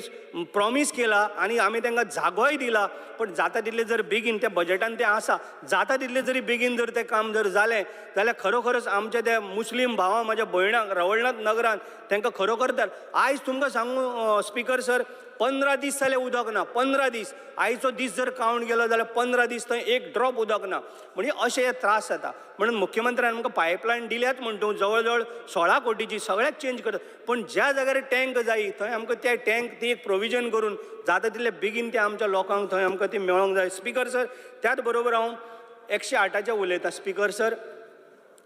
प्रॉमीस केला आनी आमी तांकां जागोय दिला, पण जाता तितले जर बेगीन त्या बजेटान तें आसा, जाता तितले जरी बेगीन जर तें काम जर जालें जाल्यार खरोखरच आमच्या त्या मुस्लीम भावां म्हाज्या भयणांक रवळनाथ नगरान तांकां खरोखर. तर आयज तुमकां सांगू स्पीकर सर, 15 दीस जाले उदक ना, 15 दीस. आयचो दीस जर कावंट गेलो जाल्यार 15 दीस थंय एक ड्रॉप उदक ना, म्हणजे अशे हे त्रास जाता. म्हणून मुख्यमंत्र्यान आमकां पायपलायन दिल्यात म्हण तूं जवळ जवळ 16 कोटीची सगळ्याक चेंज करता, पूण ज्या जाग्यार टँक जायी थंय आमकां त्या टँक ती एक प्रोविजन करून जाता तितले बेगीन ते आमच्या लोकांक थंय आमकां ती मेळोंक जाय स्पीकर सर. त्याच बरोबर हांव 108 उलयतां स्पीकर सर.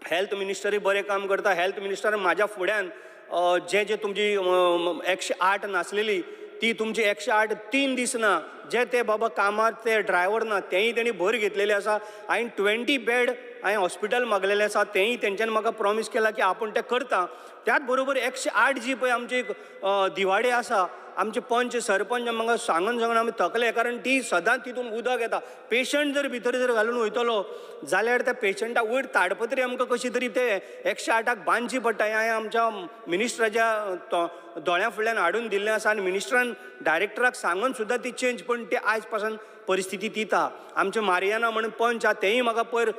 हेल्थ मिनिस्टरूय बरें काम करता. हेल्थ मिनिस्टर म्हाज्या फुड्यान जे जे तुमची 108 नासलेली ती तुमची 108 3 दीस ना, जे ते बाबा कामार ते ड्रायवर ना तेंय तेणी भर घेतलेले आसा. हांवें 20 बेड हांवें हॉस्पिटल मागलेलें आसा, तेंय तेंच्यांनी म्हाका प्रॉमीस केलां की आपूण तें करता. त्याच बरोबर 108 जी पळय आमची दिवाडे आसा, आमचे पंच सरपंच म्हाका सांगून सांगून आमी थकले, कारण ती सदांच तितून उदक येता. पेशंट जर भितर जर घालून वयतलो जाल्यार त्या पेशंटाक वयर ताडपत्री आमकां कशी तरी ते 108 बांदची पडटा. हें हांवें आमच्या मिनिस्टराच्या दोळ्यां फुडल्यान हाडून दिल्लें आसा आनी मिनिस्टरान डायरेक्टराक सांगून सुद्दां ती चेंज, पूण ती आयज पासून परिस्थिती दिता. आमचे मारियाना म्हणून पंच आहा, तेंय म्हाका पयर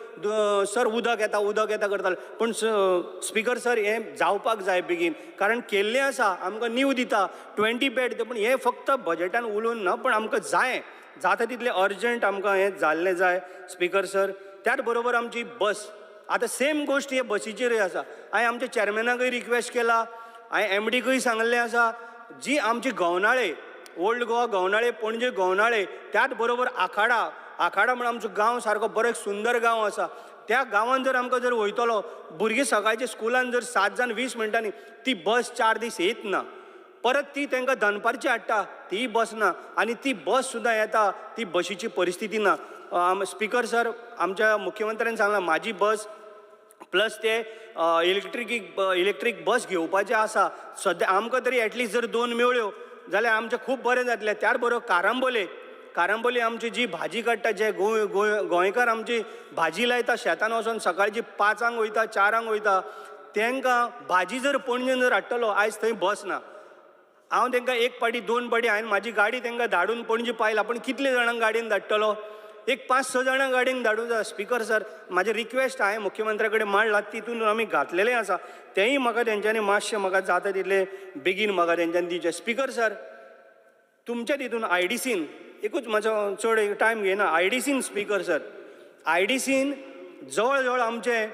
सर उदक येता उदक येता करताले, पूण स्पीकर सर हें जावपाक जाय बेगीन, कारण केल्लें आसा आमकां नीव दिता 20 बेड, पूण हें फक्त बजेटान उलोवन ना, पूण आमकां जाय जाता तितलें अर्जंट आमकां हें जाल्लें जाय स्पीकर सर. त्याच बरोबर आमची बस आतां सेम गोश्ट हे बसीचेरूय आसा. हांवें आमच्या चॅरमॅनाकूय रिक्वेस्ट केला, हांवें एमडीकूय सांगल्लें आसा, जी आमची गवनाळे ओल्ड गोवा गवनाळे पणजे गवनाळे, त्याच बरोबर आखाडा, आखाडा म्हण आमचो गांव सारको बरो एक सुंदर गांव आसा, त्या गांवान जर आमकां जर वयतलो भुरगीं सकाळच्या स्कुलान जर 7 जावन 20 मिनटांनी ती बस 4 दीस येत ना, परत ती तांकां दनपारची हाडटा ती बस ना, आनी ती बस सुद्दां येता ती बशीची परिस्थिती ना. स्पीकर सर, आमच्या मुख्यमंत्र्यान सांगलां म्हाजी बस प्लस ते इलेक्ट्रीक बस घेवपाचें आसा. सद्या आमकां तरी एटलिस्ट जर 2 मेळ्ळ्यो जाल्यार आमचें खूब बरें जातलें. त्याच बरोबर कारांबोले, कारांबोले आमची जी भाजी काडटा, जे गोंयकार आमची भाजी लायता शेतान वचोन सकाळची 5 वयता 4 वयता, तांकां भाजी जर पणजेन जर हाडटलो आयज थंय बस ना. हांव तांकां एक पाटी दोन पाटी हांवें म्हाजी गाडी तांकां धाडून पणजे पायला, पूण कितले जाणांक गाडयेन धाडटलो? एक 5-6 जाणांक गाडयेन धाडूं जाय. स्पीकर सर, म्हाजें रिक्वेस्ट हांवें मुख्यमंत्र्या कडेन मांडला, तितून आमी घातलेलें आसा, तेंय म्हाका तेंच्यांनी मातशें म्हाका जाता तितलें बेगीन म्हाका तेंच्यांनी दिवचें. स्पीकर सर, तुमच्या तितून आयडीसीन एकूच म्हाजो चड टायम घेयना, आयडीसीन स्पीकर सर, आयडीसीन जवळ जवळ आमचे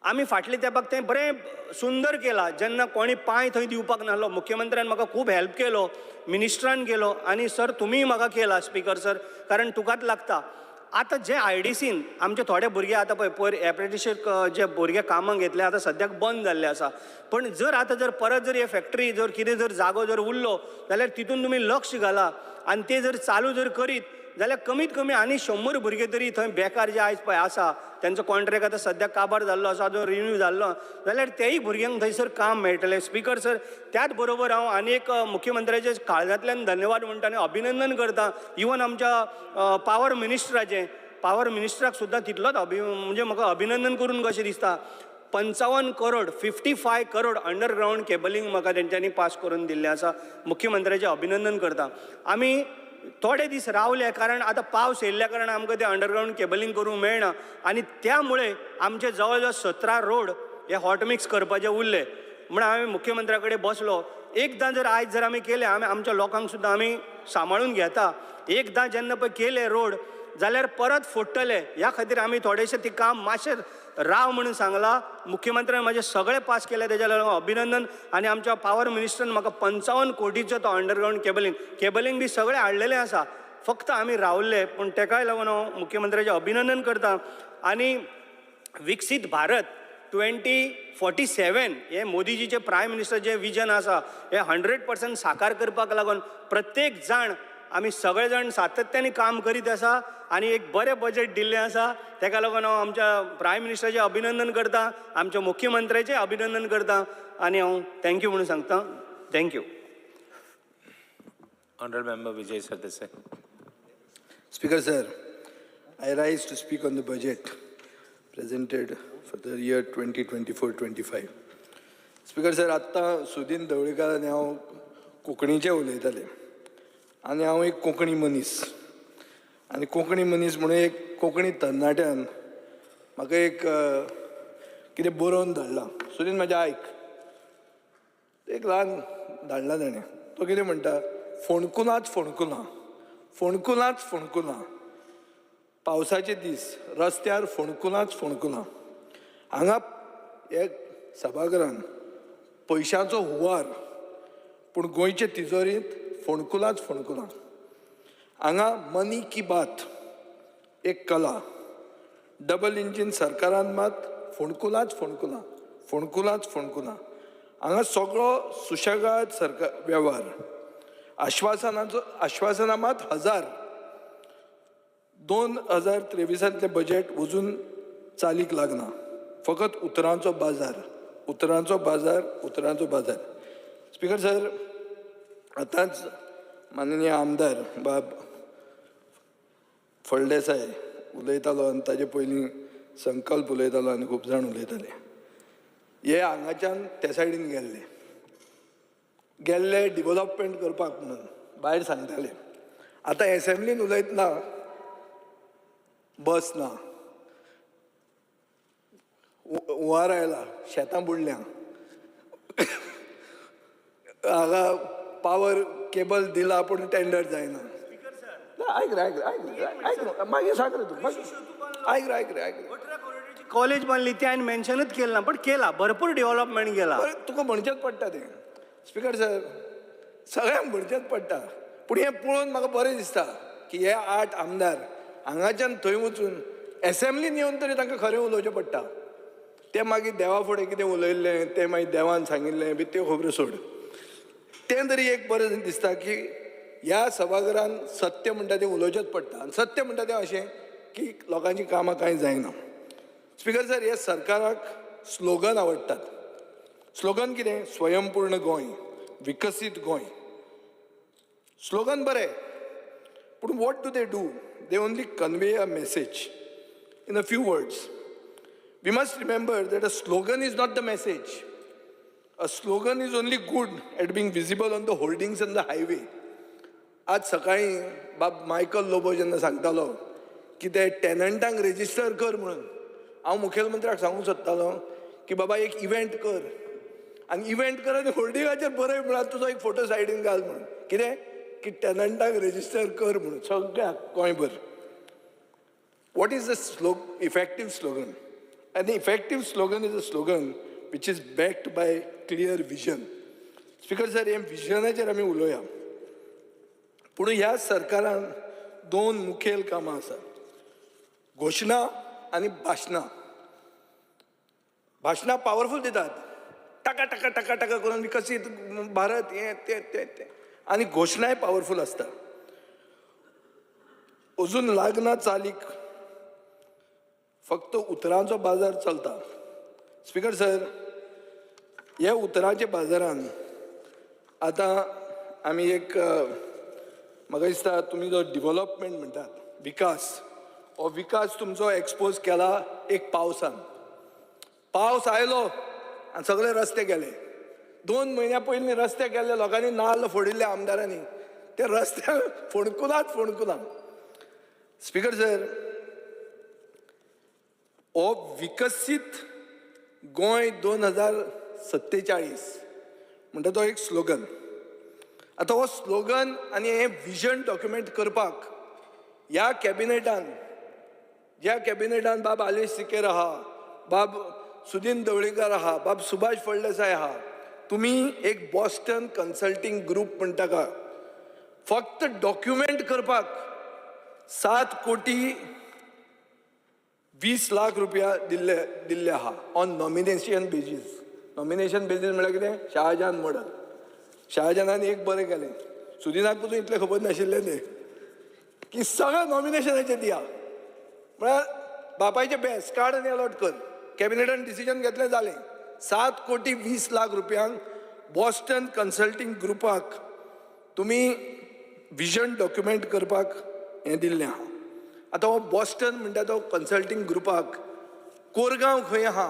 आमी फाटले तेंपाक तें बरें सुंदर केलां. जेन्ना कोणी पांय थंय दिवपाक नासलो, मुख्यमंत्र्यान म्हाका खूब हेल्प केलो, मिनिस्टरान केलो, आनी सर तुमीय म्हाका केला स्पीकर सर, कारण तुकाच लागता. आतां जे आयडीसीन आमचे थोडे भुरगे आतां पळय पयर एप्रेंटिशीप जे भुरगे कामाक घेतले आतां सद्याक बंद जाल्ले आसा, पण जर आतां जर परत जर हे फॅक्टरी जर कितें जर जागो जर उरलो जाल्यार तितून तुमी लक्ष घाला आनी ते जर चालू जर करीत जाल्यार कमीत कमी आनी 100 भुरगे तरी थंय बेकार जे आयज पळय आसा, तेंचो कॉन्ट्रॅक्ट आतां सद्याक काबार जाल्लो आसा, अजून रिन्यू जाल्लो, जाल्यार तेय भुरग्यांक थंयसर काम मेळटलें. स्पीकर सर, त्याच बरोबर हांव आनी एक मुख्यमंत्र्याचे काळजांतल्यान धन्यवाद म्हणटा आनी अभिनंदन करता. इवन आमच्या पावर मिनिस्टराचें, पावर मिनिस्टराक सुद्दां तितलोच म्हणजे म्हाका अभिनंदन करून कशें दिसता. 55 करोड 55 करोड अंडरग्रावंड केबलिंग म्हाका तेंच्यांनी पास करून दिल्लें आसा. मुख्यमंत्र्याचें अभिनंदन करता. आमी थोडे दीस रावले कारण आतां पावस येयल्ल्या कारणान आमकां तें अंडरग्रावंड केबलिंग करूंक मेळना आनी त्यामुळे आमचे जवळ जवळ 17 रोड हे हॉटमिक्स करपाचे उरले. म्हण हांवें मुख्यमंत्र्या कडेन बसलो. एकदां जर आयज जर आमी केले, आमी आमच्या लोकांक सुद्दां आमी सांबाळून घेता. एकदां जेन्ना पळय केले रोड जाल्यार परत फोडटले, ह्या खातीर आमी थोडेशें ती काम मातशें राव म्हणून सांगलां. मुख्यमंत्र्यान म्हाजें सगळें पास केलें, तेज्या लागून अभिनंदन. आनी आमच्या पावर मिनिस्टरान म्हाका 55 कोटीचो तो अंडरग्रावंड केबलिंग बी सगळें हाडलेलें आसा, फक्त आमी रावले. पूण तेकाय लागून हांव मुख्यमंत्र्याचें अभिनंदन करता. आनी विकसीत भारत 2047 हे मोदीजीचे प्रायम मिनिस्टर जे विजन आसा हे 100% साकार करपाक लागून प्रत्येक जाण आमी सगळे जाण सातत्याने काम करीत आसा आनी एक बरें बजेट दिल्लें आसा. तेका लागून हांव आमच्या प्रायम मिनिस्टराचें अभिनंदन करता, आमच्या मुख्यमंत्र्याचें अभिनंदन करता आनी हांव thank you म्हणून सांगता. Thank you. Honourable member Vijay Sardesai. Speaker sir, I rise to speak on the budget presented for the year 2024-25. Speaker sir, आत्तां सुदीन धवळीकार आनी हांव कोंकणीचें उलयताले आनी हांव एक कोंकणी मनीस आनी कोंकणी मनीस म्हणून एक कोंकणी तरणाट्यान म्हाका एक कितें बरोवन धाडलां. सुदीन म्हाजें आयक, एक ल्हान धाडलां ताणें. तो कितें म्हणटा, फोणकुलांच फोणकुलां, फोणकुलांच फोणकुलां, पावसाचे दीस रस्त्यार फोणकुलांच फोणकुलां. हांगा एक सभाघरान पयशांचो हुंवार, पूण गोंयचे तिजोरींत फोणकुलांच फोणकुलां. हांगा मनी की बात एक कला, डबल इंजीन सरकारान मात फोणकुलांच फोणकुलां, फोणकुलांच फोणकुलां. हांगा सगळो सुशेगाद सरकार वेव्हार, आश्वासनाचो आश्वासनां मात हजार. 2023 बजेट अजून चालीक लागना, फकत उतरांचो बाजार, उतरांचो बाजार, उतरांचो बाजार. स्पीकर सर, आतांच माननीय आमदार बाब फळदेसाय उलयतालो आनी ताजे पयलीं संकल्प उलयतालो आनी खूब जाण उलयताले. हे हांगाच्यान ते सायडीन गेल्ले गेल्ले डिवलॉपमेंट करपाक म्हणून भायर सांगताले. आतां एसेंब्लीन उलयतना बस ना, हुंवार आयला, शेतां बुडल्यां, हांगा पावर केबल दिला पूण टेंडर जायना. आयक रे, आयक रे, आयक रे, आयक रे, मागीर सांग रे तूं, आयक रे, आयक रे, आयक रे. कॉलेज बांदली ते हांवें मेन्शनूच केलें ना, पण केला भरपूर डेव्हलपमेंट केला. तुका म्हणचेंच पडटा तें. स्पीकर सर, सगळ्यांक म्हणचेंच पडटा. पूण हें पळोवन म्हाका बरें दिसता की हे 8 आमदार हांगाच्यान थंय वचून एसेंब्लीन येवन तरी तांकां खरें उलोवचें पडटा. तें मागीर देवा फुडें कितें उलयल्लें तें मागीर देवान सांगिल्लें बी त्यो खबऱ्यो सोड. तें तरी एक बरें दिसता की ह्या सभाघरान सत्य म्हणटा तें उलोवचेंच पडटा. आनी सत्य म्हणटा तें अशें की लोकांचीं कामां कांय जायना. स्पीकर सर, हे सरकाराक स्लोगन आवडटात. स्लोगन कितें? स्वयंपूर्ण गोंय, विकसीत गोंय. स्लोगन बरें, पूण what do they do? They only convey a message in a few words. We must remember that a slogan is not the message. A slogan is only good at being visible on the hoardings on the highway. आज सकाळी बाब Michael Lobo जेन्ना सांगतालो की ते टेनंटांक register कर म्हणून, हांव मुखेलमंत्र्याक सांगूंक सोदतालो की बाबा एक इव्हेंट कर आनी इव्हेंट कर आनी होर्डिंगाचेर बरय म्हळ्यार तुजो एक फोटो सायडीन घाल म्हणून, कितें की टेनंटांक रेजिस्टर कर म्हणून सगळ्याक गोंयभर. What is the effective slogan? An effective slogan is a slogan which is backed by clear vision. Speaker sir, हे विजनाचेर आमी उलोवया. पूण ह्या सरकारान दोन मुखेल कामां आसात, घोशणा आनी भाशणां. भाशणां पावरफूल दितात, टाका टाका टाका टाका करून विकसीत भारत हें तें तें तें, आनी घोशणाय पावरफूल आसता. अजून लागना चालीक, फक्त उतरांचो बाजार चलता. स्पीकर सर, ह्या उतरांच्या बाजारान आतां आमी एक, म्हाका दिसता तुमी जो डिवलॉपमेंट म्हणटात, विकास, हो विकास तुमचो एक्सपोज केला एक पावसान. पावस आयलो आनी सगळे रस्ते गेले. 2 म्हयन्या पयलीं रस्ते गेल्ले, लोकांनी नाल्ल फोडिल्ले आमदारांनी, ते रस्त्या फोंडकुलांच फोंडकुलां. स्पीकर सर, हो विकसीत गोंय 2047 म्हणटा तो एक स्लोगन. आतां हो स्लोगन आनी हें विजन डॉक्युमेंट करपाक ह्या कॅबिनेटान, ज्या कॅबिनेटान बाब आलेश सिकेर आहा, बाब सुदीन दवळीकर आहा, बाब सुभाष फळदेसाय आहा, तुमी एक बॉस्टन कन्सल्टींग ग्रूप म्हणटा का, फक्त डॉक्युमेंट करपाक 7,20,00,000 रुपया दिल्ले आहा on nomination basis. Nomination basis म्हळ्यार कितें? शाहजहान मॉडल. शाहजहानान एक बरें केलें, सुदिनाक पसून इतलें खबर नाशिल्लें तें, की सगळें नॉमिनेशनाचेर दिया, म्हळ्यार बापायचें बेस्ट कार्ड आनी अलॉट कर. कॅबिनेटान डिसिजन घेतलें, जालें. 7,20,00,000 रुपयांक बॉस्टन कन्सल्टींग ग्रुपाक तुमी विजन डॉक्युमेंट करपाक हें दिल्लें आहा. आतां हो बॉस्टन म्हणटा तो कन्सल्टींग ग्रुपाक कोरगांव खंय आहा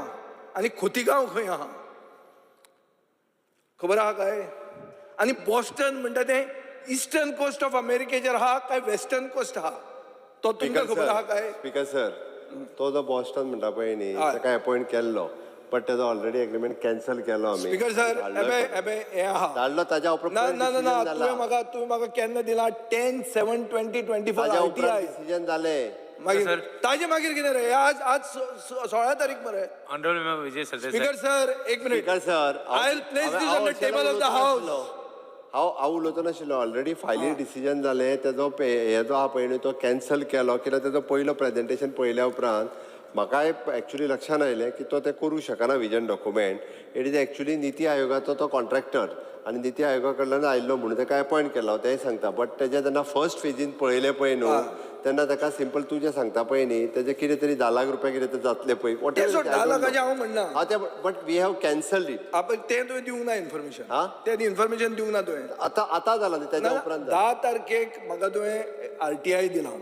आनी खोतीगांव खंय आहा खबर आहा काय? आनी बॉस्टन म्हणटा तें इस्टर्न कोस्ट ऑफ अमेरिकेचेर आहा काय वेस्टर्न कोस्ट आहा तो तुमकां खबर आहा काय? स्पीकर सर, तो जो बॉस्टन म्हणटा पळय न्ही, ताका अपॉयंट केल्लो, बट तेजो ऑलरेडी एग्रीमेंट कॅन्सल केलो आमी. स्पीकर सर, एबे हें आहा, धाडलो ताज्या उपरांत. ना ना ना, तुवें म्हाका केन्ना दिला? 10/7/2024 RTI decision जालें. मागीर ताजे मागीर कितें रे? आज आज 16 तारीख मरे. Honourable member Vijay Sardesai. Speaker sir, एक minute. Speaker sir, I will place this on the table of the house. हांव उलयतो नाशिल्लो, ऑलरेडी फायली डिसिजन जालें. तेजो हे जो आहा पळय न्ही, तो कॅन्सल केलो कित्याक तेजो पयलो प्रेजेंटेशन पळयल्या उपरांत म्हाकाय एक्चुली लक्षान आयलें की तो तें करूं शकना vision document. It is actually NITI आयोगाचो तो कॉन्ट्रॅक्टर आनी निती आयोगा कडल्यान आयिल्लो म्हणून ताका अपॉयंट केलो, हांव तेंय सांगता. बट तेजें जेन्ना फर्स्ट फेजीन पळयलें पळय न्हू, तेन्ना ताका सिंपल तूं जें सांगता पळय न्ही, तेजें कितें तरी 10 लाख रुपया कितें तरी जातलें पळय. धा लाखाचें हांव म्हणना, but we have cancelled it. तें तुवें दिवंक ना इन्फॉर्मेशन, तें इन्फॉर्मेशन दिवंक ना तुवें. आतां आतां जालां न्ही, तेज्या उपरांत 10 तारखेक म्हाका तुवें RTI दिलां,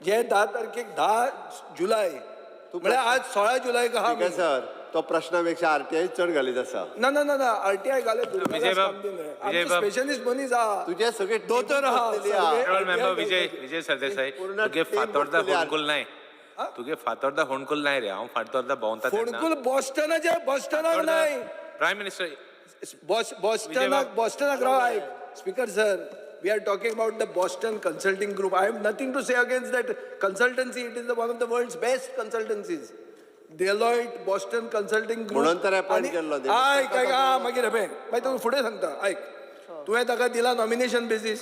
जे 10 तारखेक 10 जुलय म्हळ्यार आज 16 जुलय आहा. सर, तो प्रश्ना पेक्षा आरटीआय चड घालीत आसा. ना ना ना ना, आरटीआय घाले स्पेशलिस्ट मनीस आहा, तुजे सगळे दोतोर आहा. विजय सरदेसाय, तुगे फातोर्दा फोंडकुल नाय, तुगे फातोर्दा फोंडकुल नाय रे. हांव फातोर्दा भोंवता. फोंडकुल बॉस्टनाचे, बॉस्टनाक नाय. प्रायम मिनिस्टर बॉस्टनाक, बॉस्टनाक राव आयक. Speaker sir, we are talking about the Boston Consulting Group. I have nothing to say against that consultancy. It is one of the world's best consultancies. Deloitte, Boston Consulting Group. म्हणून तर appoint केल्लो. आयक आयक, मागीर हें मागीर तुका फुडें सांगता. आयक, तुवें ताका दिला नॉमिनेशन बेसीस.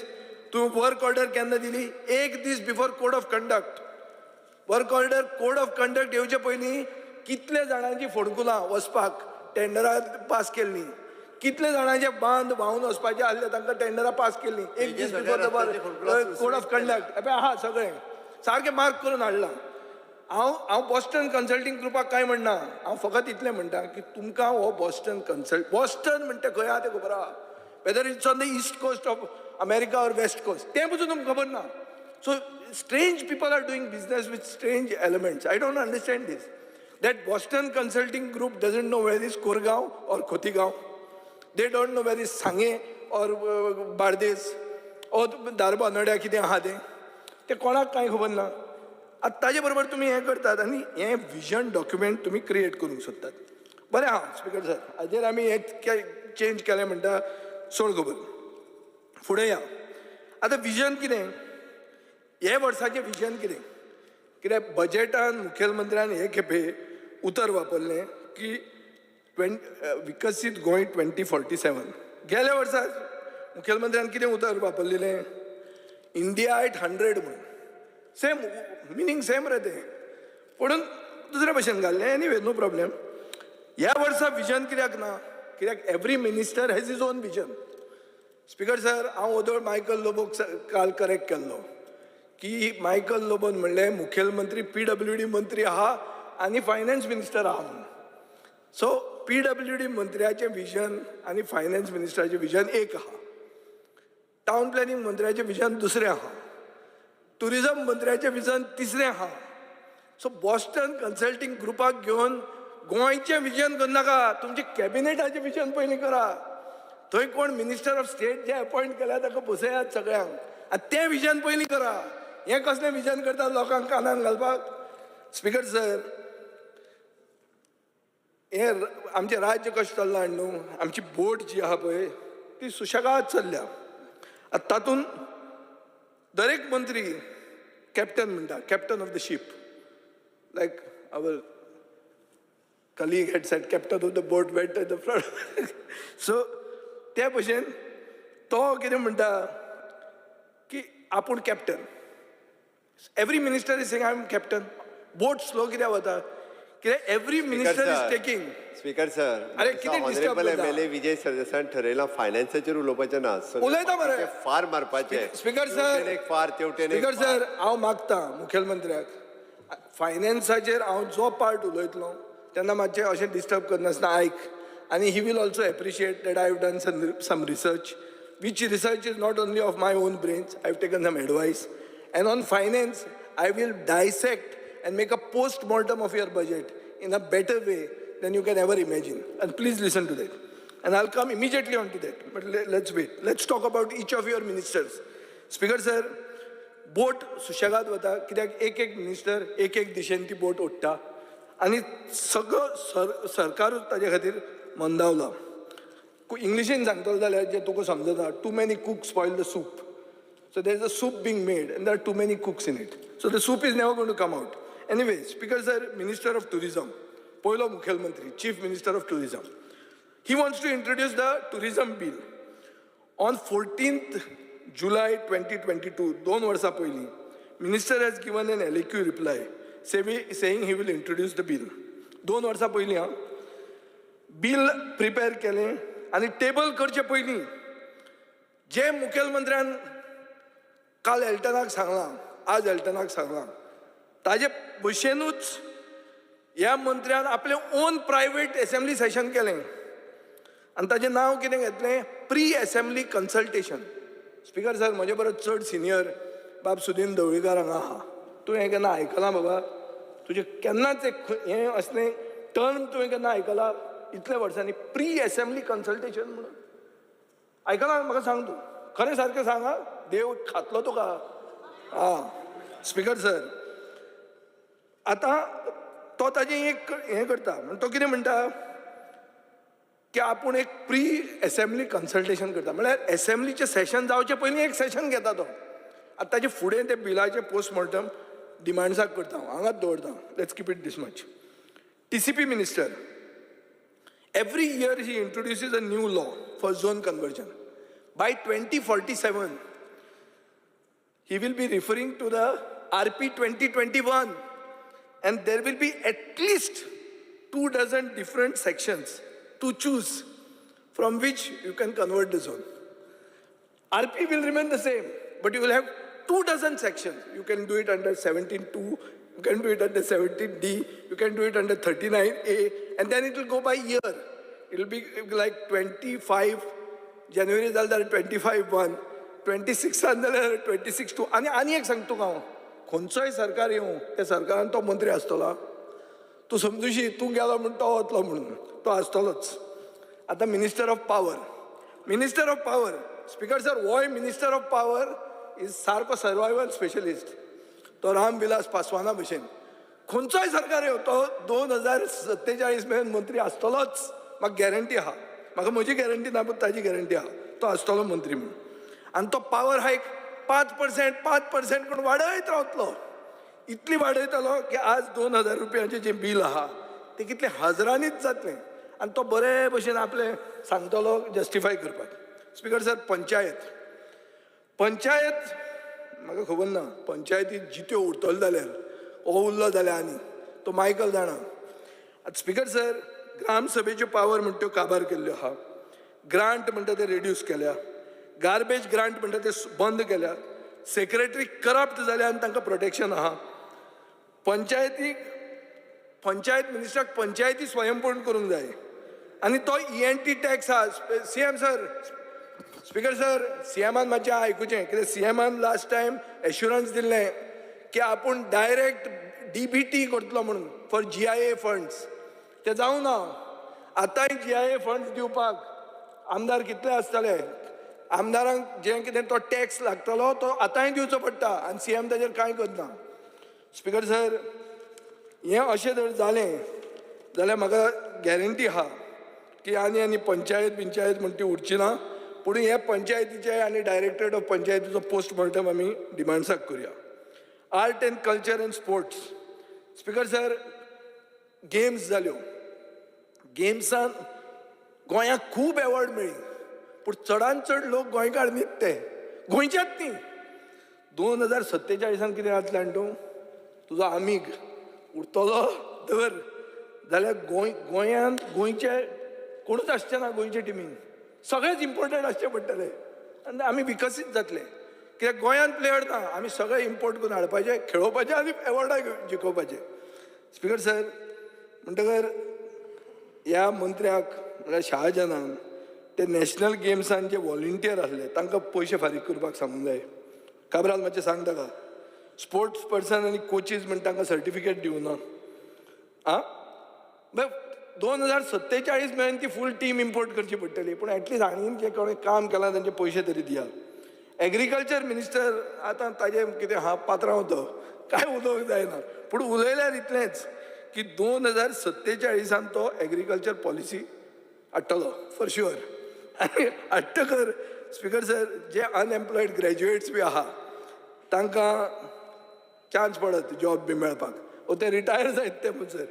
तुवें वर्क ऑर्डर केन्ना दिली? एक दीस before code of conduct. Work order code of conduct येवचे पयलीं कितले जाणांची फोडकुलां वचपाक टेंडरां पास केल्लीं, कितले जाणांचे बांद व्हांवन वचपाचे आसले तांकां टेंडरां पास केल्लीं एक दीस before the code of conduct. हें आहा सगळें सारकें मार्क करून हाडलां. हांव बॉस्टन कन्सल्टींग ग्रुपाक कांय म्हणना, हांव फकत इतलें म्हणटा की तुमकां हो बॉस्टन बॉस्टन म्हणटा खंय आहा तें खबर आहा, whether it's on the east coast of America or west coast तें पसून तुमकां खबर ना. So strange people are doing business with strange elements. I don't understand this. That Boston Consulting Group doesn't know where is Korgaon or Khotigao. They don't know where is Sange or Bardez or Dharbandora कितें आहा तें. तें कोणाक कांय खबर ना. आतां ताजे बरोबर तुमी हें करतात आनी हें विजन डॉक्युमेंट तुमी क्रिएट करूंक सोदतात. बरें आहा स्पिकर सर, हाजेर आमी हें चेंज केलें म्हणटा, सोड खबर, फुडें या. आतां विजन कितें, हे वर्साचें विजन कितें? कित्याक बजेटान मुखेलमंत्र्यान हे खेपे उतर वापरलें की विकसीत गोंय 2047. गेल्या वर्सा मुखेलमंत्र्यान कितें उतर वापरलेलें? इंडिया एट 100 म्हणून. सेम मिनींग सेम रे तें, पूण दुसरे भशेन घाल्लें. Anyway, no problem. ह्या वर्सा विजन कित्याक ना? कित्याक every minister has his own vision. Speaker sir, हांव ओदोळ मायकल लोबोक काल करेक्ट केल्लो की मायकल लोबोन म्हणलें मुखेलमंत्री PWD मंत्री आहा आनी फायनान्स मिनिस्टर आहा म्हणून. सो PWD मंत्र्याचें विजन आनी फायनान्स मिनिस्टराचें विजन एक आहा, टावन प्लॅनिंग मंत्र्याचें विजन दुसरें आहा, ट्युरिजम मंत्र्याचें विजन तिसरें आहा. सो बॉस्टन कन्सल्टींग ग्रुपाक घेवन गोंयचें विजन करनाका, तुमचें कॅबिनेटाचें विजन पयलीं करा. थंय कोण minister of state J appoint केल्या ताका बसयात सगळ्यांक आनी तें विजन पयलीं करा. हें कसलें विजन करतात लोकांक कानान घालपाक? स्पिकर सर, हें आमचें राज्य कशें चल्लां न्हू, आमची बोट जी आहा पळय ती सुशेगाद चल्ल्या. आतां तातूंत दरेक मंत्री कॅप्टन म्हणटा, captain of the ship, like our colleague had said, captain of the boat went at the front. So त्या भशेन तो कितें म्हणटा की आपूण captain. Every minister is saying I am captain. Boat slow कित्याक वता? कित्याक every minister is taking. Speaker sir, अरे कितें disturb honourable करता? MLA विजय सरदेसायान ठरयलां फायनान्साचेर उलोवपाचें ना, उलयता मरे. फार मारपाचे. स्पिकर सर, एक फार तेवटेन एक स्पिकर सर, हांव मागता मुखेलमंत्र्याक, फायनान्साचेर हांव जो पार्ट उलयतलो तेन्ना मातशें अशें डिस्टर्ब करनासतना आयक. आनी he will also appreciate that I have done some research, which research is not only of my own brains. I have taken some advice. And on finance I will dissect and make a post mortem of your budget in a better way than you can ever imagine. And please listen to that. And I'll come immediately on to that. But let's wait. Let's talk about each of your ministers. Speaker sir, boat सुशेगाद वता कित्याक एक एक minister एक एक दिशेन ती बोट ओडटा आनी सगळो सरकारूच ताजे खातीर मंदावला. इंग्लिशीन सांगतलो जाल्यार जें तुका समजना, too many cooks spoil the soup. So there is a soup being made and there are too many cooks in it. So the soup is never going to come out. Anyway, Speaker sir, Minister of Tourism, पयलो मुखेलमंत्री, Chief Minister of Tourism, he wants to introduce the tourism bill. On 14th July 2022, 2 वर्सां पयलीं, Minister has given an LAQ reply saying he will introduce the bill. 2 वर्सां पयलीं हां, bill prepare केलें आनी table करचे पयलीं जे मुखेलमंत्र्यान काल एल्टनाक सांगलां, आज एल्टनाक सांगलां, ताजे भशेनूच ह्या मंत्र्यान आपलें ओन प्रायवेट एसेंब्ली सेशन केलें आनी ताजें नांव कितें घेतलें? Pre assembly consultation. Speaker sir, म्हजे परस चड सिनियर बाब सुदीन ढवळीकार हांगा आहा. तुवें हें केन्ना आयकलां बाबा? तुजें केन्नाच एक हें असलें टर्म तुवें केन्ना आयकलां इतल्या वर्सांनी? प्री एसेंब्ली कन्सल्टेशन म्हणून आयकलां? म्हाका सांग तूं खरें सारकें सांग आं, देव खातलो तुका. आं स्पिकर सर, आतां तो ताजें एक हें करता म्हण तो कितें म्हणटा की आपूण एक प्री एसेंब्ली कन्सल्टेशन करता, म्हळ्यार एसेंब्लीचें सेशन जावचे पयलीं एक सेशन घेता तो. आतां ताजे फुडें ते बिलाचें पोस्टमॉर्टम डिमांड्साक करता, हांव हांगाच दवरता. Let's keep it this much. TCP minister, every year he introduces a new law for zone conversion. By 2047 he will be referring to the RP 2021, and there will be at least 24 different sections to choose from which you can convert the zone. RP will remain the same, but you will have 24 sections. You can do it under 17.2, you can do it under 17D, you can do it under 39A, and then it will go by year. It will be like 25 January जाल्यार 25.1, 26 जाल्यार 26.2. आनी आनी एक सांगता तुका हांव, खंयचोय सरकार येवं त्या सरकारान तो मंत्री आसतलो, तूं समजुशी तूं गेलो म्हूण तो वतलो म्हणून, तो आसतलोच. आतां minister of power, minister of power, speaker sir, होय मिनिस्टर ऑफ पावर is सारको सर्वायवल स्पेशलिस्ट. तो रामविलास पासवाना भशेन खंयचोय सरकार येवं तो 2047 मेरेन मंत्री आसतलोच. म्हाका गॅरंटी आहा, म्हाका म्हजी गॅरंटी ना पूण ताजी गॅरंटी आहा, तो आसतलो मंत्री म्हणून. आनी तो पावर हायक 5% 5% करून वाडयत रावतलो. इतली वाडयतलो की आज 2000 रुपयांचें जें बील आहा तें कितलें हजरांनीच जातलें. आनी तो बरे भशेन आपलें सांगतलो जस्टिफाय करपाक. स्पिकर सर, पंचायत, पंचायत म्हाका खबर ना पंचायती जित्यो उरतलो जाल्यार हो उरलो जाल्यार आनी तो मायकल जाणा. आतां स्पिकर सर, ग्रामसभेच्यो पावर म्हणटा त्यो काबार केल्ल्यो आहा, ग्रांट म्हणटा ते रेड्यूस केल्या, गार्बेज ग्रांट म्हणटा ते बंद केल्या, सेक्रेटरी करप्ट जाल्या आनी तांकां प्रोटेक्शन आहा. पंचायतीक, पंचायत मिनिस्टराक पंचायती स्वयंपूर्ण करूंक जाय आनी तो ENT tax आहा. CM sir, speaker sir, सीएमान मातशें आयकुचें कित्याक सीएमान लास्ट टायम एश्युरन्स दिल्लें की आपूण डायरेक्ट DBT करतलो म्हणून फॉर GIA funds. तें जावं ना. आतांय GIA funds दिवपाक आमदार कितले आसतले, आमदारांक जें कितें तो टॅक्स लागतलो तो आतांय दिवचो पडटा आनी सीएम ताजेर कांय करना. स्पिकर सर, हें अशें जर जालें जाल्यार म्हाका गॅरंटी आहा की आनी आनी पंचायत बिंचायत म्हण ती उरची ना. पूण हे पंचायतीचे आनी डायरेक्टरेट ऑफ पंचायतीचो पोस्टमॉर्टम आमी डिमांड्साक करुया. Art and culture and sports, speaker sir, games जाल्यो, गेम्सान गोंयाक खूब एवॉर्ड मेळ्ळी पूण चडान चड लोक गोंयकार न्हीत, ते गोंयच्याच न्ही. 2047 कितें जातलें जाणा तूं, तुजो आमीग उरतलो दवर जाल्यार गोंय गोंयांत गोंयचे कोणूच आसचे ना, गोंयचे टिमीन सगळेच इम्पोर्टेड आसचे पडटले आनी आमी विकसीत जातले. कित्याक गोंयांत प्लेयर ना, आमी सगळे इम्पोर्ट करून हाडपाचे, खेळोवपाचे आनी एवॉर्डां जिखोवपाचे. स्पिकर सर, म्हणटकर ह्या मंत्र्याक म्हळ्यार शाहजनान ते नॅशनल गेम्सान जे वॉलंटियर आसले तांकां पयशे फारीक करपाक सांगूंक जाय. काब्राल मातशें सांग ताका. स्पोर्ट्स पर्सन आनी कोचीस म्हण तांकां सर्टिफिकेट दिवना. आं, 2047 मेरेन ती फूल टीम इम्पोर्ट करची पडटली, पूण एटलीस्ट हांणी जें कोणें काम केलां तांचे पयशे तरी दिया. एग्रीकल्चर मिनिस्टर आतां ताजें कितें हा पात्रांव तो कांय उलोवंक जायना, पूण उलयल्यार इतलेंच की 2047 तो एग्रीकल्चर पॉलिसी हाडटलो फॉर शुअर. आनी हाडटकर स्पिकर सर, जे अनएम्प्लॉयड ग्रॅज्युएट्स बी आहा तांकां चान्स पडत जॉब बी मेळपाक, ओ ते रिटायर जायत ते म्हणसर.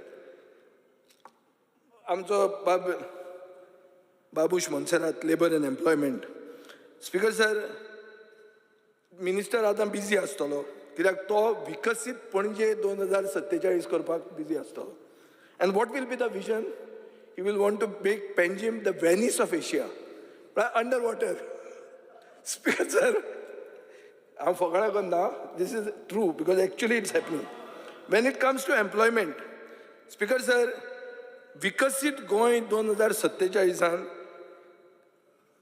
आमचो बाब Babush Monserrate, labour and employment. Speaker sir, minister आतां बिजी आसतलो कित्याक तो विकसीत पणजे 2047 करपाक बिजी आसतलो. And what will be the vision? He will want to make Panjim the Venice of Asia, under water. Speaker sir, हांव फकाणां करना, this is true because actually it's happening. When it comes to employment, speaker sir, विकसीत गोंय 2047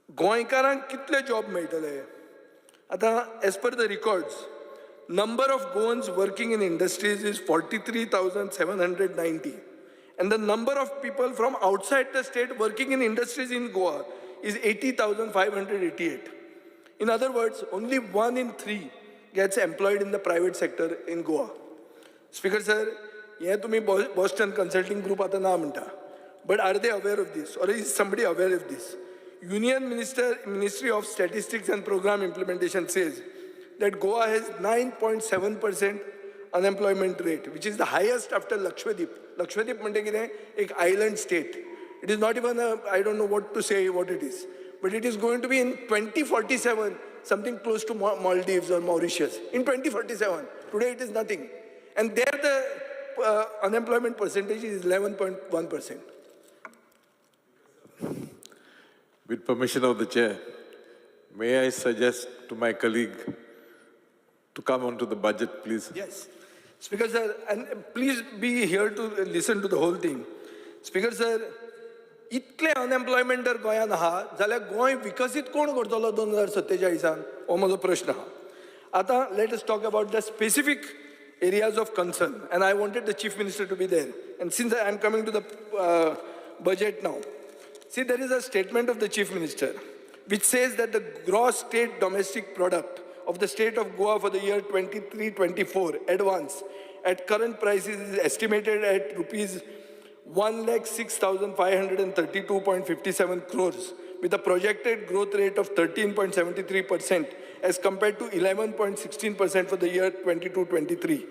गोंयकारांक कितले job मेळटले? आतां as per the records, number of Goans working in industries is 43,790 and the number of people from outside the state working in industries in Goa is 80,588. In other words, only 1 in 3 gets employed in the private sector in Goa. Speaker sir, हें तुमी Boston consulting group आतां ना म्हणटा, but are they aware of this or is somebody aware of this? Union ministry of statistics and programme implementation says that Goa has 9.7% unemployment rate, which is the highest after Lakshadweep. Lakshadweep म्हणजे कितें, एक island state. It is not even a, I don't know what to say what it is, but it is going to be in 2047 something close to Maldives or Mauritius in 2047. Today it is nothing, and there the unemployment percentage is 11.1%. With permission of the chair, may I suggest to my colleague to come onto the budget, please? Yes. Speaker sir, and please be here to listen to the whole thing. Speaker sir, इतले unemployment जर गोंयांत आहा जाल्यार गोंय विकसीत कोण करतलो 2047 हो म्हजो प्रश्न आहा. आतां let us talk about the specific areas of concern, and I wanted the Chief Minister to be there. And since I am coming to the budget now, see, there is a statement of the Chief Minister which says that the gross state domestic product of the state of Goa for the year 23-24 advance at current prices is estimated at rupees 1,06,532.57 crores, with a projected growth rate of 13.73% as compared to 11.16% for the year 22-23.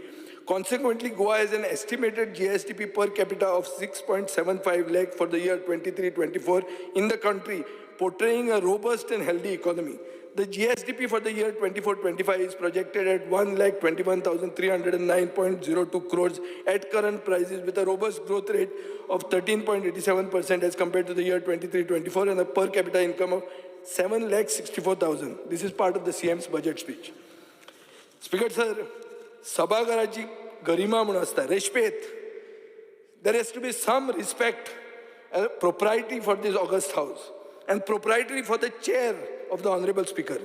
Consequently, Goa has an estimated GSDP per capita of 6.75 lakh for the year 23-24 in the country, portraying a robust and healthy economy. The GSDP for the year 24-25 is projected at 1,21,309.02 crores at current prices, with a robust growth rate of 13.87% as compared to the year 23-24 and a per capita income of 7,64,000. This is part of the CM's budget speech. Speaker sir, सभाघराची गरिमा म्हणून आसता, रेस्पेत. There has to be some respect and propriety for this august house and propriety for the chair of the Honorable Speaker.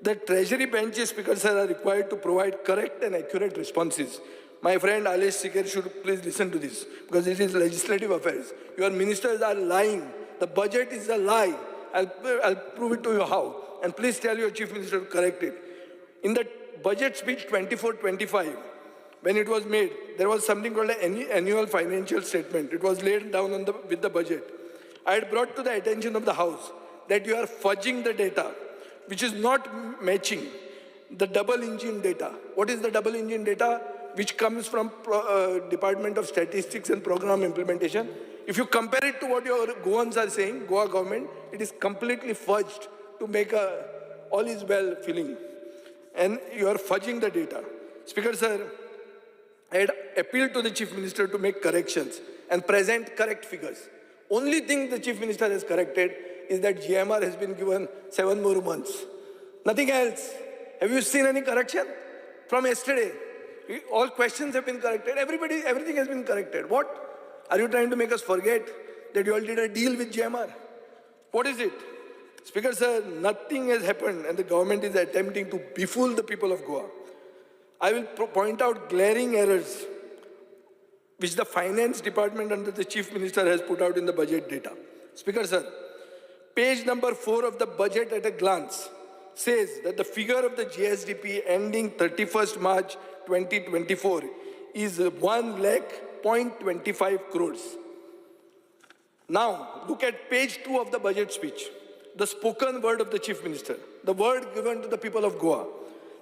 The Treasury benches, Speaker sir, are required to provide correct and accurate responses. My friend Aleix Sequeira should please listen to this, because it is legislative affairs. Your ministers are lying. The budget is a lie. I'll prove it to you how. And please tell your Chief Minister to correct it. In the budget speech 24-25, when it was made, there was something called an annual financial statement. It was laid down on with the budget. I had brought to the attention of the House that you are fudging the data, which is not matching the double engine data. What is the double engine data? Which comes from Department of Statistics and Program Implementation. If you compare it to what your Goans are saying, Goa government, it is completely fudged to make a all is well feeling. And you are fudging the data. Speaker sir, I had appealed to the Chief Minister to make corrections and present correct figures. Only thing the Chief Minister has corrected is that GMR has been given 7 more months. Nothing else. Have you seen any correction? From yesterday, all questions have been corrected. Everything has been corrected. What? Are you trying to make us forget that you all did a deal with GMR? What is it? Speaker sir, nothing has happened and the government is attempting to befool the people of Goa. I will point out glaring errors which the finance department under the Chief Minister has put out in the budget data. Speaker sir, page number 4 of the budget at a glance says that the figure of the GSDP ending 31st March 2024 is 1,00,000.25 crores. Now, look at page 2 of the budget speech, the spoken word of the Chief Minister, the word given to the people of Goa.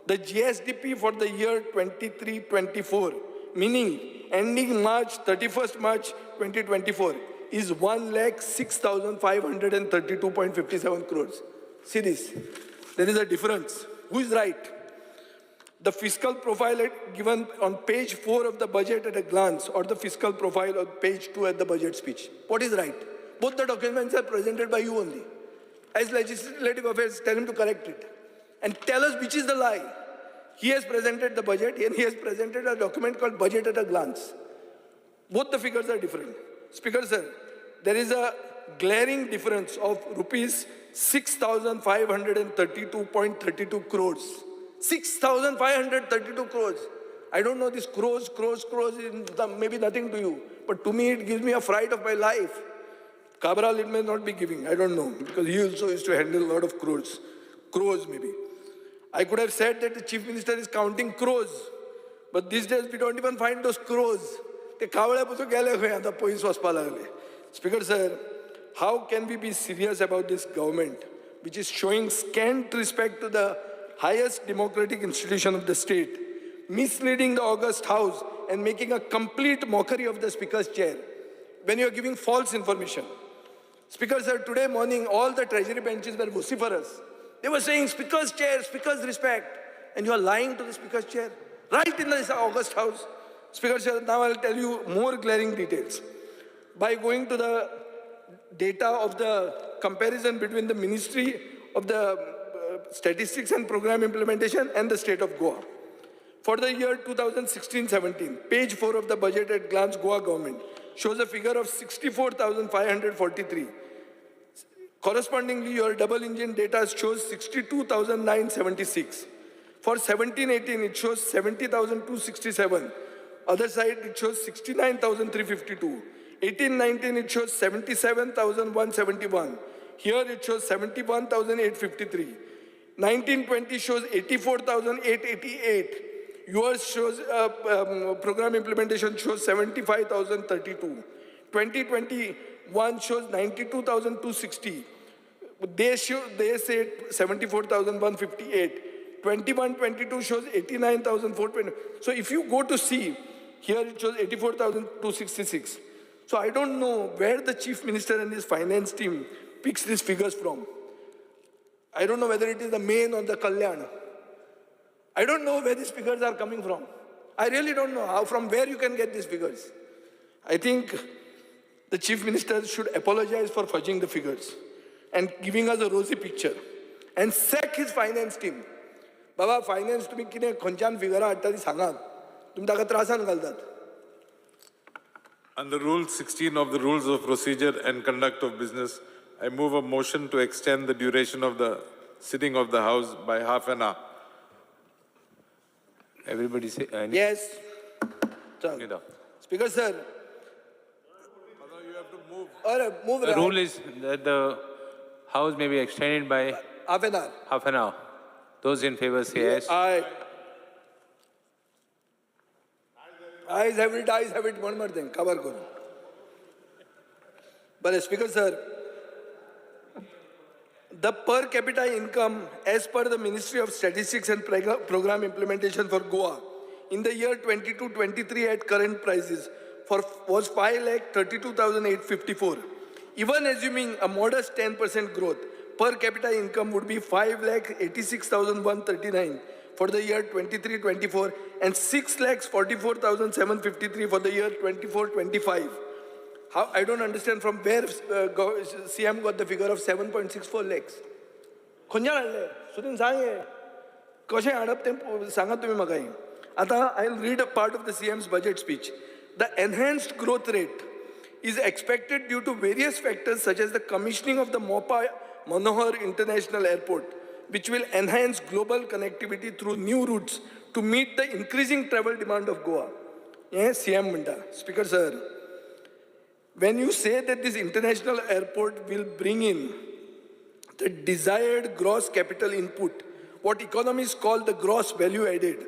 The GSDP for the year 23-24, meaning ending March 31st March 2024, is 1,06,532.57 crores. See this, there is a difference. Who is right? The fiscal profile given on page 4 of the budget at a glance, or the fiscal profile on page 2 at the budget speech. What is right? Both the documents are presented by you only. As legislative affairs, tell him to correct it. And tell us which is the lie. He has presented the budget and he has presented a document called budget at a glance. Both the figures are different. Speaker sir, there is a glaring difference of rupees 6,532.32 crores. 6,532 crores. I don't know this crores, crores, crores, maybe nothing to you. But to me, it gives me a fright of my life. Cabral, it may not be giving, I don't know, because he also used to handle a lot of crores. Crores maybe. I could have said that the Chief Minister is counting crores, but these days we don't even find those crores. ते कावळे पसून गेले खंय आतां पयस वचपा लागले. Speaker sir, how can we be serious about this government, which is showing scant respect to the highest democratic institution of the state, misleading the august house and making a complete mockery of the speaker's chair when you are giving false information? Speaker sir, today morning all the treasury benches were vociferous. They were saying speaker's chair, speaker's respect. And you are lying to the speaker's chair right in this august house. Speaker sir, now I'll tell you more glaring details. By going to the data of the comparison between the Ministry of the Statistics and Program Implementation and the state of Goa. For the year 2016-17, page 4 of the budget at glance Goa government shows a figure of 64,543. Correspondingly, your double engine data shows 62,976. For 17-18, it shows 70,267. Other side, it shows 69,352. 18-19, it shows 77,171. Here it shows 71,853. 19-20 shows 84,888. Yours shows, program implementation shows 75,032. 2021 shows 92,260. They say 74,158. 21-22 shows 89,420. So if you go to see, here it shows 84,266. So I don't know where the Chief Minister and his finance team picks these figures from. I don't know whether it is the main or the Kalyan. I don't know where these figures are coming from. I really don't know from where you can get these figures. I think the Chief Minister should apologize for fudging the figures and giving us a rosy picture and sack his finance team. Baba, finance तुम्ही कितें खंयच्यान फिगरां हाडटा ती सांगात. तुमी ताका त्रासान घालतात. Under Rule 16 of the Rules of Procedure and Conduct of Business, I move a motion to extend the duration of the sitting of the House by half an hour. Everybody say... Yes. Speaker, sir. You have to move. Move. The rule is that the House may be extended by half an hour. Half an hour. Those in favor say yes. Aye. Ayes have it, ayes have it. One more thing. Cover karo. But Speaker, sir, the per capita income as per the Ministry of Statistics and Program Implementation for Goa in the year 22-23 at current prices was 5,32,854. Even assuming a modest 10% growth, per capita income would be 5,86,139 for the year 23-24 and 6,44,753 for the year 24-25. How, I don't understand from where CM got the figure of 7.64 lakhs. खंयच्यान हाडले? सुदीन सांग हे. कशें हाडप तें सांगात तुमी म्हाका हें. आतां I will read a part of the CM's budget speech. The enhanced growth rate is expected due to various factors such as the commissioning of the Mopa Manohar International Airport, which will enhance global connectivity through new routes to meet the increasing travel demand of Goa. Yes, CM म्हणटा. Speaker sir, when you say that this international airport will bring in the desired gross capital input, what economists call the gross value added,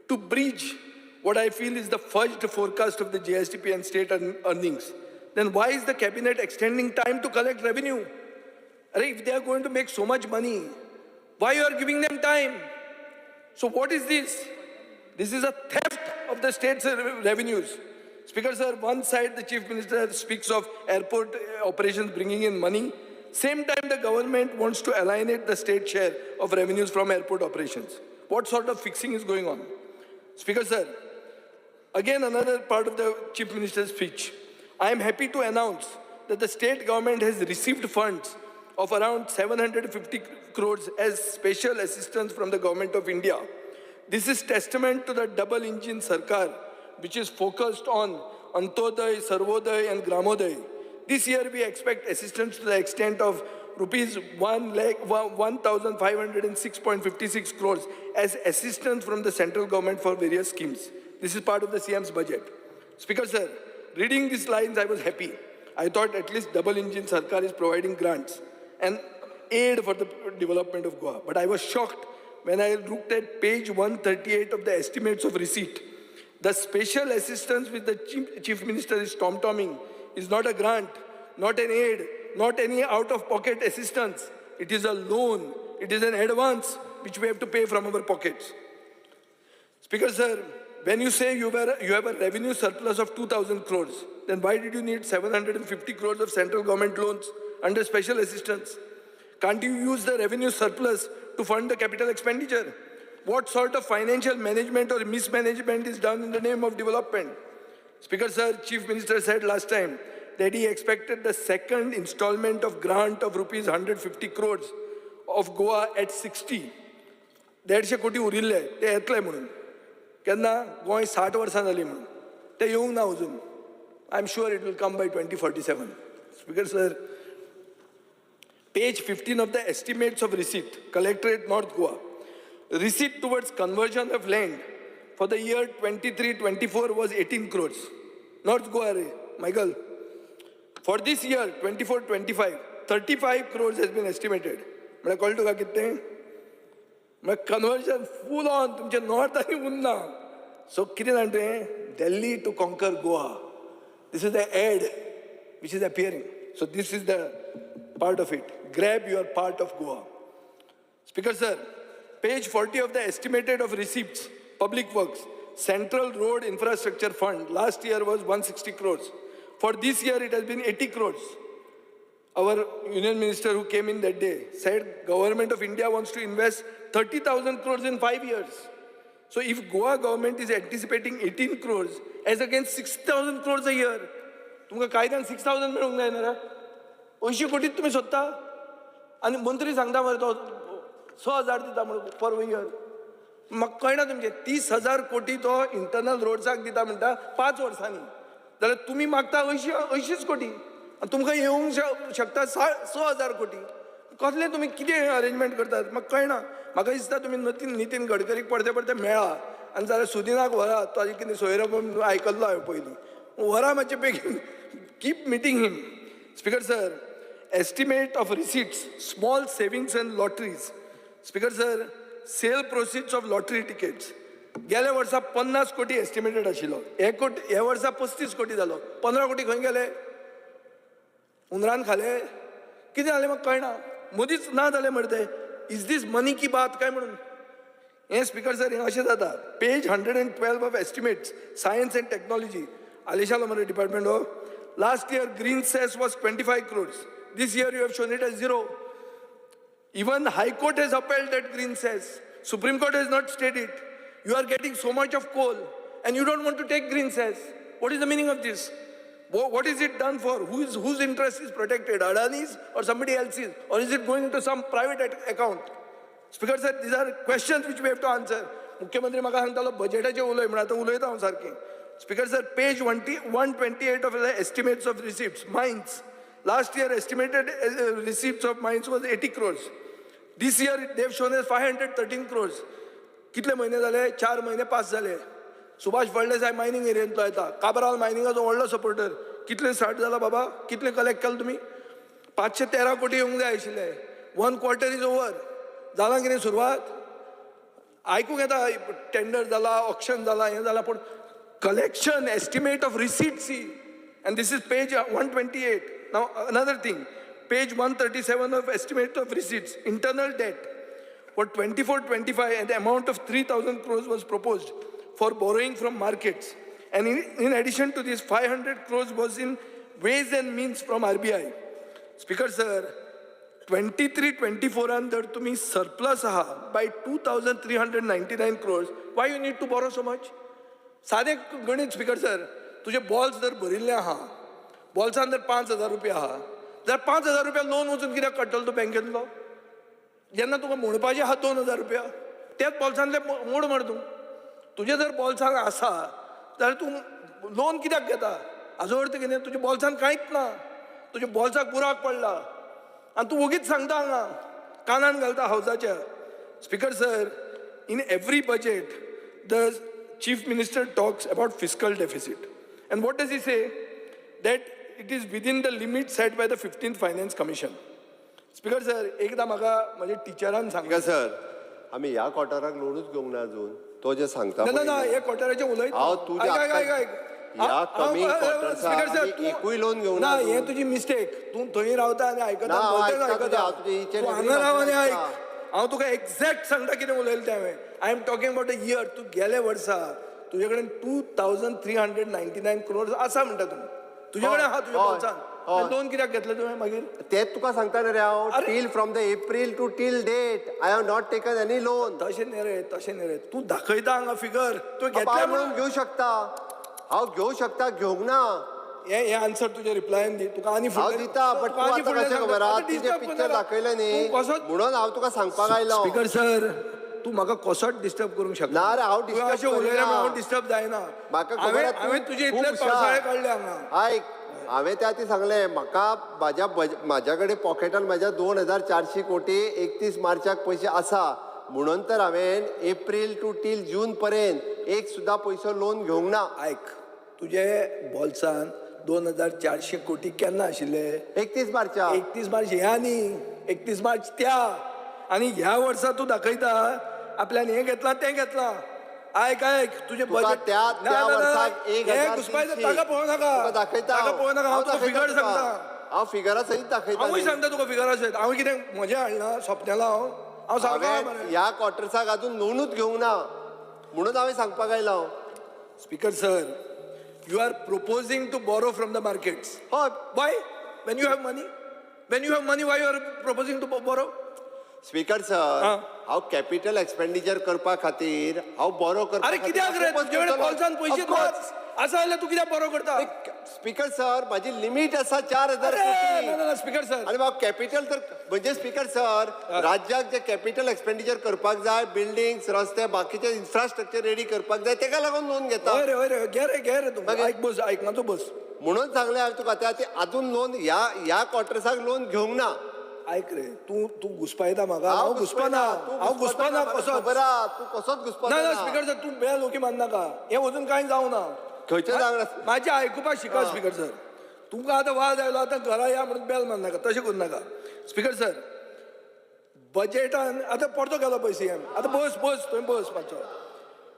to bridge what I feel is the fudged forecast of the GSDP and state earnings, then why is the cabinet extending time to collect revenue? If they are going to make so much money, why you are giving them time? So what is this? This is a theft of the state's revenues. Speaker sir, one side the Chief Minister speaks of airport operations bringing in money. Same time the government wants to alienate the state share of revenues from airport operations. What sort of fixing is going on? Speaker sir, again another part of the Chief Minister's speech. I am happy to announce that the state government has received funds of around 750 crores as special assistance from the government of India. This is testament to the double engine Sarkar, which is focused on Antyodaya, Sarvodaya and Gramodaya. This year we expect assistance to the extent of rupees 1,506.56 crores as assistance from the central government for various schemes. This is part of the CM's budget. Speaker sir, reading these lines, I was happy. I thought at least double engine Sarkar is providing grants and aid for the development of Goa. But I was shocked when I looked at page 138 of the estimates of receipt. The special assistance which the Chief Minister is tom-tomming is not a grant, not an aid, not any out-of-pocket assistance. It is a loan. It is an advance which we have to pay from our pockets. Speaker sir, when you say you have a revenue surplus of 2,000 crores, then why did you need 750 crores of central government loans under special assistance? Can't you use the revenue surplus to fund the capital expenditure? What sort of financial management or mismanagement is done in the name of development? Speaker sir, Chief Minister said last time that he expected the second installment of grant of rupees 150 crores of Goa at 60. 150 कोटी उरिल्ले ते येतले म्हणून. केन्ना गोंय 60 वर्सां जाली म्हणून ते येवंक ना अजून. I am sure it will come by 2047. Speaker sir, page 15 of the estimates of receipt, Collectorate North Goa. Receipt towards conversion of land for the year 23-24 was 18 crores. North Goa रे, Michael. For this year 24-25, 35 crores has been estimated. म्हळ्यार कळ्ळें तुका कितें? म्हळ्यार conversion full on तुमचें north आनी उरना. So कितें जाणा तुवें, Delhi to conquer Goa, this is the ad which is appearing. So this is the part of it. Grab your part of Goa. Speaker sir, page 40 of the estimated of receipts, public works, Central Road Infrastructure Fund last year was 160 crores. For this year it has been 80 crores. Our union minister who came in that day said government of India wants to invest 30,000 crores in 5 years. So if Goa government is anticipating 18 crores as against 6,000 crores a year, तुमकां कायद्यान 6,000 मेळूंक जायना रे. 80 कोटीत तुमी सोदता आनी मंत्री सांगता मरे तो 6,000 दिता म्हणून पर इयर. म्हाका कळना तुमचें. 30,000 कोटी तो इंटरनल रोड्साक दिता म्हणटा 5 वर्सांनी, जाल्यार तुमी मागता 80 कोटी आनी तुमकां येवंक शकता 6,000 कोटी. कसलें तुमी कितें अरेंजमेंट करतात म्हाका कळना. म्हाका दिसता तुमी नितीन गडकरीक परते परते मेळा आनी जाल्यार सुदिनाक व्हरा, ताजें कितें सोयरो आयकल्लो हांवें पयलीं, व्हरा मातशें बेगीन. Keep meeting him. Speaker sir, estimate of receipts, small savings and lotteries. Speaker sir, sale proceeds of lottery tickets गेल्या वर्सा 50 कोटी एस्टिमेटेड आशिल्लो, हे वर्सा 35 कोटी जालो. 15 कोटी खंय गेले? हुंदरान खाले? कितें जालें म्हाका कळना. मदींच ना जालें मरे ते. Is these money की बात काय म्हणून हें? स्पीकर सर, हें अशें जाता. Page 112 of estimates, science and technology, आलेशालो मरे डिपार्टमेंट हो. Last year green cess was 25 crores. This year you have shown it as 0. Even High Court has upheld that green cess. Supreme Court has not stated it. You are getting so much of coal and you don't want to take green cess. What is the meaning of this? What is it done for? Whose interest is protected? Adani's or somebody else's? Or is it going into some private account? Speaker sir, these are questions which we have to answer. मुख्यमंत्री म्हाका सांगतालो बजेटाचें उलय म्हणून, आतां उलयता हांव सारकें. Speaker sir, page 128 of the estimates of receipts, mines. Last year estimated receipts of mines was 80 crores. This year they have shown us 513 crores. कितले म्हयने जाले? 4 म्हयने पास जाले. सुभाष फळदेसाय मायनींग एरियेंतलो येता, काब्राल मायनिंगाचो व्हडलो सपोर्टर. कितले स्टार्ट जाला बाबा? कितले कलेक्ट केले तुमी? 513 कोटी येवंक जाय आशिल्ले. 1 quarter is over. जालां कितें सुरवात? आयकूंक येता टेंडर जाला, ऑक्शन जाला, हें जाला, पूण collection estimate of receipts, and this is page 128. Now another thing, page 137 of estimate of receipts, internal debt for 24-25, and the amount of 3,000 crores was proposed for borrowing from markets. And in addition to this, 500 crores was in ways and means from RBI. Speaker sir, 23-24 an जर तुम्ही surplus आहा by 2,399 crores, why you need to borrow so much? सादें गणित speaker sir, तुजे balls जर भरिल्लें आहा, बॉल्सान जर 5,000 रुपया आहा जाल्यार 5,000 रुपया लोन वचून कित्याक काडटलो तूं बँकेंतलो? जेन्ना तुका मोडपाचें आहा 2,000 रुपया, तेच बॉल्सांतले मोड मरे तूं. तुजें जर बॉल्सान आसा जाल्यार तूं लोन कित्याक घेता? हाजो अर्थ कितें? तुज्या बॉल्सान कांयच ना, तुज्या बॉल्साक बुराक पडला आनी तूं वगीच सांगता हांगा, कानान घालता हावजाच्या. Speaker sir, in every budget the Chief Minister talks about fiscal deficit. And what does he say? That it is within the limit set by the 15th Finance Commission. Speaker sir, एकदा म्हाका म्हज्या टिचरान सांगलें. Sir, आमी ह्या क्वॉर्टराक लोनूच घेवंक ना अजून. तो जे सांगता ना ना, ह्या क्वॉर्टराचें उलयता. हांव तुज्या ह्या कमी क्वॉर्टर्साक एकूय लोन घेवंक ना. हें तुजी मिस्टेक. तूं थंय रावता आनी आयकता, आयकता. तूं हांगा राव आनी आयक. हांव तुका एक्झॅक्ट सांगता कितें उलयलें तें हांवें. I am talking about a year. तूं गेले वर्सा तुजे कडेन 2,399 crores आसा म्हणटा तूं. तुजे कडेन आहा तुज्या बोल्सान. लोन कित्याक घेतलें तुवें मागीर? तेंच तुका सांगता न्ही रे हांव. Till from the April to till date I have not taken any loan. तशें न्ही रे, तशें न्ही रे. तूं दाखयता हांगा फिगर. तूं घेतल्या म्हणून घेवं शकता. हांव घेवं शकता, घेवंक ना. हे आन्सर तुज्या रिप्लायन दी. तुका आनी हांव दिता, बट तूं आतां कशें खबर आहा, तुजें पिक्चर दाखयलें न्ही म्हणून हांव तुका सांगपाक आयलो. स्पीकर सर, तूं म्हाका कसोच डिस्टर्ब करूंक शकना. ना रे, हांव डिस्टर्ब अशें उलयलें हांव डिस्टर्ब जायना. म्हाका खबर आहा, हांवें तुजे इतले पावसाळे काडले हांगा. आयक, हांवें त्या आदी सांगलें, म्हाका म्हाज्या कडेन पॉकेटान म्हाज्या 2,400 कोटी 31 मार्चाक पयशे आसा. म्हणून तर हांवें एप्रील टू टील जून पर्यंत एक सुद्दां पयसो लोन घेवंक ना. आयक, तुजे बोल्सान 2400 कोटी केन्ना आशिल्ले? 31 मार्चा. 31 मार्च ह्या न्ही, 31 मार्च त्या. आनी ह्या वर्सा तूं दाखयता आपल्यान हें घेतलां तें घेतलां. आयक आयक, तुजें बजेट त्या त्या वर्साक 1300 ताका पळोवं नाका, दाखयता, ताका पळोवं नाका. हांव तुका फिगर सांगता, हांव फिगरा सहित दाखयता. हांवूय सांगता तुका फिगरा सहित. हांव कितें म्हजें हाडना सोंपतेलो? हांव हांव सांगता ह्या क्वॉर्टर्साक अजून लोनूच घेवंक ना म्हणून हांवें सांगपाक आयलो. Speaker sir, you are proposing to borrow from the markets. हय. Why? When you have money? When you have money, why you are proposing to borrow? Speaker sir, हांव कॅपिटल एक्सपेंडिचर करपा खातीर हांव बोरो करपा. अरे कित्याक रे, तुजे कडेन बोल्सान पयशे नात आसा जाल्यार तूं कित्याक बोरो करता? स्पीकर सर, म्हाजी लिमीट आसा 4000 कोटी. ना स्पीकर सर, आनी म्हाका कॅपिटल तर म्हणजे स्पीकर सर, राज्याक जे कॅपिटल एक्सपेंडिचर करपाक जाय, बिल्डिंग्स, रस्ते, बाकीचे इन्फ्रास्ट्रक्चर रेडी करपाक जाय, तेका लागून लोन घेता. हय रे, हय रे, घे रे, घे रे तूं. आयक बस, आयक मातसो बस. म्हणून सांगलें हांवें तुका, त्या आजून लोन ह्या ह्या क्वॉर्टर्साक लोन घेवंक ना. आयक रे, तूं तूं घुसपायता म्हाका. हांव घुसपना, हांव घुसपना. कसो तूं कसोच घुसपना? ना स्पीकर सर, तूं बेल ओके माननाका. हें अजून कांय जावं ना. खंयचें जावं? म्हाजें आयकुपाक शिका स्पीकर सर. तुमकां आतां वाज आयलो, आतां घरा या म्हणून बेल मारनाका, तशें करूं नाका. स्पीकर सर, बजेटान आतां परतो गेलो पळय सी एम. आतां बस बस, तुवें बस मातसो.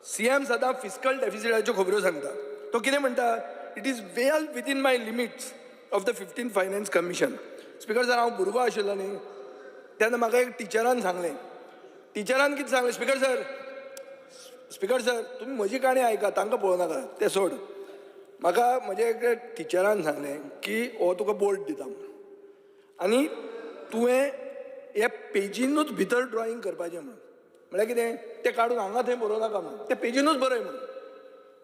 सी एम सदां फिस्कल डेफिसिटाच्यो खबऱ्यो सांगता. तो कितें म्हणटा? It is well within my limits of the 15 finance commission. Speaker sir, हांव भुरगो आशिल्लो न्ही तेन्ना म्हाका एक टिचरान सांगलें. टिचरान कितें सांगलें? स्पीकर सर, स्पीकर सर, तुमी म्हजी काणी आयका, तांकां पळोवं नाका, तें सोड. म्हाका म्हज्या एका टिचरान सांगलें की हो तुका बोर्ड दिता आनी तुवें हे पेजीनूच भितर ड्रॉइंग करपाचें म्हणून. म्हळ्यार कितें, तें काडून हांगा थंय बरोवं नाका म्हणून, तें पेजीनूच बरय म्हणून.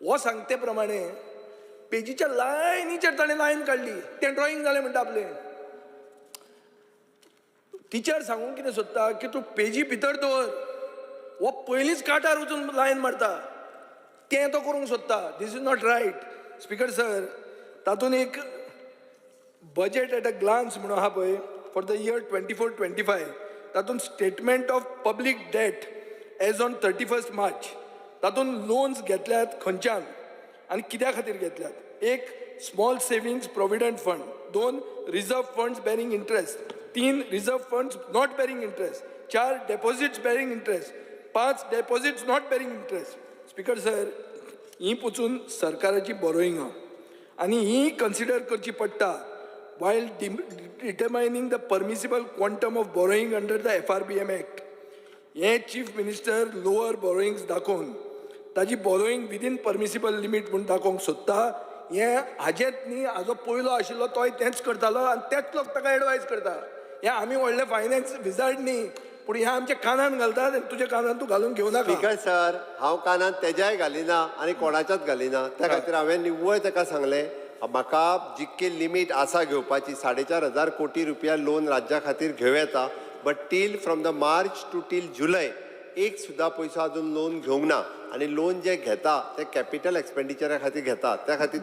हो सांगते प्रमाणे पेजीच्या लायनीचेर ताणें लायन काडली, तें ड्रॉइंग जालें म्हणटा आपलें. टिचर सांगूंक कितें सोदता की तूं पेजी भितर दवर, हो पयलींच काटार वचून लायन मारता, तें तो करूंक सोदता. This is not right. Speaker sir, तातूंत एक बजेट एट अ ग्लान्स म्हणून आहा पळय, फॉर the year 24-25, तातूंत statement of public debt as on 31 March, तातूंत लोन्स घेतल्यात खंयच्यान आनी कित्या खातीर घेतल्यात. एक, small savings provident fund. 2, reserve funds bearing interest. 3, reserve funds not bearing interest. 4, deposits bearing interest. 5, deposits not bearing interest. Speaker sir, ही पसून सरकाराची बोरोइंग आहा आनी ही कन्सिडर करची पडटा while determining the permissible quantum of borrowing under the FRBM Act. हे chief minister lower borrowings दाखोवन ताजी borrowing within permissible limit म्हूण दाखोवंक सोदता. हें हाजेंत न्ही, हाजो पयलो आशिल्लो तोय तेंच करतालो आनी तेच लोक ताका एडवायज करता. हें आमी व्हडले फायनान्स विजार्ड न्ही, पूण हें आमच्या कानान घालतात आनी तुज्या कानान तूं घालून घेवं नाका. स्पीकर सर, हांव कानान तेज्याय घालिना आनी कोणाच्याच घालिना. त्या खातीर हांवें निव्वळ ताका सांगलें, म्हाका जितकी लिमीट आसा घेवपाची 4500 कोटी रुपया लोन राज्या खातीर घेवं येता, but till from the March to till जुलय एक सुद्दां पयसो अजून लोन घेवंक ना. आनी लोन जे घेता ते कॅपिटल एक्सपेंडिचरा खातीर घेता, त्या खातीर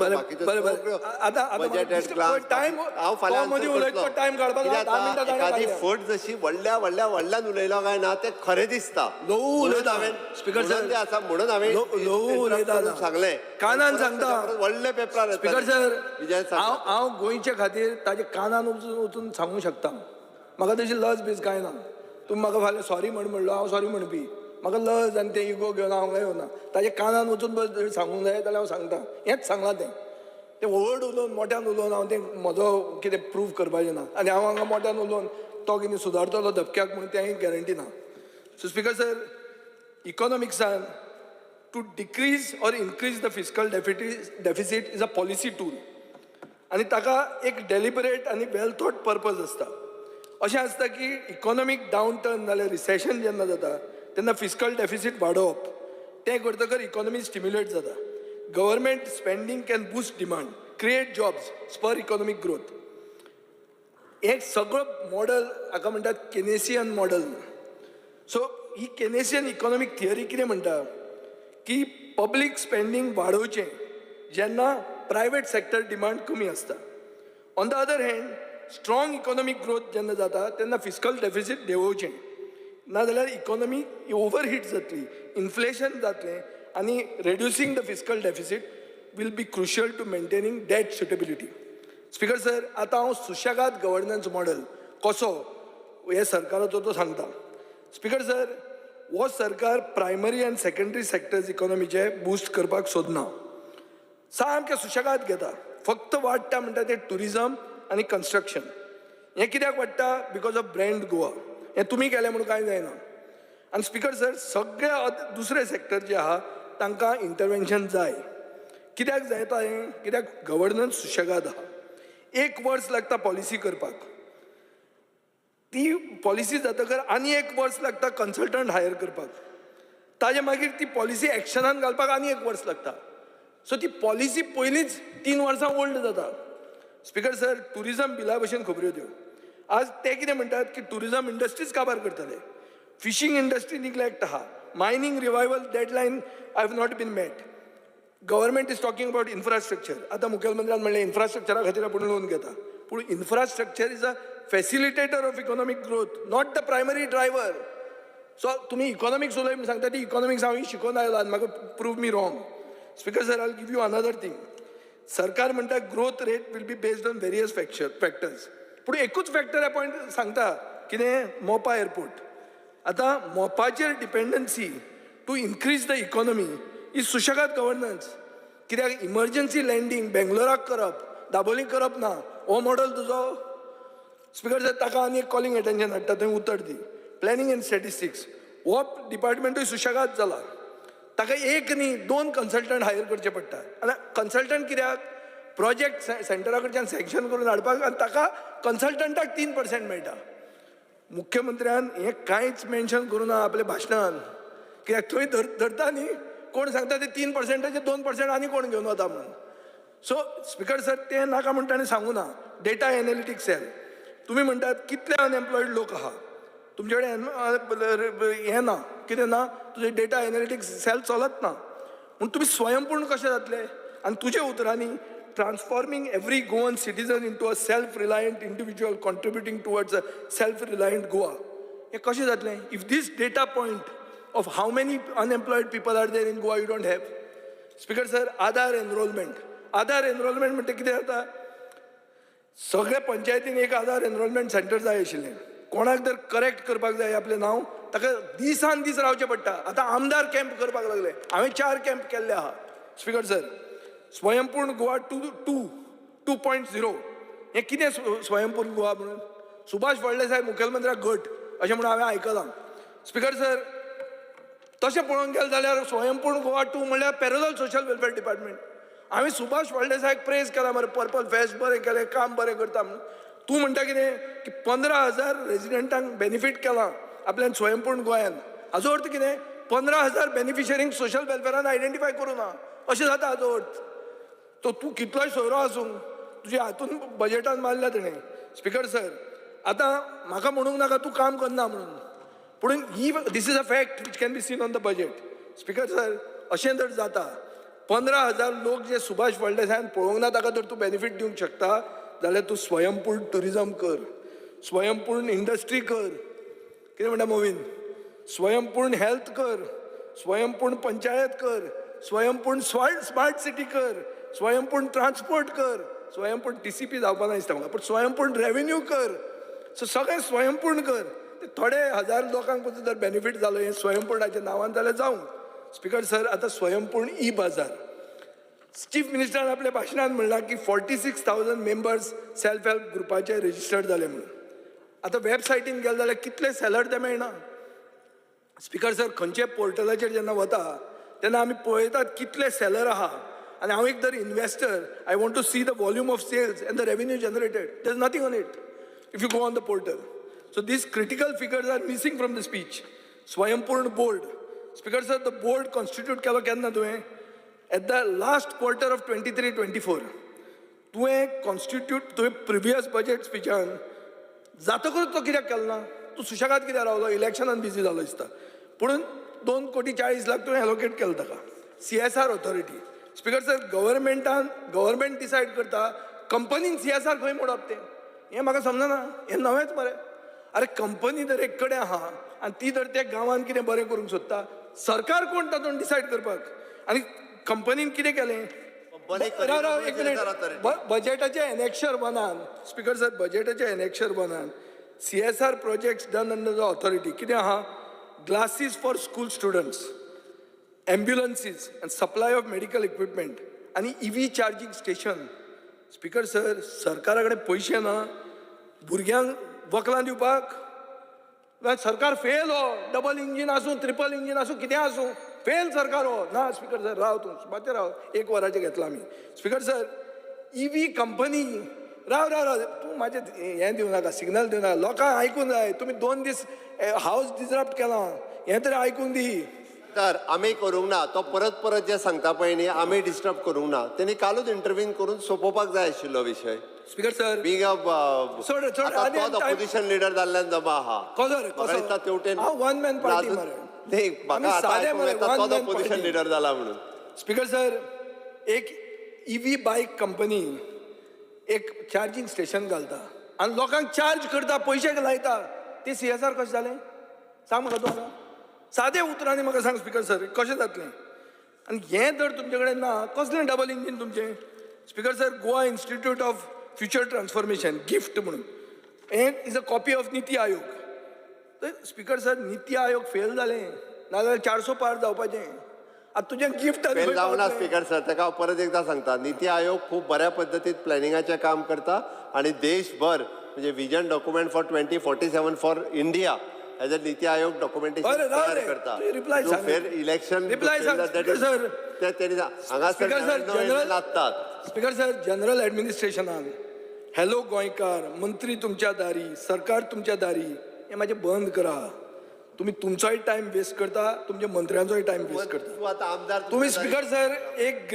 हांव फाल्यां एखादी फट जशी व्हडल्या व्हडल्या व्हडल्यान उलयलो काय ना तें खरें दिसता. म्हणून आसा म्हणून हांवें सांगलें, कानान सांगता, व्हडले पेपरार. स्पीकर सर, हांव गोंयचे खातीर ताजे कानान वचून वचून सांगूंक शकता. म्हाका तशी लज बीज कांय ना. तुमी म्हाका फाल्यां सॉरी म्हण म्हणलो, हांव सॉरी म्हणपी. म्हाका लज आनी तें इगो घेवन हांव काय येवना. ताजे कानान वचून बस सांगूंक जाय जाल्यार हांव सांगता. हेंच सांगलां तें, तें व्हड उलोवन मोट्यान उलोवन हांव तें म्हजो कितें प्रूफ करपाचें ना. आनी हांव हांगा मोट्यान उलोवन तो कितें सुदारतलो धपक्याक म्हणून तेंय गॅरंटी ना. सो स्पीकर सर, इकॉनॉमिक्सान to decrease or increase the fiscal deficit is a policy tool आनी ताका एक डेलिबरेट आनी वेल थॉट पर्पज आसता. अशें आसता की इकॉनॉमीक डावनटर्न जाल्यार रिसेशन जेन्ना जाता तेन्ना फिस्कल डेफिसीट वाडोवप, तें करतकर इकॉनॉमी स्टिम्युलेट जाता. Government spending can boost demand, create jobs, spur economic growth. हें सगळो मॉडल हाका म्हणटात केनेसियन मॉडल. सो ही केनेसियन इकॉनॉमीक थियरी कितें म्हणटा की पब्लीक स्पेंडींग वाडोवचें जेन्ना प्रायवेट सेक्टर डिमांड कमी आसता. On the other hand, strong economic growth जेन्ना जाता तेन्ना फिस्कल डेफिसीट देंवोवचें. नाजाल्यार इकॉनॉमी ओवरहीट जातली, इन्फ्लेशन जातलें आनी reducing the fiscal deficit will be crucial to maintaining debt suitability. Speaker sir, आतां हांव सुशेगाद गव्हर्नन्स मॉडल कसो हे सरकाराचो तो सांगता. स्पीकर सर, हो सरकार प्रायमरी आनी सेकंडरी सेक्टर्स इकॉनॉमीचे बुस्ट करपाक सोदना, सामकें सुशेगाद घेता. फक्त वाडटा म्हणटा ते ट्युरिजम आनी कन्स्ट्रक्शन. हें कित्याक वाडटा? Because of brand Goa. हें तुमी केलें म्हणून कांय जायना. आनी स्पीकर सर, सगळे दुसरे सेक्टर जे आहा तांकां इंटरवेन्शन जाय. कित्याक जायता हें? कित्याक गव्हर्नन्स सुशेगाद आहा. एक वर्स लागता पॉलिसी करपाक, ती पॉलिसी जातकर आनी एक वर्स लागता कन्सल्टंट हायर करपाक, ताजे मागीर ती पॉलिसी एक्शनान घालपाक आनी एक वर्स लागता. सो ती पॉलिसी पयलींच 3 वर्सां ओल्ड जाता. स्पीकर सर, ट्युरिजम बिला भशेन खबऱ्यो त्यो. आज ते कितें म्हणटात की ट्युरिजम इंडस्ट्रीज काबार करतले, फिशींग इंडस्ट्री निग्लेक्ट आहा, mining revival deadline have not been met, government is talking about infrastructure. आतां मुखेलमंत्र्यान म्हणलें इन्फ्रास्ट्रक्चरा खातीर आपूण लोन घेता, पूण infrastructure is a facilitator of economic growth, not the primary driver. So तुमी इकॉनॉमिक्स उलय म्हूण सांगता, ती इकॉनॉमिक्स हांव शिकोवन आयला आनी म्हाका prove me wrong. Speaker sir, I give you another thing. सरकार म्हणटा growth rate will be based on various factors, पूण एकूच फॅक्टर पॉयंट सांगता कितें? मोपा एअरपोर्ट. आतां मोपाचेर dependency to increase the economy is सुशेगाद गव्हर्नन्स. कित्याक इमर्जन्सी लँडींग बेंगलोराक करप, दाबोली करप ना, हो मॉडल तुजो. स्पीकर सर, ताका आनी एक कॉलिंग एटेन्शन हाडटा, थंय उतर दी. प्लॅनिंग एंड स्टॅटिस्टिक्स हो डिपार्टमेंटूय सुशेगाद जाला, ताका एक न्ही 2 कन्सल्टंट हायर करचे पडटा. आनी कन्सल्टंट कित्याक? प्रोजेक्ट सेंटरा कडच्यान सँक्शन करून हाडपाक, आनी ताका कन्सल्टंटाक 3% मेळटा. मुख्यमंत्र्यान हें कांयच मेन्शन करूं ना आपल्या भाशणान, कित्याक थंय धरता न्ही कोण सांगता ते 3%चे 2% आनी कोण घेवन वता म्हणून. सो स्पीकर सर, तें नाका म्हण ताणें सांगू ना. डेटा एनालिटीक्स सेल, तुमी म्हणटात कितले अनएम्प्लॉयड लोक आहा, तुमचे कडेन हें ना, कितें ना, तुजें डेटा एनालिटिक्स सेल चलत ना, म्हूण तुमी स्वयंपूर्ण कशें जातले? आनी तुज्या उतरांनी transforming every Goan citizen into a self reliant individual contributing towards a self reliant Goa, हें कशें जातलें if this data point of how many unemployed people are there in Goa you don't have? Speaker sir, Aadhaar enrolment. Aadhaar enrolment म्हणटा कितें जाता? सगळ्या पंचायतीन एक आधार enrolment centre जाय आशिल्लें. कोणाक जर करेक्ट करपाक जाय आपलें नांव, ताका दिसान दीस रावचें पडटा. आतां आमदार कॅम्प करपाक लागले, हांवें 4 कॅम्प केल्ले आहा. Speaker sir, Swayampurna Goa 2.0 हें कितें स्वयंपूर्ण गोवा म्हणून? सुभाष फळदेसाय मुखेलमंत्र्याक घट अशें म्हणून हांवें आयकलां. स्पीकर सर, तशें पळोवंक गेलें जाल्यार स्वयंपूर्ण गोवा 2 म्हणल्यार पॅरलल सोशल वेलफेअर डिपार्टमेंट. हांवें सुभाष फळदेसायाक प्रेज केला मरे, पर्पल फेस्ट बरें केलें, काम बरें करता म्हणून. तूं म्हणटा कितें की 15,000 रेजिडेंटांक बेनिफीट केलां आपल्यान स्वयंपूर्ण गोंयान. हाजो अर्थ कितें? 15,000 बेनिफिशरींक सोशल वेलफेरान आयडेंटिफाय करूं ना अशें जाता हाजो अर्थ. तो तूं कितलोय सोयरो आसूं, तुज्या हातून बजेटान मारल्या तेणें. स्पीकर सर, आतां म्हाका म्हणूंक नाका तूं काम करना म्हणून, पूण ही this is a fact which can be seen on the budget. Speaker sir, अशें जर जाता 15,000 लोक जे सुभाष फळदेसायान पळोवंक ना ताका जर तूं बेनिफीट दिवंक शकता जाल्यार तूं स्वयंपूर्ण ट्युरिजम कर, स्वयंपूर्ण इंडस्ट्री कर, कितें म्हणटा मोवीन, स्वयंपूर्ण हेल्थ कर, स्वयंपूर्ण पंचायत कर, स्वयंपूर्ण स्मार्ट सिटी कर, स्वयंपूर्ण ट्रान्सपोर्ट कर, स्वयंपूर्ण TCP जावपा ना दिसता म्हाका, पूण स्वयंपूर्ण रेवेन्यू कर. सो सगळें स्वयंपूर्ण कर. थोडे हजार लोकांक पसून जर बेनिफीट जालो हें स्वयंपूर्णाच्या नांवान जाल्यार जावं. स्पीकर सर, आतां स्वयंपूर्ण ई बाजार. चीफ मिनिस्टरान आपल्या भाशणान म्हणलां की 46,000 मेंबर्स सेल्फ हेल्प ग्रुपाचे रजिस्टर्ड जाले म्हणून. आतां वेबसायटीन गेले जाल्यार कितले सेलर ते मेळना. स्पीकर सर, खंयच्या पोर्टलाचेर जेन्ना वता तेन्ना आमी पळयतात कितले सेलर आहा, आनी हांव एक जर investor, I want to see the volume of sales and the revenue generated. There is nothing on it if you go on the portal. So these critical figures are missing from the speech. Swayampurna board. Speaker sir, the board constitute केलो केन्ना तुवें? At the last quarter of 23-24. तुवें constitute, तुवें previous budget स्पिचान जातकूच तो कित्याक केलो ना? तूं सुशेगाद कित्याक रावलो? इलेक्शनान बिजी जालो दिसता. पूण 2,40,00,000 तुवें एलोकेट केलो ताका. CSR authority. Speaker sir, गव्हर्मेंटान गव्हर्मेंट डिसायड करता कंपनीन CSR खंय मोडप तें, हें म्हाका समजना. हें नवेंच मरे. अरे कंपनी जर एक कडेन आहा आनी ती जर त्या गांवान कितें बरें करूंक सोदता, सरकार कोण तातूंत डिसायड करपाक? आनी कंपनीन कितें केलें? राव राव एक मिनीट. बजेटाचे एनेक्शर 1 स्पीकर सर, बजेटाचे annexure 1 CSR projects done under the authority कितें आहा? Glasses for school students, ambulances and supply of medical equipment आनी EV charging station. Speaker sir, सरकारा कडेन पयशे ना भुरग्यांक वखदां दिवपाक? सरकार फेल हो, डबल इंजीन आसूं, ट्रिपल इंजीन आसूं, कितें आसूं, फेल सरकार हो. ना स्पीकर सर, राव तूं, मातशें राव, एक वराचें घेतलां आमी. स्पीकर सर, EV company, राव राव राव, तूं म्हाजें हें दिवं नाका, सिग्नल दिवं नाका, लोकांक आयकूंक जाय. तुमी 2 दीस हावस डिसरप्ट केलां, हें तरी आयकूंक दी. तर आमी करूंक ना, तो परत परत जे सांगता पळय न्ही, आमी डिस्टर्ब करूंक ना, तेणी कालूच इंटरवीन करून सोंपोवपाक जाय आशिल्लो विशय. स्पीकर सर, बींग आतां तोच ऑपोजिशन लिडर जाल्ल्यान जमा आहा. कसो दिसता तेवटेन वन मॅन पार्टी मरे. न्ही, म्हाका आतां आयकूंक येता तोच ऑपोजिशन लिडर जाला म्हणून. स्पीकर सर, एक EV बायक कंपनी एक चार्जींग स्टेशन घालता आनी लोकांक चार्ज करता, पयशे लायता, ते CSR कशें जालें सांग म्हाका तूं आतां. सादे उतरांनी म्हाका सांग स्पीकर सर, कशें जातलें? आनी हें जर तुमचे कडेन ना, कसलें डबल इंजीन तुमचें? Speaker sir, Goa institute of future transformation gift म्हणून हें is a copy of NITI Aayog. तर speaker sir, NITI Aayog fail जालें, नाजाल्यार 400 पार जावपाचें. आतां तुजें गिफ्ट फेल जावना स्पीकर सर, ताका हांव परत एकदां सांगता, निती आयोग खूब बऱ्या पद्दतीन प्लॅनिंगाचें काम करता आनी देशभर म्हणजे vision document for 2047 for India as a NITI Aayog documentation तयार करता. फेर इलेक्शन हांगासर लागतात. स्पीकर सर, जनरल एडमिनिस्ट्रेशनान हॅलो गोंयकार, मंत्री तुमच्या दारी, सरकार तुमच्या दारी, हें मातशें बंद करा. तुमी तुमचोय टायम वेस्ट करता, तुमच्या मंत्र्यांचोय टायम वेस्ट करता. तुमी स्पीकर सर, एक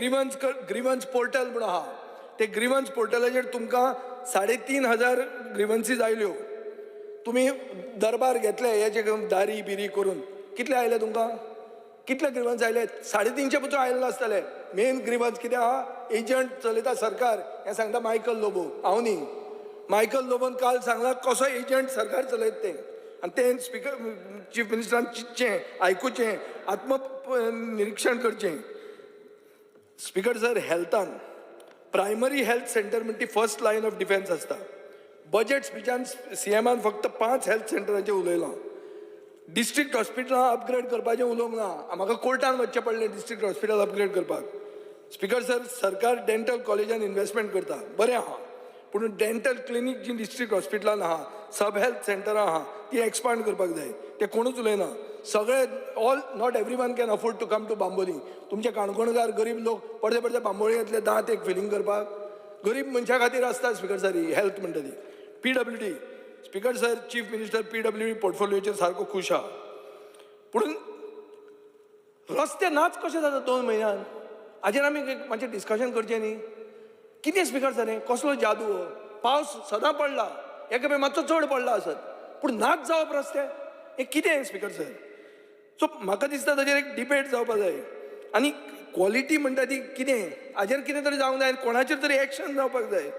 ग्रीवन्स पोर्टल म्हणून आहा, ते ग्रीवन्स पोर्टलाचेर तुमकां 3500 ग्रीवन्सीज आयल्यो. तुमी दरबार घेतले हेचे दारी बिरी करून, कितले आयले तुमकां? कितले ग्रीवन्स आयले? 350 पसून आयले नासतले. मेन ग्रीवन्स कितें आहा? एजंट चलयता सरकार, हें सांगता मायकल लोबो, हांव न्ही. मायकल लोबोन काल सांगलां कसो एजंट सरकार चलयता तें. आनी तें स्पीकर चीफ मिनिस्टरान चिंतचें, आयकुचें, आत्मनिरिक्षण करचें. स्पीकर सर, हेल्थान प्रायमरी हेल्थ सेंटर म्हणटा ती फर्स्ट लायन ऑफ डिफेन्स आसता. बजेट स्पिचान CMान फक्त 5 हेल्थ सेंटराचेर उलयलां. डिस्ट्रिक्ट हॉस्पिटलां अपग्रेड करपाचें उलोवंक ना, म्हाका कोर्टान वचचें पडलें डिस्ट्रिक्ट हॉस्पिटल अपग्रेड करपाक. स्पीकर सर, सरकार डेंटल कॉलेजान इन्वेस्टमेंट करता, बरें आहा, पूण डेंटल क्लिनीक जी डिस्ट्रिक्ट हॉस्पिटलान आहा, सब हेल्थ सेंटरां आहा, ती एक्सपांड करपाक जाय. ते कोणूच उलयना. सगळे all not every one can afford to come to Bambolim. तुमचे काणकोणकार गरीब लोक पडते पडते बांबोळी येतले दांत एक फिलींग करपाक. गरीब मनशा खातीर आसता स्पीकर सर ही हेल्थ म्हणटा ती. PWD, speaker sir, chief minister PWD पोर्टफोलियोचेर सारको खूश आहा, पूण रस्ते नाच कशे जाता 2 म्हयन्यान? हाजेर आमी मातशें डिस्कशन करचें न्ही. कितें स्पीकर सर हें कसलो जादू हो? पावस सदां पडला, एका खेपे मातसो चड पडला आसत, पूण नाच जावप रस्ते हें कितें स्पीकर सर? सो म्हाका दिसता ताजेर एक डिबेट जावपा जाय. आनी क्वॉलिटी म्हणटा ती कितें, हाजेर कितें तरी जावंक जाय, कोणाचेर तरी एक्शन जावपाक जाय.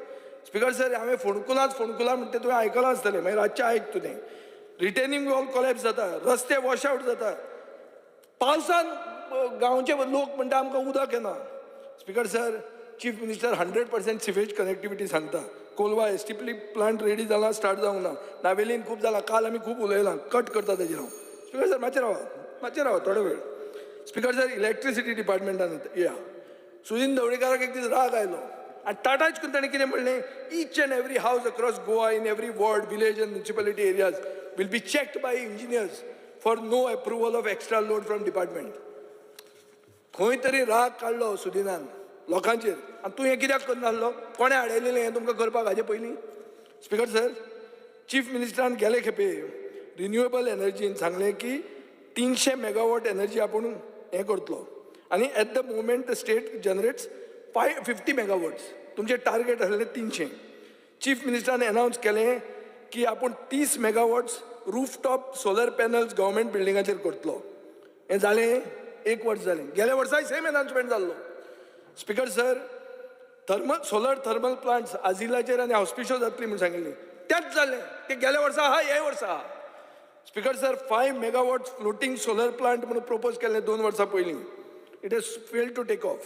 स्पीकर सर, हांवें फोंडकुलांच फोंडकुलां म्हणटा तुवें आयकलां आसतलें, मागीर रातचें आयक तूं तें. रिटेनिंग वॉल कोलॅप्स जाता, रस्ते वॉश आवट जाता, पावसान गांवचे लोक म्हणटा आमकां उदक येना. Speaker sir, chief minister 100% sewage connectivity सांगता. कोलवा STP plant ready जाला, स्टार्ट जावंक ना. नावेलीन खूब जाला, काल आमी खूब उलयलां, कट करता तेजेर हांव. स्पीकर सर, मातशें रावा, मातशें रावा थोडो वेळ. स्पीकर सर, इलेक्ट्रिसिटी डिपार्टमेंटान या सुदीन ढवळीकाराक एक दीस राग आयलो आनी टाटाच करून ताणें कितें म्हणलें, each and every house across Goa in every ward, village and municipality areas will be checked by engineers for no approval of extra load from department. खंय तरी राग काडलो सुदिनान लोकांचेर. आनी तूं हें कित्याक करनासलो? कोणें हाडयलेलें हें तुमकां करपाक हाजे पयलीं? स्पीकर सर, चीफ मिनिस्टरान गेले खेपे रिन्युएबल एनर्जीन सांगलें की 300 मेगावॉट एनर्जी आपूण हें करतलो आनी at the moment the state generates 550 megawatts. तुमचें टार्गेट आसलें 300. चीफ मिनिस्टरान एनावन्स केलें की आपूण 30 megawatts rooftop solar panels government बिल्डिंगाचेर करतलो. हें जालें एक वर्स जालें, गेल्या वर्साय सेम एनावन्समेंट जाल्लो. Speaker sir, thermal solar thermal plants आझिलाचेर आनी हॉस्पिशो जातली म्हूण सांगिल्ली, तेंच जालें. ते गेल्या वर्सा आहा, ह्याय वर्सा आहा. Speaker sir, 5 megawatt floating solar plant म्हणून प्रपोज केल्ले 2 वर्सां पयलीं. It has failed to take off.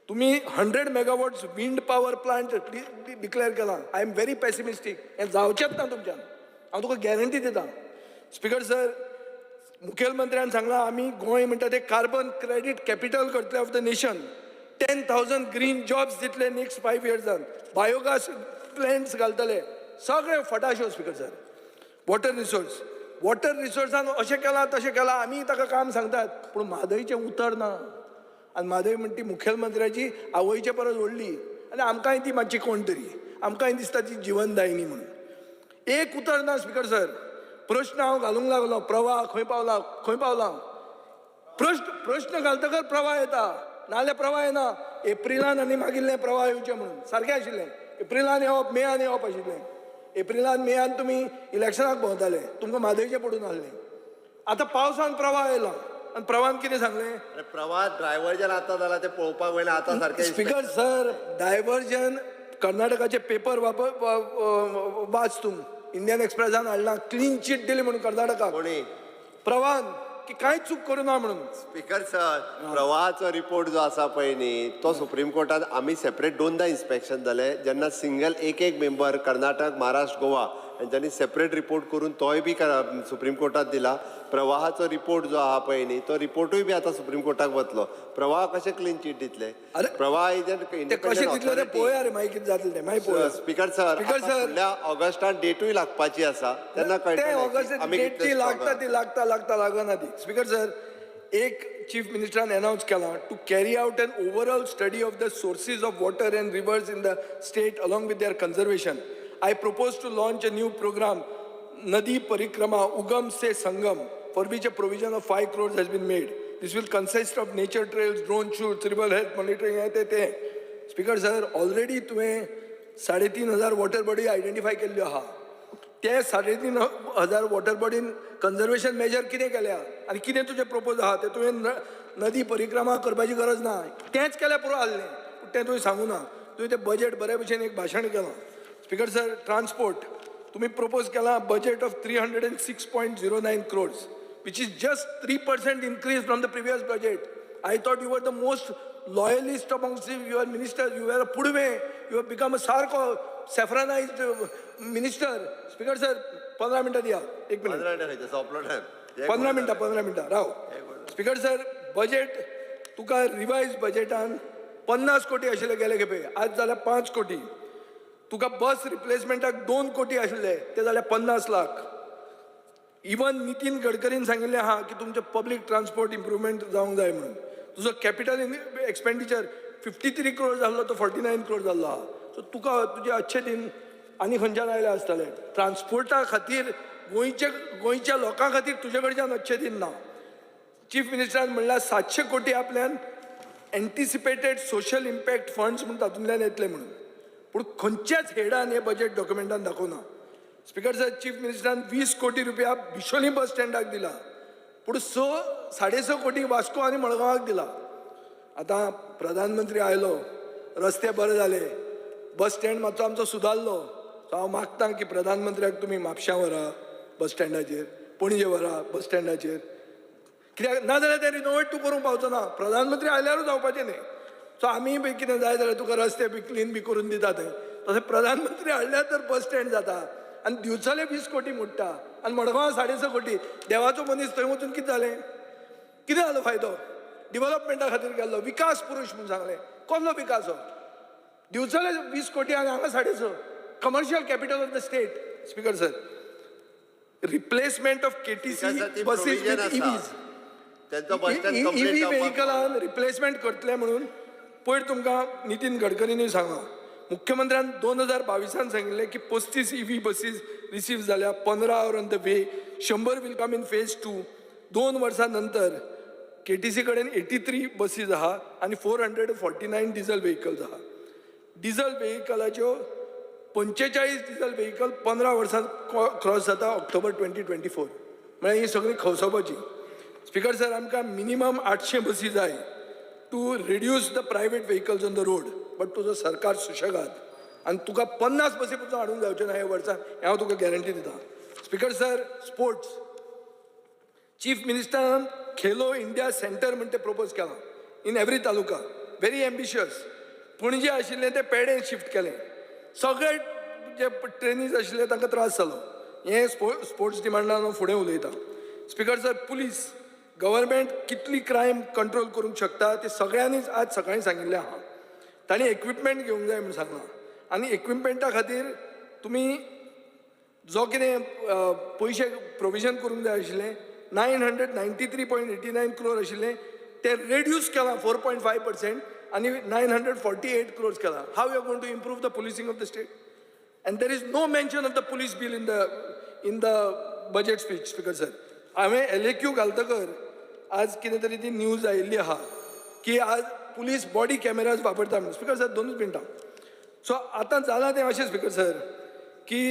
तुम्ही 100 megawatts wind power plant declare केला. I am very pessimistic. हें जावचेंच ना तुमच्यान, हांव तुका गॅरंटी दिता. स्पीकर सर, मुखेलमंत्र्यान सांगलां आमी गोंय म्हणटा ते कार्बन क्रेडीट कॅपिटल करतले of the nation. 10,000 green jobs दितले नेक्स्ट 5 इयर्सान, बायोगॅस प्लॅन्ट्स घालतले, सगळे फटाश्यो. Speaker sir, water resource, water रिसोर्सान अशें केलां तशें केलां, आमी ताका काम सांगतात पूण म्हादयचें उतर ना. आनी म्हादय म्हणटी ती मुखेलमंत्र्याची आवयचे परस व्हडली आनी आमकांय ती मातशी कोण तरी, आमकांय दिसता ती जिवनदायिनी म्हणून. एक उतर ना स्पीकर सर. प्रश्न हांव घालूंक लागलो, प्रवाह खंय पावला, खंय पावला. प्रश्न घालतकर प्रवाह येता, नाजाल्यार प्रवाह येना. एप्रिलान आनी मागिल्लें प्रवाह येवचें म्हणून सारकें आशिल्लें. एप्रिलान येवप, मेयान येवप आशिल्लें. एप्रिलान मेयान तुमी इलेक्शनाक भोंवताले, तुमकां म्हादयचें पडून आसलें. आतां पावसान प्रवाह येयला आनी प्रवाहान कितें सांगलें? प्रवाह ड्रायव्हर आतां जाला तें पळोवपाक वयलें आतां सारकें. स्पीकर सर, डायवर्जन कर्नाटकाचे पेपर वाच तूं. इंडियन एक्सप्रेसान हाडला, क्लीन चीट दिली म्हणून कर्नाटकाक प्रवाहान की कांय चूक करूं ना म्हणून. स्पीकर सर, प्रवाहाचो रिपोर्ट जो आसा पळय न्ही तो सुप्रीम कोर्टात आमी सेपरेट 2दा इन्स्पेक्शन जालें, जेन्ना सिंगल एक एक मेंबर कर्नाटक, महाराष्ट्र, गोवा हेंच्यांनी सेपरेट रिपोर्ट करून तोय बी सुप्रीम कोर्टात दिला. प्रवाहाचो रिपोर्ट जो आहा पळय न्ही तो रिपोर्टूय बी आतां सुप्रीम कोर्टाक वतलो. प्रवाह कशें क्लीन चीट दितले? प्रवाह is an ते कशें दितले ते पळोवया रे, मागीर कितें जातलें तें मागीर पळोवया. स्पीकर सर, फुडल्या ऑगस्टान डेटूय लागपाची आसा, तेन्ना कळटलें ऑगस्ट डेट ती लागता, ती लागता लागता लागना ती. स्पीकर सर, एक चीफ मिनिस्टरान अनाउन्स केलां to carry out an overall study of the sources of water and rivers in the state along with their conservation. I propose to launch a new program, Nadi Parikrama Ugam Se Sangam, for which a provision of 5 crores has been made. This will consist of nature trails, drone shoots, river health monitoring. Speaker sir, already तुवें 3,500 water body identify केल्ल्यो आहा. ते 3,500 water बॉडीन conservation major कितें केल्या आनी कितें तुजें propose आहा तें तुवें नदी परिक्रमा करपाची गरज ना, तेंच केल्यार पुरो आहलें. पूण तें तुवें सांगूं ना. तुवें तें बजेट बरे भशेन एक भाशण केलां. स्पीकर सर, ट्रान्सपोर्ट तुम्ही प्रपोज केला budget of 306.09 crores, which is just 3% increase from the previous budget. I thought you were the most loyalist amongst your minister. You were a Pudve, you have become a सारको सॅफ्रनाइज्ड minister. Speaker sir, 15 मिनटां दिया, एक minute. 15 मिनटां, 15 मिनटां राव. Speaker sir, budget तुका revise बजेटान 50 कोटी आशिल्ले गेले खेपे, आज जाल्यार 5 कोटी. तुका बस रिप्लेसमेंटाक 2 कोटी आशिल्ले ते जाल्यार 50 लाख. इवन नितीन गडकरीन सांगिल्लें आहा की तुमचें पब्लीक ट्रान्सपोर्ट इम्प्रुवमेंट जावंक जाय म्हणून. तुजो कॅपिटल एक्सपेंडिचर 53 क्रोर जाल्लो तो 49 क्रोर जाल्लो आहा. सो तुका तुजे अच्छे दिन आनी खंयच्यान आयले आसतले. ट्रान्सपोर्टा खातीर गोंयच्या लोकां खातीर तुजे कडच्यान अच्छे दिन ना. चीफ मिनिस्टरान म्हणल्यार 700 कोटी आपल्यान एन्टिसिपेटेड सोशल इम्पॅक्ट फंड्स म्हूण तातूंतल्यान येतले म्हणून, पूण खंयच्याच हेडान हे बजेट डॉक्युमेंटान दाखोवना. स्पीकर सर, चीफ मिनिस्टरान 20 कोटी रुपया बिशोली बस स्टँडाक दिला, पूण 6.5 कोटी वास्को आनी मडगांवाक दिला. आतां प्रधानमंत्री आयलो, रस्ते बरे जाले, बस स्टँड मातसो आमचो सुदारलो. सो हांव मागता की प्रधानमंत्र्याक तुमी म्हापश्यां व्हरा बस स्टँडाचेर, पणजे व्हरा बस स्टँडाचेर, कित्याक ना जाल्यार तें रिनोवेट तूं करूंक पावचो ना. प्रधानमंत्री आयल्यारूच जावपाचें न्ही. सो आमी बी कितें जाय जाल्यार तुका रस्ते बी क्लीन बी करून दिता थंय. तशें प्रधानमंत्री हाडल्यार तर बस स्टँड जाता आनी दिवचले 20 कोटी मोडटा आनी मडगांवां 6.5 कोटी. देवाचो मनीस थंय वचून कितें जालें? कितें जालो फायदो? डिवलपमेंटा खातीर गेल्लो विकास पुरूश म्हूण सांगलें, कसलो विकास हो? दिवचले 20 कोटी आनी हांगा 6.5. Commercial capital of the state. Speaker sir, replacement of KTC buses with EVs, EV व्हेकलान replacement करतले म्हणून पयर तुमकां नितीन गडकरीनूय सांगलां. मुख्यमंत्र्यान 2022 सांगिल्लें की 35 EV buses receive जाल्या, 15 are on the way, 100 will come in phase 2. 2 वर्सां नंतर KTC कडेन 83 बसीस आहा आनी 449 डिझल व्हेकल्स आहा. डिझल व्हेकलाच्यो 45 डिझल व्हेकल 15 वर्सां क्रॉस जाता ऑक्टोबर 2024. म्हळ्यार ही सगळी खवसोवपाची. स्पीकर सर, आमकां मिनिमम 800 बसी जाय to reduce the private vehicles on the road. But तुजो सरकार सुशेगाद आनी तुका 50 बसी पसून हाडूंक जावचें ना ह्या वर्सा, हें हांव तुका गॅरंटी दिता. Speaker sir, sports चीफ मिनिस्टरान खेलो इंडिया सेंटर म्हण ते प्रपोज केलां in every taluka. Very ambitious. Panaji आशिल्लें तें पेडें शिफ्ट केलें. सगळे जे ट्रेनीज आशिल्ले तांकां त्रास जालो. हें स्पोर्ट्स डिमांडान हांव फुडें उलयतां. स्पिकर सर, पुलीस गव्हर्मेंट कितली क्रायम कंट्रोल करूंक शकता ते सगळ्यांनीच आज सकाळीं सांगिल्लें आहा. तांणी इक्विपमेंट घेवंक जाय म्हूण सांगलां आनी इक्विपमेंटा खातीर तुमी जो कितें पयशे प्रोविजन करूंक जाय आशिल्लें 993.89 क्रोर आशिल्लें ते रेड्यूस केलां 4.5% आनी 948 क्रोर्स केलां. How you are going to improve the policing of the state? And there is no mention of the police bill in the budget speech. Speaker sir, हांवें LAQ घालतकर आज कितें तरी ती न्यूज आयिल्ली आहा की आज पुलीस बॉडी कॅमेराज वापरता म्हणून. स्पिकर सर, 2च मिनटां. सो आतां जालां तें अशें स्पिकर सर की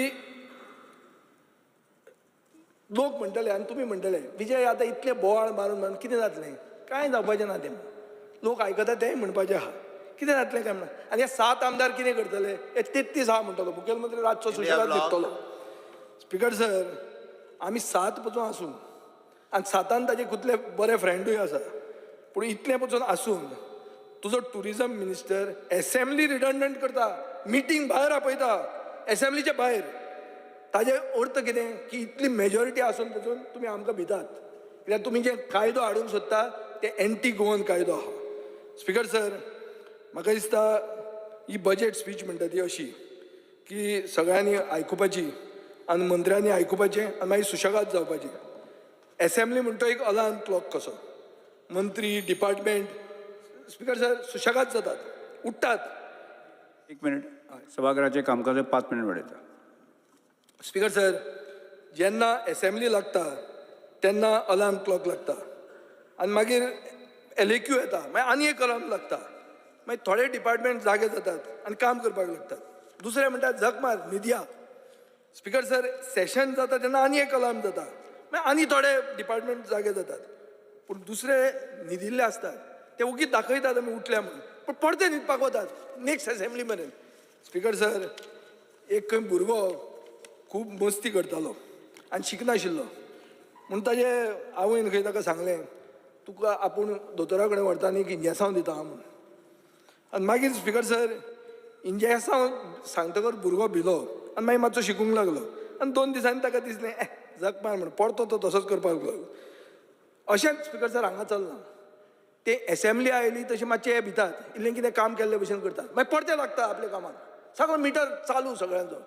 लोक म्हणटले आनी तुमी म्हणटले, विजय आतां इतले बोवाळ मारून मारून कितें जातलें? कांय जावपाचें ना. तें लोक आयकता तेंय म्हणपाचें आहा, कितें जातलें काय म्हणून. आनी हे 7 आमदार कितें करतले? हे 33 आहा म्हणटलो मुखेलमंत्री, रातचो सुशेगाद न्हिदतलो. स्पिकर सर, आमी 7 पसून आसून आनी 7न ताजे कितले बरे फ्रेंडूय आसा, पूण इतलें पसून आसून तुजो टुरिजम मिनिस्टर एसेंब्ली रिडंडंट करता, मिटींग भायर आपयता, एसेंब्लीच्या भायर. ताजे अर्थ कितें की इतली मेजॉरिटी आसून पसून तुमी आमकां भितात, कित्याक तुमी जे कायदो हाडूंक सोदता ते एंटी गोवन कायदो आहा. स्पिकर सर, म्हाका दिसता ही बजेट स्पीच म्हणटा ती अशी की सगळ्यांनी आयकुपाची आनी मंत्र्यांनी आयकुपाचें आनी मागीर सुशेगाद जावपाचें. एसेंब्ली म्हणटा एक अलार्म क्लॉक कसो. मंत्री, डिपार्टमेंट, स्पिकर सर, सुशेगाद जातात, उठ्ठात. एक मिनिट. सभागृहाचे कामकाज 5 मिनिट वाडयता. स्पिकर सर, जेन्ना एसेंब्ली लागता तेन्ना अलार्म क्लॉक लागता आनी मागीर LAQ येता, मागीर आनी एक अलार्म लागता, मागीर थोडे डिपार्टमेंट जागे जातात आनी काम करपाक लागतात. दुसरे म्हणटात झक मार, न्हिदया. स्पिकर सर, सेशन जाता तेन्ना आनी एक अलार्म जाता, मागीर आनी थोडे डिपार्टमेंट जागे जातात, पूण दुसरे न्हिदिल्ले आसतात ते ओगीच दाखयतात आमी उठल्या म्हणून, पूण परते न्हिदपाक वतात नेक्स्ट एसेंब्ली मेरेन. स्पिकर सर, एक खंय भुरगो खूब मस्ती करतालो आनी शिकनाशिल्लो, म्हूण ताजे आवयन खंय ताका सांगलें, तुका आपूण दोतोरा कडेन व्हरता आनी एक इंजेसांव दिता म्हूण. आनी मागीर स्पिकर सर, इंजेसांव सांगतकर भुरगो भिलो आनी मागीर मातसो शिकूंक लागलो आनी 2 दिसांनी ताका दिसलें झक मार म्हूण, परतो तो तसोच करपाक लागलो. अशेंच स्पिकर सर हांगा चल्लां. ते एसेंब्ली आयली तशें मातशे हे भितात, इल्लें कितें काम केल्ले भशेन करतात, मागीर परते लागता आपल्या कामाक, सगळो मिटर चालू सगळ्यांचो.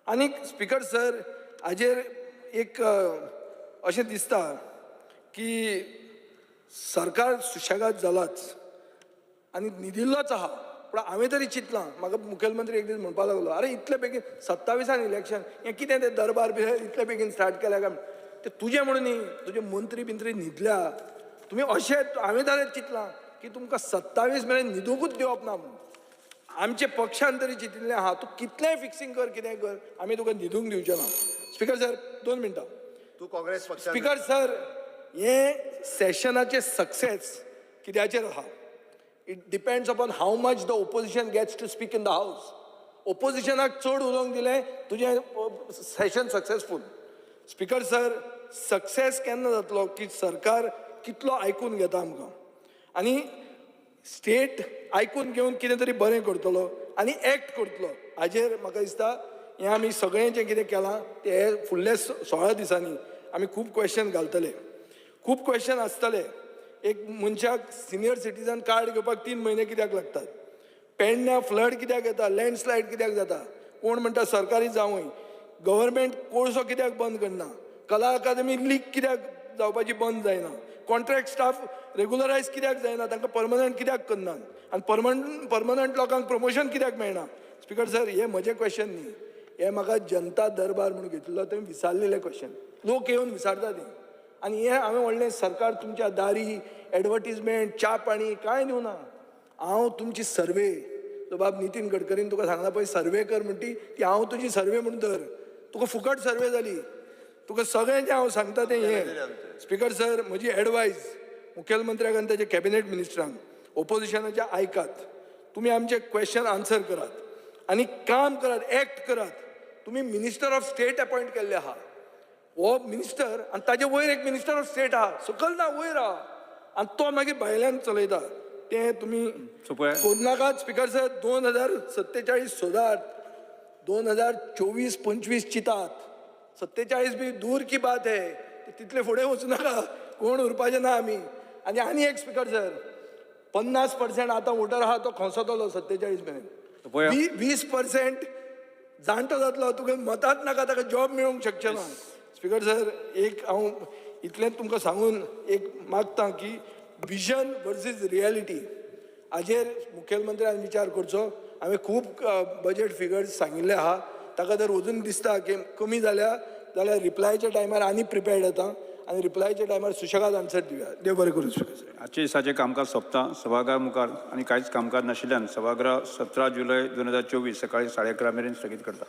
आनीक स्पिकर सर, हाजेर एक अशें दिसता की सरकार सुशेगाद जालाच आनी न्हिदिल्लोच आहा. पूण हांवें तरी चिंतलां, म्हाका मुखेलमंत्री एक दीस म्हणपाक लागलो, आरे इतले बेगीन 27 इलेक्शन, हें कितें तें दरबार बी इतले बेगीन स्टार्ट केल्या काय? ते तुजें म्हणून न्ही, तुजे मंत्री बिंत्री न्हिदल्या तुमी. अशें हांवें जाल्यार चिंतलां की तुमकां 27 मेरेन न्हिदुंकूच दिवप ना म्हणून. आमचे पक्षान तरी चिंतिल्लें आहा, तूं कितलेंय फिक्सिंग कर, कितेंय कर, आमी तुका न्हिदूंक दिवचे ना. स्पिकर सर, 2 मिनटां. तूं काँग्रेस पक्षान. स्पिकर सर, हें सेशनाचें सक्सेस कित्याचेर आहा? It depends upon how much the opposition gets to speak in the house. ओपोजिशनाक चड उलोवंक दिलें, तुजें Seshan successful. Speaker sir, success केन्ना जातलो की सरकार कितलो आयकून घेता आमकां आनी स्टेट आयकून घेवन कितें तरी बरें करतलो आनी एक्ट करतलो. हाजेर म्हाका दिसता हें आमी सगळें जें कितें केलां तें फुडल्या 16 दिसांनी आमी खूब क्वेश्चन घालतले, खूब क्वेश्चन आसतले. एक मनशाक सिनियर सिटीजन कार्ड घेवपाक 3 म्हयने कित्याक लागतात? पेडण्या फ्लड कित्याक येता? लँडस्लायड कित्याक जाता? कोण म्हणटा सरकारी जावूय. गव्हर्मेंट कोळसो कित्याक बंद करना? कला अकादमी लीक कित्याक जावपाची बंद जायना? कॉन्ट्रॅक्ट स्टाफ रेगुलरायज कित्याक जायना? तांकां परमनंट कित्याक करना आनी परमनंट लोकांक प्रमोशन कित्याक मेळना? स्पिकर सर, हे म्हजें क्वेश्चन न्ही, हे म्हाका जनता दरबार म्हणून घेतिल्लो थंय विचारलेले क्वेश्चन. लोक येवन विचारता ते. आनी हें हांवें व्हडलें सरकार तुमच्या दारी एडवर्टीजमेंट च्या पाणी कांय दिवना. हांव तुमची सर्वे, तो बाब नितीन गडकरीन तुका सांगला पळय सर्वे कर म्हणटी ती, हांव तुजी सर्वे म्हूण धर, तुका फुकट सर्वे जाली. तुका सगळें जें हांव सांगता तें हें. स्पिकर सर, म्हजी एडवायज मुखेलमंत्र्याक आनी ताच्या कॅबिनेट मिनिस्टरांक, ओपोजिशनाचे आयकात, तुमी आमचे क्वेश्चन आन्सर करात आनी काम करात, एक्ट करात. तुमी मिनिस्टर ऑफ स्टेट अपॉयंट केल्ले आहा. हो मिनिस्टर आनी ताजे वयर एक मिनिस्टर ऑफ स्टेट आहा, सकयल ना वयर आहा, आनी तो मागीर भायल्यान चलयता. तें तुमी करूं नाकात. स्पीकर सर, 2047 सोदात, 2024-25 चिंतात, 47 बी दूर की बात है, तितले फुडें वचूं नाका, कोण उरपाचें ना आमी. आनी आनी एक स्पीकर सर, 50% आतां वोटर आहा तो खोंसतलो 47 मेरेन, 20% जाणटो जातलो, तुका मतांत नाका, ताका जॉब मेळूंक शकचें ना. स्पीकर सर, एक हांव इतलेंच तुमकां सांगून एक मागता की विजन वर्सीस रियलिटी हाजेर मुखेलमंत्र्यान विचार करचो. हांवें खूब बजेट फिगर्स सांगिल्ले आहा, ताका जर अजून दिसता की कमी जाल्या जाल्यार रिप्लायच्या टायमार आनी प्रिपेर्ड जाता आनी रिप्लायच्या टायमार सुशेगाद आन्सर दिवया. देव बरें करूं स्पीकर सर. आजच्या दिसाचें कामकाज सोंपता. सभाघरा मुखार आनी कांयच कामकाज नाशिल्ल्यान सभागृह 17 जुलय 2024 सकाळी 11:30 मेरेन स्थगीत करता.